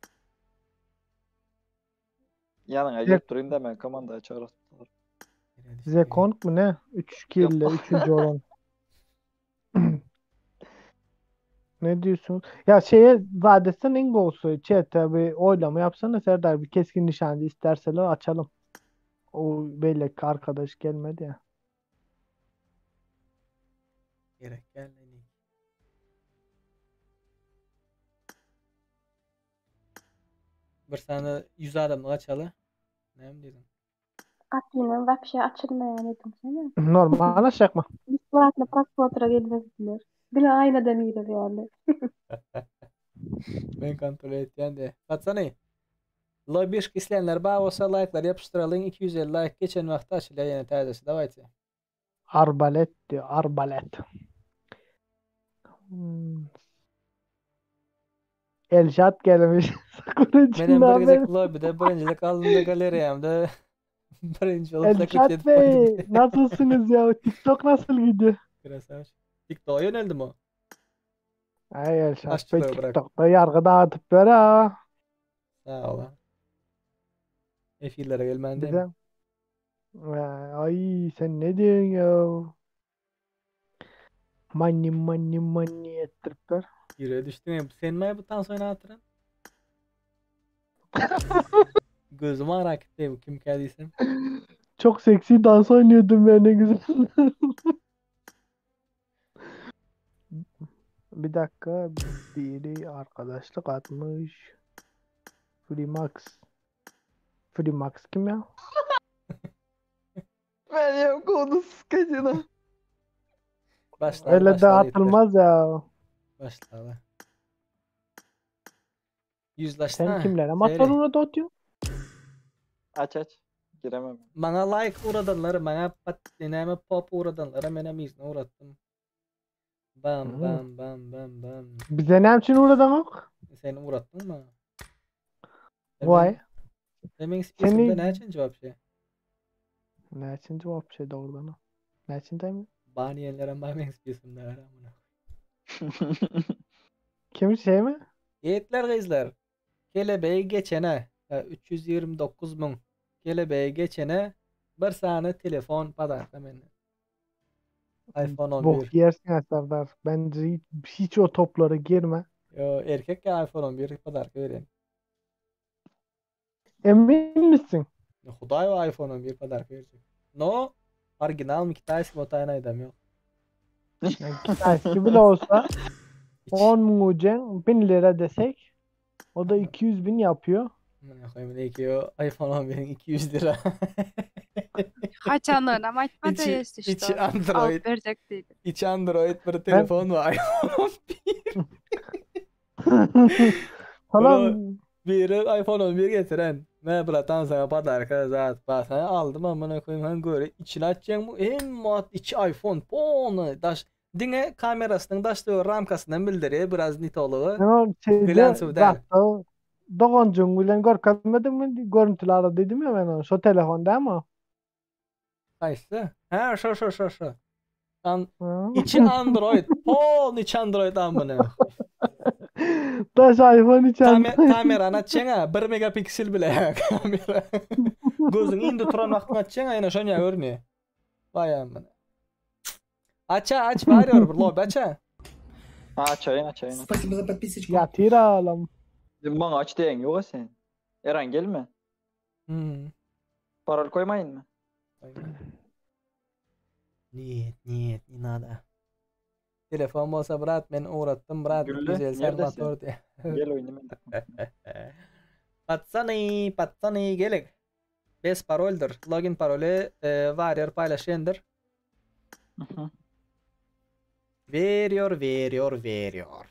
Yanına Zek- gelip durayım da ben komandaya çağırırım. Zekong mu ne? 3 kill ile üçüncü olan. Ne diyorsun? Ya şeye zadesen Ingols'u chat'e bir oylama yapsana Serdar bir keskin nişancı isterseler açalım. O belli ki arkadaş gelmedi ya. Gerek gel Niki. Bir saniye 100 adamlık açalı. Ne mi dedim? Atlynyň вообще açylmaýan edim seni. Normal aşak mı? Besplatno prosmotra gelmezdiler. Diňe aýnadan girer ýaly. Ben kontrol etýän de. Patsany. Lobişki isleyenler bağ olsa like'lar yapıştıralım. 250 like geçen wagtda açylýar ýene täzesi. Давайте. Arbalet diyor. Arbalet. Hmm. Elşat gelmiş. Sakura için Menem ne bir gezek haber? lobide birincilik aldım da galeriyamda birinci olup Elşat takip edip koydum. Bey nasılsınız ya? TikTok nasıl gidiyor? Krasavç. TikTok'a yöneldim o. Ay Elşat Bey Aşçılığı bırak. TikTok'ta yargı dağıtıp ver ha. Sağ ol. ha. Efirlere gelmen değil mi? Bize. Ay sen ne diyorsun ya? Money money money ettirip ver. Yürüye düştün ya. Sen mi bu dans oyna hatıran? Gözüm merak etti bu kim geldiysem. Çok seksi dans oynuyordum ben ne güzel. Bir dakika biri arkadaşlık atmış. Freemax. Freemax kim ya? Ben yok onu skacına. Başla Öyle de başla yiğitler. atılmaz ya. Başla. la. Yüzlaştın Sen ha. kimlere Seyre. motorunu da atıyorsun? Aç aç. Giremem. Bana like uğradanları, bana pat, deneme pop uğradanlara ben hem izne uğrattım. Bam Hmm. bam bam bam bam. Bize ne için uğradan yok? Sen uğrattın mı? Vay. Demin spisimde Seni ne için cevap şey? ne için cevap şey doğrudan? Ne için değil mi? Baniyenlere ben spisimde var amına. Kim şey mi? Yiğitler kızlar. Kelebeği geçene 329 müň kelebeği geçene bir saniye telefon padarka menden. iPhone 11. Bok yersin ha Serdar. Bence hiç, hiç o toplara girme. Yo, erkek ya iPhone 11 padarka vereyim. Emin misin? Hudaý o iPhone 11 padarka verecek. No, original mi Kitayski mi o aydam yok. Yani Kitayski bile olsa 10 müň ucen 1000 lira desek. O da 200 bin yapıyor. Amına koyayım ne ki o iPhone 11'in 200 lira. Haçanlygynam aýtmady Içi, ýeşdi içi şto. Android. Alyp berjek diýdi. Içi Android bir Ben telefon var iPhone 11. Salam. Bunu biri iPhone 11 getiren. Ne bratan sana padarka zat ba sana aldım amına koyayım han göre içini açacaksın bu en mat içi iPhone ponu daş diňe kamerasynyň daş döwür ramkasyndan bildirýär biraz nitolugy. Ben o şeyde Glance däl. zatda doganjyň bilen görkezmedim mi? Görüntülü ara dedim ya ben onu. Şo telefon değil mi? o? Haýsy? Ha şo şo şo şo. An Ha. içi Android. Pol içi Android amına. Daş iPhone içi Kame Android. kamerany açýaň 1 megapiksel bile kamera. Gözüň indi turan wagtyň açýaň ýene şonýa görünýär. Vay amına. Aça aç barýar bir lobi aça. Açayın açayın. Спасибо за подписочку. Yatyr alam. Bana aç diyen yok ha sen. Eren gelme. Hmm. Parol koymayın mı? Нет, нет, не надо. Telefon bolsa brat men uğratdym brat Gülle güzel neredesin? motor diye. Gel oyunu men. Patsany, patsany gelek. Bes paroldyr. Login paroly e, Warrior paylaşendir. Veriyor, veriyor, veriyor.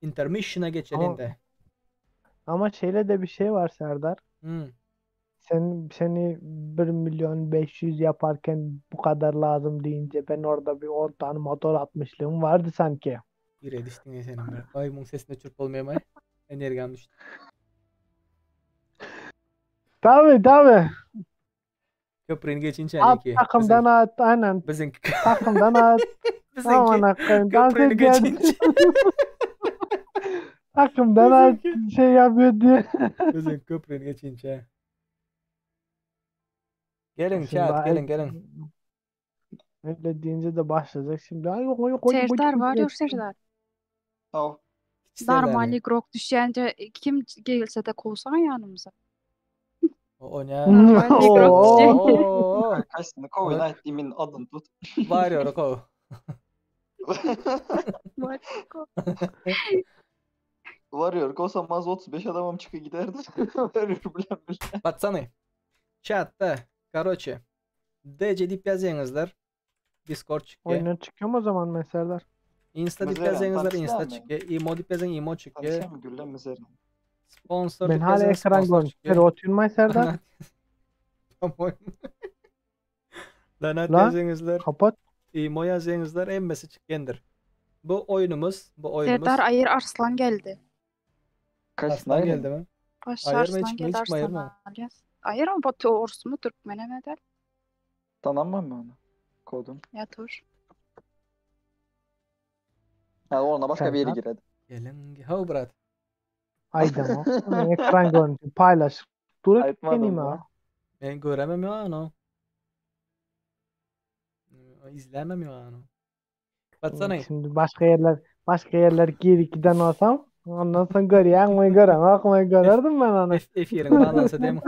Intermission'a geçelim Ama, de. ama şeyle de bir şey var Serdar. Hmm. Sen seni 1 milyon 500 yaparken bu kadar lazım deyince ben orada bir 10 tane motor atmışlığım vardı sanki. Bire düştün senin bir. Ay bunun sesini öçürüp olmuyor mu? Enerjim düştü. Tabii tabii. Köprünü geçince At ki. takımdan at aynen. Bizimki Takımdan at. Bizimki Aman hakkım dans köprünü ediyor. geçince. Takımdan at şey yapıyor diye. Bizim köprünü geçince. Gelin Şimdi chat gelin ay- gelin. Öyle deyince de başlayacak şimdi. Ay yok yok yok Serdar var ýok Serdar. Al. Normal igrok düşýänje kim gelse de kowsaň ýanymyza. O ne? Normal igrok düşýänje. Oo. Kaçsını kovun ayttimin adını tut. Warrior kov. Varıyor. Olsa 35 adamım çıkı giderdi. Varıyor bilen bilen. Пацаны, чатта, короче, DC diýip ýazýaňyzlar. Discord çykýar. Oyuna çıkıyorum o zaman ben Serdar. Insta diýip Mızeren, ýazýaňyzlar, Insta tanışlar mı? çykýar. Imo diýip ýazan Imo çykýar. Tanışan mı Gülle Mızeren? Sponsor Ben diýip hala ýazan ekran sponsor görüntüleri çykýar. oturmay Serdar. Tamam. Lanat La ýazýaňyzlar. kapat. Imo ýazýaňyzlar, hemmesi çykýandyr. Bu oýunumyz, bu oýunumyz. Serdar Aýyr Arslan geldi. Kaçsın Arslan aynen. geldi mi? Başça Aýyrma Arslan hiç mi geldi hiç mi Arslan aýyrma? alýas. Aýyr o bu orus mu türkmen hem eder. Tanınmam mı onu? Kodum. Ya dur. Ha ona başka bir yere Serdar. giredi. Gelin, how brat. Aydın o. Ben ekran görüntü paylaş. Durup Aytmadım benim da. ha. Men göremem ya onu. İzlemem ya onu. Patsany. Şimdi başka yerler başka yerler gir giden olsam ondan sonra görüyen mi gören akmı görerdim ben onu. Efiriň bağlansa değil mi?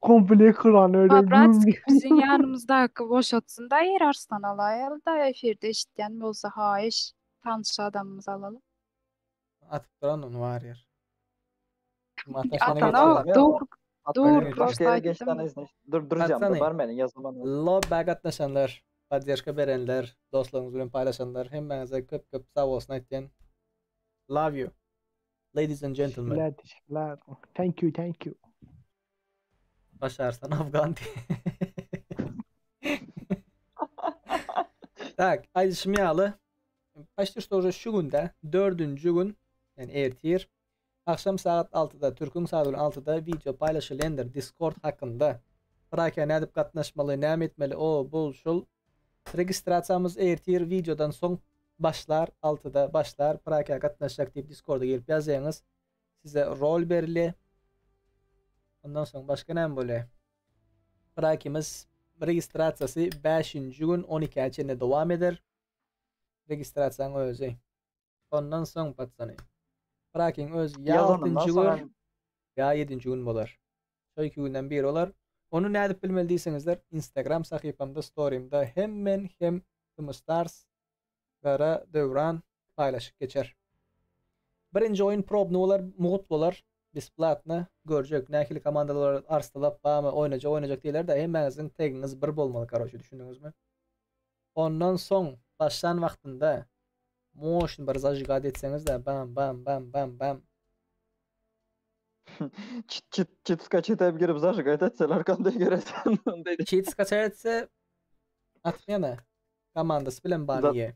Komple ekran öyle Ha brat güm. bizim ýanymyzdaky boşatsyn da Aýyr Arslan alaýaly da efirde eşitýän bolsa haýyş tanyş adamymyzy alaly. Atyp duran onu var yer. Ataşana Atana geçelim. dur dur Başka prosta yere geç aýtdym. tane izle. Dur duracağım da Patsany. var benim yazılman. Lobby gatnaşanlar, poddeşka berenler, dostlaryňyz bilen paylaşanlar hemmäňize köp köp sag bolsun aýtýan. Love you. Ladies and gentlemen. Teşekkürler teşekkürler. Thank you thank you. Başarsan Afgan Tak, aýdyşym ýaly Почти что уже şu günde dördüncü gün yani ertir akşam saat 6'da Türk'ün saat 6'da video paylaşılandır Discord hakkında. Bırakya ne edip gatnaşmaly, näme etmeli, o bul şul. Registrasiýamyz ertir videodan soň başlar 6'da başlar. Bırakya gatnaşjak diýip Discord'a gelip ýazýaňyz. Size rol berili. Ondan soň başga näme bolýar? Bırakymyz registrasiýasy 5. gün 12 çenli dowam eder. Registrasiýaň özi. Ondan soň patsany. Bırakyň özi ýa Yazanından 6. sonra gün ýa 7. gün bolar. Şo iki günden biri bolar. Onu nädip bilmeli diýseňizler Instagram sahypamda story'imde hem men hem Tımı Stars Gara Döwran paylaşyp geçer. Birinji oýun probny bolar, mugut bolar. Besplatno görjek nähili komandalar arstalap bamy oýnajak oýnajak diýler-de hemmäňiziň tegiňiz bir bolmaly karoçe düşündiňizmi? Ondan soň başlan wagtynda moşny bir zažigat etseňizde bam bam bam bam bam. Çit çit çit skaçet edip girip zažigat etseler kanday geresen. Çit skaçat etse atmena. Komandasy bilen ban ýe.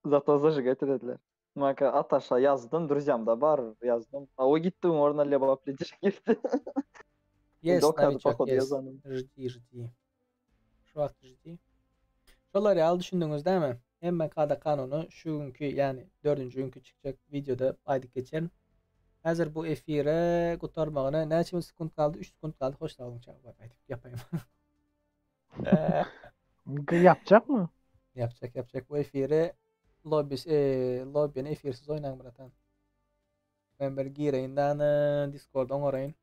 Zato zažigat edediler. Maka Ataşa ýazdym, druzyamda bar ýazdym. A o gitdi oň ornuna Lebap lider girdi. Yes, Indi okady nowiçok, pohodu yes. ýazanym. Ždi, ždi. Şu wagt ždi. Şolar ýaly düşündiňiz dämi? Hemme kada kanuny şu günki, ýagny dördünji günki çykjak wideoda aýdyp geçerin. Häzir bu efire gutarmagyna näçe sekunt galdy? 3 sekunt galdy. Hoş sag boluň çagalar aýdyp ýapaýyn. Ýapjakmy? Ýapjak, ýapjak bu efiri lobby e, lobbyny efirsiz oýnaň bratan. Men bir gireýin dana Discord oňaraýyn.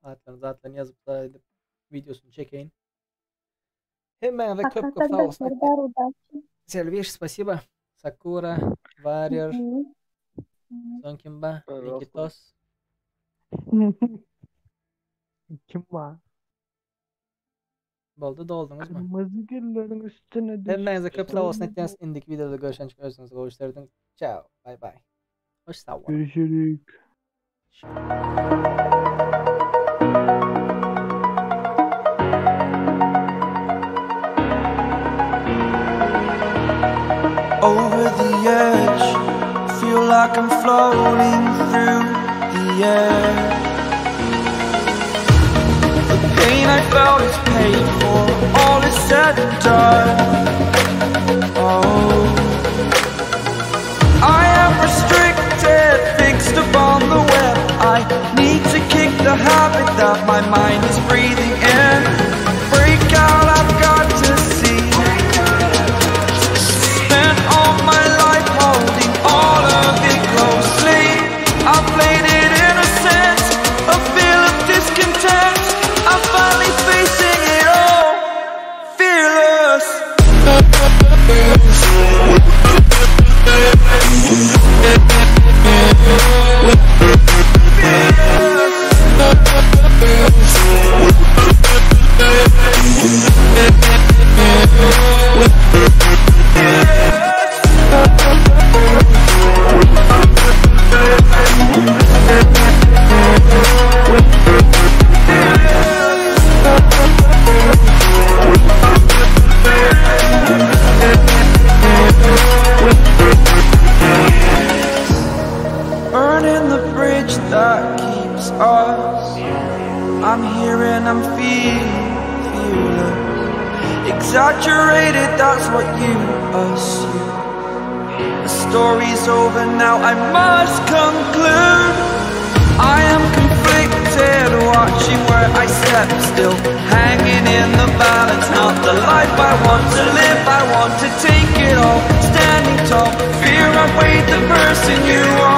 Atlaryny zatlaryny ýazyp da edip wideosyny çekeýin. Hemmäňize köp köp sag bolsun. Selwiş, spasiba. Sakura, Warrior. Soň kim bar? Nikitos. Kim bar? Boldy dolduňyzmy? Kırmızı güllerin üstüne Hemmäňize köp sag bolsun düştüm. etýäs. Indiki wideoda görşençe özüňizi gowy işleriň. Ciao. Bye bye. Hoş sag boluň. Görüşürük. Over the edge, feel like I'm floating through the air. The pain I felt is paid for, all is said and done. Oh, I am restricted, fixed upon the web. I need to kick the habit that my mind is breathing in. Break out, I've got to see. Spent all my life holding all of it closely. I played it innocent, a feel of discontent. I'm finally facing it all, fearless. Burning the bridge that keeps us. I'm here and I'm feeling fearless. Exaggerated, that's what you assume. The story's over now, I must conclude. I am conflicted, watching where I step still, hanging in the balance. Not the life I want to live, I want to take it all. Standing tall, fear I weighed the person you are.